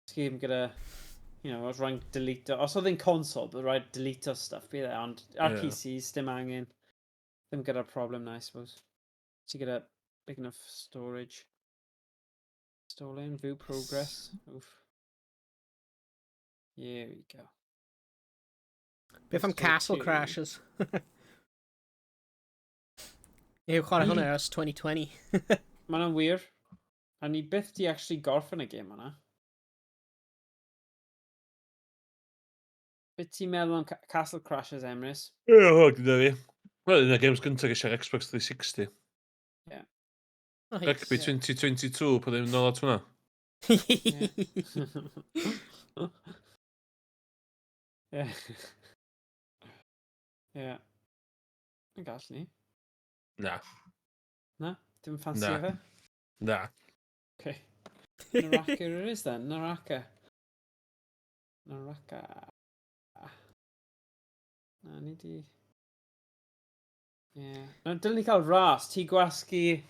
Speaker 3: os chi ddim gyda, os rhaid delete, os oedd yn console, bydd rhaid delete stuff, bydd e, ond ar PCs, dim angen. Ddim gyda'r problem na, I suppose. Ti gyda big enough storage. Stolen, view progress. Oof. Here we go.
Speaker 1: Beth am
Speaker 3: Install
Speaker 1: Castle
Speaker 3: two.
Speaker 1: Crashers? Yw chwarae hwnna ers 2020.
Speaker 3: Ma' hwnna'n wir. A ni byth di actually gorffen y gêm yna. Beth ti'n meddwl am Castle Crashers, Emrys?
Speaker 2: Ie, o, gyda fi. Wel, un o'r games gyntaf ges i ar Xbox 360.
Speaker 1: Nice.
Speaker 2: Rugby 2022, pan ddim nôl at hwnna.
Speaker 3: Ie. Yn gall ni.
Speaker 2: Na.
Speaker 3: Na? Dim ffansi
Speaker 2: Na.
Speaker 3: fe?
Speaker 2: Na.
Speaker 3: Okay. Naraka it is then. Naraka. Naraka. Na, ni di... Ie. Yeah. Na, dylen ni cael ras. Ti gwasgu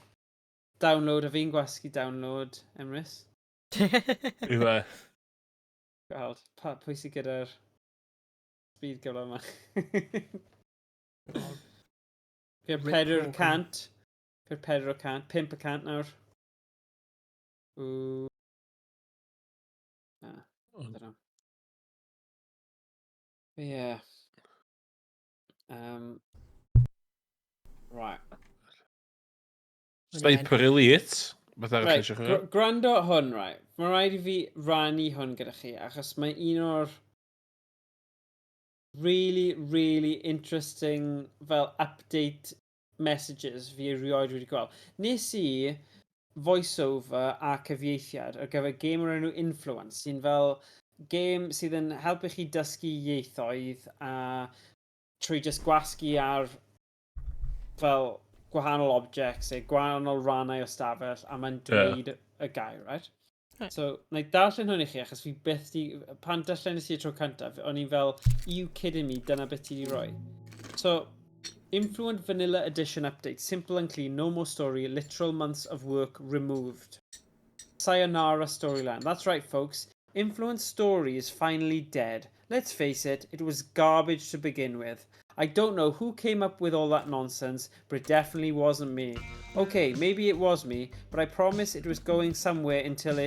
Speaker 3: download a fi'n gwasgu download, Emrys.
Speaker 2: Yw e.
Speaker 3: Gweld, pa, pwy sydd gyda'r speed gyfle yma? Fi ar 400. Fi ar 400, 500 nawr. Ww. Na, I don't know. Yeah. Right.
Speaker 2: Sniper Elite. Beth arall
Speaker 3: Right,
Speaker 2: eisiau chwarae?
Speaker 3: Gwrando hwn, right. Mae rhaid i fi rannu hwn gyda chi, achos mae un o'r really, really interesting fel update messages fi erioed wedi gweld. Nes i voice-over a cyfieithiad ar gyfer game o'r enw Influence, sy'n fel game sydd yn helpu chi dysgu ieithoedd a trwy just gwasgu ar fel gwahanol objects neu gwahanol rannau o stafell a mae'n dweud y gair, right?
Speaker 1: Right.
Speaker 3: So, na i darllen hwn i chi, achos fi byth di... Pan darllen i y tro cyntaf, o'n i'n fel, "Are you kidding me? Dyna beth ti di roi?" So, Influent Vanilla Edition update. Simple and clean, no more story, literal months of work removed. Sayonara storyline. That's right, folks. Influent story is finally dead. Let's face it, it was garbage to begin with. I don't know who came up with all that nonsense, but it definitely wasn't me. Okay, maybe it was me, but I promise it was going somewhere until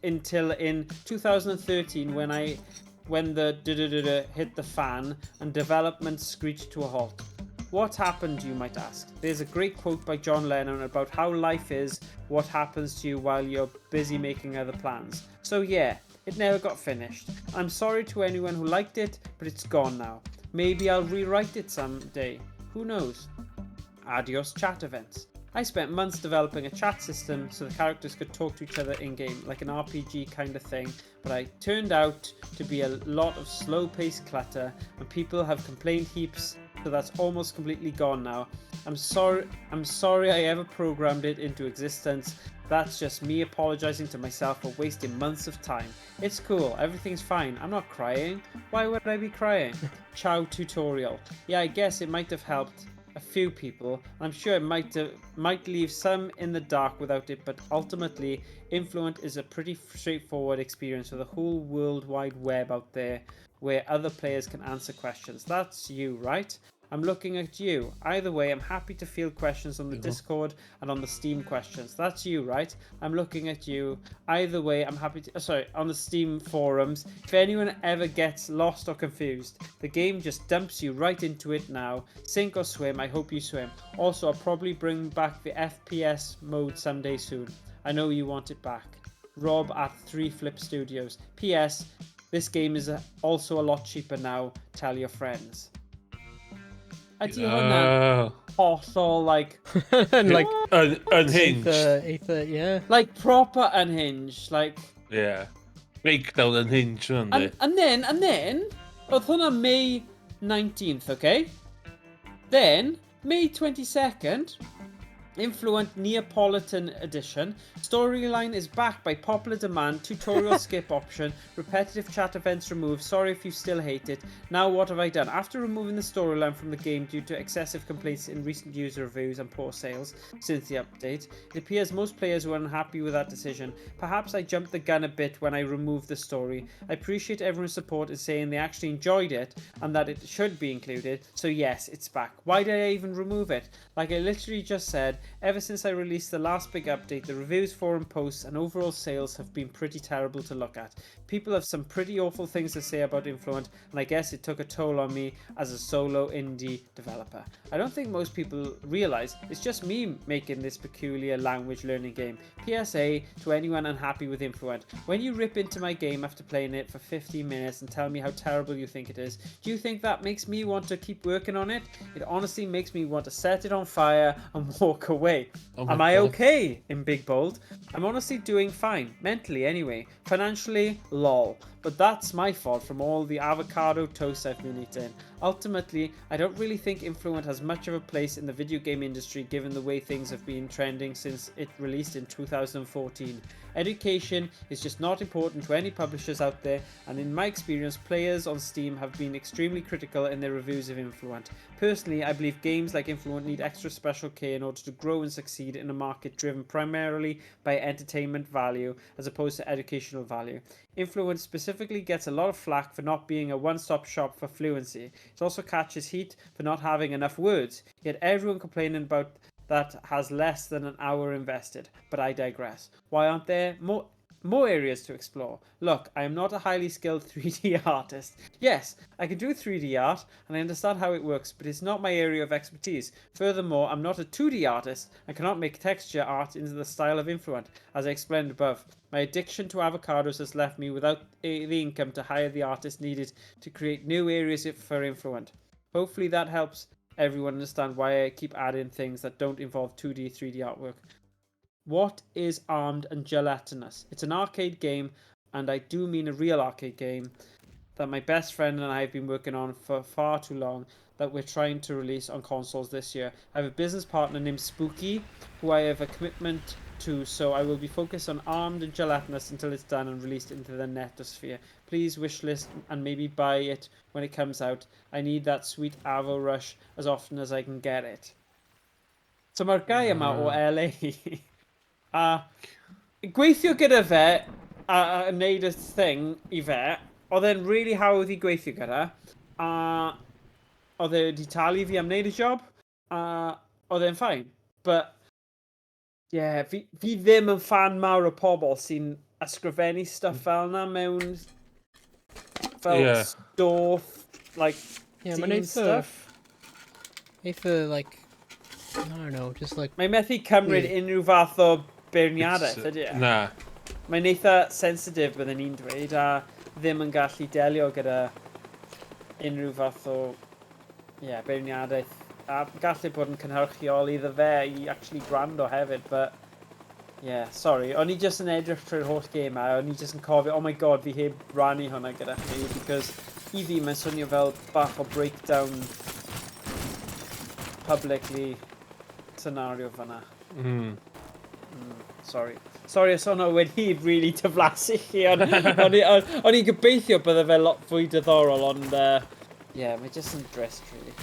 Speaker 3: in 2013 when the da da da da hit the fan and development screeched to a halt. What happened, you might ask? There's a great quote by John Lennon about how life is what happens to you while you're busy making other plans. So yeah, it never got finished. I'm sorry to anyone who liked it, but it's gone now. Maybe I'll rewrite it someday. Who knows? Adios chat events. I spent months developing a chat system so the characters could talk to each other in game, like an RPG kind of thing, but I turned out to be a lot of slow paced clutter, and people have complained heaps, so that's almost completely gone now. I'm sorry I ever programmed it into existence. That's just me apologizing to myself for wasting months of time. It's cool, everything's fine. I'm not crying. Why would I be crying? Ciao tutorial. Yeah, I guess it might have helped a few people. I'm sure it might leave some in the dark without it, but ultimately, Influent is a pretty straightforward experience with a whole world wide web out there where other players can answer questions. That's you, right? I'm looking at you. Either way, I'm happy to field questions on the Discord and on the Steam questions. That's you, right? I'm looking at you. Either way, I'm happy to. Sorry, on the Steam forums. If anyone ever gets lost or confused, the game just dumps you right into it now. Sink or swim, I hope you swim. Also, I'll probably bring back the FPS mode someday soon. I know you want it back. Rob at 3 Flip Studios. PS, this game is also a lot cheaper now. Tell your friends. Ydy hwnna hollol, like,
Speaker 1: And like,
Speaker 2: Unhinged.
Speaker 1: Eitha, eitha, yeah.
Speaker 3: Like proper unhinged, like.
Speaker 2: Yeah. Breakdown unhinged hwnna'n di.
Speaker 3: And then, oedd hwnna May 19th, okay? Then, May 22nd, Influent Neapolitan Edition. Storyline is back by popular demand. Tutorial skip option. Repetitive chat events removed. Sorry if you still hate it. Now what have I done? After removing the storyline from the game due to excessive complaints in recent user reviews and poor sales since the update, it appears most players were unhappy with that decision. Perhaps I jumped the gun a bit when I removed the story. I appreciate everyone's support in saying they actually enjoyed it and that it should be included. So yes, it's back. Why did I even remove it? Like I literally just said, ever since I released the last big update, the reviews, forum posts, and overall sales have been pretty terrible to look at. People have some pretty awful things to say about Influent, and I guess it took a toll on me as a solo indie developer. I don't think most people realize it's just me making this peculiar language learning game. PSA to anyone unhappy with Influent: when you rip into my game after playing it for 15 minutes and tell me how terrible you think it is, do you think that makes me want to keep working on it? It honestly makes me want to set it on fire and walk away.
Speaker 2: Oh my
Speaker 3: Am I
Speaker 2: God.
Speaker 3: Okay? In big bold. I'm honestly doing fine, mentally anyway. Financially, lol. But that's my fault from all the avocado toast I've been eating. Ultimately, I don't really think Influent has much of a place in the video game industry given the way things have been trending since it released in 2014. Education is just not important to any publishers out there, and in my experience, players on Steam have been extremely critical in their reviews of Influent. Personally, I believe games like Influent need extra special care in order to grow and succeed in a market driven primarily by entertainment value as opposed to educational value. Influent specifically gets a lot of flack for not being a one-stop shop for fluency. It also catches heat for not having enough words, yet everyone complaining about that has less than an hour invested. But I digress. Why aren't there more areas to explore? Look, I am not a highly skilled 3D artist. Yes, I can do 3D art and I understand how it works, but it's not my area of expertise. Furthermore, I'm not a 2D artist and cannot make texture art into the style of Influent, as I explained above. My addiction to avocados has left me without the income to hire the artist needed to create new areas for Influent. Hopefully that helps everyone understand why I keep adding things that don't involve 2D, 3D artwork. What is Armed and Gelatinous? It's an arcade game, and I do mean a real arcade game, that my best friend and I have been working on for far too long, that we're trying to release on consoles this year. I have a business partner named Spooky, who I have a commitment to, so I will be focused on Armed and Gelatinous until it's done and released into the netosphere. Please wishlist and maybe buy it when it comes out. I need that sweet Avo rush as often as I can get it. So mae'r guy yma o LA. A gweithio gyda fe a wneud y thing i fe, oedd e'n really hawdd i gweithio gyda, a oedd e wedi talu fi am wneud y job, a oedd e'n fine. But, yeah, fi ddim yn fan mawr o pobl sy'n ysgrifennu stuff fel yna mewn fel store, like,
Speaker 1: Yeah,
Speaker 3: Steam
Speaker 1: mae'n eitha
Speaker 3: stuff.
Speaker 1: Eitha, like, I don't know, just like.
Speaker 3: Mae'n methu cymryd unrhyw fath o beirniadaeth, ydy e?
Speaker 2: Na.
Speaker 3: Mae'n eitha sensitif, byddwn ni'n dweud, a ddim yn gallu delio gyda unrhyw fath o, yeah, beirniadaeth. A gallu bod yn cynhyrchiol iddo fe i actually gwrando hefyd, but yeah, sorry. O'n i just yn edrych trwy'r holl gêm a o'n i just yn cofio, oh my God, fi heb rannu hwnna gyda chi, because i fi mae'n swnio fel bach o breakdown publicly scenario fyna. Sorry. Sorry os hwnna wedi really diflasu chi, ond o'n i'n gobeithio bydde fe lot fwy diddorol, ond yeah, mae just yn drist, really.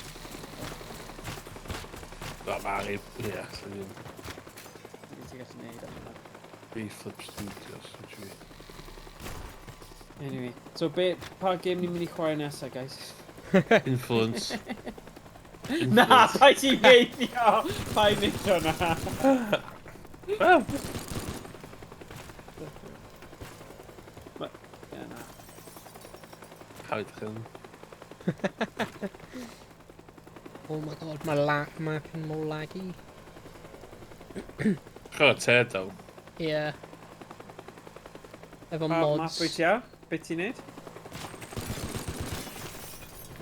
Speaker 2: Na, ma' ie, so ddim.
Speaker 3: Beth ti'n gallu neud am hwnna?
Speaker 2: B-Flip Studios, which we.
Speaker 3: Anyway, so be, pa game ni'n mynd i chwarae nesaf, guys?
Speaker 2: Influence.
Speaker 3: Na, paid ti'n meiddio! Paid neud hwnna.
Speaker 2: Well,
Speaker 3: Ie, na.
Speaker 2: Paid chi'n.
Speaker 1: Oh my God, mae map yn mor laggy.
Speaker 2: Chwarae Teardown.
Speaker 1: Yeah. Efo
Speaker 3: Pa map
Speaker 1: mods.
Speaker 3: wyt ti ar? Be ti'n neud?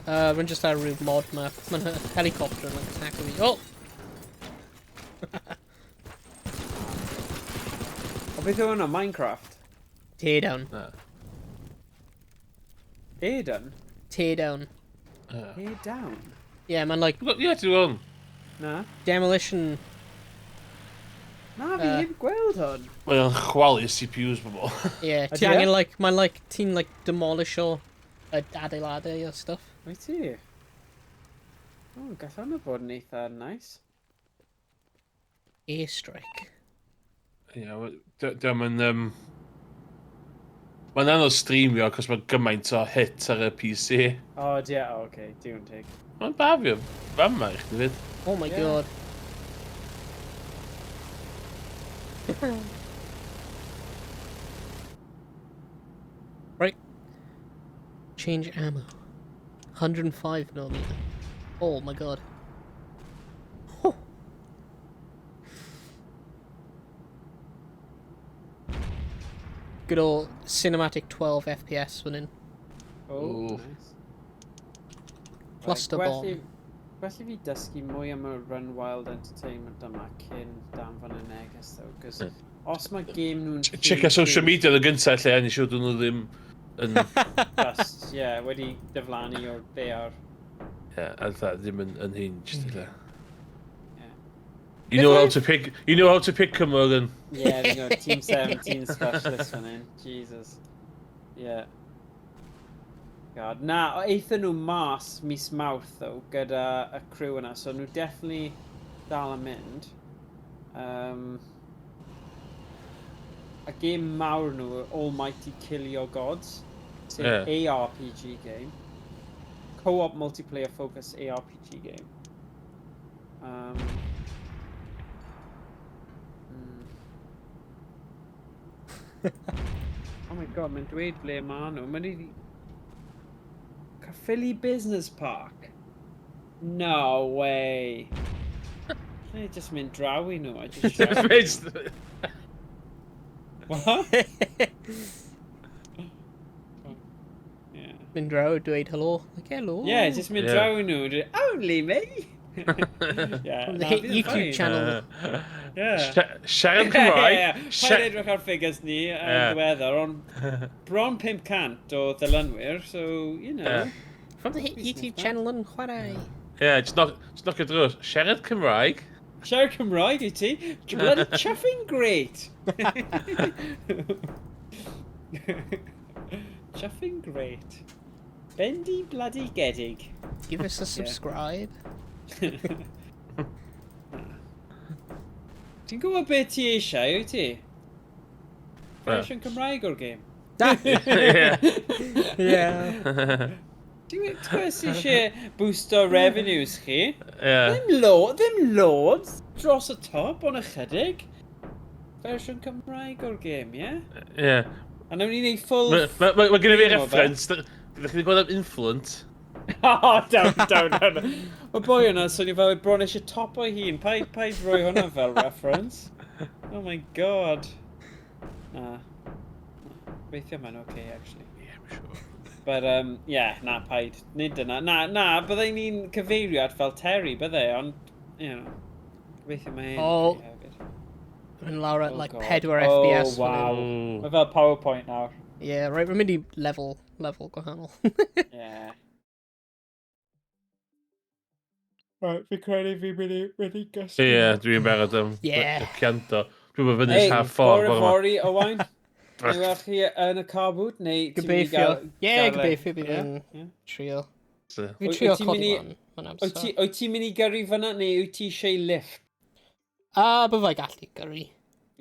Speaker 1: Rwy'n just ar rhyw mod map. Mae'n helicopter yn like, attack fi. Oh!
Speaker 3: O, beth yw hwnna? Minecraft?
Speaker 1: Teardown.
Speaker 2: Na.
Speaker 3: Aiden?
Speaker 1: Teardown.
Speaker 3: Teardown?
Speaker 1: Yeah, mae'n like
Speaker 2: Ie, ti'n gweld?
Speaker 3: Na.
Speaker 1: Demolition.
Speaker 3: Na, fi heb gweld hwn.
Speaker 2: Mae o'n chwalu CPUs bobl.
Speaker 1: Yeah,
Speaker 3: Ydy
Speaker 1: ti
Speaker 3: e?
Speaker 1: angen like, mae'n like, ti'n like demolisho y adeiladau o stuff.
Speaker 3: Wyt ti? O, gall hwnna bod yn eitha nice.
Speaker 1: Airstrike.
Speaker 2: Ie, diolch yn. Mae'n anodd streamio achos mae gymaint o hit ar y PC.
Speaker 3: O, oh, ie, o, oce, diwn teg.
Speaker 2: Mae'n bafio fama i chdi fyd.
Speaker 1: Oh my God. Right. Change ammo. 105 millimeter. Oh my God. Oh. Good old cinematic 12 FPS fan hyn.
Speaker 3: Oh,
Speaker 2: Ooh.
Speaker 3: nice.
Speaker 1: Cluster
Speaker 3: Right,
Speaker 1: bomb.
Speaker 3: Well i fi dysgu mwy am y Run Wild Entertainment yma cyn danfon y neges, though, cos os mae game nhw'n
Speaker 2: Check social media yn y gyntaf lle, nes siŵr dyn nhw ddim yn
Speaker 3: Just, yeah, wedi diflannu o'r ddaear.
Speaker 2: Ie, a dda, ddim yn hinged, lle.
Speaker 3: Yeah.
Speaker 2: You know how to pick them, Morgan.
Speaker 3: Yeah, fi'n gwybod, Team 17 specialist fan hyn. Jesus. Yeah. God. Na, aethon nhw mas mis Mawrth, though, gyda y crew yna, so nhw definitely dal yn mynd. A game mawr nhw, Almighty Kill Your Gods, sef ARPG game. Co-op multiplayer focus ARPG game. Oh my God, mae'n dweud ble maen nhw. Mae'n really. Caerphilly Business Park. No way. Lle just mynd draw i nhw a just siarad. What? Yeah.
Speaker 1: Mynd draw, dweud hello. Like, hello.
Speaker 3: Yeah, just mynd draw i nhw. Only me! Yeah,
Speaker 1: From the
Speaker 3: na,
Speaker 1: hit
Speaker 3: bydd yn
Speaker 1: YouTube
Speaker 3: fine.
Speaker 1: channel.
Speaker 2: Siarad Cymraeg.
Speaker 3: Yeah. Paid edrych ar figures ni yn ddiweddar, ond bron 500 o ddilynwyr, so.
Speaker 1: From the hit
Speaker 3: Busnes
Speaker 1: YouTube
Speaker 3: da.
Speaker 1: channel yn chwarae.
Speaker 2: Yeah, just knock y drws. Siarad Cymraeg.
Speaker 3: Siarad Cymraeg i ti? Bloody chuffing great! Chuffing great. Bendy bloody gedig.
Speaker 1: Give us a subscribe.
Speaker 3: Ti'n gwybod beth ti eisiau, wyt ti? Fersiwn Cymraeg o'r game.
Speaker 2: Yeah.
Speaker 3: Ti'n gwybod sy'n eisiau boosto revenues chi?
Speaker 2: Yeah.
Speaker 3: Ddim loads, dros y top, ond ychydig. Fersiwn Cymraeg o'r game, ie? Yeah?
Speaker 2: Yeah.
Speaker 3: A nawn ni wneud full
Speaker 2: Mae gen i fi
Speaker 3: stream o fe.
Speaker 2: reference. Ydych chi wedi gweld am Influent?
Speaker 3: Oh, down, down, down. Mae boi yna, swnio fel bron eisiau top o'i hun. Paid rhoi hwnna fel reference. Oh my God. Na. Weithio mae'n okay, actually.
Speaker 2: Yeah, I'm sure.
Speaker 3: But, yeah, na, paid. Nid dyna. Na, byddai ni'n cyfeirio at fel Terry, byddai, ond gobeithio mae e'n
Speaker 1: Oh.
Speaker 3: okay hefyd.
Speaker 1: Yn lawr at
Speaker 3: Oh
Speaker 1: like
Speaker 3: God.
Speaker 1: 4
Speaker 3: Oh,
Speaker 1: FPS. Fan
Speaker 3: wow.
Speaker 1: hyn.
Speaker 2: Ooh.
Speaker 3: Mae fel PowerPoint nawr.
Speaker 1: Yeah, right, rwy'n mynd i level gwahanol.
Speaker 3: Yeah. Right, fi credu fi mynd i gysgu.
Speaker 2: Ie, dwi'n barod am ciando. Dwi'n mynd fyny
Speaker 3: Hey,
Speaker 2: half ffordd
Speaker 3: bore
Speaker 2: bore 'ma.
Speaker 3: fory, Owain. Neu weld chi yn y car boot, neu ti'n mynd i
Speaker 1: Gobeithio.
Speaker 3: gael
Speaker 1: Yeah,
Speaker 3: gael e?
Speaker 1: gobeithio bydd
Speaker 3: Ie?
Speaker 1: yn trio. Fi'n trio
Speaker 3: Wyt ti'n
Speaker 1: codi
Speaker 3: mynd i
Speaker 1: lan. Mae'n
Speaker 3: Wyt
Speaker 1: amser.
Speaker 3: ti'n mynd i gyrru fyna, neu wyt ti eisiau lift?
Speaker 1: A byddai gallu gyrru.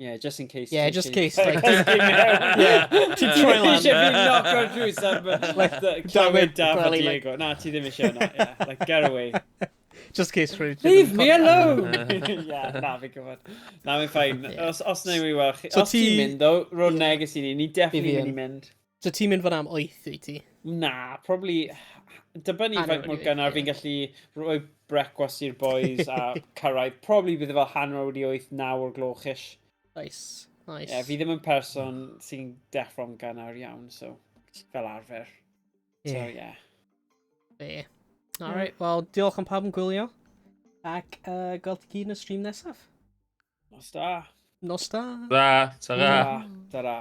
Speaker 3: Yeah, just in case.
Speaker 1: Yeah,
Speaker 3: ti
Speaker 1: just
Speaker 3: isie
Speaker 1: case, like
Speaker 3: cysgu mewn.
Speaker 1: Yeah, ti'n troi lan.
Speaker 3: Eisiau fi knock ar drws am
Speaker 1: Like,
Speaker 3: clywed Daf a
Speaker 1: gwely, like
Speaker 3: Diego. Na, ti ddim eisiau hwnna. Yeah, like, get away.
Speaker 1: Just case rwy'n
Speaker 3: Leave me alone! Yeah, na, fi'n gwybod. Na, mae'n fine. Os na i weld chi.
Speaker 1: So
Speaker 3: Os ti'n mynd, though, rho neges i ni. Ni definitely
Speaker 1: Fi
Speaker 3: mynd i
Speaker 1: yn.
Speaker 3: mynd.
Speaker 1: So ti'n mynd fan am 8 wyt ti?
Speaker 3: Na, probably. Dibynnu
Speaker 1: Hanner
Speaker 3: faint mor
Speaker 1: wedi
Speaker 3: gynnar
Speaker 1: 8,
Speaker 3: fi'n gallu rhoi brecwast i'r boys a cyrraedd. Probably bydd e fel 8:30, 9 o'r gloch-ish.
Speaker 1: Nice.
Speaker 3: Yeah, fi ddim yn person sy'n deffro'n gynnar iawn, so fel arfer. So, yeah.
Speaker 1: Be. Alright, wel, diolch am pawb yn gwylio. Ac gweld ti gyd yn y stream nesaf.
Speaker 3: Nos da.
Speaker 1: Nos da.
Speaker 2: Da, ta-ra.
Speaker 3: Ta-ra. Ta-ra.